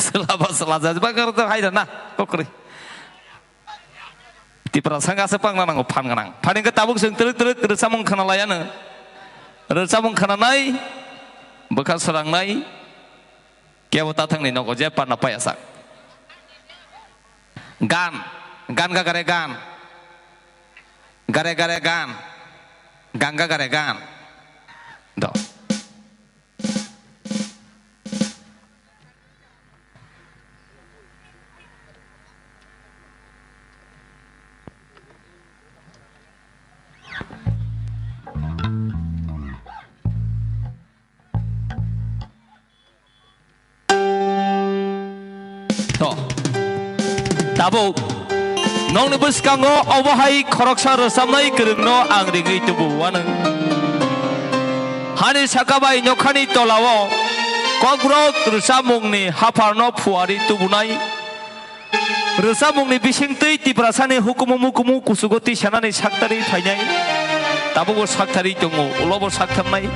Swlaba swlaja ba garo to haida na kokri. Tipra sanga se pangna nango phan ganang. Phan hingke tabuk seng truk truk rwchapmung khna layano. Rwchapmung khnanai bwkha swrangnai. Kebo tathangni nogo je panna paya sak. Gan, gan ga gare gan. Gare gare gan. Ganga gare gan. Do. To. Tabuk nokni bwskango obo hai khoroksa rwchapnai kwrwngno ang ringwi tubu uanw. Hani saka bai nokhani tolao kokborok rwchapmungni hapharno phuari tubunai. Rwchapmungni bisingtwi Tiprasani hukumu mukumu kuchugo tisanani saktarwi phainai. Tabukbo saktarwi tongo, ulobo saktharnai.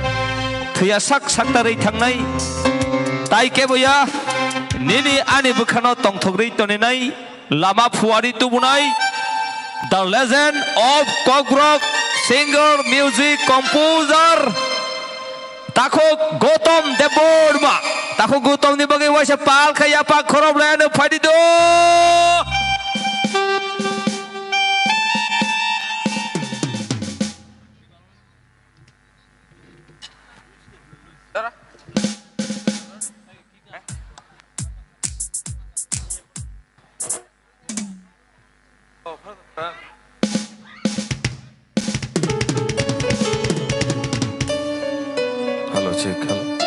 Thwiya sak saktarwi thangnai. Tai keboya nini ani bwkhano tongthogwi toninai lama phuari tubunai. The legend of Kokborok singer, music composer. Takhuk Gautam Debbarma. Takhuk Gautam ni bagwi waisa pal khe yapak khorop laiano phaidi do. Hello, check, hello.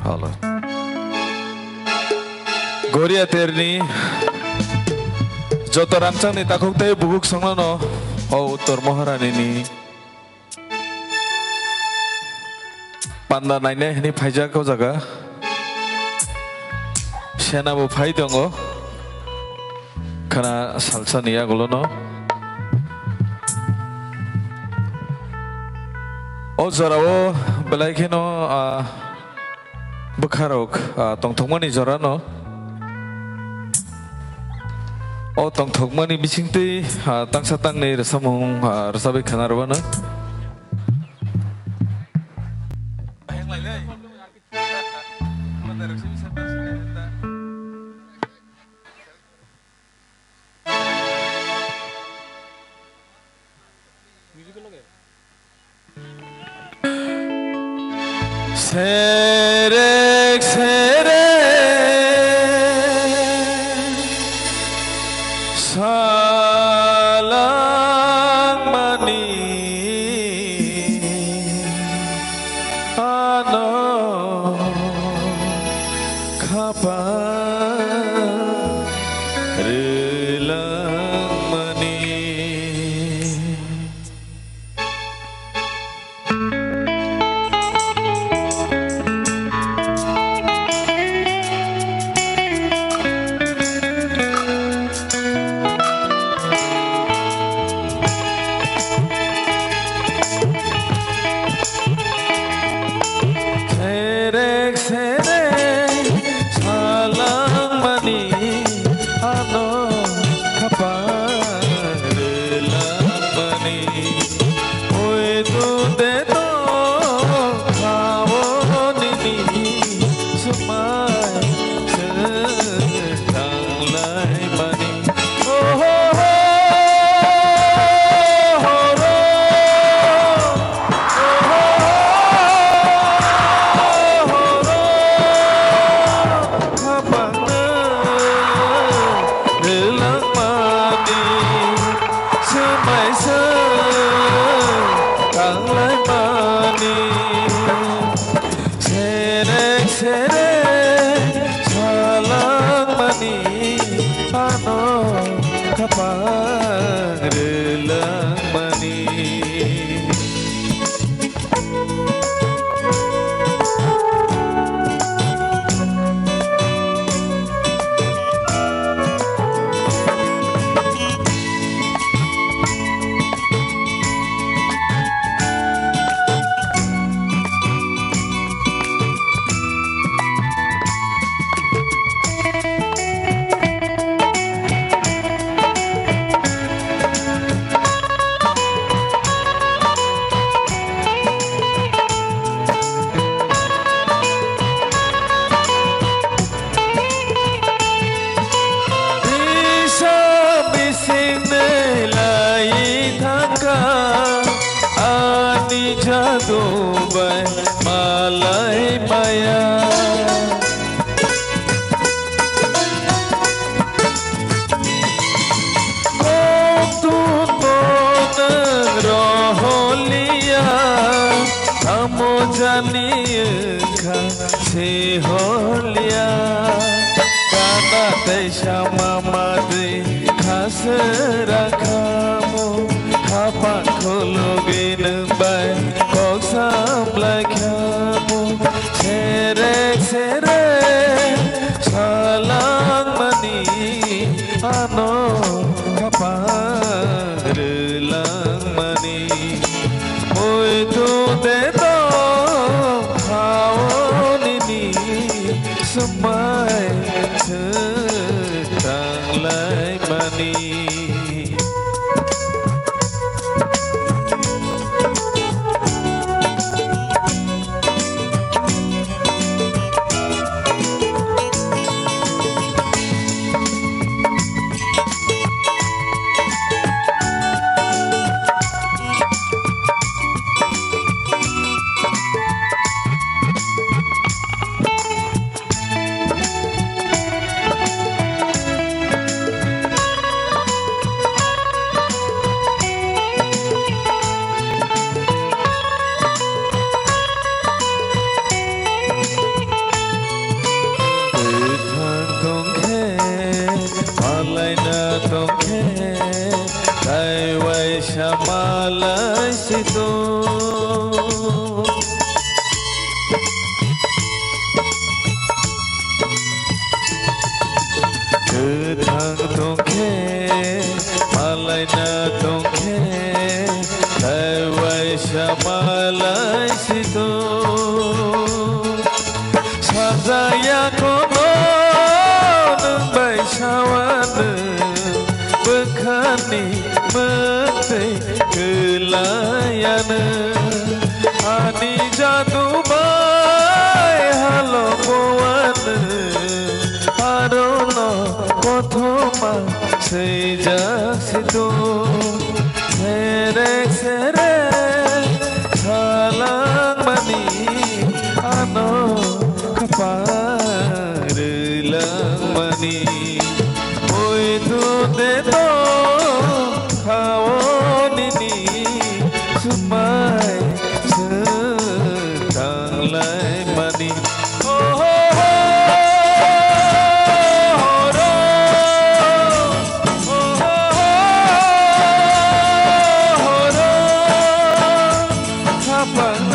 Alo. Goria terni joto rangchakni takhuk tei bukhuk songnono o Uttor Maharani ni panda nainai hwnwi phaijak o jaga. Sena bo phai tongo. Khana salsa ni yagulo no. O jora o belai kheno, ah, bwkharok, ah, tongthokmani jora no. O tongthokmani bisingtwi, ah, tangsa tangnwi rwchapmung, ah, rwchapwi khana rwmano. Serek serek salangmani ano khapang rwlangmani. Serek serek salangmani ano khapang rwlangmani. Oi tu de to khao nini swmai se tanglaimani. Serek serek salangmani ano khapang rwlangmani. Bisa bising nai lai thangkha ani jadu bai malai maya. Kok tu to nang roholiya, amo jani wngkha se holia. Kana tei sama matwi khaswra khamu, khapang khulugwi nwng bai kok samlai khamu. Serek serek salangmani ano khapang rwlangmani. Oi tu de to khao nini swmai se tanglaimani. Layano ani jadu bai halo poano, arono kothoma swijak situ. Serek serek salangmani ano khapang rwlangmani. Poito de to khao nini swmai swng tanglaimani. Oh, oh, oh, horo, oh, oh, oh, horo, khapang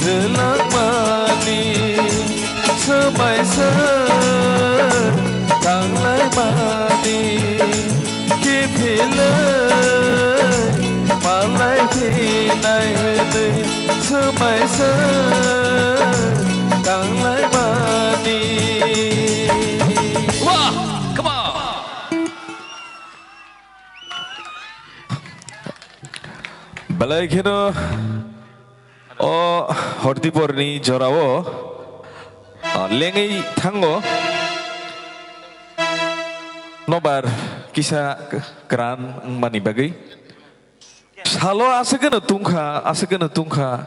rwlangmani. Swmai swng tanglaimani, kiphilwi malai phinai hwnwi swmai swng tanglaimani. Wah, come on. Belai kheno o hortiporni jorao, ah, lengwi thango nobar kisa kwran wngmani bagwi. Salo aswkno tungkha, aswkno tungkha.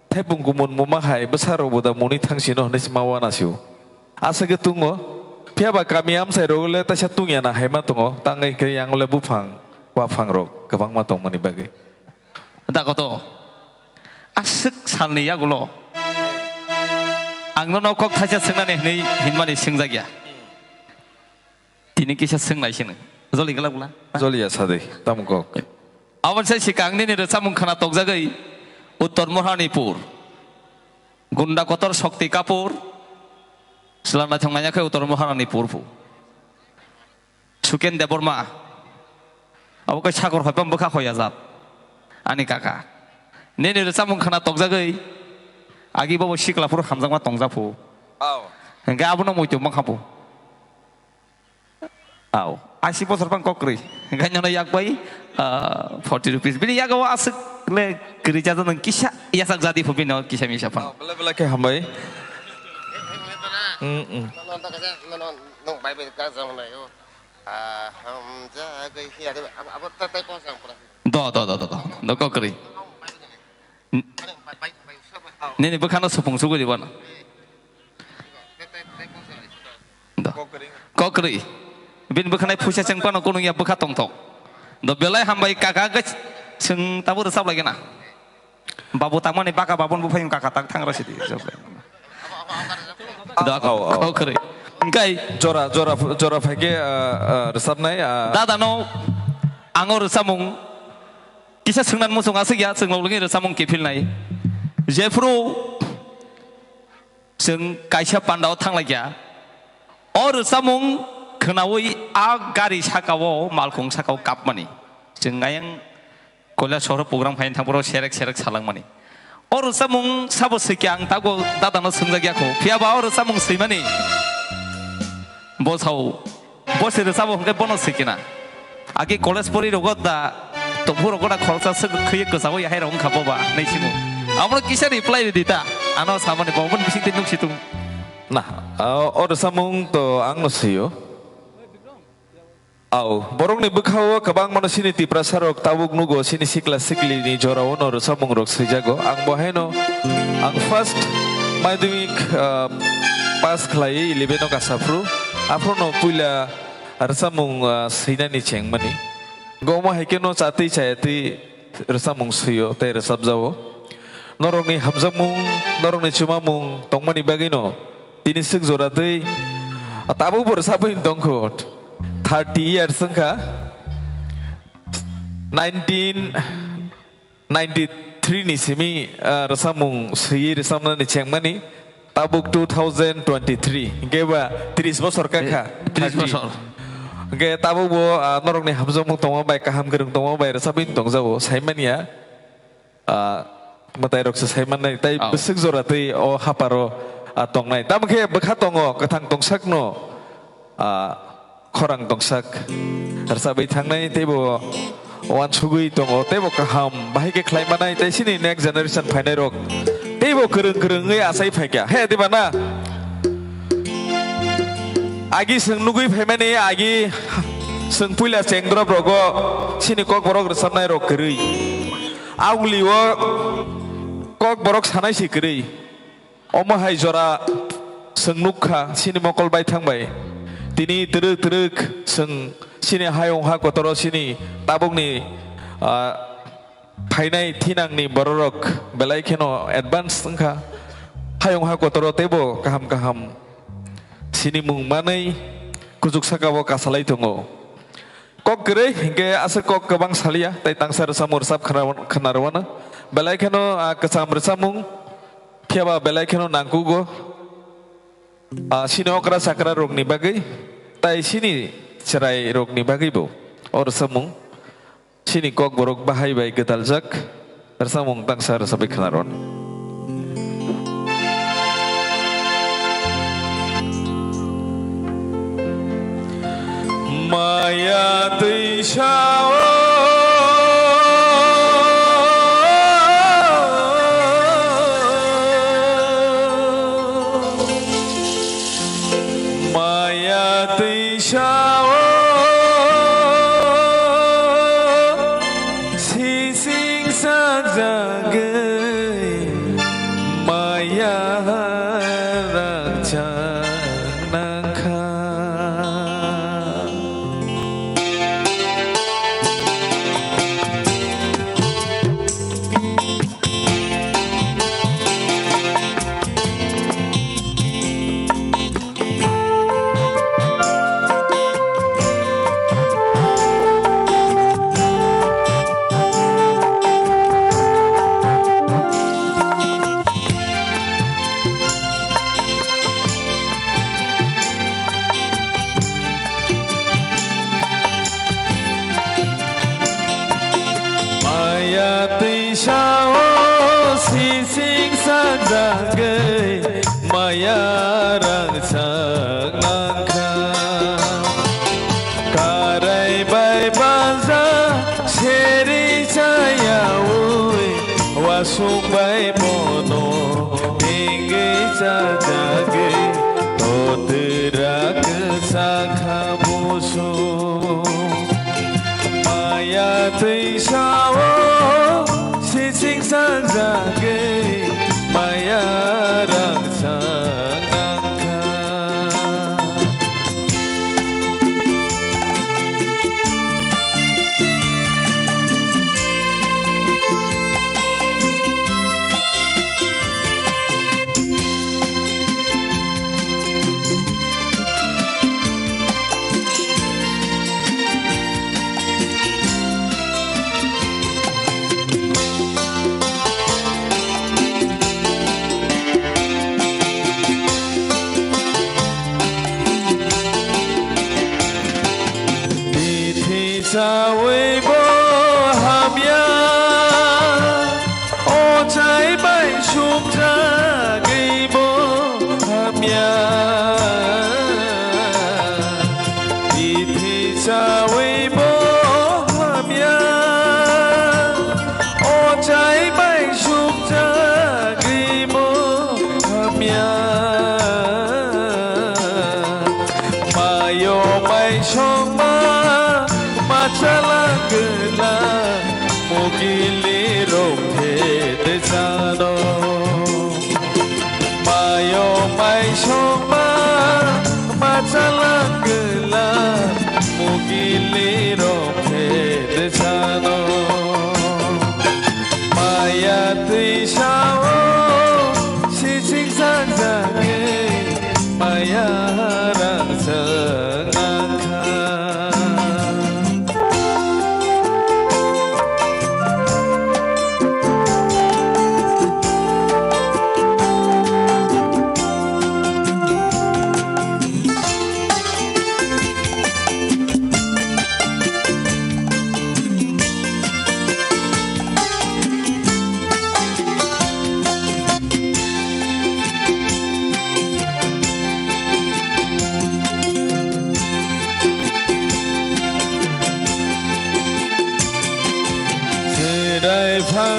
Thepung kumun muma hai bwsarokbo da muni thangsino hwnwi sima wana sio. Aswkhe tungo. Phiyaba kami amchairok le taisa tungya na hai ma tongo. Tangwi khe yang le buphang, waphangrok kwbangma tongmani bagwi. Da koto. Aswk salni yagulo ang nono kok thaisa swngnani hwnwi hinmani swngjakya. Tini kisa swnglai sini. Joli gala gula. Joliya sadi, tamo kok. Aboni sai sikang nini rwchapmung khna tokjagwi Uttor Mohanipur. Gunda kotor Shakti Kapoor. Chwla naithok naiya khe Uttor Mohanipur phu. Suken Debbarma. Abo khe sakor hoipam bwkha hoyajak. Ani kaka. Nini rwchapmung khna tokjagwi agi bobo sikla phuru hamjakma tongjak phu. Aw. Hingkhe abono muitu mankha phu. Aw, aisi bosor phang kok kwrwi. Gainano yak bai, ah, forty rupees. Bini yago aswk le kwrwi jajak nang kisa yasak jadi phu bino kisa misa phang. Aw, belai belai khe hambai. Mm, mm. Do, do, do, do, do. Do kok kwrwi. Nini bwkhano supung sugwi di bono. Do. Kok kwrwi. Bini bwkhanai phuisa chengpano kunungya bwkha tongthok. Do belai hambai kaka gach chwng tabuk rwchap lai gana. Babu tangmani baka babun buphai kaka tak thangra sidi. Do, oh, oh, kok kwrwi. Engkai. Jora, jora, jora phaikhe, ah, ah, rwchapnai, ah. Dada no ango rwchapmung. Kisa swngnan muchung aswk ya, chwng logni rwchapmung kiphilnai. Jephru chwng kaisa pandao thanglaikya. O rwchapmung khwnaui a gari sakao, malkhung sakao kapmani. Chwng ayang Koilashahar program khaina thangphuru serek serek salangmani. O rwchapmung sabo swikya ang tabuk dadano swngjak yakho. Phiyaba o rwchapmung swimani. Bo sao. Bo se rwchabo hwnkhe bono sikina. Agi college pori rogo da tongphuru rogo da khoroksa swk khwiye kwchao yahai rok wngkha boba hinwi simo. Abono kisa reply ridi ta. Ano samani bo boni bisingtwi nuk situng. Na, o, o rwchapmung to angno swio. Au, borokni bwkhao kwbangmano chini Tiprasa rok tabuk nugo, chini sikla siklini jorao no rwchapmung rok swijago. Ang bo haino, ang first madhyamik, ah, pass khlaiwi eleven o kasaphru, aphuru no puila rwchapmung, ah, swinani chengmani. Omo hai khe no chatwi chayatwi rwchapmung swio tei rwchapjao. Norokni hamjakmung, norokni chumamung tongmani bagwino tini swk jora twi tabuk bo rwchapwi tongkho. Thirty years wngkha. Nineteen ninety-three ni simi, ah, rwchapmung swiwi rwchapnani chengmani. Tabuk two thousand twenty-three, hingke ba tris bosor kakha, Eh, tris thirty. Bosor. Hingke tabuk bo, ah, norokni hamjakmung tongma bai, kaham kwrwng tongma bai rwchapwi tongjago, saimanya, ah, mwtai rok se saimannai, tai Ah. Bwswk jora twi o haparo, ah, tongnai. Tamo khe bwkha tongo, kwthang tongsakno, ah, khorang tongsak rwchapwi thangnai, tei bo uansugwi tongo, teibo kaham bahai khe khlai manai, tei chini next generation phainai rok teibo kwrwng kwrwng wngwi achai phaikha. He, diba na? Agi chwng nugwi phaimani agi chwng puila chengdrop rogo chini Kokborok rwchapnai rok kwrwi. Augli o Kokborok sanai se kwrwi. Omo hai jora chwng nukha chini mokol baithang bai. Tini twrwk twrwk chwng chini hayung ha kotoro chini tabukni, ah, phainai thinangni bororok belai kheno advance wngkha. Hayung ha kotoro teibo kaham kaham sinimung manwi kuchuk sakao kasalai tongo. Kok kwrwi hinkhe aswk kok kwbang saliya, tei tangsa rwchapmung rwchap khna-, khnarwano. Belai kheno, ah, kwcham rwchapmung, phiyaba belai kheno nangkugo. Ah, chini okra chakra rokni bagwi, tei chini chwrai rokni bagwibo o rwchapmung. Chini Kokborok bahai bai gwdaljak rwchapmung tangsa rwchapwi khnaron. Maya twisa o, maya twisa o, sising sajagwi maya rangchak nangkha. Maya twisa o sising sajagwi maya rangchak nangkha. Karai bai banja seri chayaui, wasung bai bono hingwi chajagwi, totwra kwchakha busung. Maya twisa o sising sajagwi maya rangchak nangkha.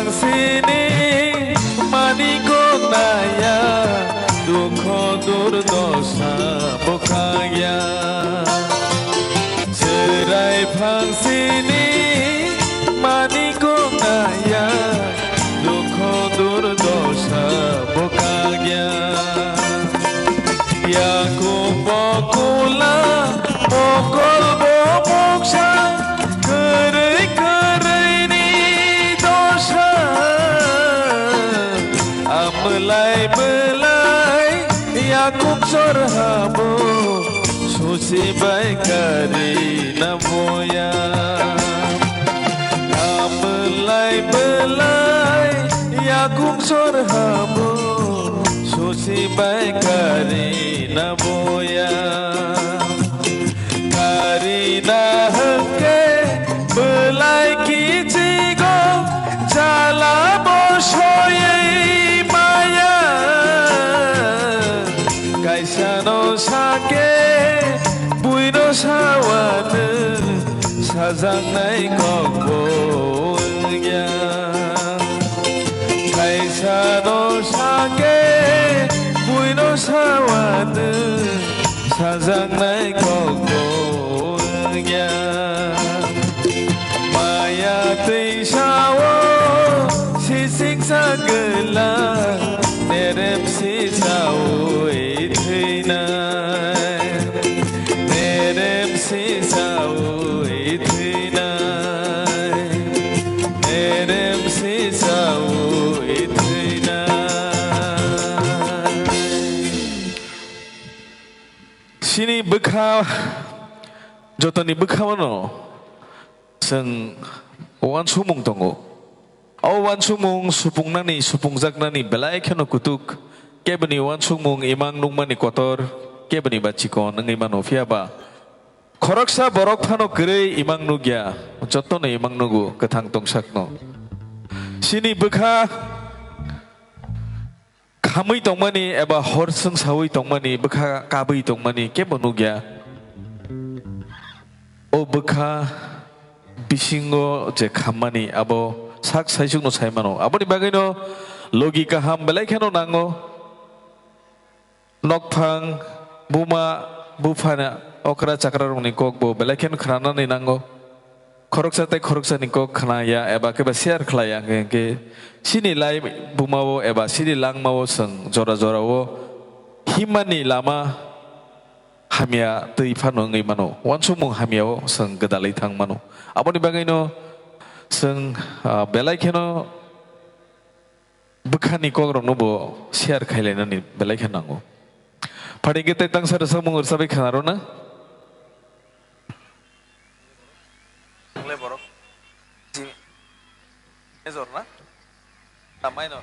Sini mani kok naya, dukho durdosa bwkhakya. Chwrai phangsini mani kok naya, dukho durdosa bwkhakya. Yakung bokula, mokol bo moksa, kwrwi kwrwini dosa. Amwlai bwlai yakung chor habo, susi bai kari na boya. Amwlai bwlai yakung chor habo, susi bai kari na boya. Kari na hwnkhe bwlai kichigo chala bo soywi maya. Kaisano sake buino sawano sajaknai kokbo wngya. Kaisano sake buino sawano sajaknai kokbo wngya. Maya twi sao sising sagwla nerem si saui thwinai. Nerem si saui thwinai. Nerem si saui thwinai. Chini bwkha, jotoni bwkhao no chwng uansukmung tongo. O uansukmung supungnani, supungjaknani belai kheno kutuk. Keboni uansukmung imang nukmani kotor, keboni ba chikon wngwi mano. Phiya ba khoroksa borok phano kwrwi imang nukya, jotono imang nugo kwthang tongsakno. Chini bwkha khamwi tongmani eba hor swngsaui tongmani, bwkha kabwi tongmani kebo nukya. O bwkha bisingo je khammani abo sak saichukno sai mano. Aboni bagwino logi kaham belai kheno nango. Nokphang, buma, buphana, okra chakrarokni kokbo belai kheno khnanani nango. Khoroksa tei khoroksani kok khna ya eba khe ba share khlai ya hwnkhe, hwnkhe chini lai bumao eba chini langmao chwng jora jorao himmani lama hamya twi phano wngwi mano, uansukmung hamyao chwng gwdalwi thang mano. Aboni bagwino chwng, ah, belai kheno bwkhani kokrokno bo share khailainani belai khe nango. Phaidi khe tei tangsa rwchapmung rwchapwi khna rwna. Major na? Na minor?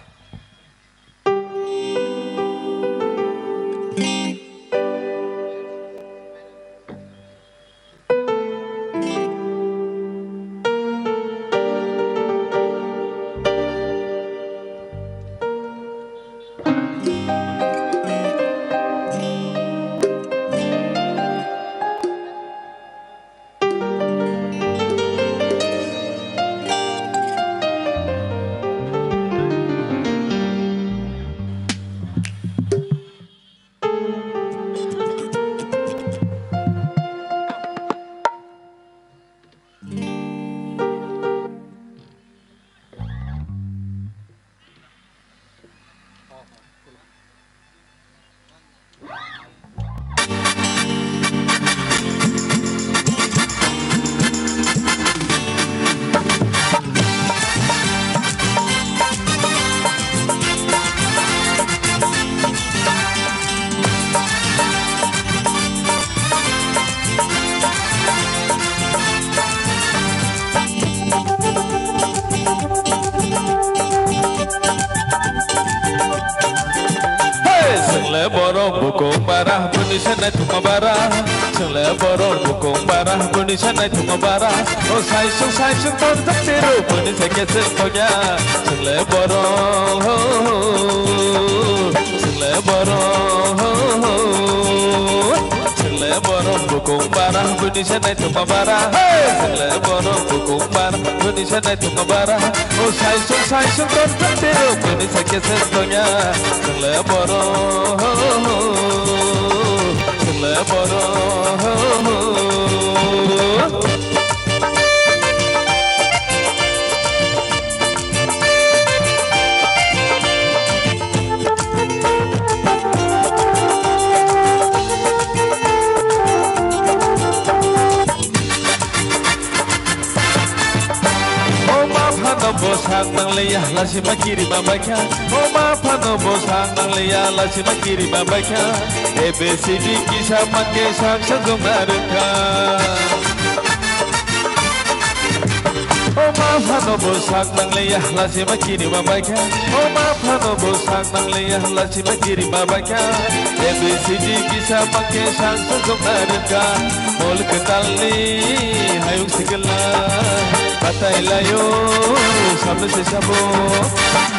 Hey, chwng le borok bukung bara, bini se naithokma bara. Chwng le borok bukung bara, bini se naithokma bara. O saisung saisung tonjak tiro, bini se kechek thokya. Chwng le borok, ho, ho, ho. Chwng le borok, ho, ho, ho. Chwng le borok bukung bara, Buni se naithokma bara, hey! Chwng le borok bukung bara, buni se naithokma bara. O saisung saisung tor jatiro, buni se kesen tongya. Chwng le borok, chwng le borok. O ma phano bwsak nangliya, lachima kirima baikha. O ma phano bwsak nangliya, lachima kirima baikha. A B C D kisa mankhe sak sajwkna rwkha. O ma phano bwsak nangliya, lachima kirima baikha. O ma phano bwsak nangliya, lachima kirima baikha. A B C D kisa mankhe sak sajwkna rwkha. Mol kwtalni hayung sikla, batai layo, samno se sabo.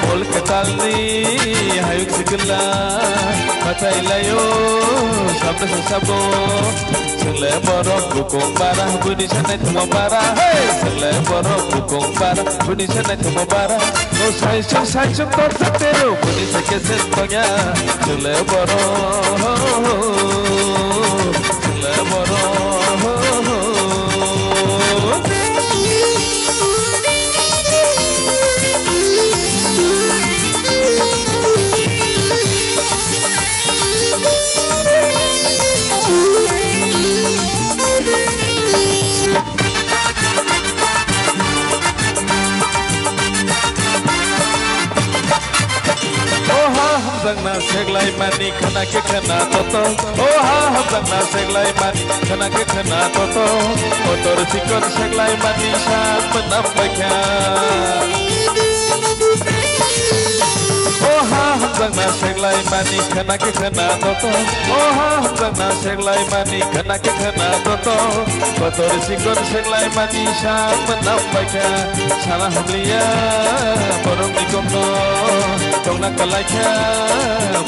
Mol kwtalni hayung sikla, batai layo, samno se sabo. Chwng le borok bukung bara, buni se naithokma bara. Hey! Chwng le borok bukung bara, buni se naithokma bara. O saisung saisung tor jatiro, buni se kesen tongya. Chwng le borok, chwng le borok. Oha hamjakna seglai mani khana khe khana toto. Oha hamjakna seglai mani khana khe khana toto. Kotor chikon seglai mani sak mwnam baikha. Oha hamjakna seglai mani khana khe khana toto. Oha hamjakna seglai mani khana khe khana toto. Kotor chikon seglai mani sak mwnam baikha. Sana hamliya borokni kokno tongna kalaikha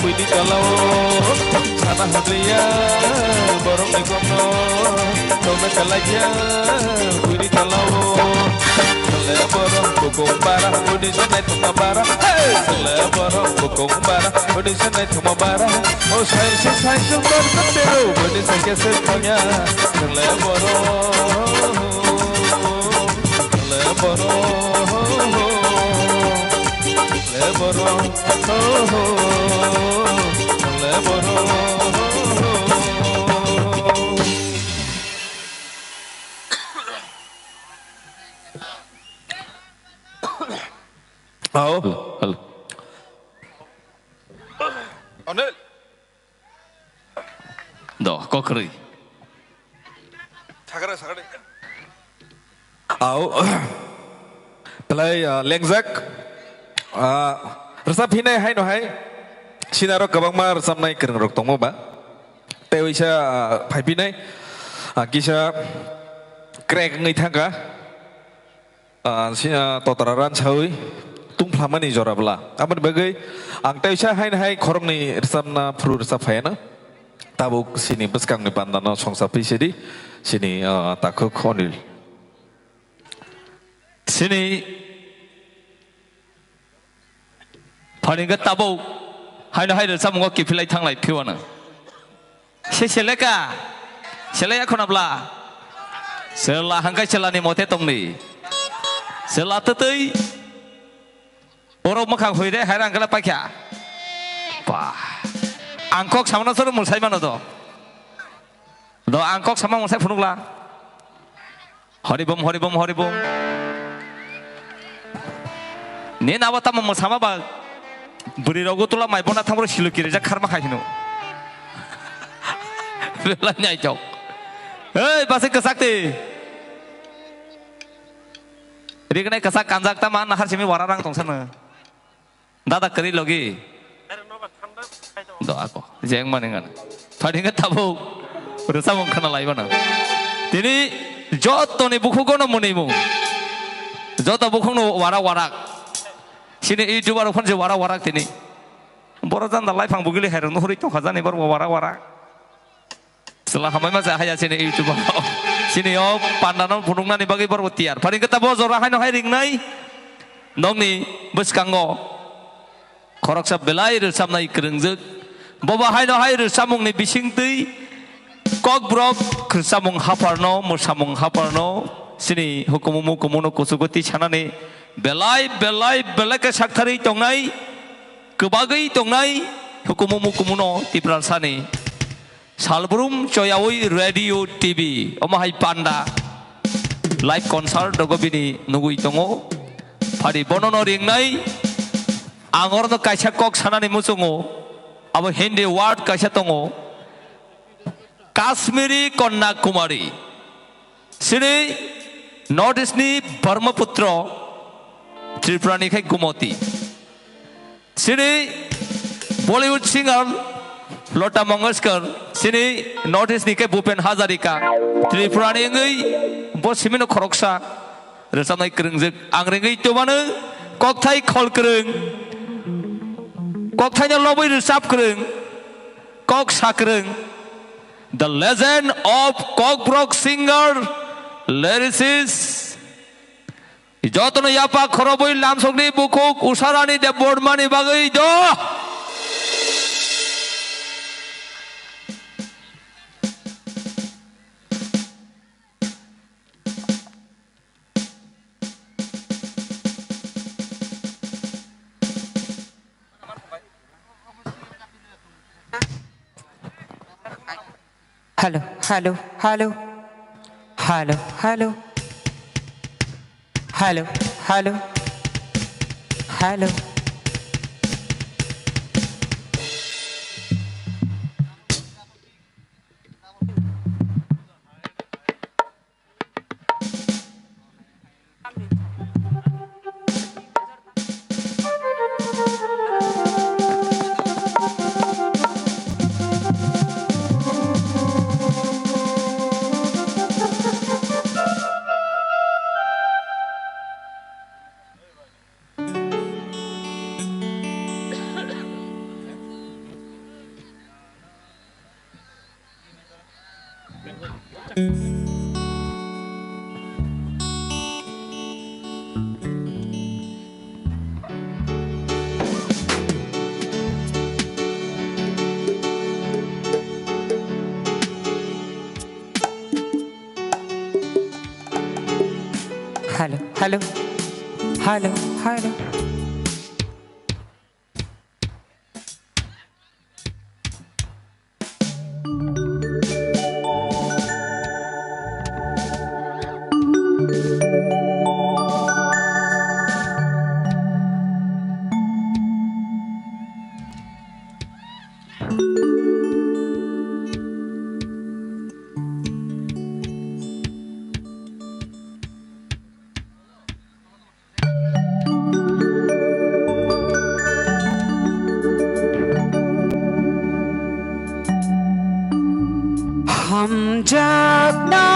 buini tolao. Sana hamliya borokni kokno tongna kalaikha buini tolao. Chwng le borok bukung bara, buni se naithokma bara. Hey! Chwng le borok bukung bara, buni se naithokma bara. O saisung saisung tor jatiro, buni se kesen tongya. Chwng le borok, chwng le borok, chwng le borok, chwng le borok. Ao. Hello, hello. Anil. Do, kokrwi. Sagara, sagara. Ao. Belai, ah, lengjak. Ah, rwchap phinai haino hai. Sinaro kwbangma rwchapnai kwrwngrok tongma ba. Tei waisa, ah, phaiphinai. Ah, kisa crack wngwi thangkha. Ah, si, ah, totra ran sawi tungphlamani jora bwla. Aboni bagwi ang teisa haino hai khoroknwi rwchapna phuru rwchap phaiano. Tabuk sini bwskangni bandano songsa phi sidi, sini, ah, takhuk Onil. Sini Pharingkhe tabuk haino hai rwchapmungo kiphilai thanglai phiwano. Se seleka, seleka khuna bla. Sela hangkai selani mote tongni. Sela twtwi. Borok mwkhang hoi re hai rang kala paikha. Ba. Ang kok samano soro mulsai mano do. Do ang kok sama mulsai phunukla. Horibom, horibom, horibom. Ni nabo tamo mwsama ba bwrwi rogo tula mai bona thangro siluki rijak kharma khai hino. Belai nyaitok. Hei, basi kwchak ti. Rignai kwchak kanjak tama nahar simi wara rang tong sana. Dada kwrwi logi. Do ako. Jeng mani ngana. Pharingkhe tabuk. Rwchapmung khana lai mano. Tini jotoni bukhugono mwnwi mung. Joto bukhukno warak warak. Sini YouTuber phone je warak warak tini. Boro janda laifang bugili hairok nuhuri tongkha jani borok warak warak. Chwla hambai ma cha haya chini YouTube o. Chini o pandano phunuknani bagwi borok tiyar. Phari hwnkhe tabuk o jora haino hai ringnai. Nokni bwskango khoroksa belai rwchapnai kwrwngjak. Bobo haino hai rwchapmungni bisingtwi kokborok rwchapmung hapharno, mwsamung hapharno, chini hukumu mukumuno kuchugo tisanani belai, belai, belai khe saktharwi tongnai, kwbagwi tongnai hukumu mukumuno Tiprasani. Salbrum choyawi radio T V, omo hai panda. Live concert dogo bini nugwi tongo. Phari bonono ringnai, ang orno kaisa kok sanani muchungo. Abo Hindi word kaisa tongo. Kashmiri Kanyakumari. Chini North East ni Brahmaputra, Tripura ni khai Gumoti. Chini Bollywood singer Lata Mangeshkar, chini North East ni khe Bhupen Hazarika, Tripura ni wngwi bo simino khoroksa rwchapnai kwrwngjak. Ang ringwi tubano kokthai khol kwrwng, kokthaino lobwi rwchap kwrwng, kok sa kwrwng, the legend of Kokborok singer, lyricist, jotono yapha khorobwi lamsokni bukhuk Usharani Debbarmani bagwi do. Hello, hello, hello. Hello, hello. Hello, hello. Hello. Hello, hello, hello, hello. Hamjakna,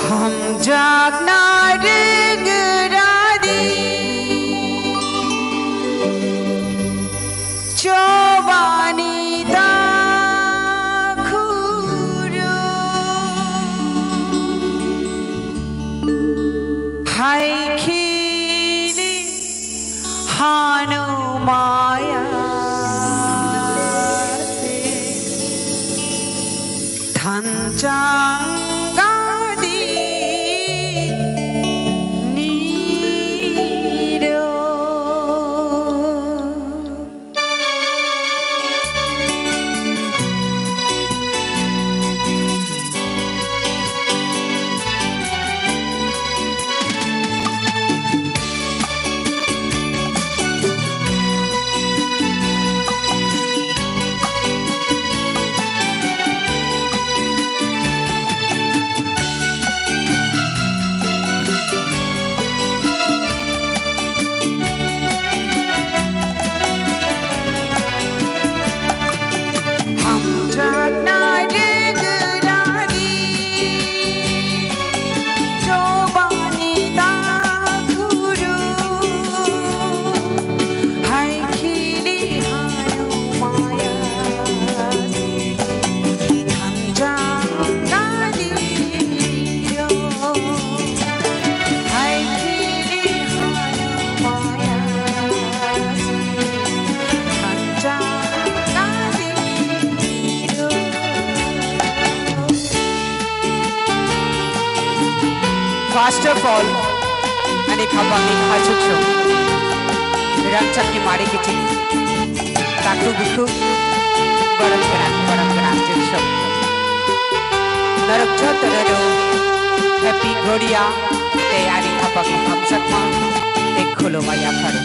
hamjakna ringradi. Chobani da khuru. Hai khini hanu maya se. Thanchang gadi niro. Paul, ani khapangni khachuk sok. Rangchakni mari kiching. Kaku buku. Borok gwnang, borok gwnang jwk sok. Norok jotono rw Happy Goria tei ani khapangni hamjakma tei khulumma yapharo.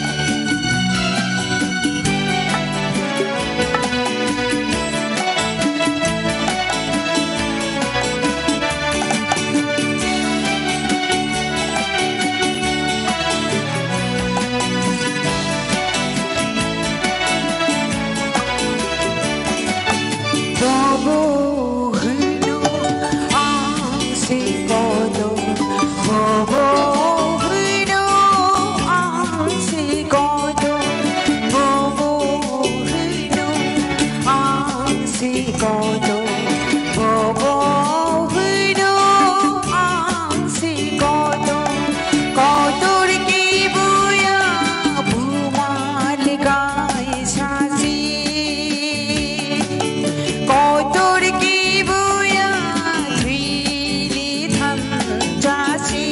Bobo hwino ang se koto, bobo hwino ang se koto, bobo hwino ang se koto, bobo hwino ang se koto, kotor kibuya buma lekai sasi. Kotor kibuya thwini thansa si.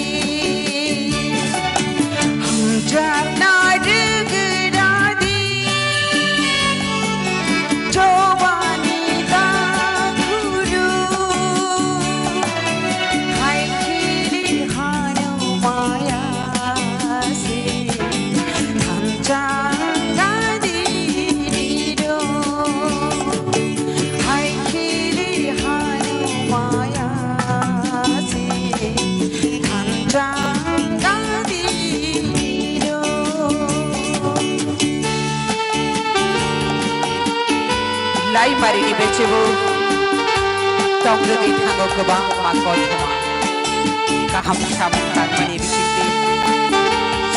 Hamjakna rwgwladi chobani takhuru. Hai khili hano maya se. Thansa gadi do, hai khili hanu maya se, thansa gadi do. Laimarini bechebo tongrwgwi thango kwbangma kothoma. Kaham samung tangmani bisingtwi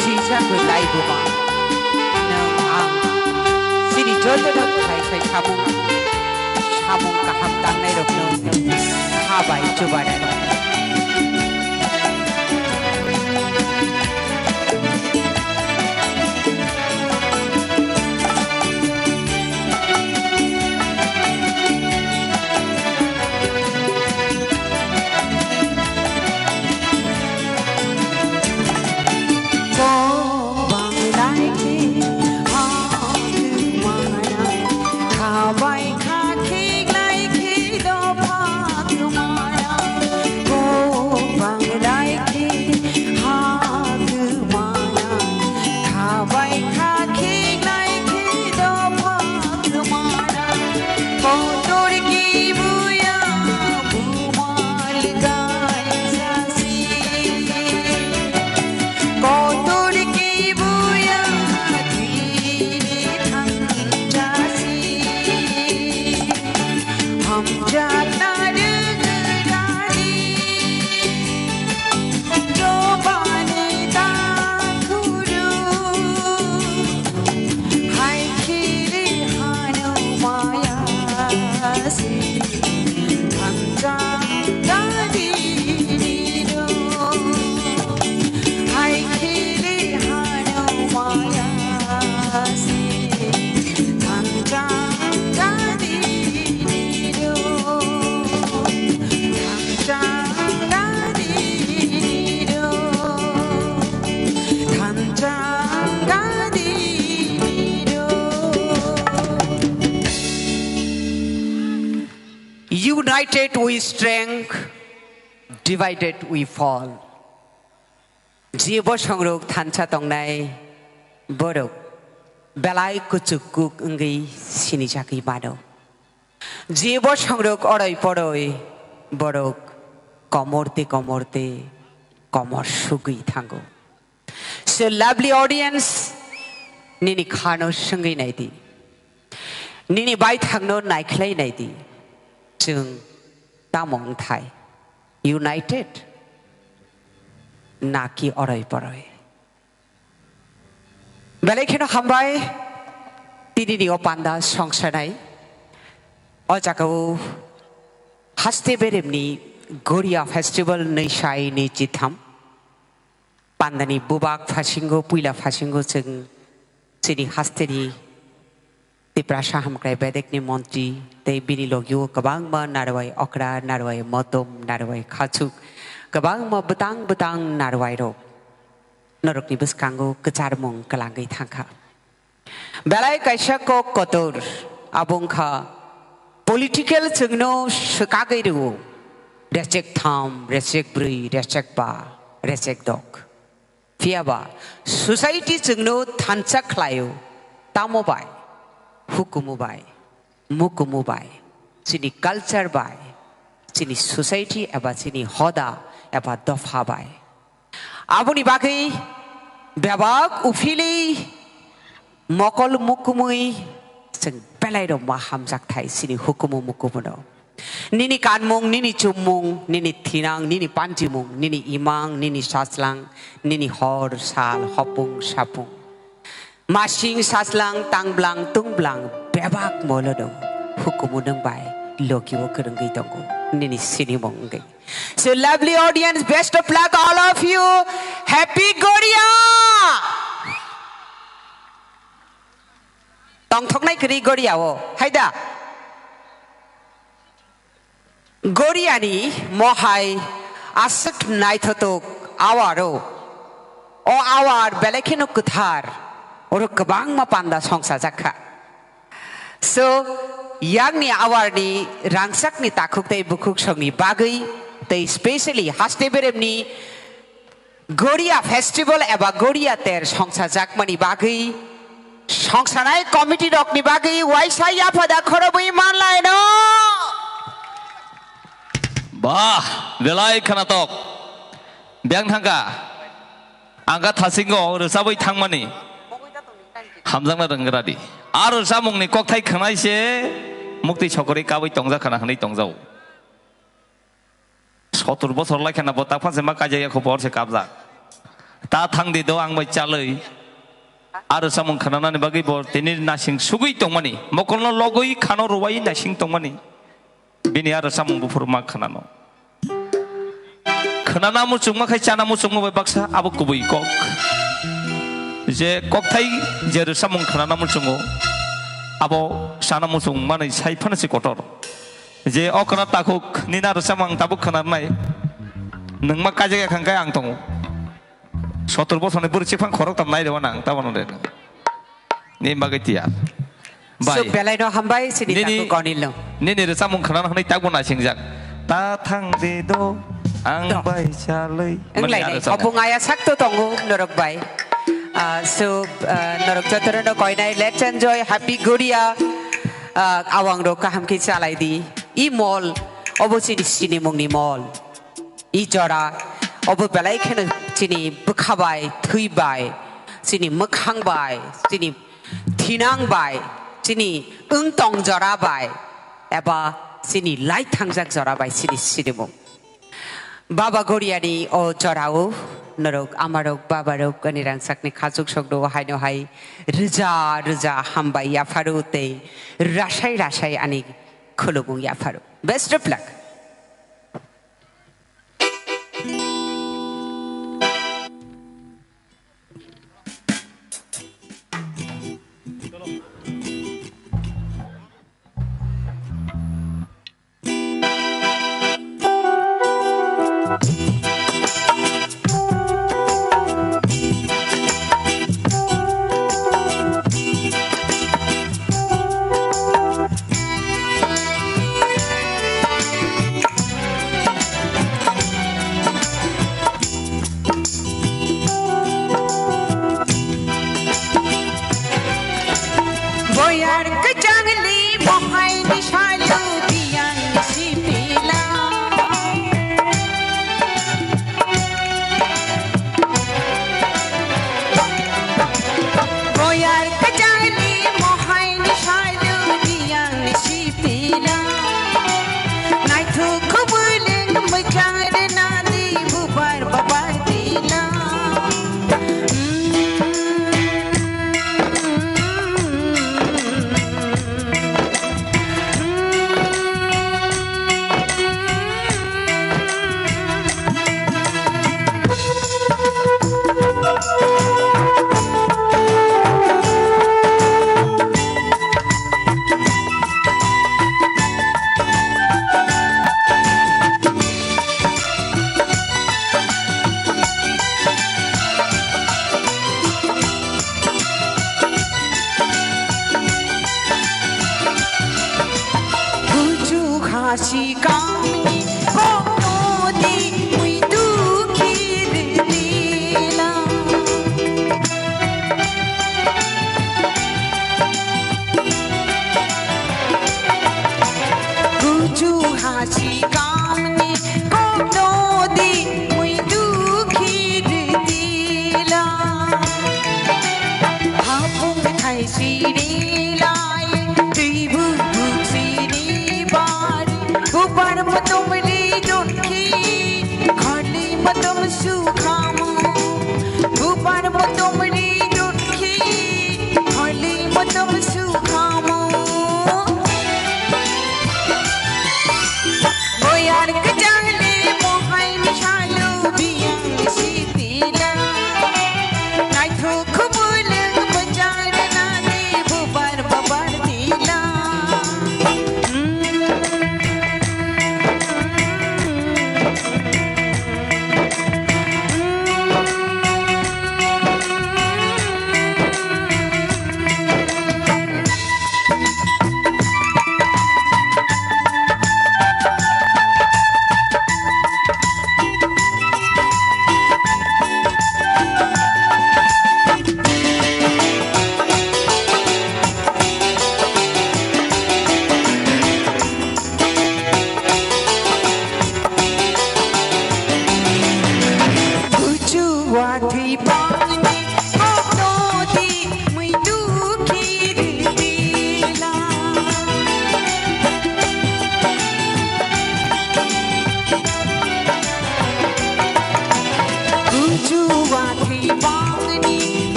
sijak laibuma. Nwng ang chini jotono khai khai samung, samung kaham tangnairokno ha bai chubarai. Hamjakna rwgwladi chobani takhuru. Hai khili hano maya se thansa gadi do. Hai khili hano maya se thansa gadi do. Thansa gadi do. Thansa gadi do. United we strength, divided we fall. Je bosongrok thansa tongnai borok belai kuchuk kuk wngwi sinijagwi mano. Je bosongrok oroi poroi borok komor tei komor tei komor sugwi thango. So lovely audience, nini khano swngwi naidi, nini baithangno naikhlai naidi, chwng tamo wngthai, united naki oroi poroi? Belai kheno hambai, tinini o panda songsanai. O jagao haste beremni Goria Festival nwi sai nwi chitham. Pandani bubak phasingo, puila phasingo chwng chini hasteni Tiprasa Hamkrai Bedekni Montri tei bini logio kwbangma Narwai Okra, Narwai Motom, Narwai Khachuk, kwbangma bwtang bwtang narwai rok norokni bwskango kwcharmung kwlangwi thangkha. Belai kaisa kok kotor, abo wngkha political chwngno swkagwi rwo, rechek tham, rechek brwi, rechek ba, rechek dok. Phiyaba society chwngno thansa khlaio, tamo bai, hukumu bai, mukumu bai, chini culture bai, chini society eba chini hoda eba dopha bai. Aboni bagwi bebak uphilwi mokol mukumui chwng belai rok ma hamjak thai chini hukumu mukumuno. Nini kanmung, nini chummung, nini thinang, nini panjimung, nini imang, nini saslang, nini hor, sal, hopung, sapung. Masing, saslang, tangblang, tungblang, bebak molono hukumu nwng bai logiwo kwrwngwi tongo, nini sinimung wngwi. So lovely audience, best of luck all of you. Happy Goria! Tongthoknai kwrwi Goria o, haida? Goriani mohai aswk naithotok awar o. O awar belai kheno kwthar, oro kwbangma panda songsajak kha. So, yakni awarni rangchakni takhuk tei bukhuk songni bagwi tei specially haste beremni Goria festival eba Goria ter songsajakmani bagwi, songsanai committee rokni bagwi waisa yaphada khorobwi manlaino. Bah, belai khwnatok. Biyang thangkha. Ang kha thasingo rwchabwi thangmani. Hamjakna rwnggra di. Aro chamungni kokthai khwnai se muktwi sokorwi kabwi tongjak khwna hwnwi tongjao. Sotur bosor lai kheno bo tak phanse ma kaijak ya kho, bo hor se kabjak. Ta thang di do ang bai chalwi. Aro samung khananani bagwi bo tini nasing sugwi tongmani. Mokolno logwi khano rwui nasing tongmani. Bini aro samung buphuru ma khanano. Khanana muchungma khai chana muchungma bai baksa abo kubui kok. Je kokthai je rwsamung khanana muchungo. Abo chana muchung manwi sai phano se kotor. Je okra takhuk nina rwchapmung tabuk khwnarnai. Nwngma kaijak ya khangkhe ang tongo. Sotor bosorni bwrwi chikphang khorok tam nai rewa nang tabano de. Ni bagwi tiya. Bai. So, belai no hambai sini Nini, takhuk Gonil no. Nini rwchapmung khwnarna hwnwi tabuk naisingjak. Ta thang de do ang Do. Bai chalwi. Mani Wnglainai. Aro chapmung. Hopung aya sakto tongo norok bai. Ah, so, ah, norok jotono no koinai. Let's enjoy happy Goria. Ah, awang rok kaham khe chalai di. I mol, obo chini sinimungni mol. I jora, obo belai kheno chini bwkha bai, thwi bai, chini mwkhang bai, chini thinang bai, chini wngtong jora bai, eba chini lai thangjak jora bai chini sinimung. Baba Goriani o jorao norok amarok babarok ani rangchakni khachuk sokdo haino hai rwja rwja hambai yapharo tei rasai rasai ani khulumung yapharo. Best of luck.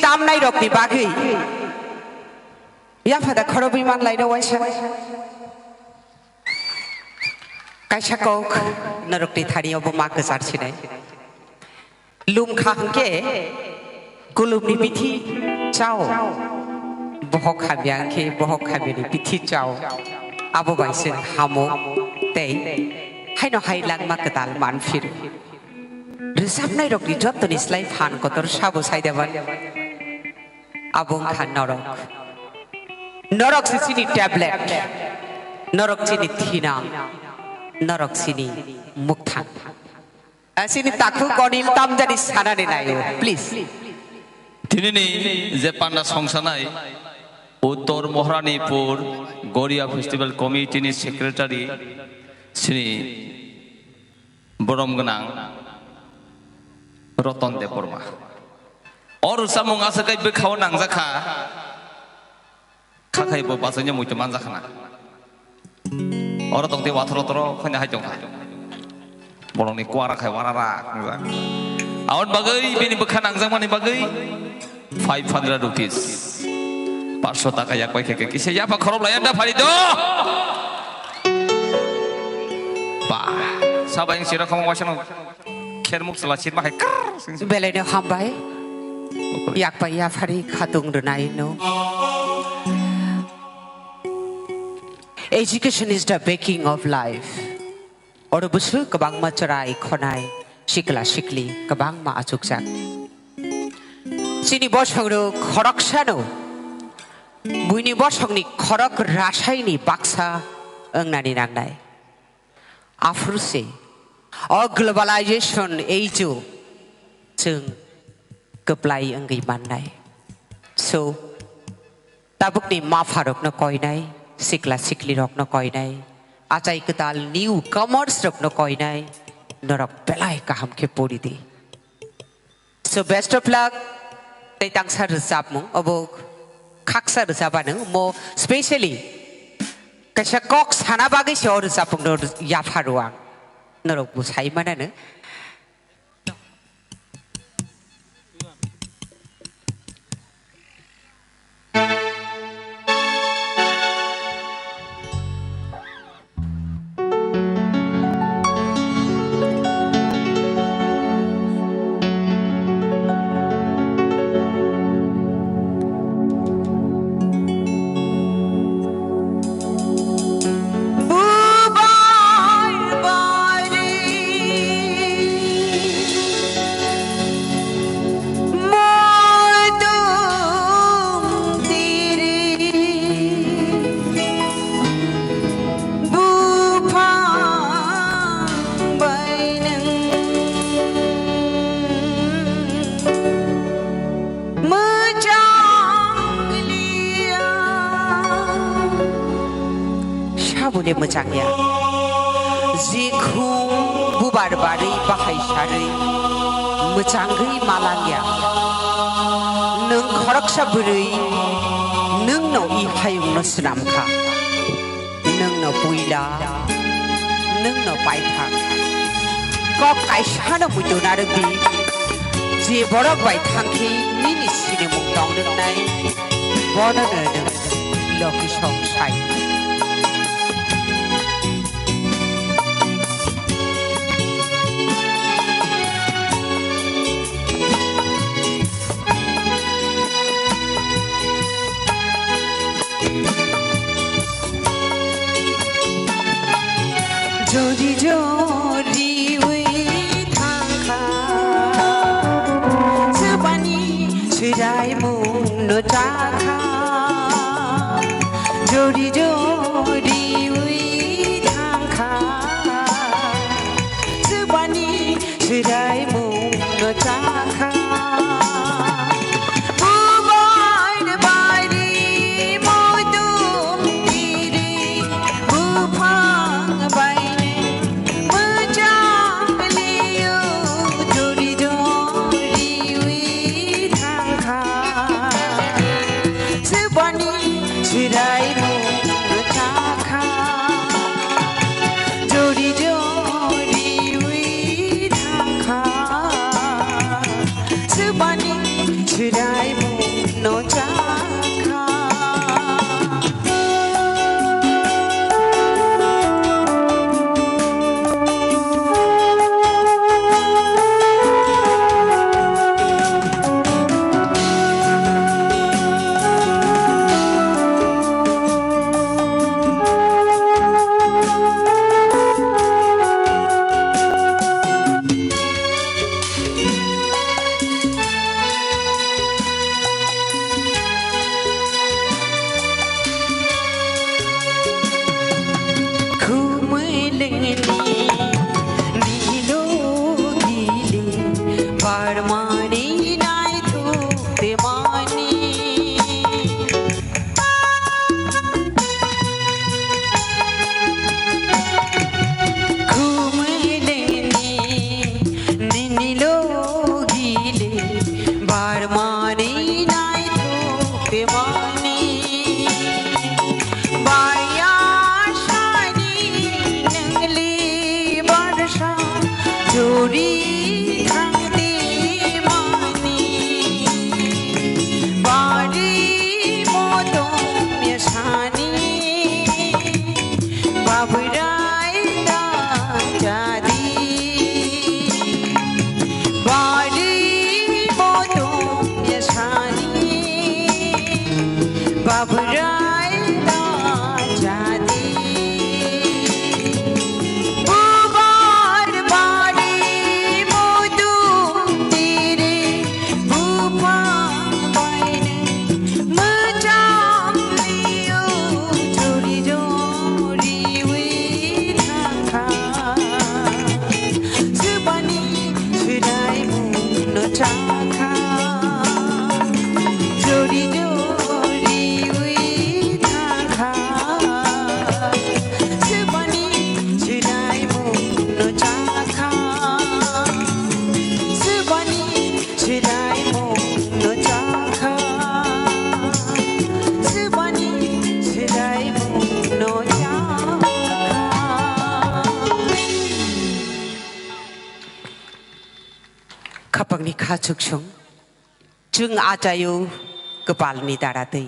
Amnai rokni bagwi yaphada khorobwi manlaino waisa. Kaisa kok norokni thani obo ma kwchar sinai. Lumkha hwnkhe kulumni bithi chao. Bohok hamya hwnkhe bohok hamyani bithi chao. Abo bai se hamo tei haino hai langma kwtal manphiro. Rwchapnairokni jottoni slai phan kotor sabo saidaban. Abo wngkha norok. Norok se chini tablet. Norok chini thinang. Norok chini mukthang. Ah, chini takhuk Onil tamjani sanani naio, please. Tinini je panda songsanai Uttor Moharanipur Goria Festival Committee ni Secretary chini borom gwnang Roton Debbarma. O rwchapmung aswk khe bwkhao nangjakha. Kha khai bo bachai no muitu manjakha na. Oro tong tei wathoro toro khaina hai tongkha. Bolongni kuara khai warara wngjak. Aboni bagwi bini bwkha nangjakmani bagwi five hundred rupees. Paanch sho taka yak bai khe kisa yapha khorok lai anda phari do. Ba, saba yang sira khomong waisa no. Khermuk chwla sirma hai krrr sing sing. Belai no hambai. Yak bai yaphari khatung rwnai no. Education is the beginning of life. Oro busu kwbangma chwrai khonai sikla sikli kwbangma achukjak. Chini bosong rok khoroksa no. Buini bosongni khorok rasaini baksa wngnani nangnai. Aphuru se o globalization age-o chwng kwplai wngwi mannai. So, tabukni mapharokno koinai, sikla siklirokno koinai, achai kwtal newcomers rokno koinai, norok belai kaham khe pori di. So best of luck. Tei tangsa rwchapmung obo khaksa rwchapani mo specially kaisa kok sana bagwi se o rwchapmung no yapharu ang. Norok bo sai manano. Buphang bai nwng mwchang liya. Sabole mwchang ya. Jikhung bubar barwi bahai sarwi mwchangwi malang ya. Nwng khoroksa bwrwi nwngno i hayungno swnam kha. Nwngno puila, nwngno paithak. Kok kaisano muitu narwkdi, je borok bai thangkhe nini sinimung tong rwnai, bonono nwng loki song sai. Jodi jodi wi thangkha, swbani swraimung no chakha. Jodi jodi wi thangkha, swbani swraimung no chakha. Bubaini bairi muitum tiri buphang baini mwchang liyo jori jori wi thangkha. Swbani swraimung no chakha. Nini logi le barmani naithok temani. Khumui leni nini logi le barmani naithok temani. Baya sani nangli barsa jori thangdi mani. Bari motom yasani babrai da jadi. Bari motom yasani babrai da jadi. Bubar bari motom tiri buphang baini mwchang liyo jori jori wi thangkha. Swbani swraimung no chakha. Jori jori wi thangkha. Swbani swraimung no chakha. Swbani swraimung no chakha. Swbani swraimung no chakha. Khapangni kha chuksong. Chwng achaio kwpalni daratwi,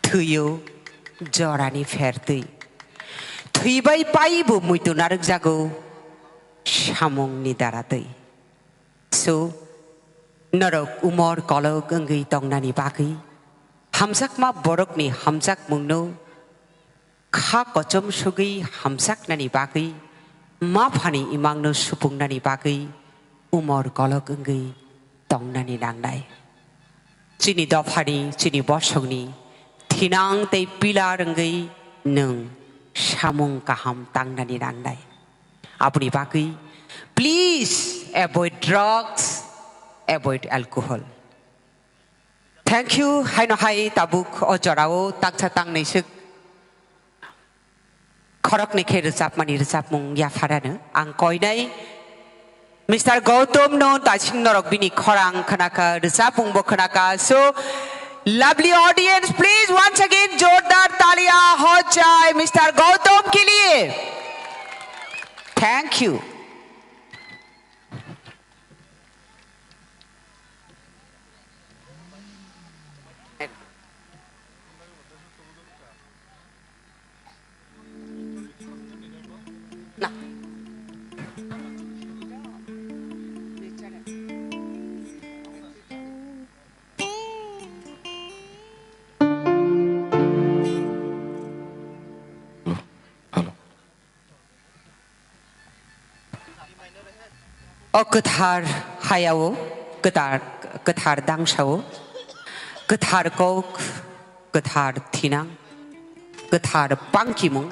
thwio jorani phertwi, thwibai paibo muitu narwkjago samungni daratwi. So, norok umor kolok wngwi tongnani bagwi, hamjakma borokni hamjakmungno kha kochom sugwi hamjaknani bagwi, ma phani imangno supungnani bagwi umor kolok wngwi tongnani nangnai. Chini dophani, chini bosongni thinang tei pillar wngwi nwng samung kaham tangnani nangnai. Aboni bagwi, please avoid drugs, avoid alcohol. Thank you, haino hai tabuk o jorao tangsa tangnwi swk khoroknwi khe rwchapmani rwchapmung yapharano ang koinai. Mister Gautam no tasing norok bini khorang khwnakha, rwchapmungbo khwnakha. So, lovely audience, please once again jordar taliya ho jai Mister Gautam ke liye. Thank you. O kwthar hayao, kwthar, kwthar dangsao, kwthar kok, kwthar thinang, kwthar pangkimung,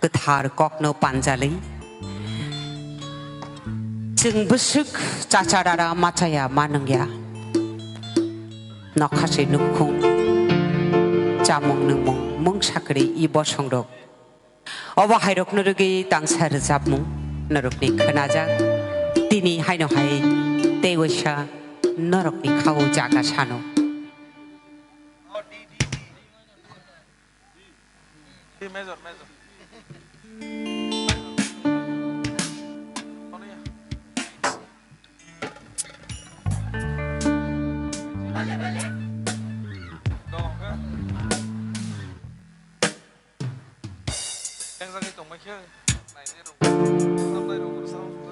kwthar kokno panjalwi, chwng bwswk chacharara machaya ma nungya. Nokha se nukhung, chamung nungmung, mungsa kwrwi i bosongrok. Obo hairokno rwgwi tangsa rwchapmung norokni khwnajak. Tini haino hai tei waisa norokni khao jaga sano. Tengjagwi tongbaikhe, nainai rok, samnai rok, samsok.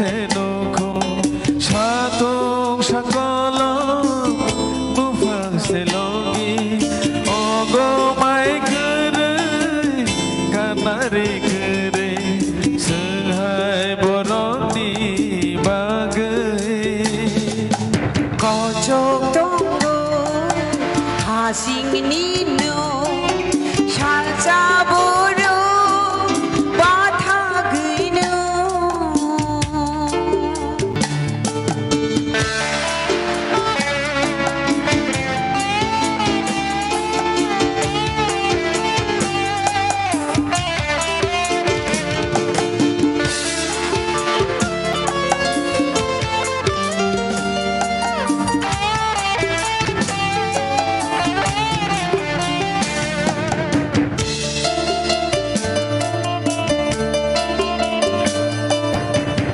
Nokho satung sakolom buphang se logi, ogo mai kwrwi, kanari kwrwi, swnghai borokni bagwi. Kochok tongo hasingni no, salsa borok bathagwino.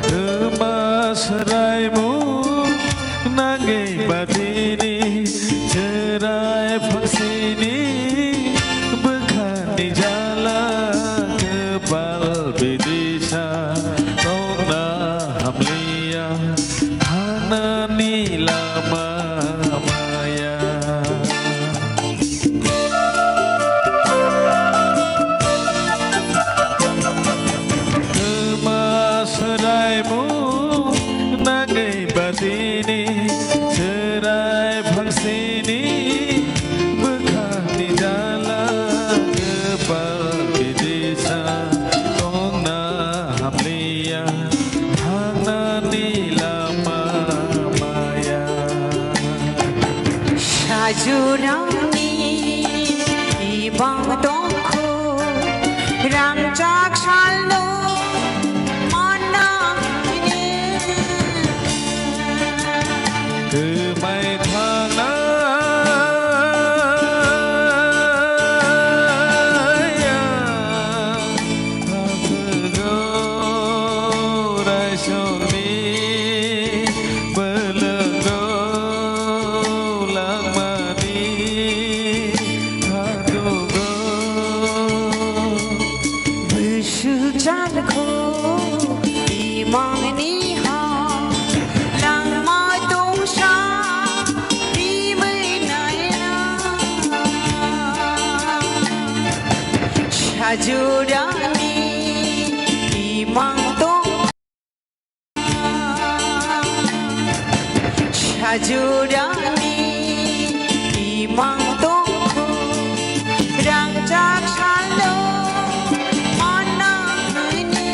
Kwma swraimung nangwi batini, chwrai phangsini bwkhani jala, kwpal bidisa tongna hamliya, thangnani lama maya. Kwma swraimung nangwi batini, chwrai phangsini bwkhani jala, kwpal bidisa tongna hamliya, thangnani lama maya. Sajurani ibang tongkho, rangchak salno manna hwnwi. Kwmai thangna ya. Hakugo raisokni bwlwngo langmani hakugo. Bwswk chankho imangni ha langma tongsa rimwi naina. Sajurani imang tong, sajurani imang tongkho, rangchak salo manang hwnwi.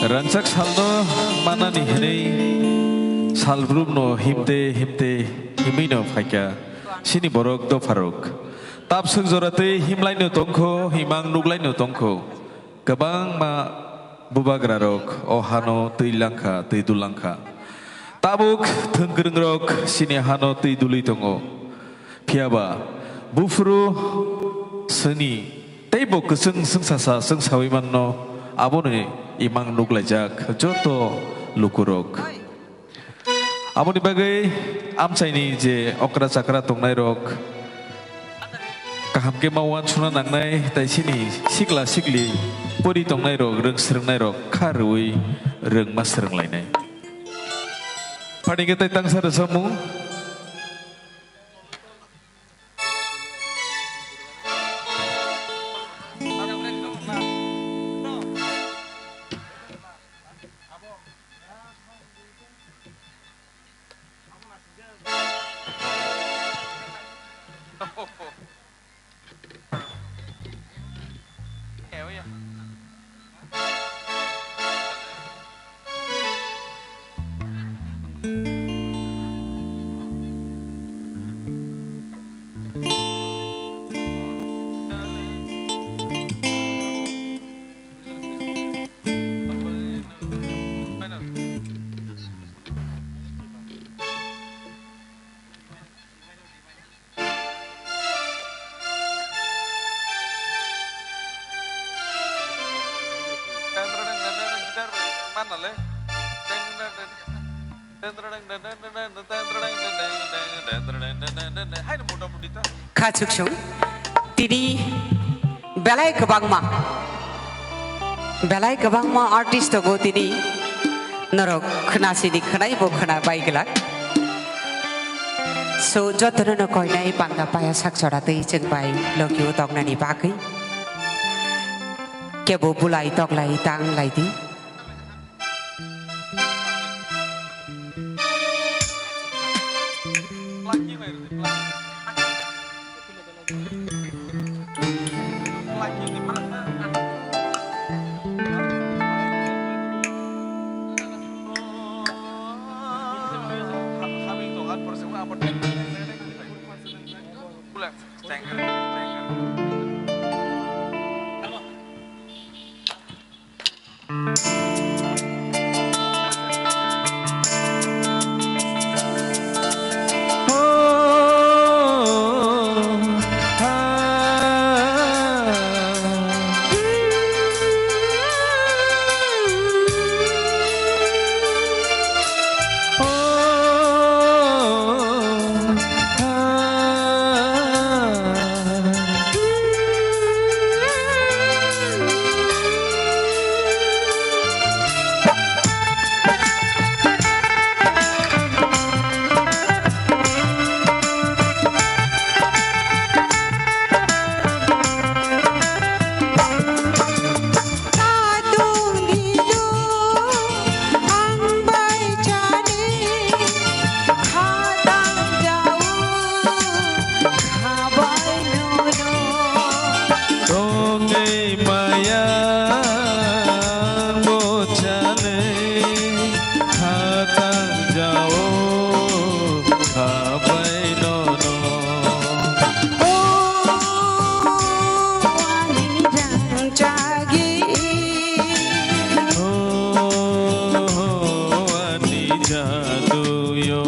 Rangchak salno manani hwnwi salbrumno himte himte himwino phaikha chini borok dopharok. Tabswk jora twi himlaino tongkho, himang nuklaino tongkho. Kwbangma bubagrarok o hano twi langkha, twi dul langkha. Tabuk thwngkwrwngrok chini hano twi dulwi tongo. Phiyaba buphuru chwngni teibo kwchwng chwngsasa chwngsawi manno, aboni imang nuklaijak joto lukurok. Aboni bagwi amchaini je okra chakra tongnairok kaham khe ma uansukna nangnai, tai chini sikla sikli pori tongnairok, rwng swrwngnairok kha rwui rwngma swrwnglainai. Phaini khe tai tangsa rwchapmung. Khachuksung tini belai kwbangma, belai kwbangma artist tongo tini norok khwnasidi khwnai bo khwna bai glak. So jotono no koinai panda paya sak chora twi chwng bai logi o toknani bagwi kebo bulai toklai tang lai di. Tongwi maya bo chanwi khatang jao khabai nono. O ani jang chagi. O ani jaduyo.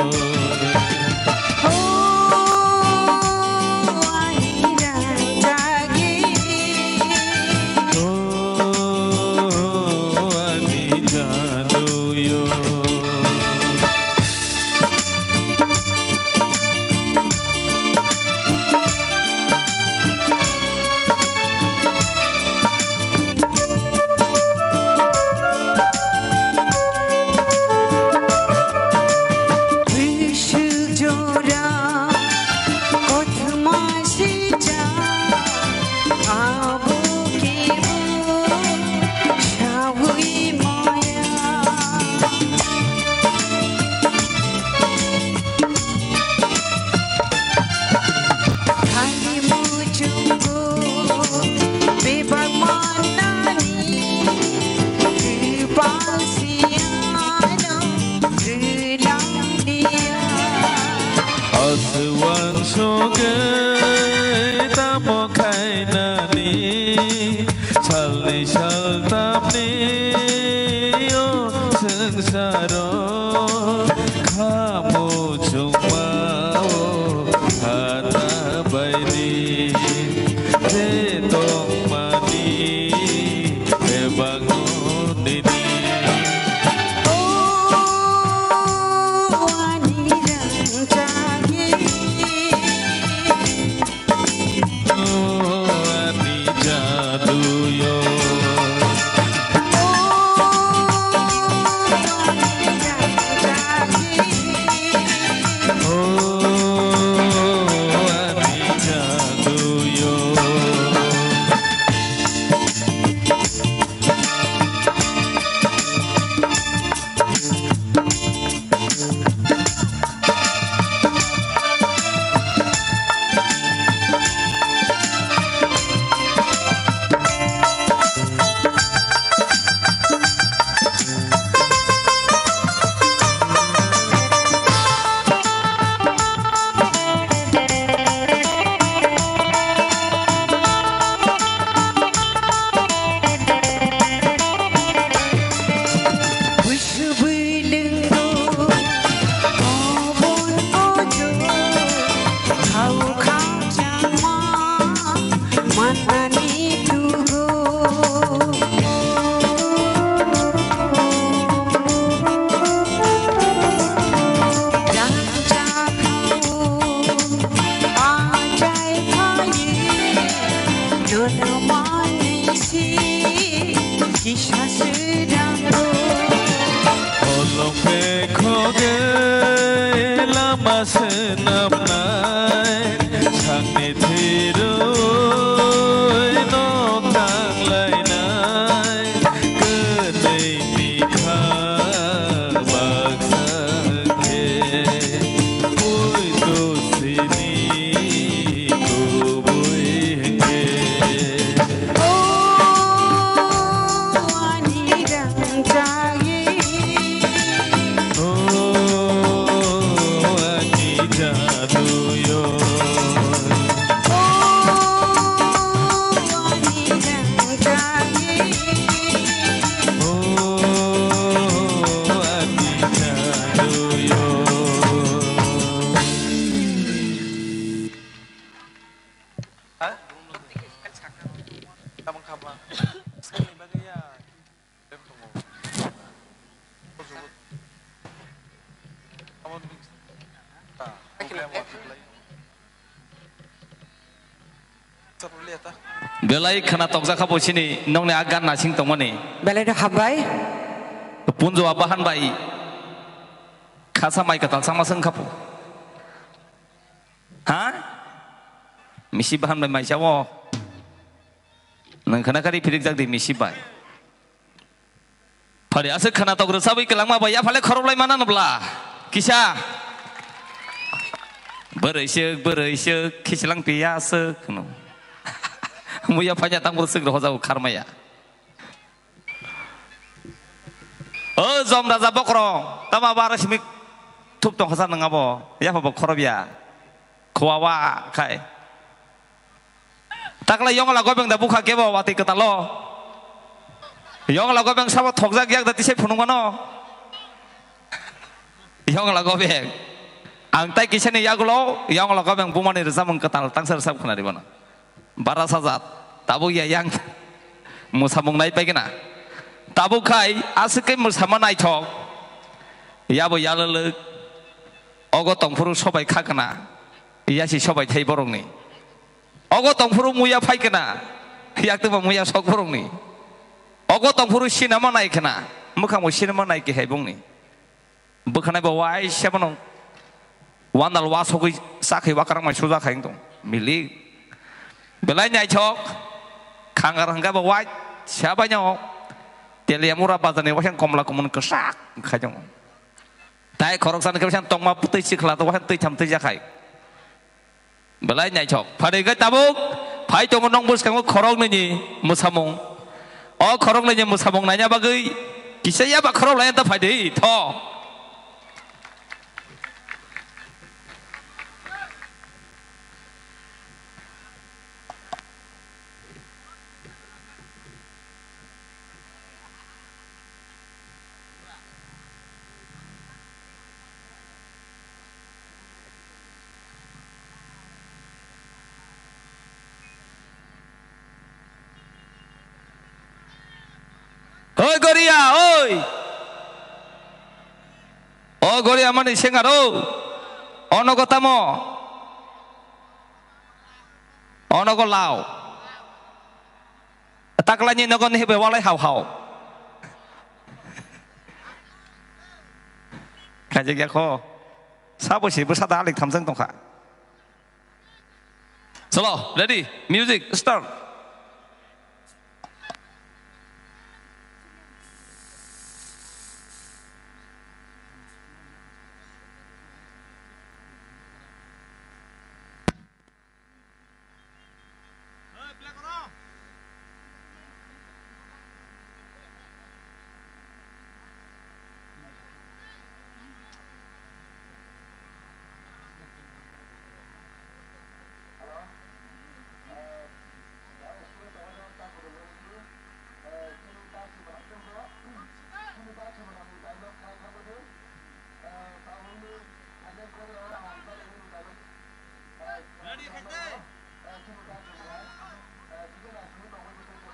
Aswang sogwi tamo khainani salni saltamni o swngsaro khamu chwngmao hana baini je tongmani bebak nini. O ani rangchakni Belai khna tokjak kha bo sini nokni a gan nasing tongmani. Belai no hambai. Punjo abahan bai. Khasa mai katal sama seng khapu. Ha? Misi bahan bai mai sao. Nang khna kari phirik jak di misi bai. Phari aswk khwnatok rwchabwi kwlangma bai yaphale khoroklai mana nw bla? Kisa. Bwrwi swk, bwrwi swk, khichlang piya swk hwno. Muya phanya tang bwrwi swk rohojago kharmaya. O jom raja bokrong, tama bara simi thuk tong khasa nang abo, yapha bo khorobya. Khwa wa khai. Takla yongla gobeng da bukha kebo watwi kwtalo. Yongla gobeng sabo thokjak yak da tisai phunukmano. Yongla gobeng. Ang tai kisani yagulo yongla gobeng bumani rwchapmung kwtal tangsa rwchap khwnari bono. Bara sajat. Tabuk ya yang mwsamung nai paikena. Tabuk khai aswk khe mwsama naithok. Yabo yalwlwk. Ogo tongphuru sobai khakna. Yasi sobai thai borokni. Ogo tongphuru muya phai khna, yaktwma muya sok borokni. Ogo tongphuru sinama nai khna, mwkhangbo sinama nai khe hai bongni. Bwkhanai bo waisa bono wandal wasogwi chakhai wakarang mai suja khai wng tong. Milik. Belai naithok, khangar hwnkhe bo waisa baino Teliamura bazarni waisa komla kumun kwchak khai tongo. Tai khoroksani khe waisa tongma twi sikla to waisa twi tham twi jakhai. Belai naithok. Phari khe tabuk phai tongo nong bwskango khoroknwini mwsamung. O khoroknwini mwsamung naina bagwi kisa yaba khorok lai ta phai di tho. Oi Goria, oi! O Goria mani sengar o. Ono go tamo? Ono go lao. Taklani nogo ni hibai walai hao hao. Kajak ya kho. Sabo si bwsa da alik thamsang tongkha. Chalo, ready, music, start.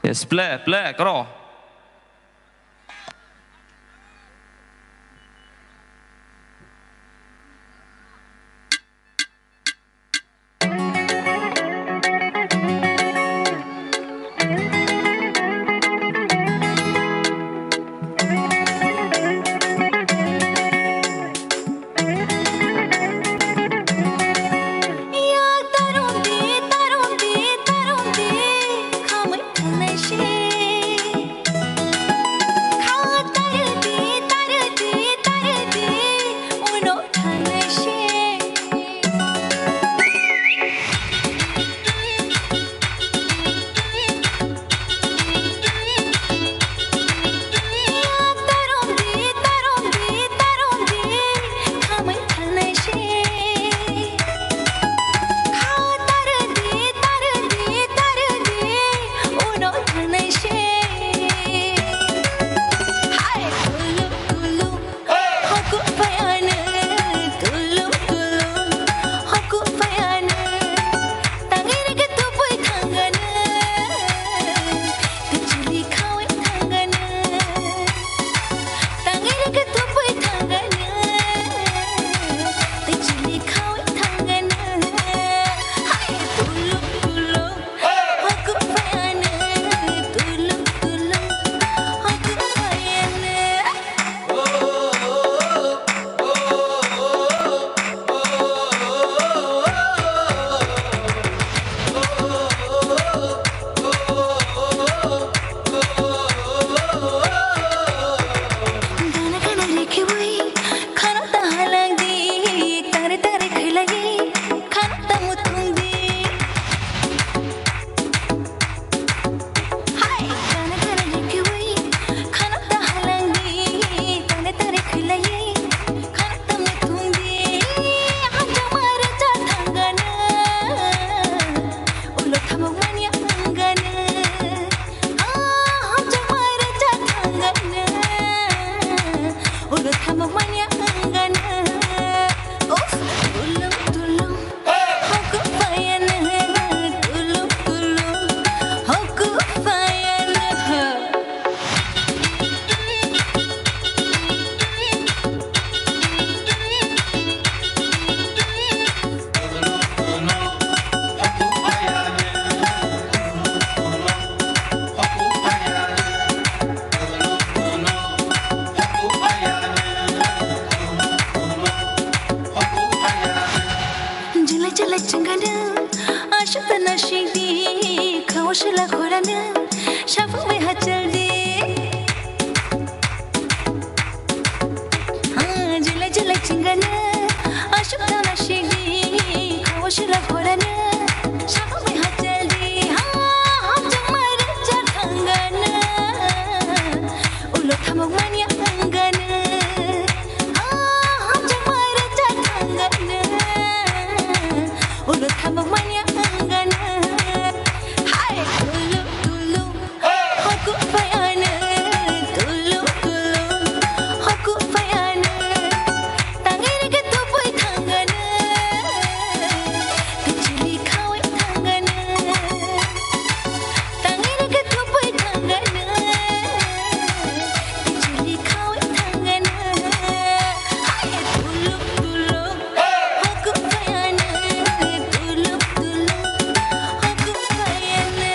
Yes, play, play, koro. Chingana, ashok tana shidi, khawshila khorana, shafang me hachaldi. Ha, jila jila chingana, ashok tana shidi, khawshila khorana, shafang me hachaldi. Ha, ham changmara cha thangana, ulo thamok manya thangana. Ah, hamjakmara cha thangana. Ulo thamok manya thangana. Hai, tulu, tulu. Hoku phayana. Tulu, tulu. Hoku phayana. Tangiri ke tupui thangana. Kichili khawi thangana. Tangiri ke tupui thangana. Kichili khawi thangana. Hai, tulu, tulu. Hoku phayana. Tulu, tulu. Hoku phayana.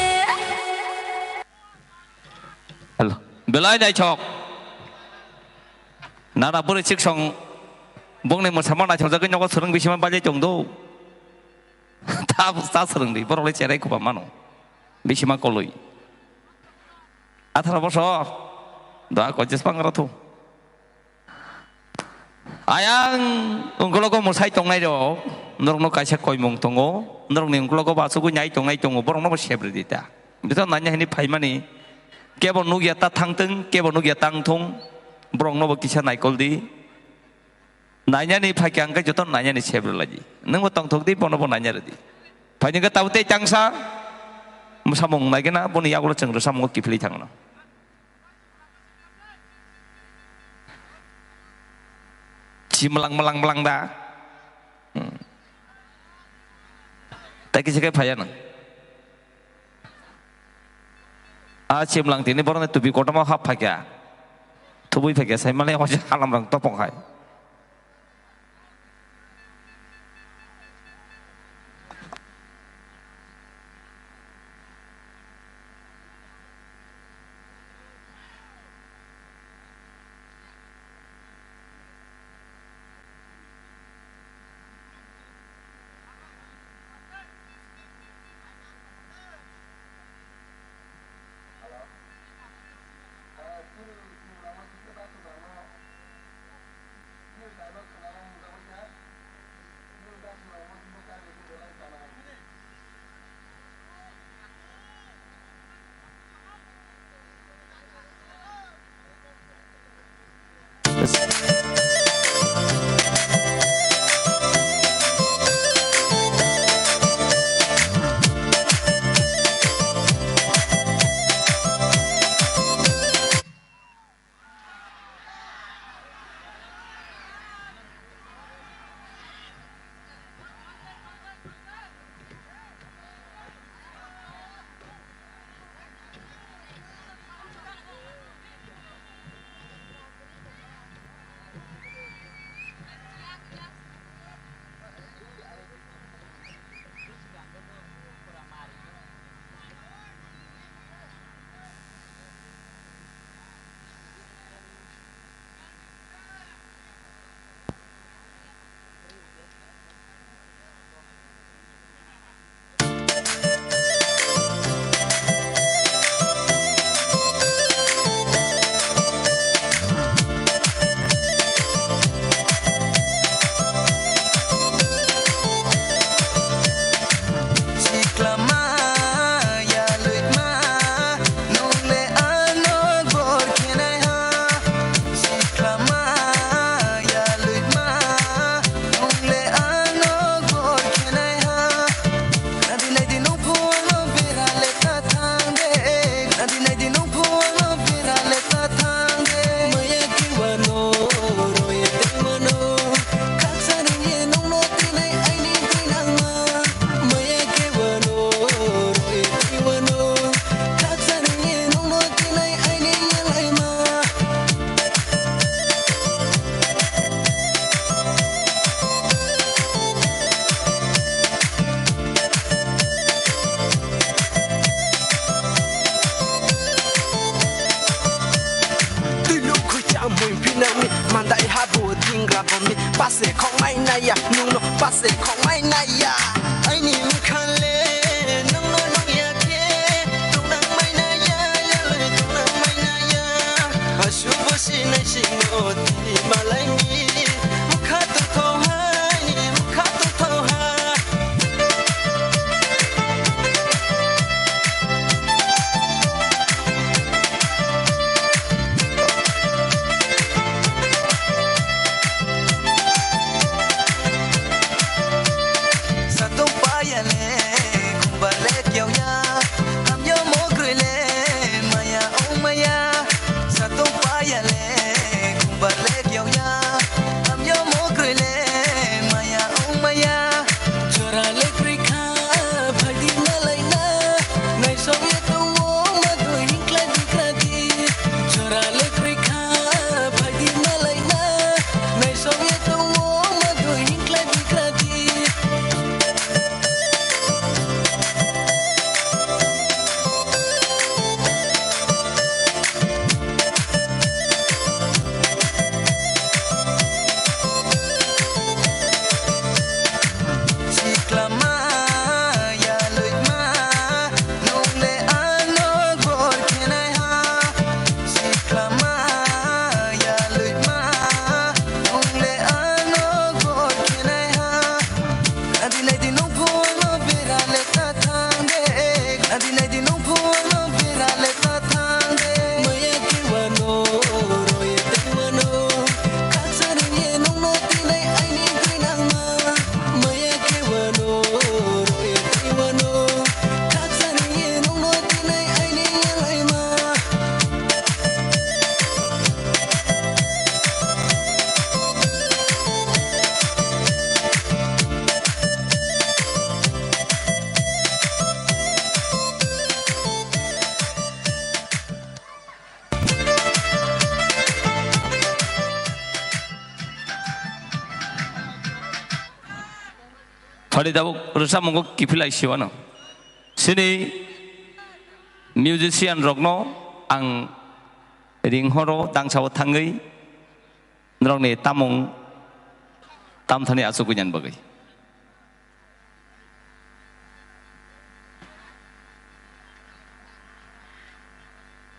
Hello. Belai naithok. Nana bwrwi chiksong bongni mwsama naithokjagwi nogo swrwng bisima bailai tongdo. Ta, ta swrwngdi, borok le cherai kupa mano. Bisima koloi. Atharo bosor. Da koches pangra thu. Ayang ungkologo mwsai tongnai rok, norokno kaisa koimung tongo, norokni ungkologo bo achugwi nai tongnai tongo, borokno bo sebridi ta. Bwsa nanya hini phaimani, kebo nukya ta thangtwng, kebo nukya tangthung, borokno bo kisa naikoldi. Nainani phaikha hwnkhe joto nainani sebrelai di. Nwngbo tongthokdi, bono bo naina rwdi. Phaini hwnkhe tabuk tei tangsa mwsamung naigena, boni yagulo chwng rwsamungo kiphilwi thangno. Si mwlang mwlang mwlang da. Hmm. Tei kisa khe phaiya nang. A chimlang tini borokni tupi kotorma hap phaikha. Thubui phaikha, sai male waisa halam rang topong hai. Twi luk khuicha mui phinangni mandai habo dingra bomni pase khongmai naya, nungno pase khongmai naya. Khale, nongno nongya khe, tongnang maina ya, yalwi tongnang maina ya. Asu bosi naisingo tini malaini, mukha tongthok hai, mukha tongthok hai. Satong paya le, kumbar le kyauya, hamyo mogroi le, maya ong maya. Satong paya le, kumbar le kyauya, hamyo mogroi le, maya ong maya. Jora le krikha, phaidi malaina, naisong ye tongo, madoi hinklai bikradi. Jora le krikha, phaidi malaina, naisong ye tongo, madoi hinklai bikradi. Siklama yalwima, nungle ano bor khenai ha. Siklama yalwima, nungle ano bor khenai ha. Nadi nadi nung phuano berale ta thang de. Nadi nadi nung phuano berale ta thang de. Maya ke wano, roye te wano. Kaksani ye nungno tinai aini grinangma. Maya ke wano, roye te wano. Kaksani ye nungno tinai aini yalaima. Thani tabuk rwchapmung kiphilai siwano. Chini musician rokno ang ring horo tangsao thangwi norokni tamung tamthani achugwi nani bagwi.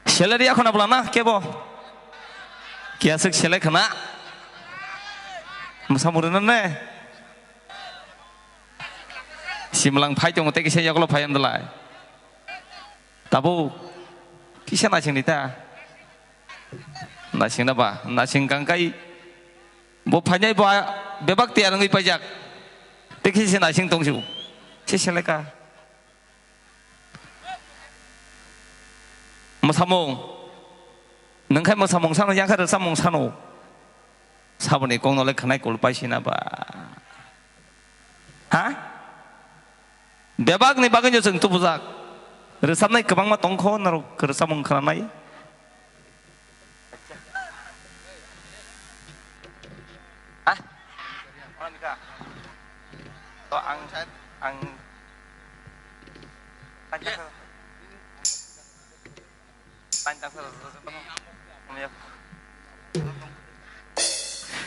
Salary ya khuna bwlana kebo? Kiyaswk selai khna? Mwsamung rwna ne? Simlang phai tongo tei kisa yagulo phai andalai. Tabuk kisa naisingni ta? Naisingna ba, naising kangkai bo phainai bo bebak tiyar wngwi paijak. Tei kisa naising tongsu. Se seleka. Mwsamung. Nungkhai mwsamung sano, yangkhai rwchapmung sano. Saboni kokno le khwnai kul paisina ba. Ha? Bebakni bagwino chwng tubujak. Rwchapnai kwbangma tongkho norok rwchapmung khwnanai. Ha? To ang, ang,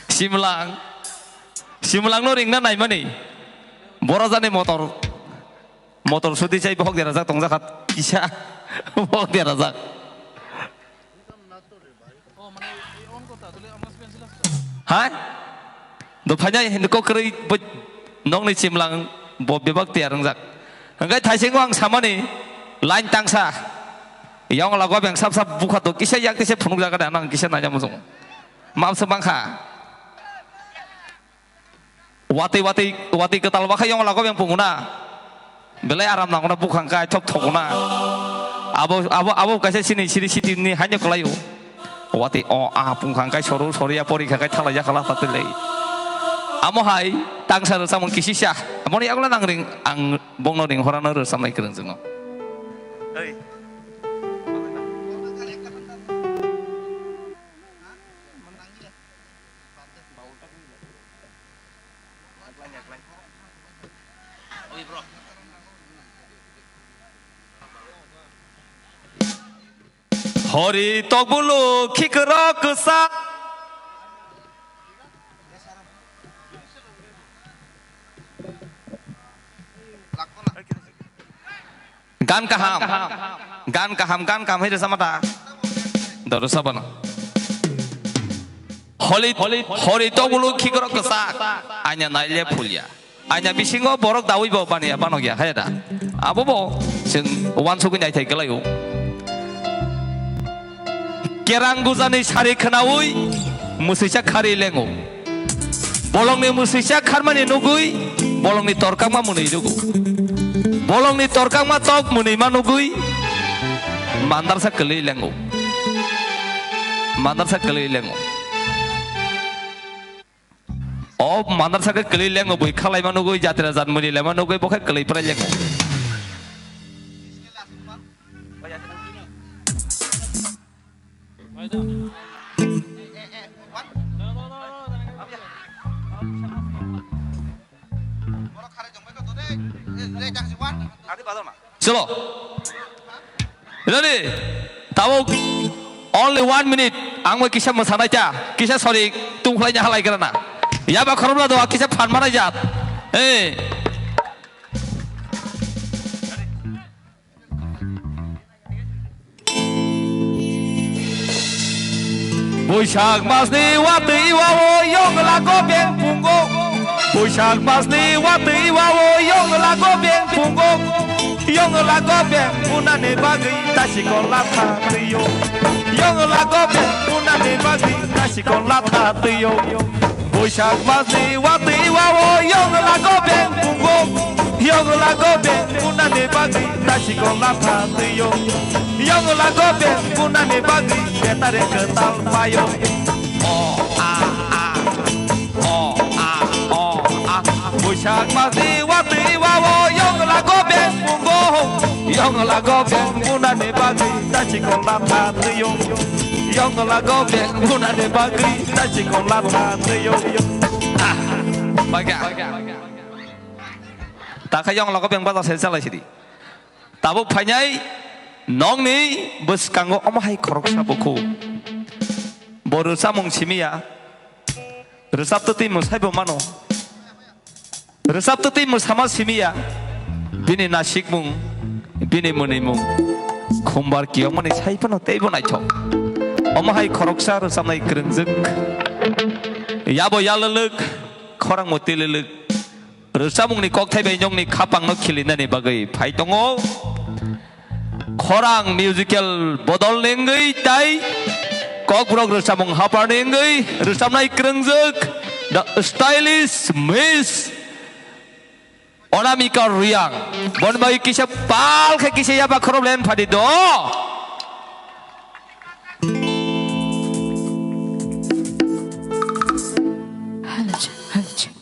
Simlang, Simlang no ringna naimani. Borajani motor, motor sudi chai bohok derajak tongjak hat kisa bohok derajak. Hai? Do phainai hindi kok kwrwi bo nokni Simlang bo bebak tiyar wngjak. Hwnkhe thaisingo ang samani line tangsa. Yang lago beng sap sap bukha to kisa yak tise phunuk jaga da nang kisa naina muchung. Mapsa bangkha. Watwi watwi watwi kwtal bakha yong lago yang punguna. Belai aram nanguna bukhang kai thok thokuna. Abo abo abo kaisa sini siri siti ni hanya kelayu. Watwi o a pungkhang kai soru soria pori kha kai thala yakala tatwi lei. Amo hai tangsa rwchapmung kisisa. Amoni yakla nang ring ang bongno ring horano rwchapnai kwrwng jwngo. Hori tokbulu khikrok kwsa. Gan kaham. Gan kaham, gan kaham hai rwchapma ta. Doro sabana. Holi, hori tobulu khikrok kwchak. Anya naile phulya. Anya bisingo borok dawi bo baniya banokya hai da. Abo bo chwng wansugwi naithai kwlaio. Kerang gujani sari khwnaui mwswisa khari lengo. Bolongni mwswisa kharmani nugui bolongni torkakma mwnwi rwgo. Bolongni torkakma tok mwnwima nugui mandarsa kwlwi lengo. Mandarsa kwlwi lengo. O mandarsa khe kwlwi lengo, bui khalaima nugui, jatra jat mwnwi laima nugui, bo khe kwlwi prai lengo. Cholo. Ready? Tabuk only one minute. Ang bai kisa mwsanai ta, kisa sori tungkhlai nya halai grana. Yaba khorokla do, kisa phan manai jat. Hey. Boisak masni watwi wao yong lago beng pungo. Boisak masni watwi wao yong lago beng pungo. Yong lago beng punani bagwi tasikol latha twiyo. Yong lago beng punani bagwi tasikol latha twiyo. Boisak masni watwi wao yong lago beng pungo. Yong lago beng punani bagwi tasikol latha twiyo. Yong lago beng punani bagwi betare kwtal payo. O a a, o a o a. Boisak masni watwi wao yong lago beng pungo. Yong lago beng punani bagwi tasikol latha twiyo. Yong lago beng punani bagwi tasikol latha twiyo. Ah, baga. Takha yong lago beng baja se chalai sidi. Tabuk phainai nongni bwskango omo hai khoroksa bukhu. Bo rwchapmung simiya. Rwchaptwi twi mwsaibo mano. Rwchaptwi twi mwsama simiya. Bini nasikmung, bini mwnwimung. Khumbar kiyokmani sai phano teibo naithok. Omo hai khoroksa rwchapnai kwrwngjwk. Yabo yalwlwk, khorangbo tilwlwk. Rwchapmungni kokthai bai nokni khapangno khilinani bagwi phai tongo. Khorang musical bodol nengwi tai Kokborok rwchapmung hapar nengwi rwchapnai kwrwngjwk the stylish Miss Anamika Reang. Boni bagwi kisa pal khe kisa yaba khorok len phadi do. Hello, hello.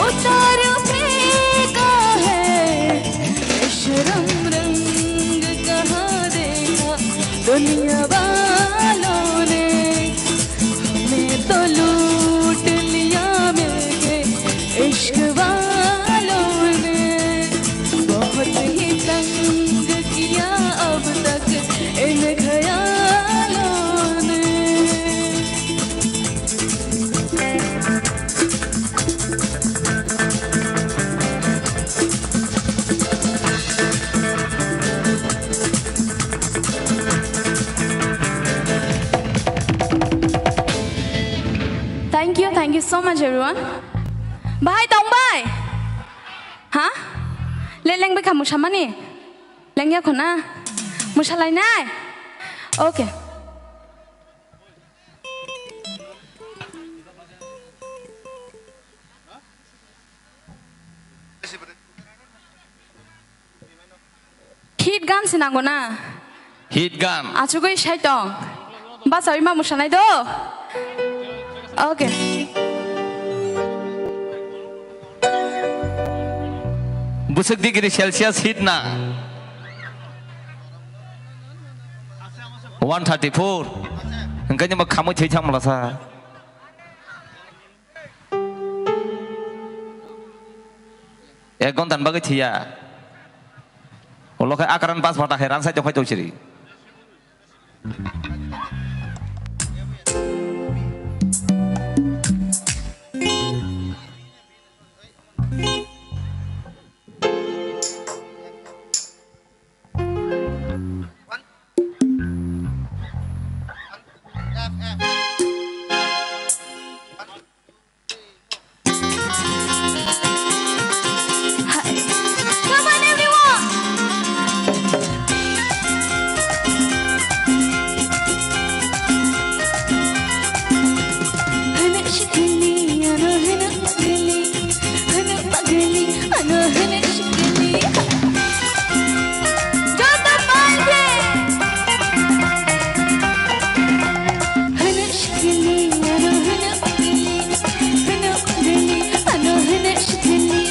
उतार फेंका है ये शर्म रंग कहाँ देखा दुनिया वालों ने। हमें तो लूट लिया मिलके इश्क वालों ने। बहुत ही तंग किया अब तक इन ख्यालों ने। Thank you, thank you so much, everyone. Bahai tong bai? Ha? Le leng bai kha musamani? Leng ya khona? Musalai nai? Okay. Hit gan se nango na? Hit gan. Achugwi sai tong. Bachawi ma musanai do. Okay. Bwswk degree Celsius hit na? One thirty-four. Hwnkhe nimo khamwi thwi thang mlasa. Ek ghonta ni bagwi thiya. Ulo khe akaran bas bata hai rang sai tongkhai tong siri. Come on, everyone! Hana shikili, ano hana pagili, hana pagili, ano hana shikili. Joto palde. Hana shikili, ano hana pagili, hana pagili, ano hana shikili.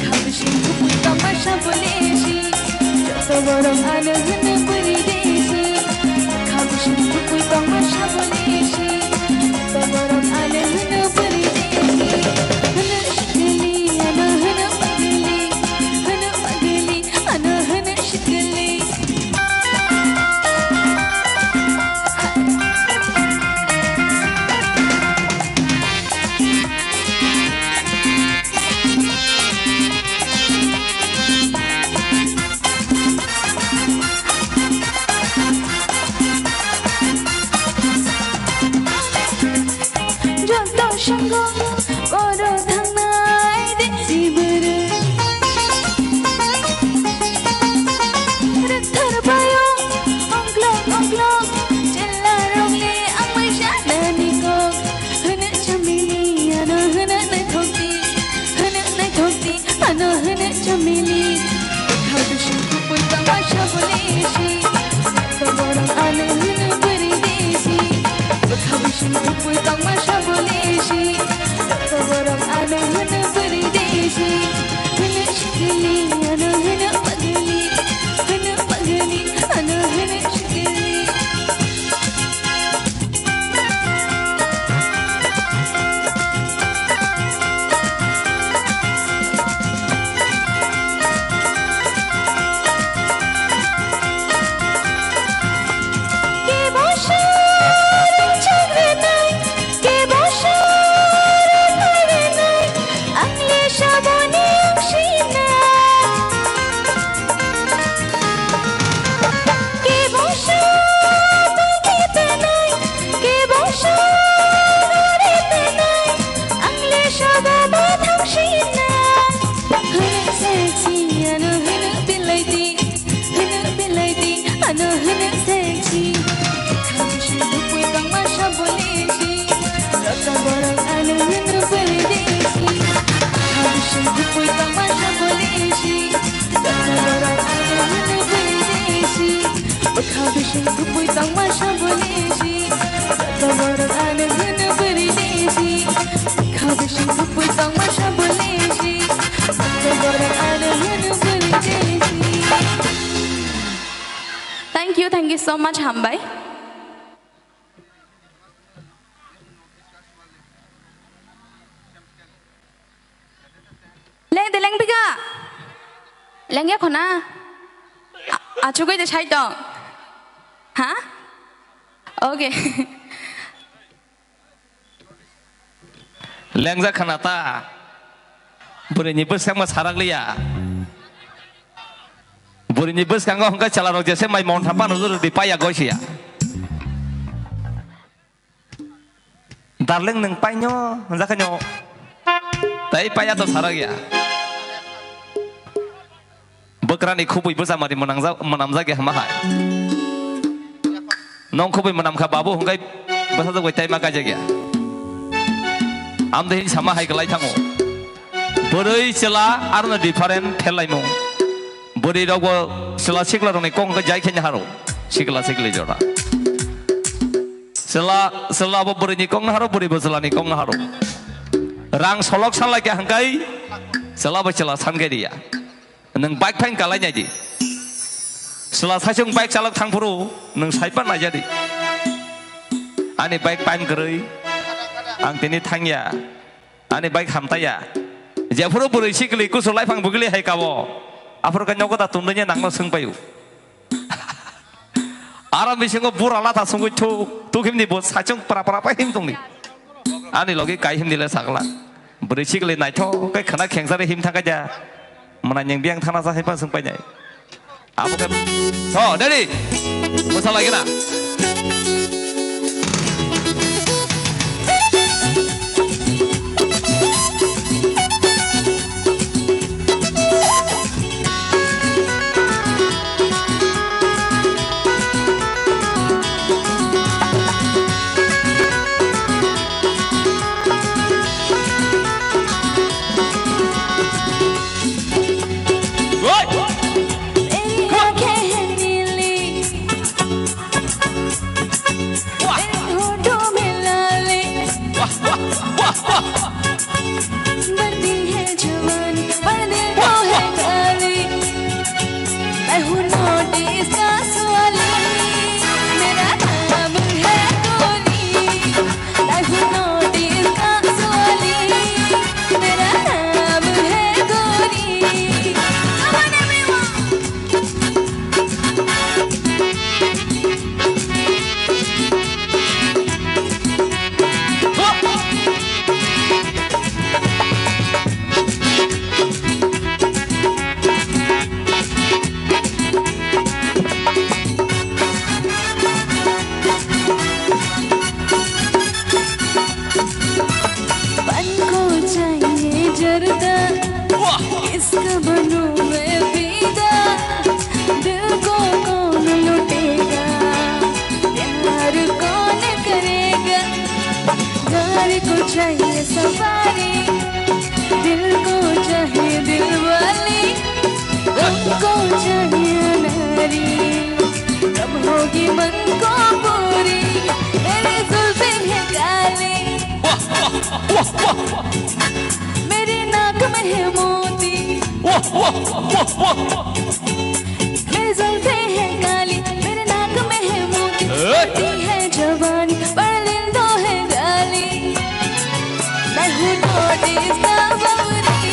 Khabu shing kupui tama shabole shi. Joto borok ano hana puri de shi. Khabu shing kupui tama shabole shi. Joto borok ano hana puri de shi. Hana shikili, ano hana pagili, hana pagili, ano hana shikili. Joto songgo oro thangnai de siburu. Rwkthar bayo ongklok ongklok chwla rok le ang bai sanani kok. Hwno chamili ano hwno naithok di, hwno naithok di. Ano hwno chamili, bwkha bising kupui tongma sabole si. Joto borok ano hwno bwrwi desi, bwkha bising kupui tongma sabole si. Joto borok ano hwno bwrwi desi. Hwno sikili, ano hwno pagili, hwno pagili, ano hwno sikili. So much hambai. Leng de leng pika. Leng ya khona. A-, achugwi de sai tong. Ha? Okay. Lengjak khana ta. Bwrwini bwskangma sarak liya. Bwrwini bwskango hwnkhe chwlarok jese mai montha phano rwdi paya goisiya. Darling, nwng paino hwnjakhaino. Tai paya to sarak ya. Bwkrani khubui bwchamari mwnamjak, mwnamjak ya hama hai. Nong khubui mwnamkha babu hwnkhe bwsajak bai taima kaijak ya. Amde hin sama hai kwlai thango. Bwrwi chwla arno different thelaimung. Bwrwi rokbo chwla sikla rokni kok hwnkhe jai khe haro. Sikla sikli jora. Chwla, chwla bo bwrwini kok haro, bwrwi bo chwlani kok haro. Rang solok sanlai khe hwnkhe chwla bo chwla sankhe riya. Nwng bike phain kalai nai di. Chwla saichung bike chalok thang phuru nwng saipan naija di. Ani bike pain kwrwi, ang tini thangya. Ani bike hamtaya. Jephuru bwrwi sikli kusu laiphang bugili hai kabo. Aphuru khe nogo da tundui nangno swngpaio. Aro bisingo bura latha sungwi thu, thu himni bo saichung pra pra pa him tongni. Ani logi kai himni le sakla. Bwrwi sikli naithok khe khwna khengsari him thangkha ja. Mwnai nwng biyang thana sa hai pa swngpainai. Abo khe. Tho, ready? Mosa lagi na. Oi! तेरी आंखें हैं नीली, तेरी होठों में लाली, बढ़ती है जवानी, पर दिल को है गाली। मैं हूँ नॉर्थ ईस्ट का वाली, मेरा नाम है गोरी। मैं हूँ नॉर्थ ईस्ट का वाली, मेरा नाम है गोरी। Come on, everyone. पान को चाहिए जर्दा, वाह! इश्क बनूं मैं फिदा, दिल को कौन लुटेगा, प्यार कौन करेगा, गाड़ी को चाहिए सफारी, दिल को चाहिए दिल वाली, गम को चाहिए नारी। कब होगी मन को पूरी, मेरी जुल्फे हैं काली। वाह, वाह, वाह, वाह। मेरी नाक में है मोती। वाह, वाह, वाह, वाह। मेरी जुल्फे हैं काली, मेरे नाक में है मोती। ए? बढ़ती है जवानी, पर दिल दो है गाली। मैं हूँ नॉर्थ ईस्ट का बावली,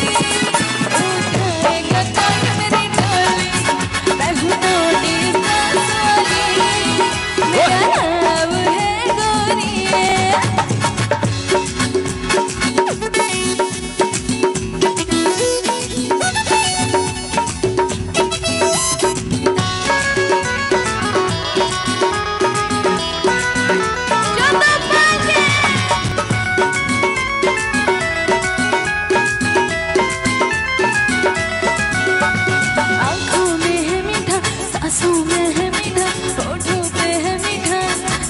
उठाएगा कौन मेरी टोली। मैं हूँ नॉर्थ ईस्ट का साली, मेरा नाम है गोरी। आंखों में है मीठा, सांसों में है मीठा, होठों पे है मीठा।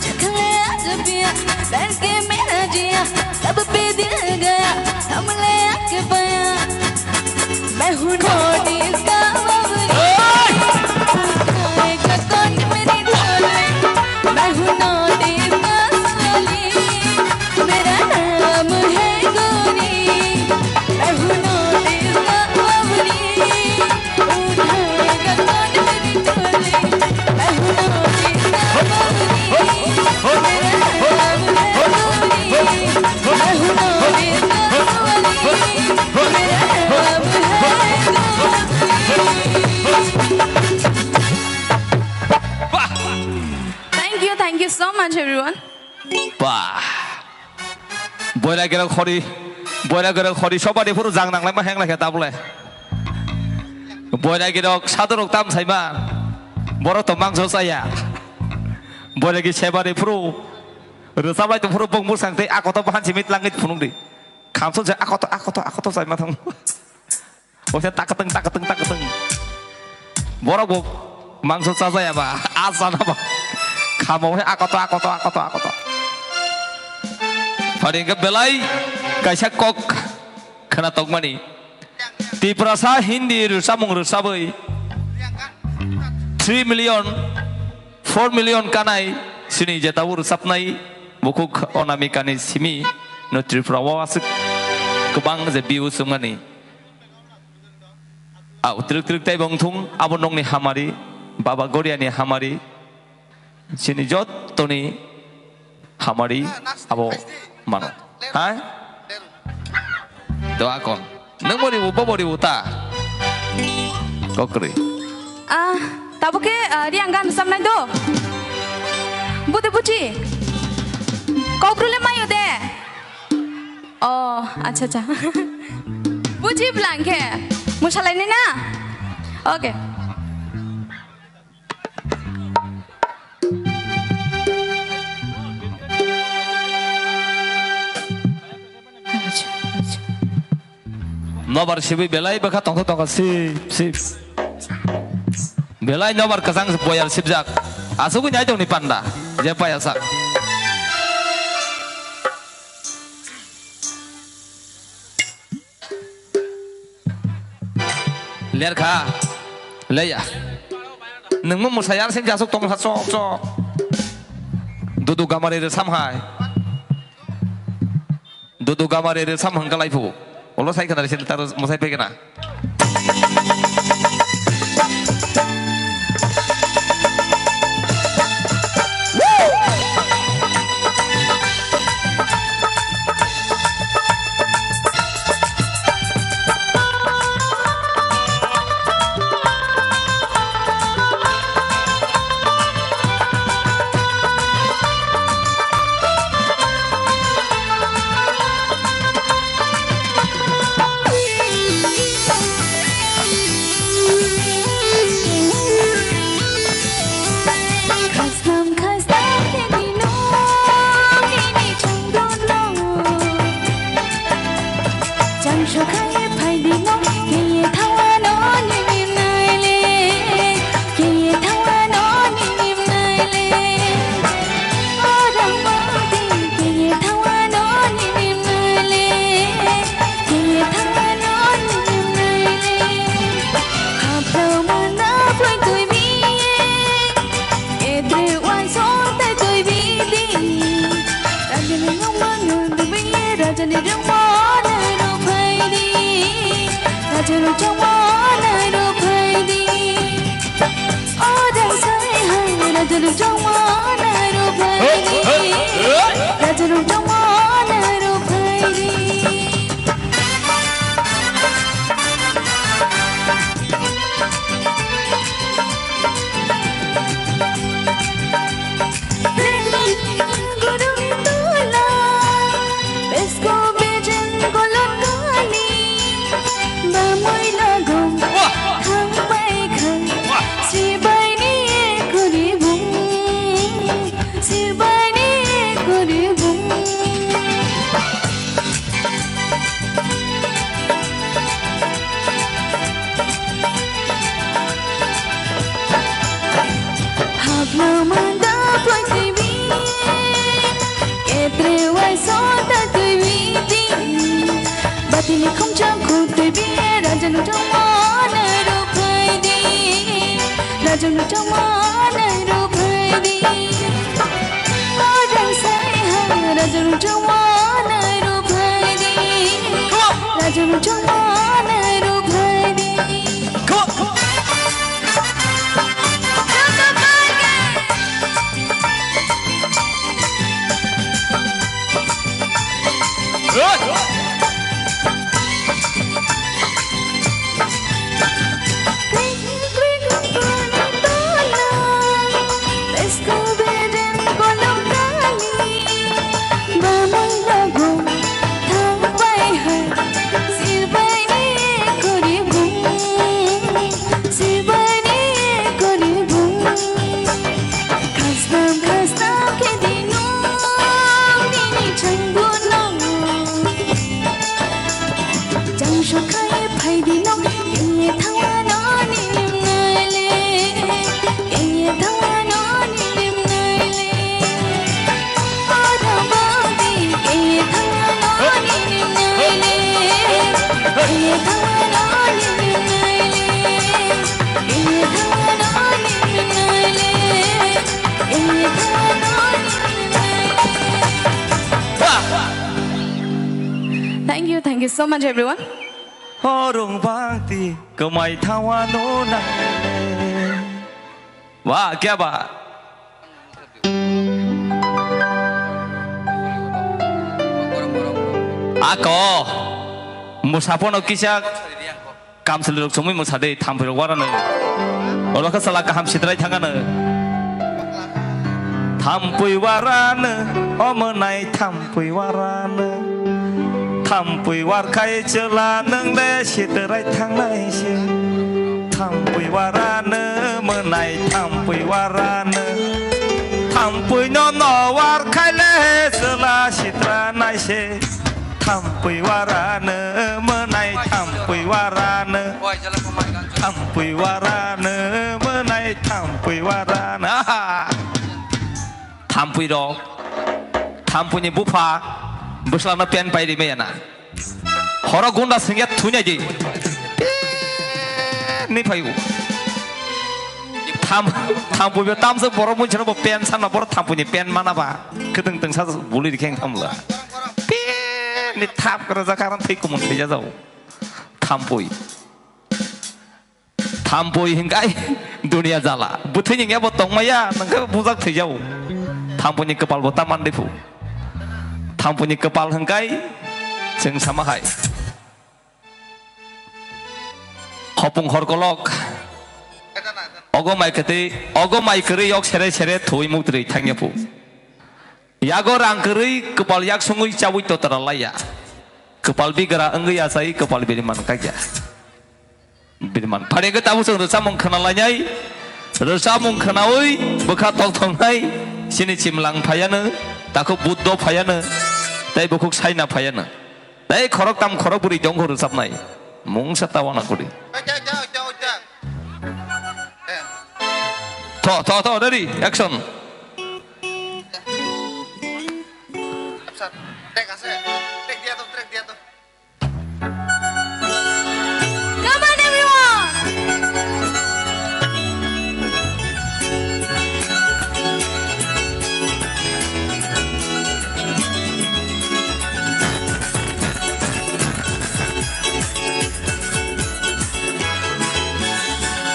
चख ले आज पिया, डर के मेरा जिया, सब पे दिल गया, थम ले आके पाया। मैं हूँ नॉर्थ ईस्ट का बावली। खाएगा कौन मेरी टोली? मैं हूँ नॉर्थ ईस्ट का साली। मेरा नाम है गोरी। मैं हूँ नॉर्थ ईस्ट का बावली। उठाएगा कौन मेरी टोली? मैं हूँ नॉर्थ ईस्ट का Ba. Boira girok hori, boira girok hori sobari phuru jang nanglai ma heng lai khe tabule. Boira girok sadurok tam saima. Borok to mangso saya. Boira gi sebari phuru. Rwchap lai tong phuru bong bwsang tei akoto bahan simi tlangwi phunuk di. Khamsok je akoto, akoto, akoto saima thang. Oke, takateng, takateng, takateng. Borok bo mangso chajaya ba, a chana ba. Khamo he akoto, akoto, akoto, akoto. Phari hwnkhe belai kaisa kok khna tongmani. Tiprasa Hindi rwchapmung rwchabwi three million, four million kanai sini je tabuk rwchapnai bukhuk Anamikani simi no Tripura o aswk kwbang je views wngmani. Au, twrwk twrwk tei bo wngthung, abo nokni hamari, Baba Goriani hamari, chini jottoni hamari abo mano. Ha? Doa kon. Nang bo ribu, bo bo ribu ta. Kokri. Ah, tabo ke, ah, riang gan samnai do. Bude buji. Kau brule mayo de. Oh, acha, acha. Buji blang khe. Musalai ni na? Okay. Nobar sibui belai bwkha tongthok tongkha sip, sip. Belai nobar kwchang boyar sipjak. Asugwi nai tongni panda. Je paya sak. Lerkha. Leya. Nungmo mwsai ar sing jasuk tong sa chok chok. Dudu gamari re sam hai. Dudu gamari re sam hangka laipu. Olo sai khana re sin tar mwsai pegena. Rajani rwngmano rwbaye, rajani rwngmano rwphaidi, raja rwchapmano rwphaidi. O rang sai hai, raja rwchapmano rwphaidi, raja rwchapmano rwphaidi. Hapna manda poi twi bi, ketre wai sota twi bi di. Batini khumchang khum twi bi, rajanu chongmani ruphaidi, rajanu chongmani ruphaidi. Orang sai ha, rajanu chongmani ruphaidi, rajanu chongmani ruphaidi. So much, everyone. Horong bangti kwmai thawa no nang. Wah, kya ba? Ako, musapono kisa. Kamchwlwi rok chumui mwsa de, thampui rok warano. Oro khe chwla kaham sitrai thangano. Thampui warano, o mwnai thampui warano. Thampui warkhai chwla nwng de sitrai thangnai se. Thampui warano, mwnai thampui warano. Thampui no no warkhai le chwla sitra nai se. Thampui warano, mwnai thampui warano. Thampui warano, mwnai thampui warano. Aha! Thampui rok. Thampui ni bupha. Bwsla no pen pai ri maya na. Horo gunda sengya thunya di. Ni phayu. Tham, thampui be tamsok borok mun chano bo pen sanna borok thampui ni pen mana ba. Kedeng tengsa buli dikheng thamla. Pe ni thap kara jaka ran thai kumun thai jajao. Thampui. Thampui hingkai dunia jala. Bwthai ni bo tongmaya nangkhe bujak thai jao. Thampui ni kwpal bo taman diphu. Thampui ni kwpal hingkai chwng sama hai. Hopung horkolok. Ogo mai kwtwi, ogo mai kwrwi yok sere sere thwi muktwi thangya phu. Yago rang kwrwi kwpal yak sungwi chawi totra laiya. Kwpal bigra wngwi achai kwpal biriman kaikya. Biriman. Phani khe tabuk chwng rwchapmung khna lainai. Rwchapmung khnawi bwkha tongthoknai. Chini chimlang phaiano. Takhuk Buddho phaiano. Tei bukhuk Saina phaiano. Tei khorok tam khorok bwrwi dongkho rwchapnai. Mungsa ta wana kuri. Tho, tho, tho, ready, action. Come on, everyone!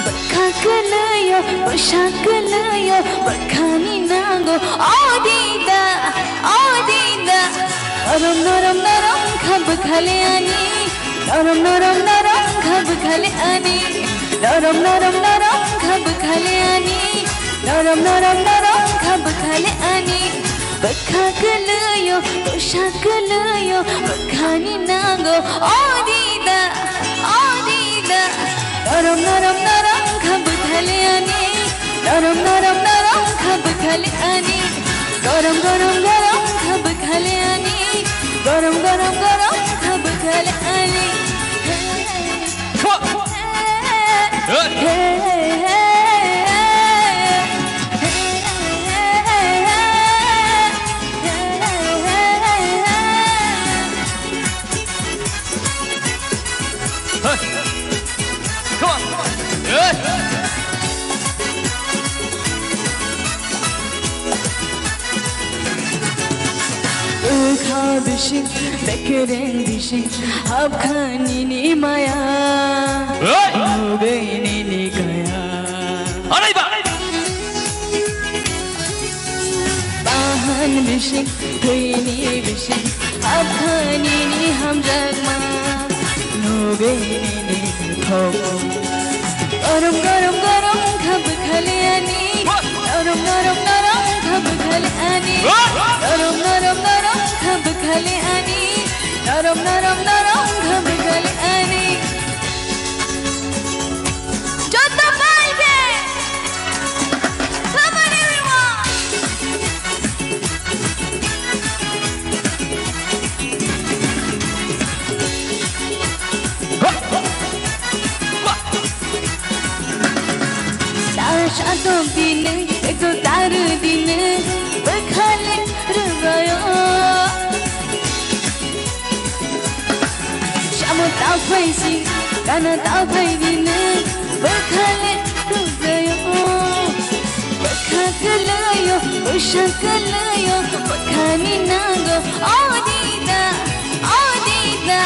Bwkha kwlwio, bwsa kwlwio, bwkhani nango, o dida, o dida. Norom, norom, norom kha bwkhale ani. Norom, norom, norom kha bwkhale ani. Norom, norom, norom kha bwkhale ani. Norom, norom, norom kha bwkhale ani. Bwkha kwlwio, bwsa kwlwio, bwkhani nango, o dida, o dida. Norom, norom, norom kha bwkhale ani. Norom, norom, norom kha bwkhale ani. Gorom, gorom, gorom kha bwkhale ani. Gorom, gorom, gorom kha bwkhale ani. Come on. Come on. Bwkha bising, bekereng bising, habkha nini maya. Hey! Nugwi nini kaya. Anai ba! Bahan bising, thwini bising, habkha nini hamjakma. Nugwi nini thok. Norom, norom, norom kha bwkhale ani. Norom, norom, norom kha bwkhale ani. Norom, norom, norom kha bwkhale ani. Norom, norom, norom kha bwkhale ani. Joto bai be. Come on, everyone. Tash atom dine, ekto taru dine, bwkhale rwbayo. Samo taphai si, kana taphai dine, bwkhale rwbayo. Bwkha kwlwio, bwsa kwlwio, bwkhani nango, o dida, o dida.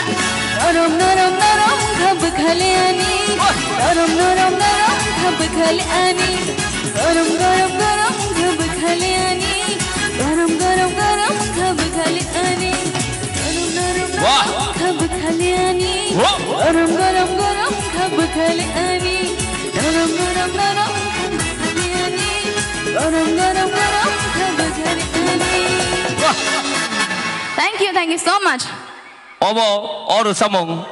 Norom norom kha bwkhali ani, norom norom norom kha bwkhali ani, norom norom norom kha bwkhali ani, norom norom norom Wah! kha bwkhali ani, Wah! norom norom norom kha bwkhali ani, norom norom norom kha bwkhali ani, norom norom norom kha bwkhali ani. Wah! Thank you, thank you so much. Obo o rwchapmung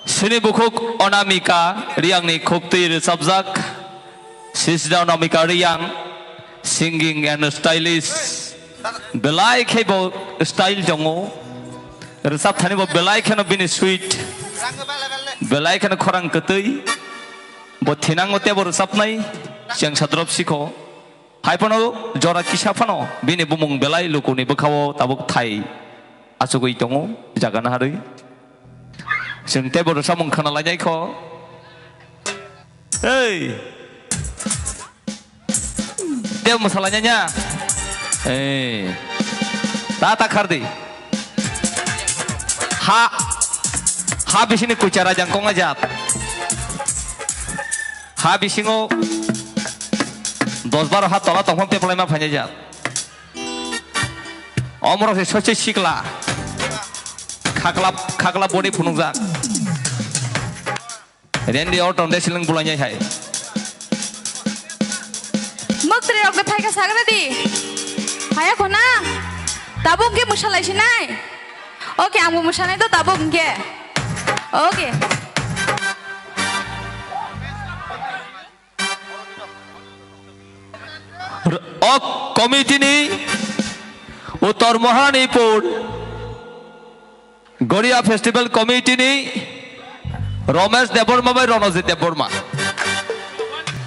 sini bukhuk Anamika Riyangni khuktwi rwchapjak. Sisida Anamika Riyang, singing and stylish. Belai khe bo style tongo. Rwchap thani bo belai kheno bini sweet. Belai kheno khorang kwtwi. Bo thinango tei bo rwchapnai. Chengsa drop sikho. Hai phano jora kisa phano bini bumung belai lukuni bwkhao tabuk thai achugwi tongo jaga naharwi. Chwng tei bo rwchapmung khna lainai kho. Ei! Tei mwsa lainai nya? Ei! Ta ta khardi. Ha, ha bisini kuicha rajang kongna jat. Ha bisingo dos baro ha tola tongphang peplai ma phainai jak. Omorok se soche sikla. Khakla, khakla body phunukjak. Randy Orton de siling bulainai hai. Muktrwi rok de phaika sagra di. Haya khona. Tabuk ke musalai sinai. Oke, ang bo musanai to tabuk ke. Oke. O committee ni Uttor Mohanipur Goria Festival Committee ni Romesh Debbarma bai Ronojit Debbarma.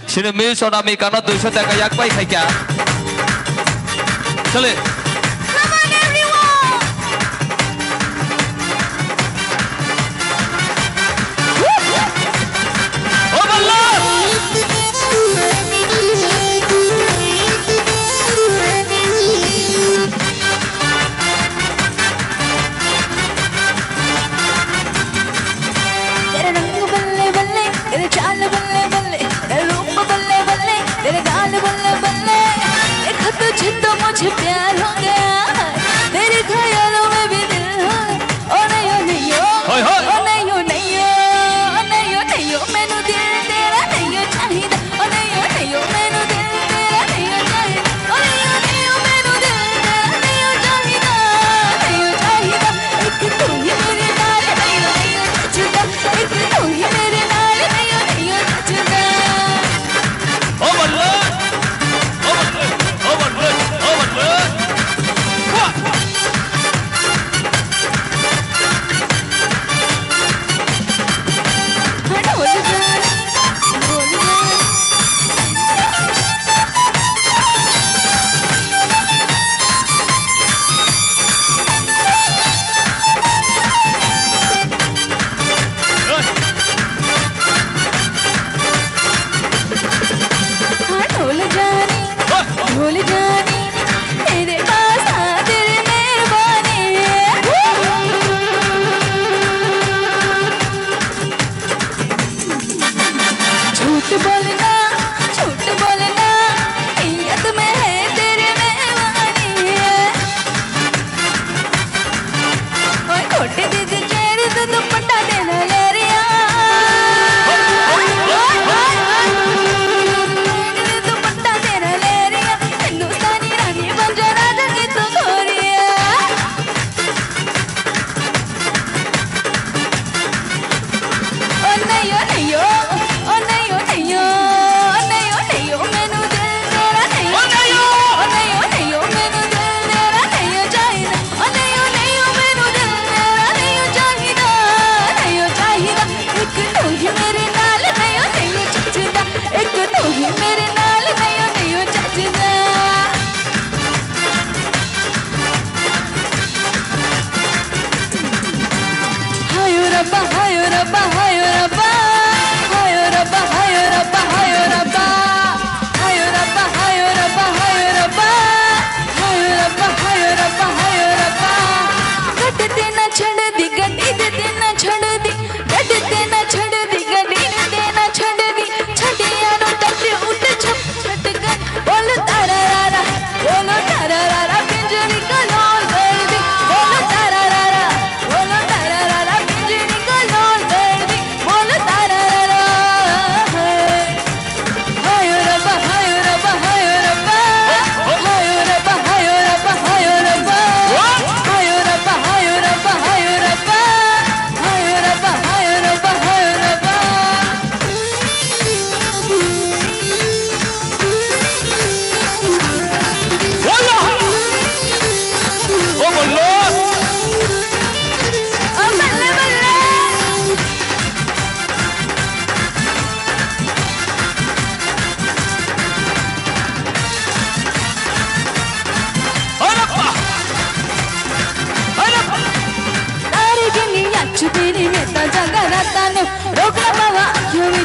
Sini Miss Anamika no duiso taka yak bai khaikha. Chale. Come on, everyone! तेरा रंग बल्ले बल्ले, तेरा चाल बल्ले बल्ले, तेरा रूप बल्ले बल्ले, तेरे गाल बल्ले बल्ले। देखा तुझे तो मुझे प्यार हो गया, तेरे ख्यालों में भी दिल हो गया। ओ नहीं, ओ नहीं, ओ। हाय, हाय। ओ नहीं, ओ नहीं, ओ। ओ नहीं, ओ नहीं, ओ। मैनू दिल तेरा नहीं ओ चाहिदा। ओ नहीं, ओ नहीं, ओ। मैनू दिल तेरा नहीं ओ चाहिदा। ओ नहीं, ओ नहीं, ओ। मैनू दिल तेरा नहीं ओ चाहिदा। नहीं ओ चाहिदा। एक तू ही मेरे नाल नहीं ओ, नहीं ओ चाहिदा। एक तू ही मेरे नाल नहीं ओ, नहीं ओ चाहिदा। ओ बल्ले। ओ बल्ले। ओ बल्ले। ओ बल्ले। वाह। हाँ, ढोल जानी, ढोल जानी, तेरे पास आ, तेरी मेहरबानी। झूठ बोलना, झूठ बोलना, नीयत में है तेरी मेहरबानी। ओए खोटे दीदी चेहरे से दुपट्टा देना ले रिया। दुपट्टा देना ले रिया। हिंदुस्तानी रानी बन जा राजा की तू गोरिया। ओ नहीं, ओ नहीं, ओ। ओ नहीं, ओ नहीं, ओ। ओ नहीं, ओ नहीं, ओ। मैनू दिल तेरा नहीं ओ चाहिदा। ओ नहीं, ओ नहीं, ओ। मैनू दिल तेरा नहीं ओ चाहिदा। ओ नहीं, ओ नहीं, ओ। मैनू दिल तेरा नहीं ओ चाहिदा। नहीं ओ चाहिदा। एक तू ही मेरे नाल नहीं ओ, नहीं ओ चाहिदा। एक तू ही मेरे नाल नहीं ओ, नहीं ओ चाहिदा। हायो रब्बा, हायो रब्बा, हायो रब्बा। हायो रब्बा, हायो रब्बा, हायो रब्बा। हायो रब्बा, हायो रब्बा, हायो रब्बा। हायो रब्बा, हायो रब्बा, हायो रब्बा। गड्डी देना छोड़ दी, गड्डी दे देना छोड़ दी। गड्डी देना छोड़ दी, गड्डी देना छोड़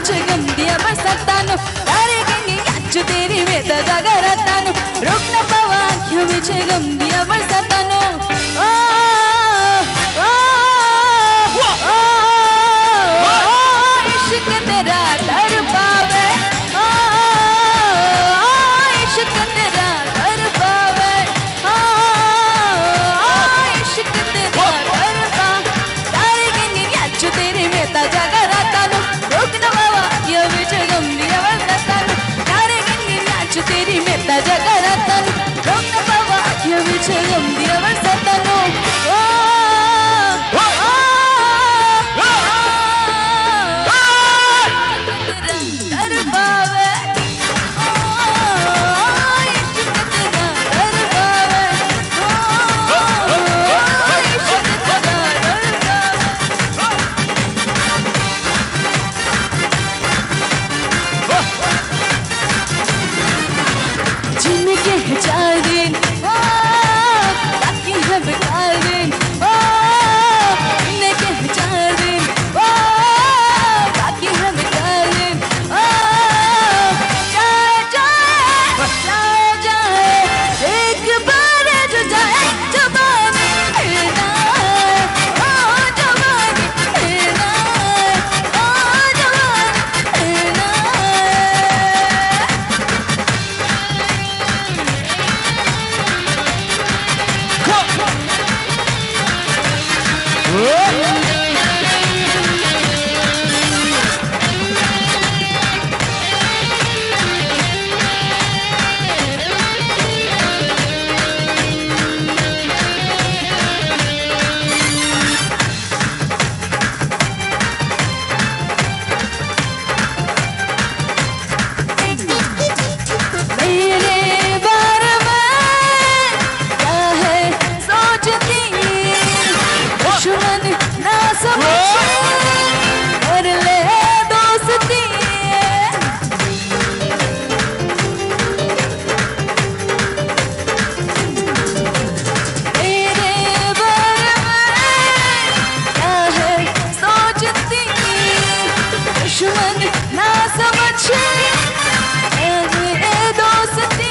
Chegam diya barsatano, tare genge yachu teri meta jaga ratano, rukna pawa kyo me chegam diya barsatano. Oh, oh, oh, oh, ishq tera tadpawe. Oh, oh, ishq tera tadpawe. Oh, oh, ishq tera tadpa. Tare genge yachu teri meta jaga ratano, rukna pawa kyo me chegam diya barsatano. Tare genge yachu teri meta jaga ratano, rukna pawa kyo me chegam diya barsatano. Oh, oh, oh, oh, oh. जिंदगी है चार दिन, ओ, बाकी है बेकार दिन, ओ, जिंदगी है चार दिन, ओ, बाकी है बेकार दिन, ओ, जाए, जाए, जाए, जाए, एक बार जो जाए जवानी, फिर ना आए, ओ, जवानी, फिर ना आए, ओ, जवानी, फिर ना आए। मेरे बारे में क्या है सोचती, दुश्मन ना समझ, कर ले दोस्ती। तेरे बारे में क्या है सोचती, दुश्मन ना समझ, ए दोस्ती,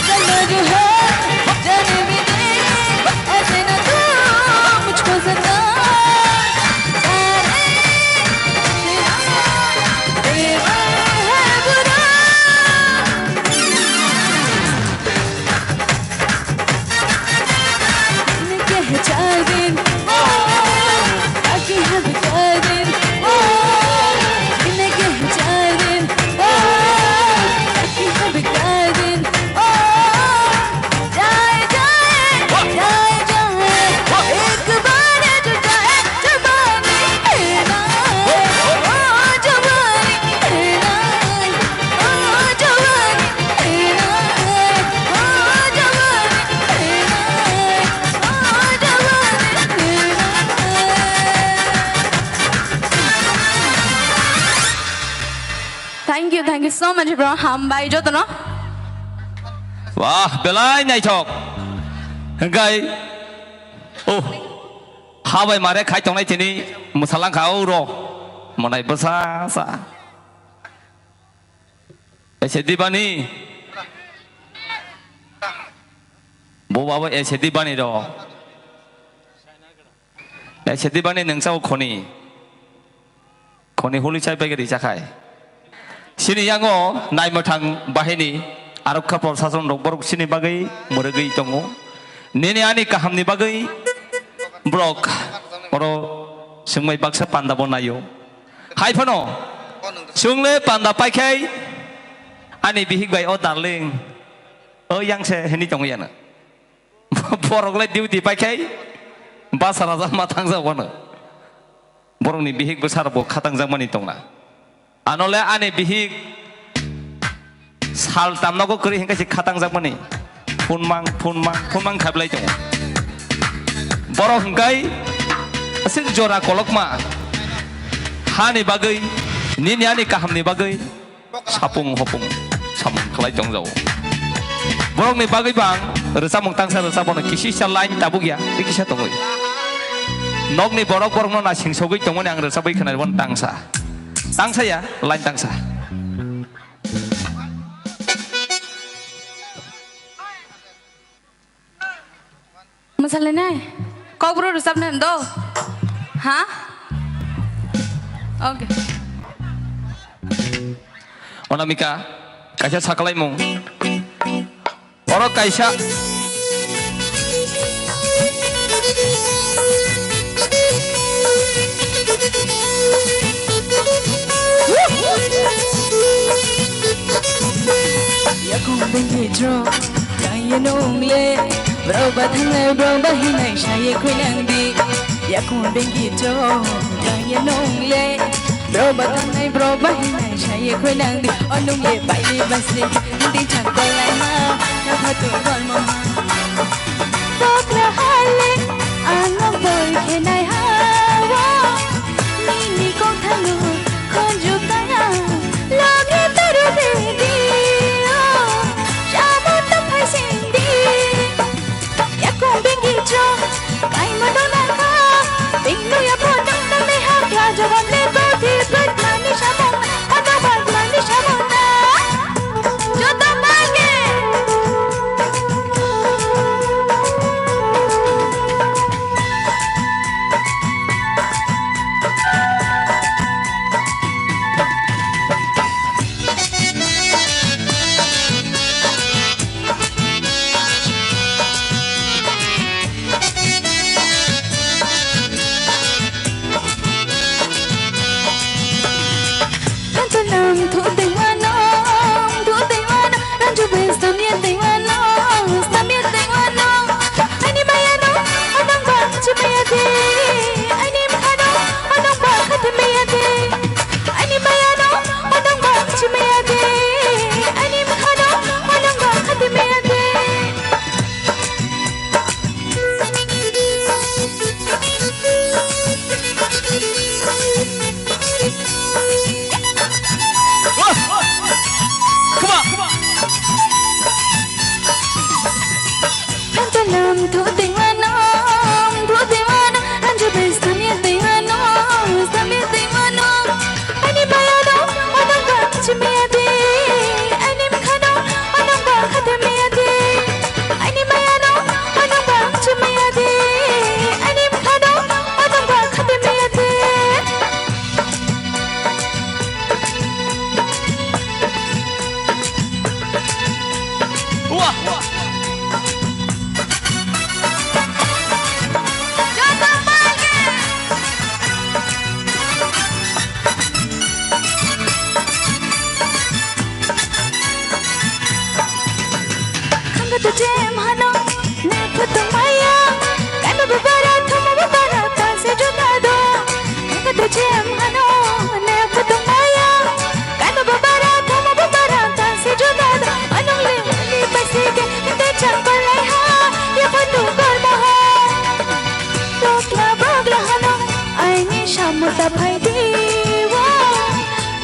समझ है, जाने भी दे, ऐसे ना तू मुझको सता। जाने तेरा है बुरा। जिंदगी है चार दिन, ओ, बाकी है बेकार दिन, ओ, जिंदगी है चार दिन, ओ, बाकी है बेकार दिन, ओ, जाए, जाए, जाए, जाए, एक बार जो जाए। Thank you, thank you so much, bro. Hambai jotono. Wah, belai naithok. Hingkai, oh, habai mare khai tongnai tini mwsalangkha o ro. Monai bwsa sa. Ese dibani. Bo babo ese dibani ro. Ese dibani nungsa o khoni. Khoni huli chai bai gari chakhai. Sini yango nai mwthang bahini arokha prosason rok borok sini bagwi mwrwgwi tongo. Nini ani kahamni bagwi borok oro swngmai baksa panda bo naio. Hai phano, chwng le panda paikhai ani bihik bai o darling, o yang se hini tongo yana. Borok le duty paikhai basa raja ma thangjak wano. Borokni bihik bwsarok bo khatangjakmani tongna. Ano le ani bihik sal tamnogo kwrwi hingke se khatangjakmani. Phunmang, phunmang, phunmang khablai tongo. Borok hingkai aswk jora kolokma. Hani bagwi, nini ani kahamni bagwi sapung hopung samung khlai tongjago. Borokni bagwi bang rwchapmung tangsa rwchapmano kisisa line tabuk ya, tei kisa tongwi. Nokni borok borokno nasing sogwi tongmani ang rwchapwi khwnai bono tangsa. Tangsa ya, line tangsa. Mwsalainai? Kokbro rwchapnai do? Ha? Okay. Onamika, kaisa sakalaimung. Oro kaisa. Yakung bengki tro, kaya nungle, bro ba thangnai, bro ba hinai, saye khuinang di. Yakung bengki tro, kaya nungle, bro ba thangnai, bro ba hinai, saye khuinang di. O nungle, baile basle, di changkolai ma, na phatu golmo ma. Bokra hale, ano boi khenai hawa. Nini kok thangno khonju kaya, loge taru bedi o, shamo ta phai sindi. Yakung bengi chong, kai mo dona kha, binglu ya pho dong dong le ha kla jawab le bodi bad mani shamong, ano bad mani shamong na. Joto mange. Rancho lam thu tei wano, thu tei wano, rancho bai stamia tei wano, stamia tei wano. Ani maya no, anang ba chi maya de. Ani mkha no, anang ba khat maya de. Ani maya no, anang ba chi maya de. Ani mkha no, anang ba khat maya de. Ani maya no, anang ba chi maya de. Ani mkha no, anang ba khat maya de. Ani maya no, anang ba chi maya de. Ani mkha no, anang ba khat maya de. Wah! Joto palge! Khangka tu jem hano, ne phutu maya. Kano bubara, thomo bubara, tansi juda do. Khangka tu jem hano, ne phutu maya. Kano bubara, thomo bubara, tansi juda do. Anung le uli pasike, te chang palai ha, ye phutu kormo ha. Bokla bokla hano, aini samuta phai diwa.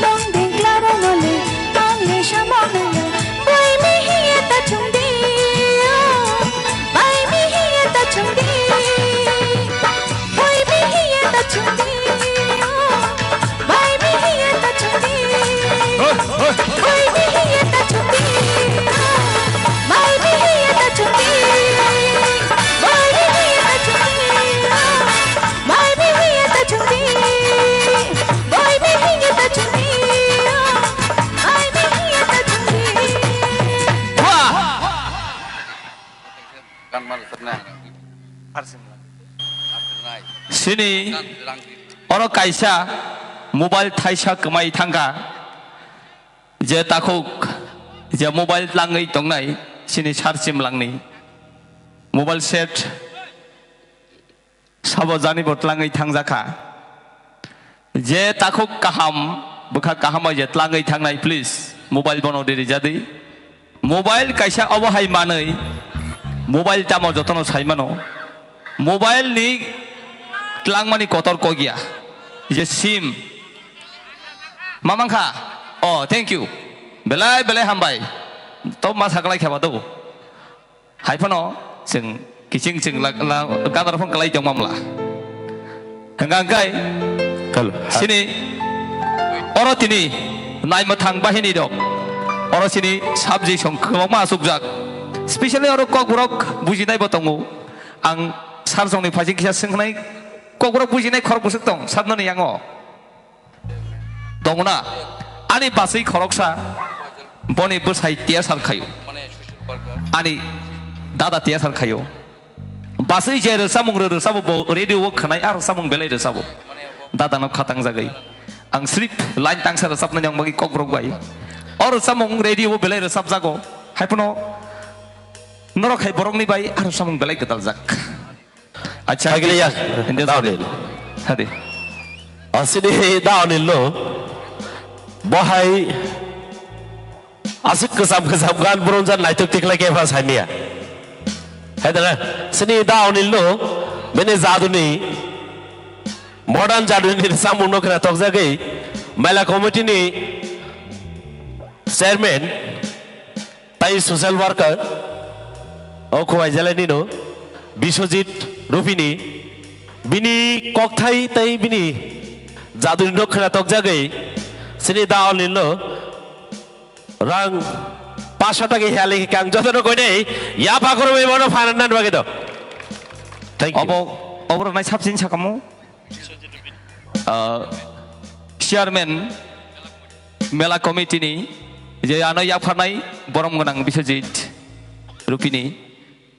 Nong dengkla ronole, ang le samong naya. Boi mi hiye ta chungdi, oh. Bai mi hiye ta chungdi, oh. Boi mi hiye ta chungdi, oh. Bai mi hiye ta chungdi, oh. Boi mi hiye ta chungdi, oh. Bai mi hiye ta chungdi, oh. Boi mi hiye ta chungdi, oh. Bai mi hiye ta chungdi, boi mi hiye ta chungdi, boi mi hiye ta chungdi. Wah! Sini oro kaisa mobile thaisa kwmai thangkha, je takhuk je mobile tlangwi tongnai sini sar chimlangni mobile set. Sabo jani bo tlangwi thangjakha. Je takhuk kaham, bwkha kaham bai je tlangwi thangnai, please, mobile bono diri jadi. Mobile kaisa obo hai manwi, mobile tamo jotono sai mano. Mobile ni tlangmani kotor kok ya. Je sim. Ma mankha? Oh, thank you. Belai, belai hambai. To ma saklai kheba do. Hai phano chwng kiching chwng la, la, ganarphang kalai tong mamla. Hwnkha hwnkhe Hello. Sini Oro tini naima thang bahini rok. Oro sini subject song kwbangma asukjak. Specially oro Kokborok bujinai bo tongo. Ang sir songni phaising kisa swngkhnai, Kokborok bujinai khorok bwswk tong, sir noni yango. Tongna, ani baswi khoroksa, boni bwsai tiyasar khayo. Ani dada tiyasar khayo. Baswi je rwchapmung rw-, rwchabo bo radio o khwnai, a rwchapmung belai rwchabo. Dada no khatang jagwi. Ang srip line tangsa rwchapnani ang bagwi Kokborok bai. O rwchapmung radio o belai rwchapjago. Haiphano norok hai borokni bai a rwchapmung belai gwdaljak. Acha, Thagile ya, India Daonil. Hadi. Asini Daonil no. Bohai aswk kwcham kwcham gan bronzan naitok tikla khe pha saimia. Hai dana, sini Daonil no, bini jaduni, modern jaduni samung no khna tokjagwi, Mela committee ni chairman, Tai social worker, o Khowai Jelaini no, Biswajit Rupini, bini kokthai tai bini jaduni no khna tokjagwi, sini Daonil no rang paso taki heli kang joto no koinai, ya pakoro bai bono phanan nan bagwi do. Thank you. Obo, obo rok nai sabsin sakamo. Ah, chairman Mela committee ni je ano yapharnai borom gwnang Biswajit Rupini,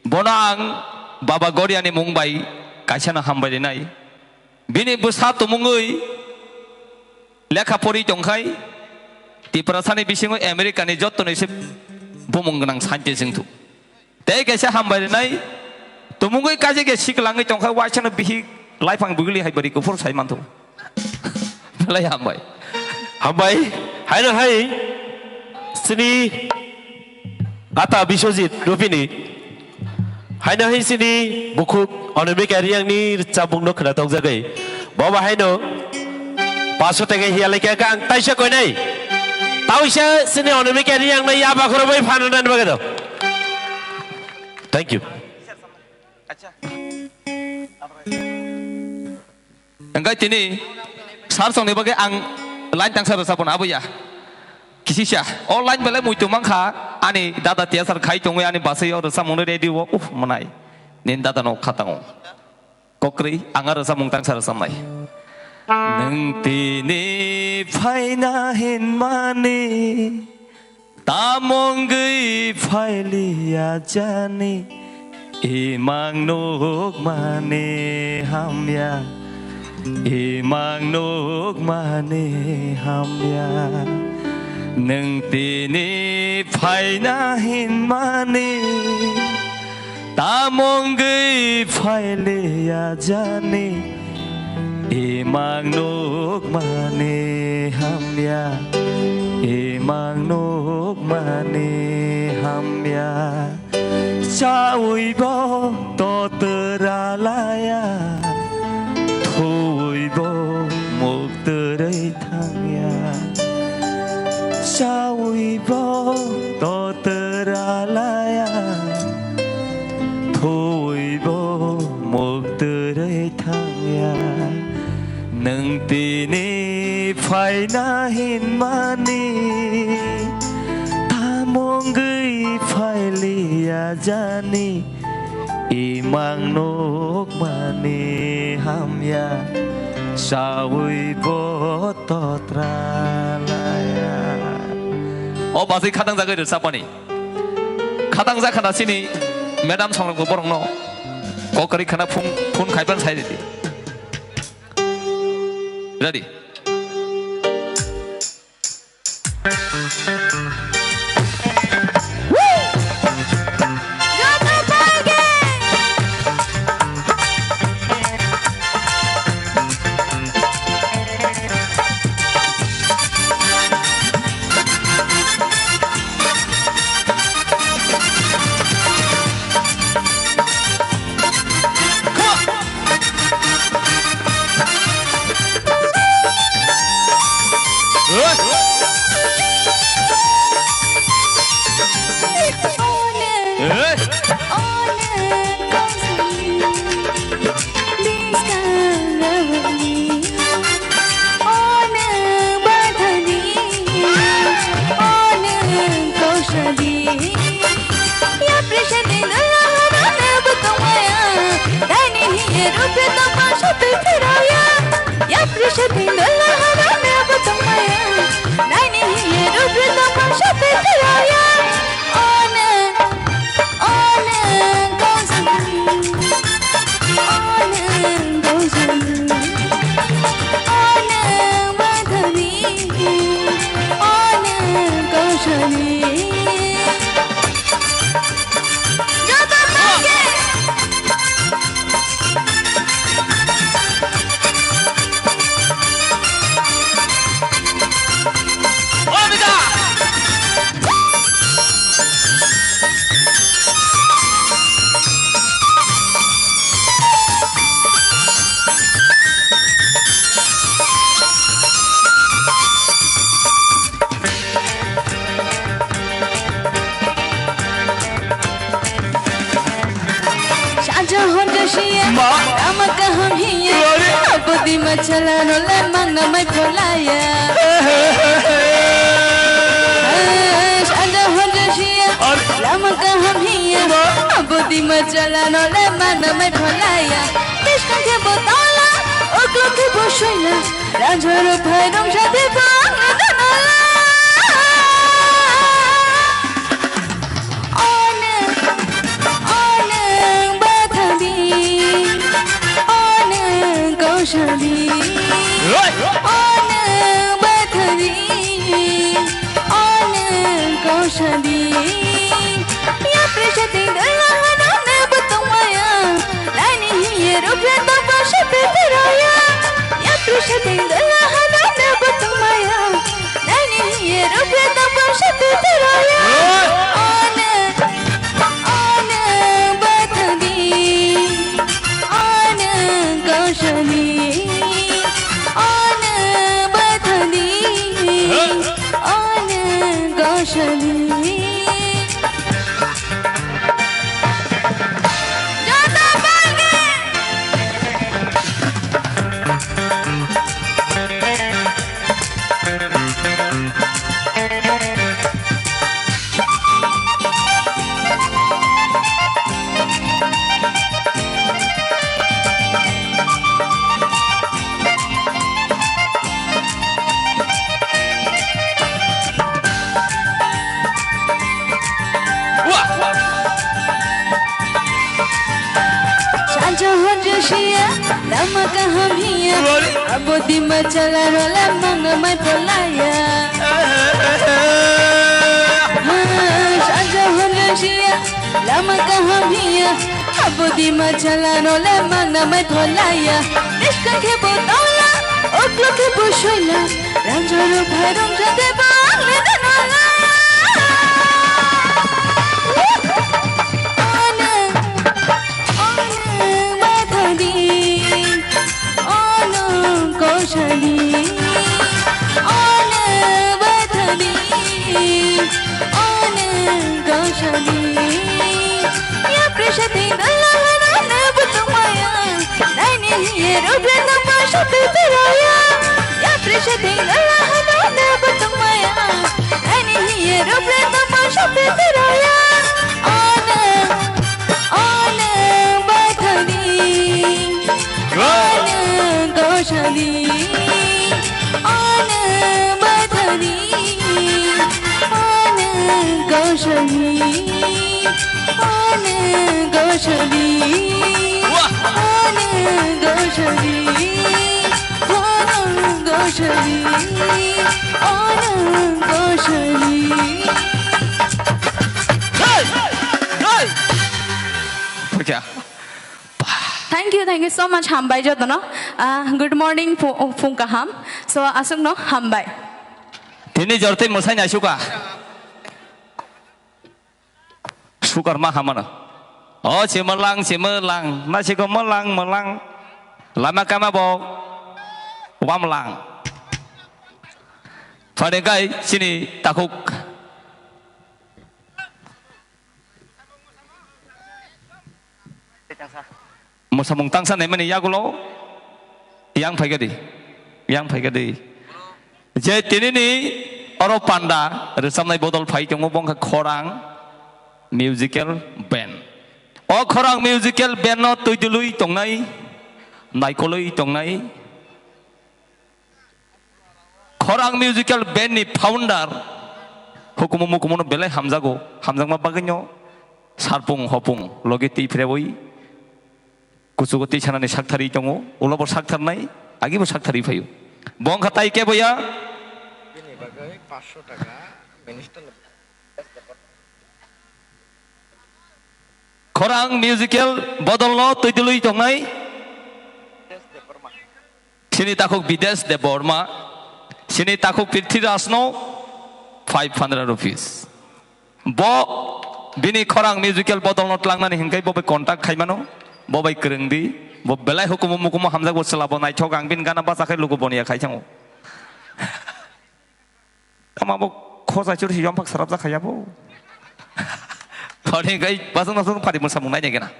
bono ang Baba Goriani mung bai kaisa no hambai rinai. Bini bwsa tumungwi lekha pori tongkhai Tiprasani bisingo America ni jotto ni se bumung gwnang scientist wngthu. Tei kaisa hambai rinai, tumungwi kaisa khe siklangwi tongkha, waisano bihik laifang bigli hai bari kuphur sai manthu. Belai hambai. Hambai, haino hai sini ata Biswajit Rupini. Haino hai sini bukhuk Anamika Riyangni rwchapmung no khna tokjagwi. Bobo haino paso teke hiya lekha kha ang taisa koinai. Tauisa sini Anamika Riyang nai ya bakhoro bai phano nan bagwi do. Thank you. Engkai tini sir songni bagwi ang line tangsa rwchapmano abo ya. Kisisa o line belai muitu mankha ani dada tiyasar khai tongwi ani basai o rwchapmano ready o uf mwnai. Nini dada no khatango. Kokrwi ang aro samung tangsa rwchapnai. Nwng tini phaina hinmani, tamo wngwi phailiya jani, imang nukmani hamya, imang nukmani hamya. Nwng tini phaina hinmani, tamo wngwi phailiya jani, imang nukmani hamya, imang nukmani hamya. Chawi bo totra laya, thuwi bo muktwrwi thangya. Chawi bo totra laya, thuwi bo muktwrwi thangya. Nwng tini phaina hinmani, tamo wngwi phailiya jani, imang nukmani hamya, chawi bo totra laya. O basai khatang jagwi rwchapmani. Khatang jakha na sini madam songrok bo borokno kok kwrwi khana phone, phone khaipan sai ridi. Ready. Rupi tongma sotwi phiraya. Yapri se thing dola hara nebo tongmaya. Naini hiye rupi tongma sotwi phiraya. One, one, goes on. One, goes on. One, one, one, goes on. Saja honja siya, ma, lama kaham hiya. Lori. Abodi machala no le mangna mai pholaya. He, he, he, he. Saja honja siya, ar, lama kaham hiya. Ma. Abodi machala no le mangna mai pholaya. Bishkan ke botala, oklo ke boshwina. Ranjoro phairong jati bang na dana. One, one, bathadi. One, koshadi. Right. One, bathadi. One, koshadi. Yapri setting dala hana ne butong maya. Naini hiye rupi tongma sotwi phiraya. Yapri setting dala hana ne butong maya. Naini hiye rupi tongma sotwi phiraya. One, one, bathadi. One, koshadi. One, bathadi. One, koshadi. Joto bangwi. Saja honja siya, lama kaham hiya. Lori. Abodi machala no le mangna mai pholaya. Saja honja siya, lama kaham hiya. Abodi machala no le mangna mai pholaya. Bishkan ke botala, oklo ke boshwina. Ranjoro phairong jati bang le dana. One, one, bathadi. One, koshadi. One, bathadi. One, koshadi. Yapri setting dala hana ne butong maya. Naini hiye rupi tongma sotwi phiraya. Yapri setting dala hana ne butong maya. Naini hiye rupi tongma sotwi phiraya. One, one, bathadi. One, koshadi. One, bathadi. One, koshadi. One, koshadi. Wah. One, koshadi. One, koshadi. One, koshadi. Hey! Hey! Thank you, thank you so much, hambai jotono. Ah, good morning, phu-, phung kaham. So, aswkno hambai. Tini jortwi mwsai naisukha. Sukar ma hamano. O, si mwlang, si mwlang. Na si ko mwlang, mwlang. Lama kama bo. Wamlang. Phade kai sini takhuk. Mwsamung tangsa naimani yagulo yang phaikha di, yang phaikha di. Je tinini oro panda rwchapnai bodol phai tongo, bo wngkha Khorang Musical Band. O Khorang Musical Band no twi dwlwi tongnai naikolwi tongnai Khorang Musical Band ni founder hukumu mukumu no belai hamjago, hamjakma bagwino sarpung hopung logi twi phrewi kuchugo twi sanani sakthari tongo, ulo bo saktharnai, agi bo saktharwi phaio. Bo wngkha tai kebo ya. Bini bagwi paanch sho taka minister ni Khorang Musical bodolno twi dwlwi tongnai chini takhuk Bidesh Debbarma, chini takhuk Prithvirajno five hundred rupees. Bo bini Khorang Musical bodolno tlangnani hinkhai bo bai contact khaimano, bo bai kwrwngdi, bo belai hukumu mukumu hamjakbo chwla bo naithok, ang bini gana bachakhai luku boniya khai thango. Tamo bo khosai churi si yomphak sarap jakha yabo. Thori kai basang nasung phari mwsamung naina gena.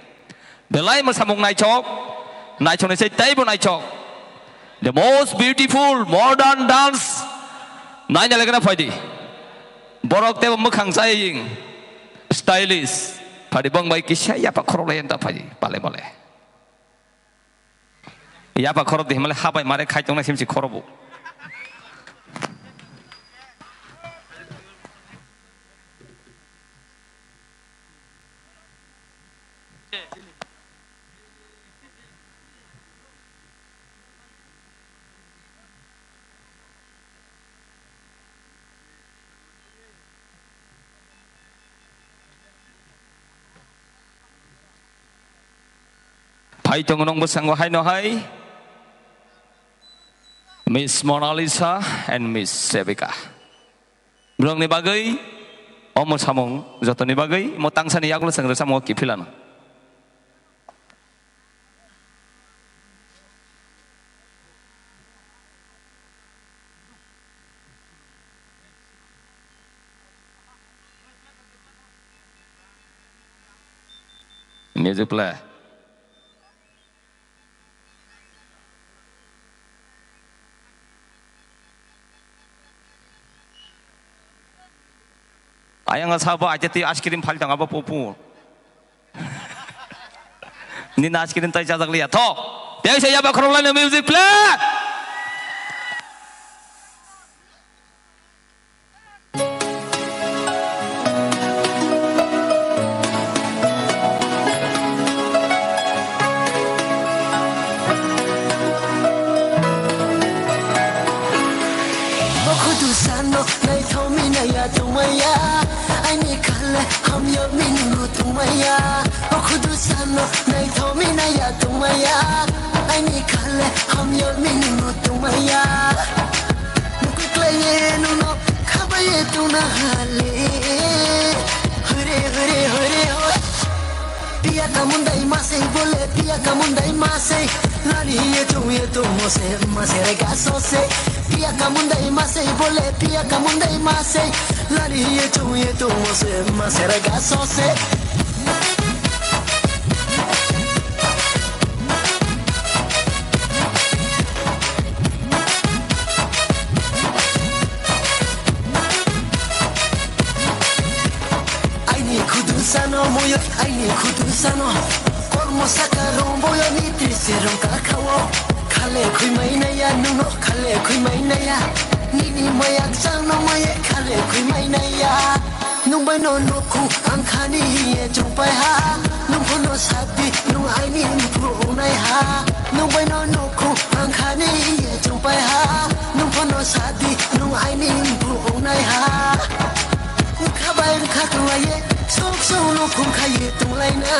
Belai mwsamung naithok, naithokni sai teibo naithok. The most beautiful modern dance. Naina legena phaidi. Borok tebo mwkhang chaying. Stylish. Phaidi bong bai kisa yapa khorok lai enta phaidi. Pale male. Yaba khorok de himale habai mare khai tongna simsi khorobo. Phai tongo nong bwskango haino hai Miss Mona Lisa and Miss Sevika. Borokni bagwi omo samung jotoni bagwi mo tangsani yagulo chwng rwchapmung kiphilano. Music play. Ayang sabo aja ti ice cream phal tong abo pupu. Nini ice cream tai chajak liya tho. Tei se yaba khorok laino music play. Bokhudu sano naithokmi naiya tongmaya, aini khale hamyokmi nungno tongmaya. Bokhudu sano naithokmi naiya tongmaya, aini khale hamyokmi nungno tongmaya. Mukuklaiye nungno khabaye tongna hale. Hure, hure, hure, hure. Piya kamundai masai bole, piya kamundai masai. Lani ye tu ye tu mose, mase re gaso se. Piya kamundai masai bole, piya kamundai masai. Lani ye tu ye tu mose, mase re gaso se. Aini khudu sano moyo, aini khudu sano. Kormo saka romboyo ni trise rong kakao. Khale khui mai naya, nuno khale khui mai naya. Nini mayak chang no maye khale khui mai naya. Nung bai no nukhung ang khani hiye chungpai ha. Nung phono sadi nung aini mphu ungnai ha. Nung bai no nukhung ang khani hiye chungpai ha. Nung phono sadi nung aini mphu ungnai ha. Wngkha bai wngkha kwlaiye sok sok nukhung khaiye tunglaina.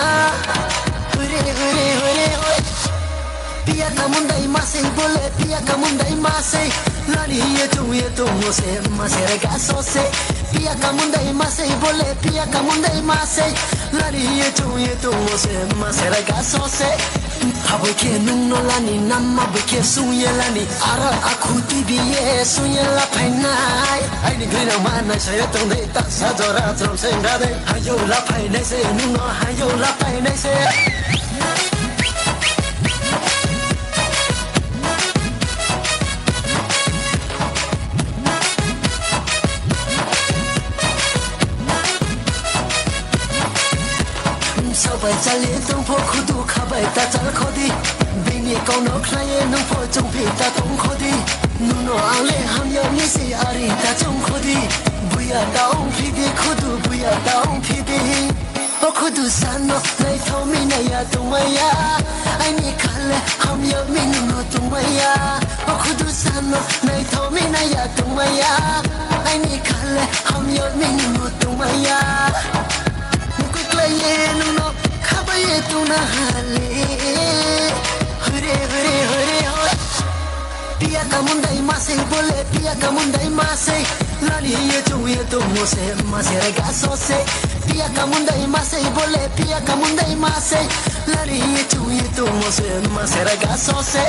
Hore hore hore hore. Piya kamundai masai bole, piya kamundai masai. Lani ye tu ye tu mose, mase re gaso se. Piya kamundai masai bole, piya kamundai masai. Lani ye tu ye tu mose, mase re gaso se. Haboi khe nung no lani, namma boi khe sung ye lani. Ara akhu T V ye sung ye la phainai. Aini gri nang ma nai sayo tong dei, ta sa jora trom se nda dei. Hayo la phainai se, nung no hayo la phainai se. Sobai chali tongpho khudu khabai ta chal khodi. Bini Kono khlaiye nung pho chongphi ta tongkhodi. Nuno ang le hamya ni se ari ta chongkhodi. Buya ta ongphi di khudu buya ta ongphi di. O khudu sano naithok mi naya tongmaya. Aini khale hamya mi nuno tongmaya. O khudu sano naithok mi naya tongmaya. Aini khale hamya mi nuno tongmaya. Mukuklaye nuno khabaye tuna hale. Hure hure hure hure. Piya kamundai masai bole piya kamundai masai. Lari ye chu ye tu mose masai raga sose. Piya kamundai masai bole piya kamundai masai. Lari ye chu ye tu mose masai raga sose.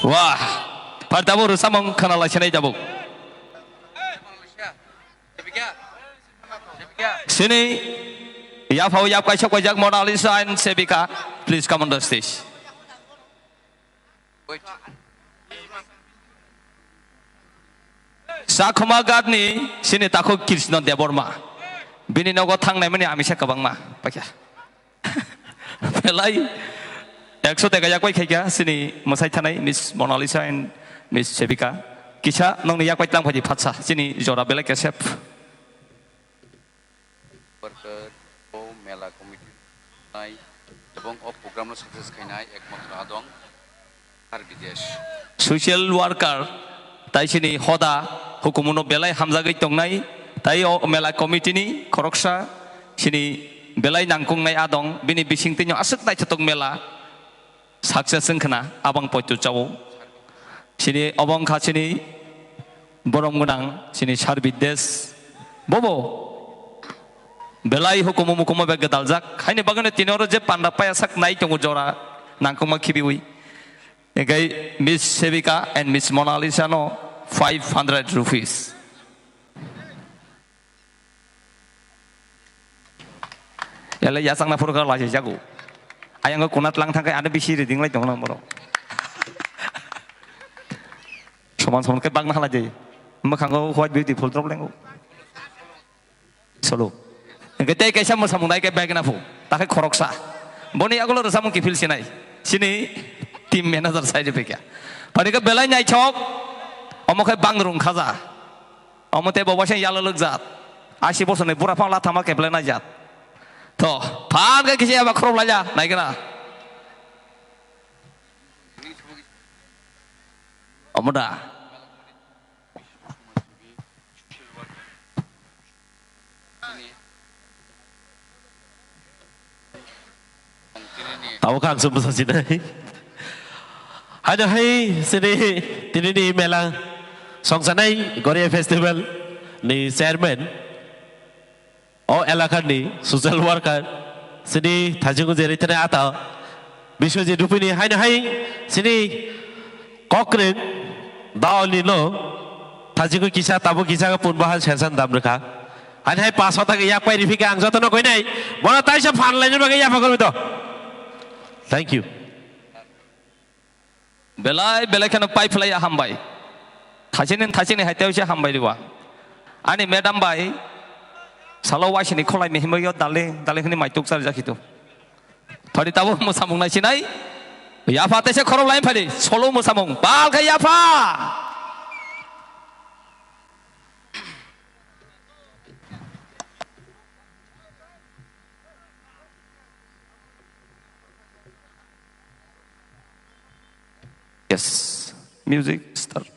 Wah, par tabuk rwchapmung khwnalai sinai tabuk. Sini yaphao yap kaisa kaijak Monalisa and Sevika, please come on the stage. Sakhoma Ghatni sini takhuk Krishna Debbarma. Bini nogo thangnai mani amisa kwbangma paikha. Belai ekso teka yak bai khaikha sini mwsai thanai Miss Monalisa and Miss Sevika. Kisa nongni yak bai tlang phaidi phatsa sini jora belai kesep. Worker o mela committee nai ebong o program no success khainai ekmatro adong. Har Bidesh. Social worker tai sini hoda hukumuno belai hamjagwi tongnai, tai o mela committee ni khoroksa sini belai nangkungnai adong, bini bisingtwino aswk naithotok mela success wngkhwna abang poito chao. Sini obo wngkha sini borom gwnang sini Sar Bidesh bobo belai hukumu mukumu bai gwdaljak, haini bagwino tini oro je panda paya sak nai tongo jora nangkukma khibiwi. Hinkhe Miss Sevika and Miss Monalisa no five hundred rupees. Yale yachakna phuru kha lachi jago. Ayang ko kunat lang thangkai ane bisi reading lai tonglang borok. Soman soman ke bagna hala jai. Mokhango white beautiful drop lengo. Solo. Hingke tei kaisa mwsamung nai khe bagna phu, takhe khoroksa. Boni yagulo rwchapmung kiphil sinai. Chini team manager side phaikha. Phani khe belai naithok, omo khe bang rung khaja. Omo tei bo waisa yalo lwkjak. Ashi bosorni bura phang lathama keplai naijak. To, phan khe kisa eba khorok laija, naigwna. Omo da. Abo khe ang chwngno sasinai. Haino hai chini tinini mela songsanai Goria Festival ni chairman, o elakani social worker, chini thajingo jerei thani ata Biswajit Rupini haino hai chini kokrwng daolino thajingo kisa tabuk kisa punbahan sersan dam rwkha. Haino hai paso thangwi yak pai riphi khe ang jotono koinai bono taisa phan laina bagwi yapha gormi to. Thank you. Belai belai kheno pai phlai ya hambai. Thachini thachini hai tei se hambai riwa. Ani madam bai salo waisini kholai mihimoi yo darling darling hini mai tuk char jakhitu. Thori tabo mwsamung nai sinai. Yapha tese khorok lain phadi solo mwsamung pal khe yapha. Yes, music start.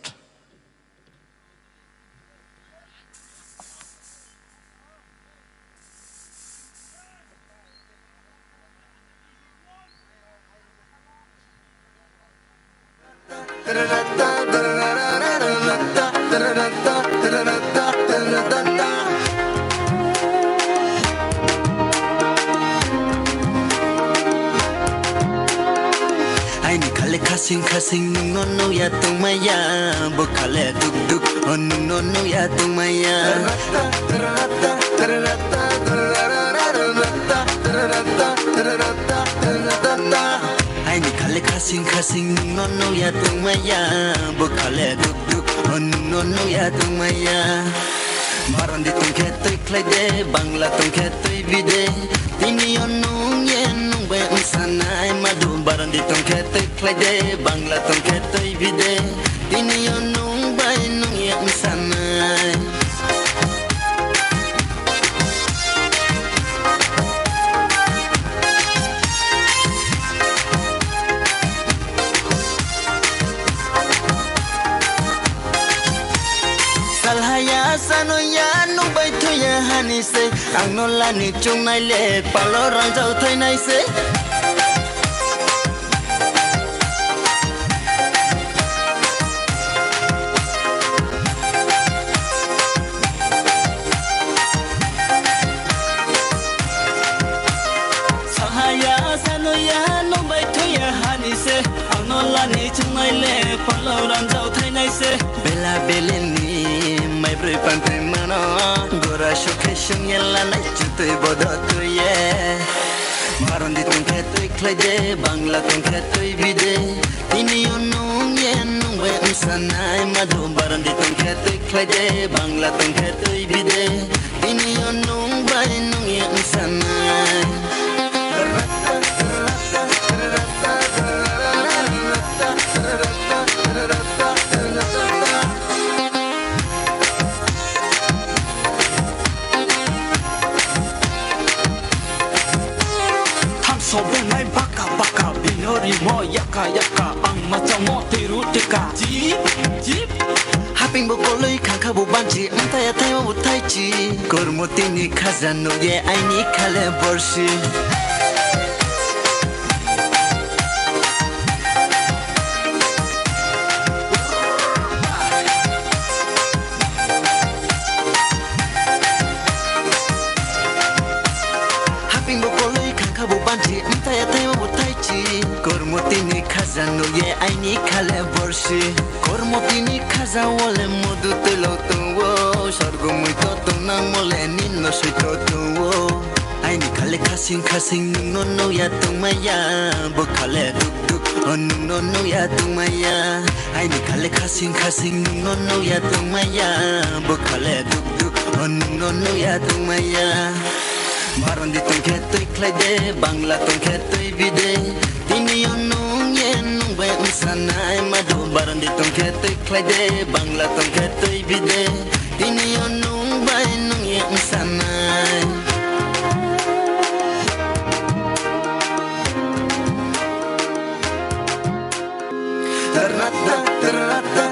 Aini khale khasing khasing nungno nuya tongmaya, bo khale duk duk o nungno nuya tongmaya. Aini khale khasing khasing nungno nuya tongmaya, bo khale duk duk o nungno nuya tongmaya. Barondi tongkhe twi khlai de, Bangla tongkhe twi bi de, tini o nung yen De Bangla tongkhe twi bide, tini o nung bai nung ye wngsanai. Salhaya sanoya nung bai thuya hani se, ang no lani chungnai le palo rangjao thainai se. Sahaya sanoya nung bai thuya hani se, ang no lani chungnai le palo rangjao thainai se. Bela beleni mai broi pantwi mano, gora sokhe sungye lanai chutwi bodo twiye. Barondi tongkhe twi khlai de, Bangla tongkhe twi bide. Tini o nung ye nung bai wngsanai madu, Barondi tongkhe twi khlai de, Bangla tongkhe twi bide. Tini o nung bai nung ye wngsanai. Thamso benai baka baka, bino rimo yaka yaka, ang machamo tiru tika. Jip, jip. Haping bo koloi khakha bo banchi, mtaya thaima bo thaichi. Kormo tini khaja nukye aini khale borsi. Haping bo koloi khakha bo banchi, mtaya thaima bo thaichi. Kormo tini khaja nukye aini khale borsi. Kormo tini khaja wale mudu twilo tungwo. Sorgo mui to tongnang mole ninno soi to tungwo. Aini khale khasing khasing nungno nukya tongmaya. Bo khale duk duk o nungno nukya tongmaya. Aini khale khasing khasing nungno nukya tongmaya. Bo khale duk duk o nungno nukya tongmaya. Barondi tongkhe twi khlai de, Bangla tongkhe twi bide. Tini o nung ye nung bai wngsanai madu, Barondi tongkhe twi khlai de, Bangla tongkhe twi bide. Tini o nung bai nung ye wngsanai. Tarata, tarata,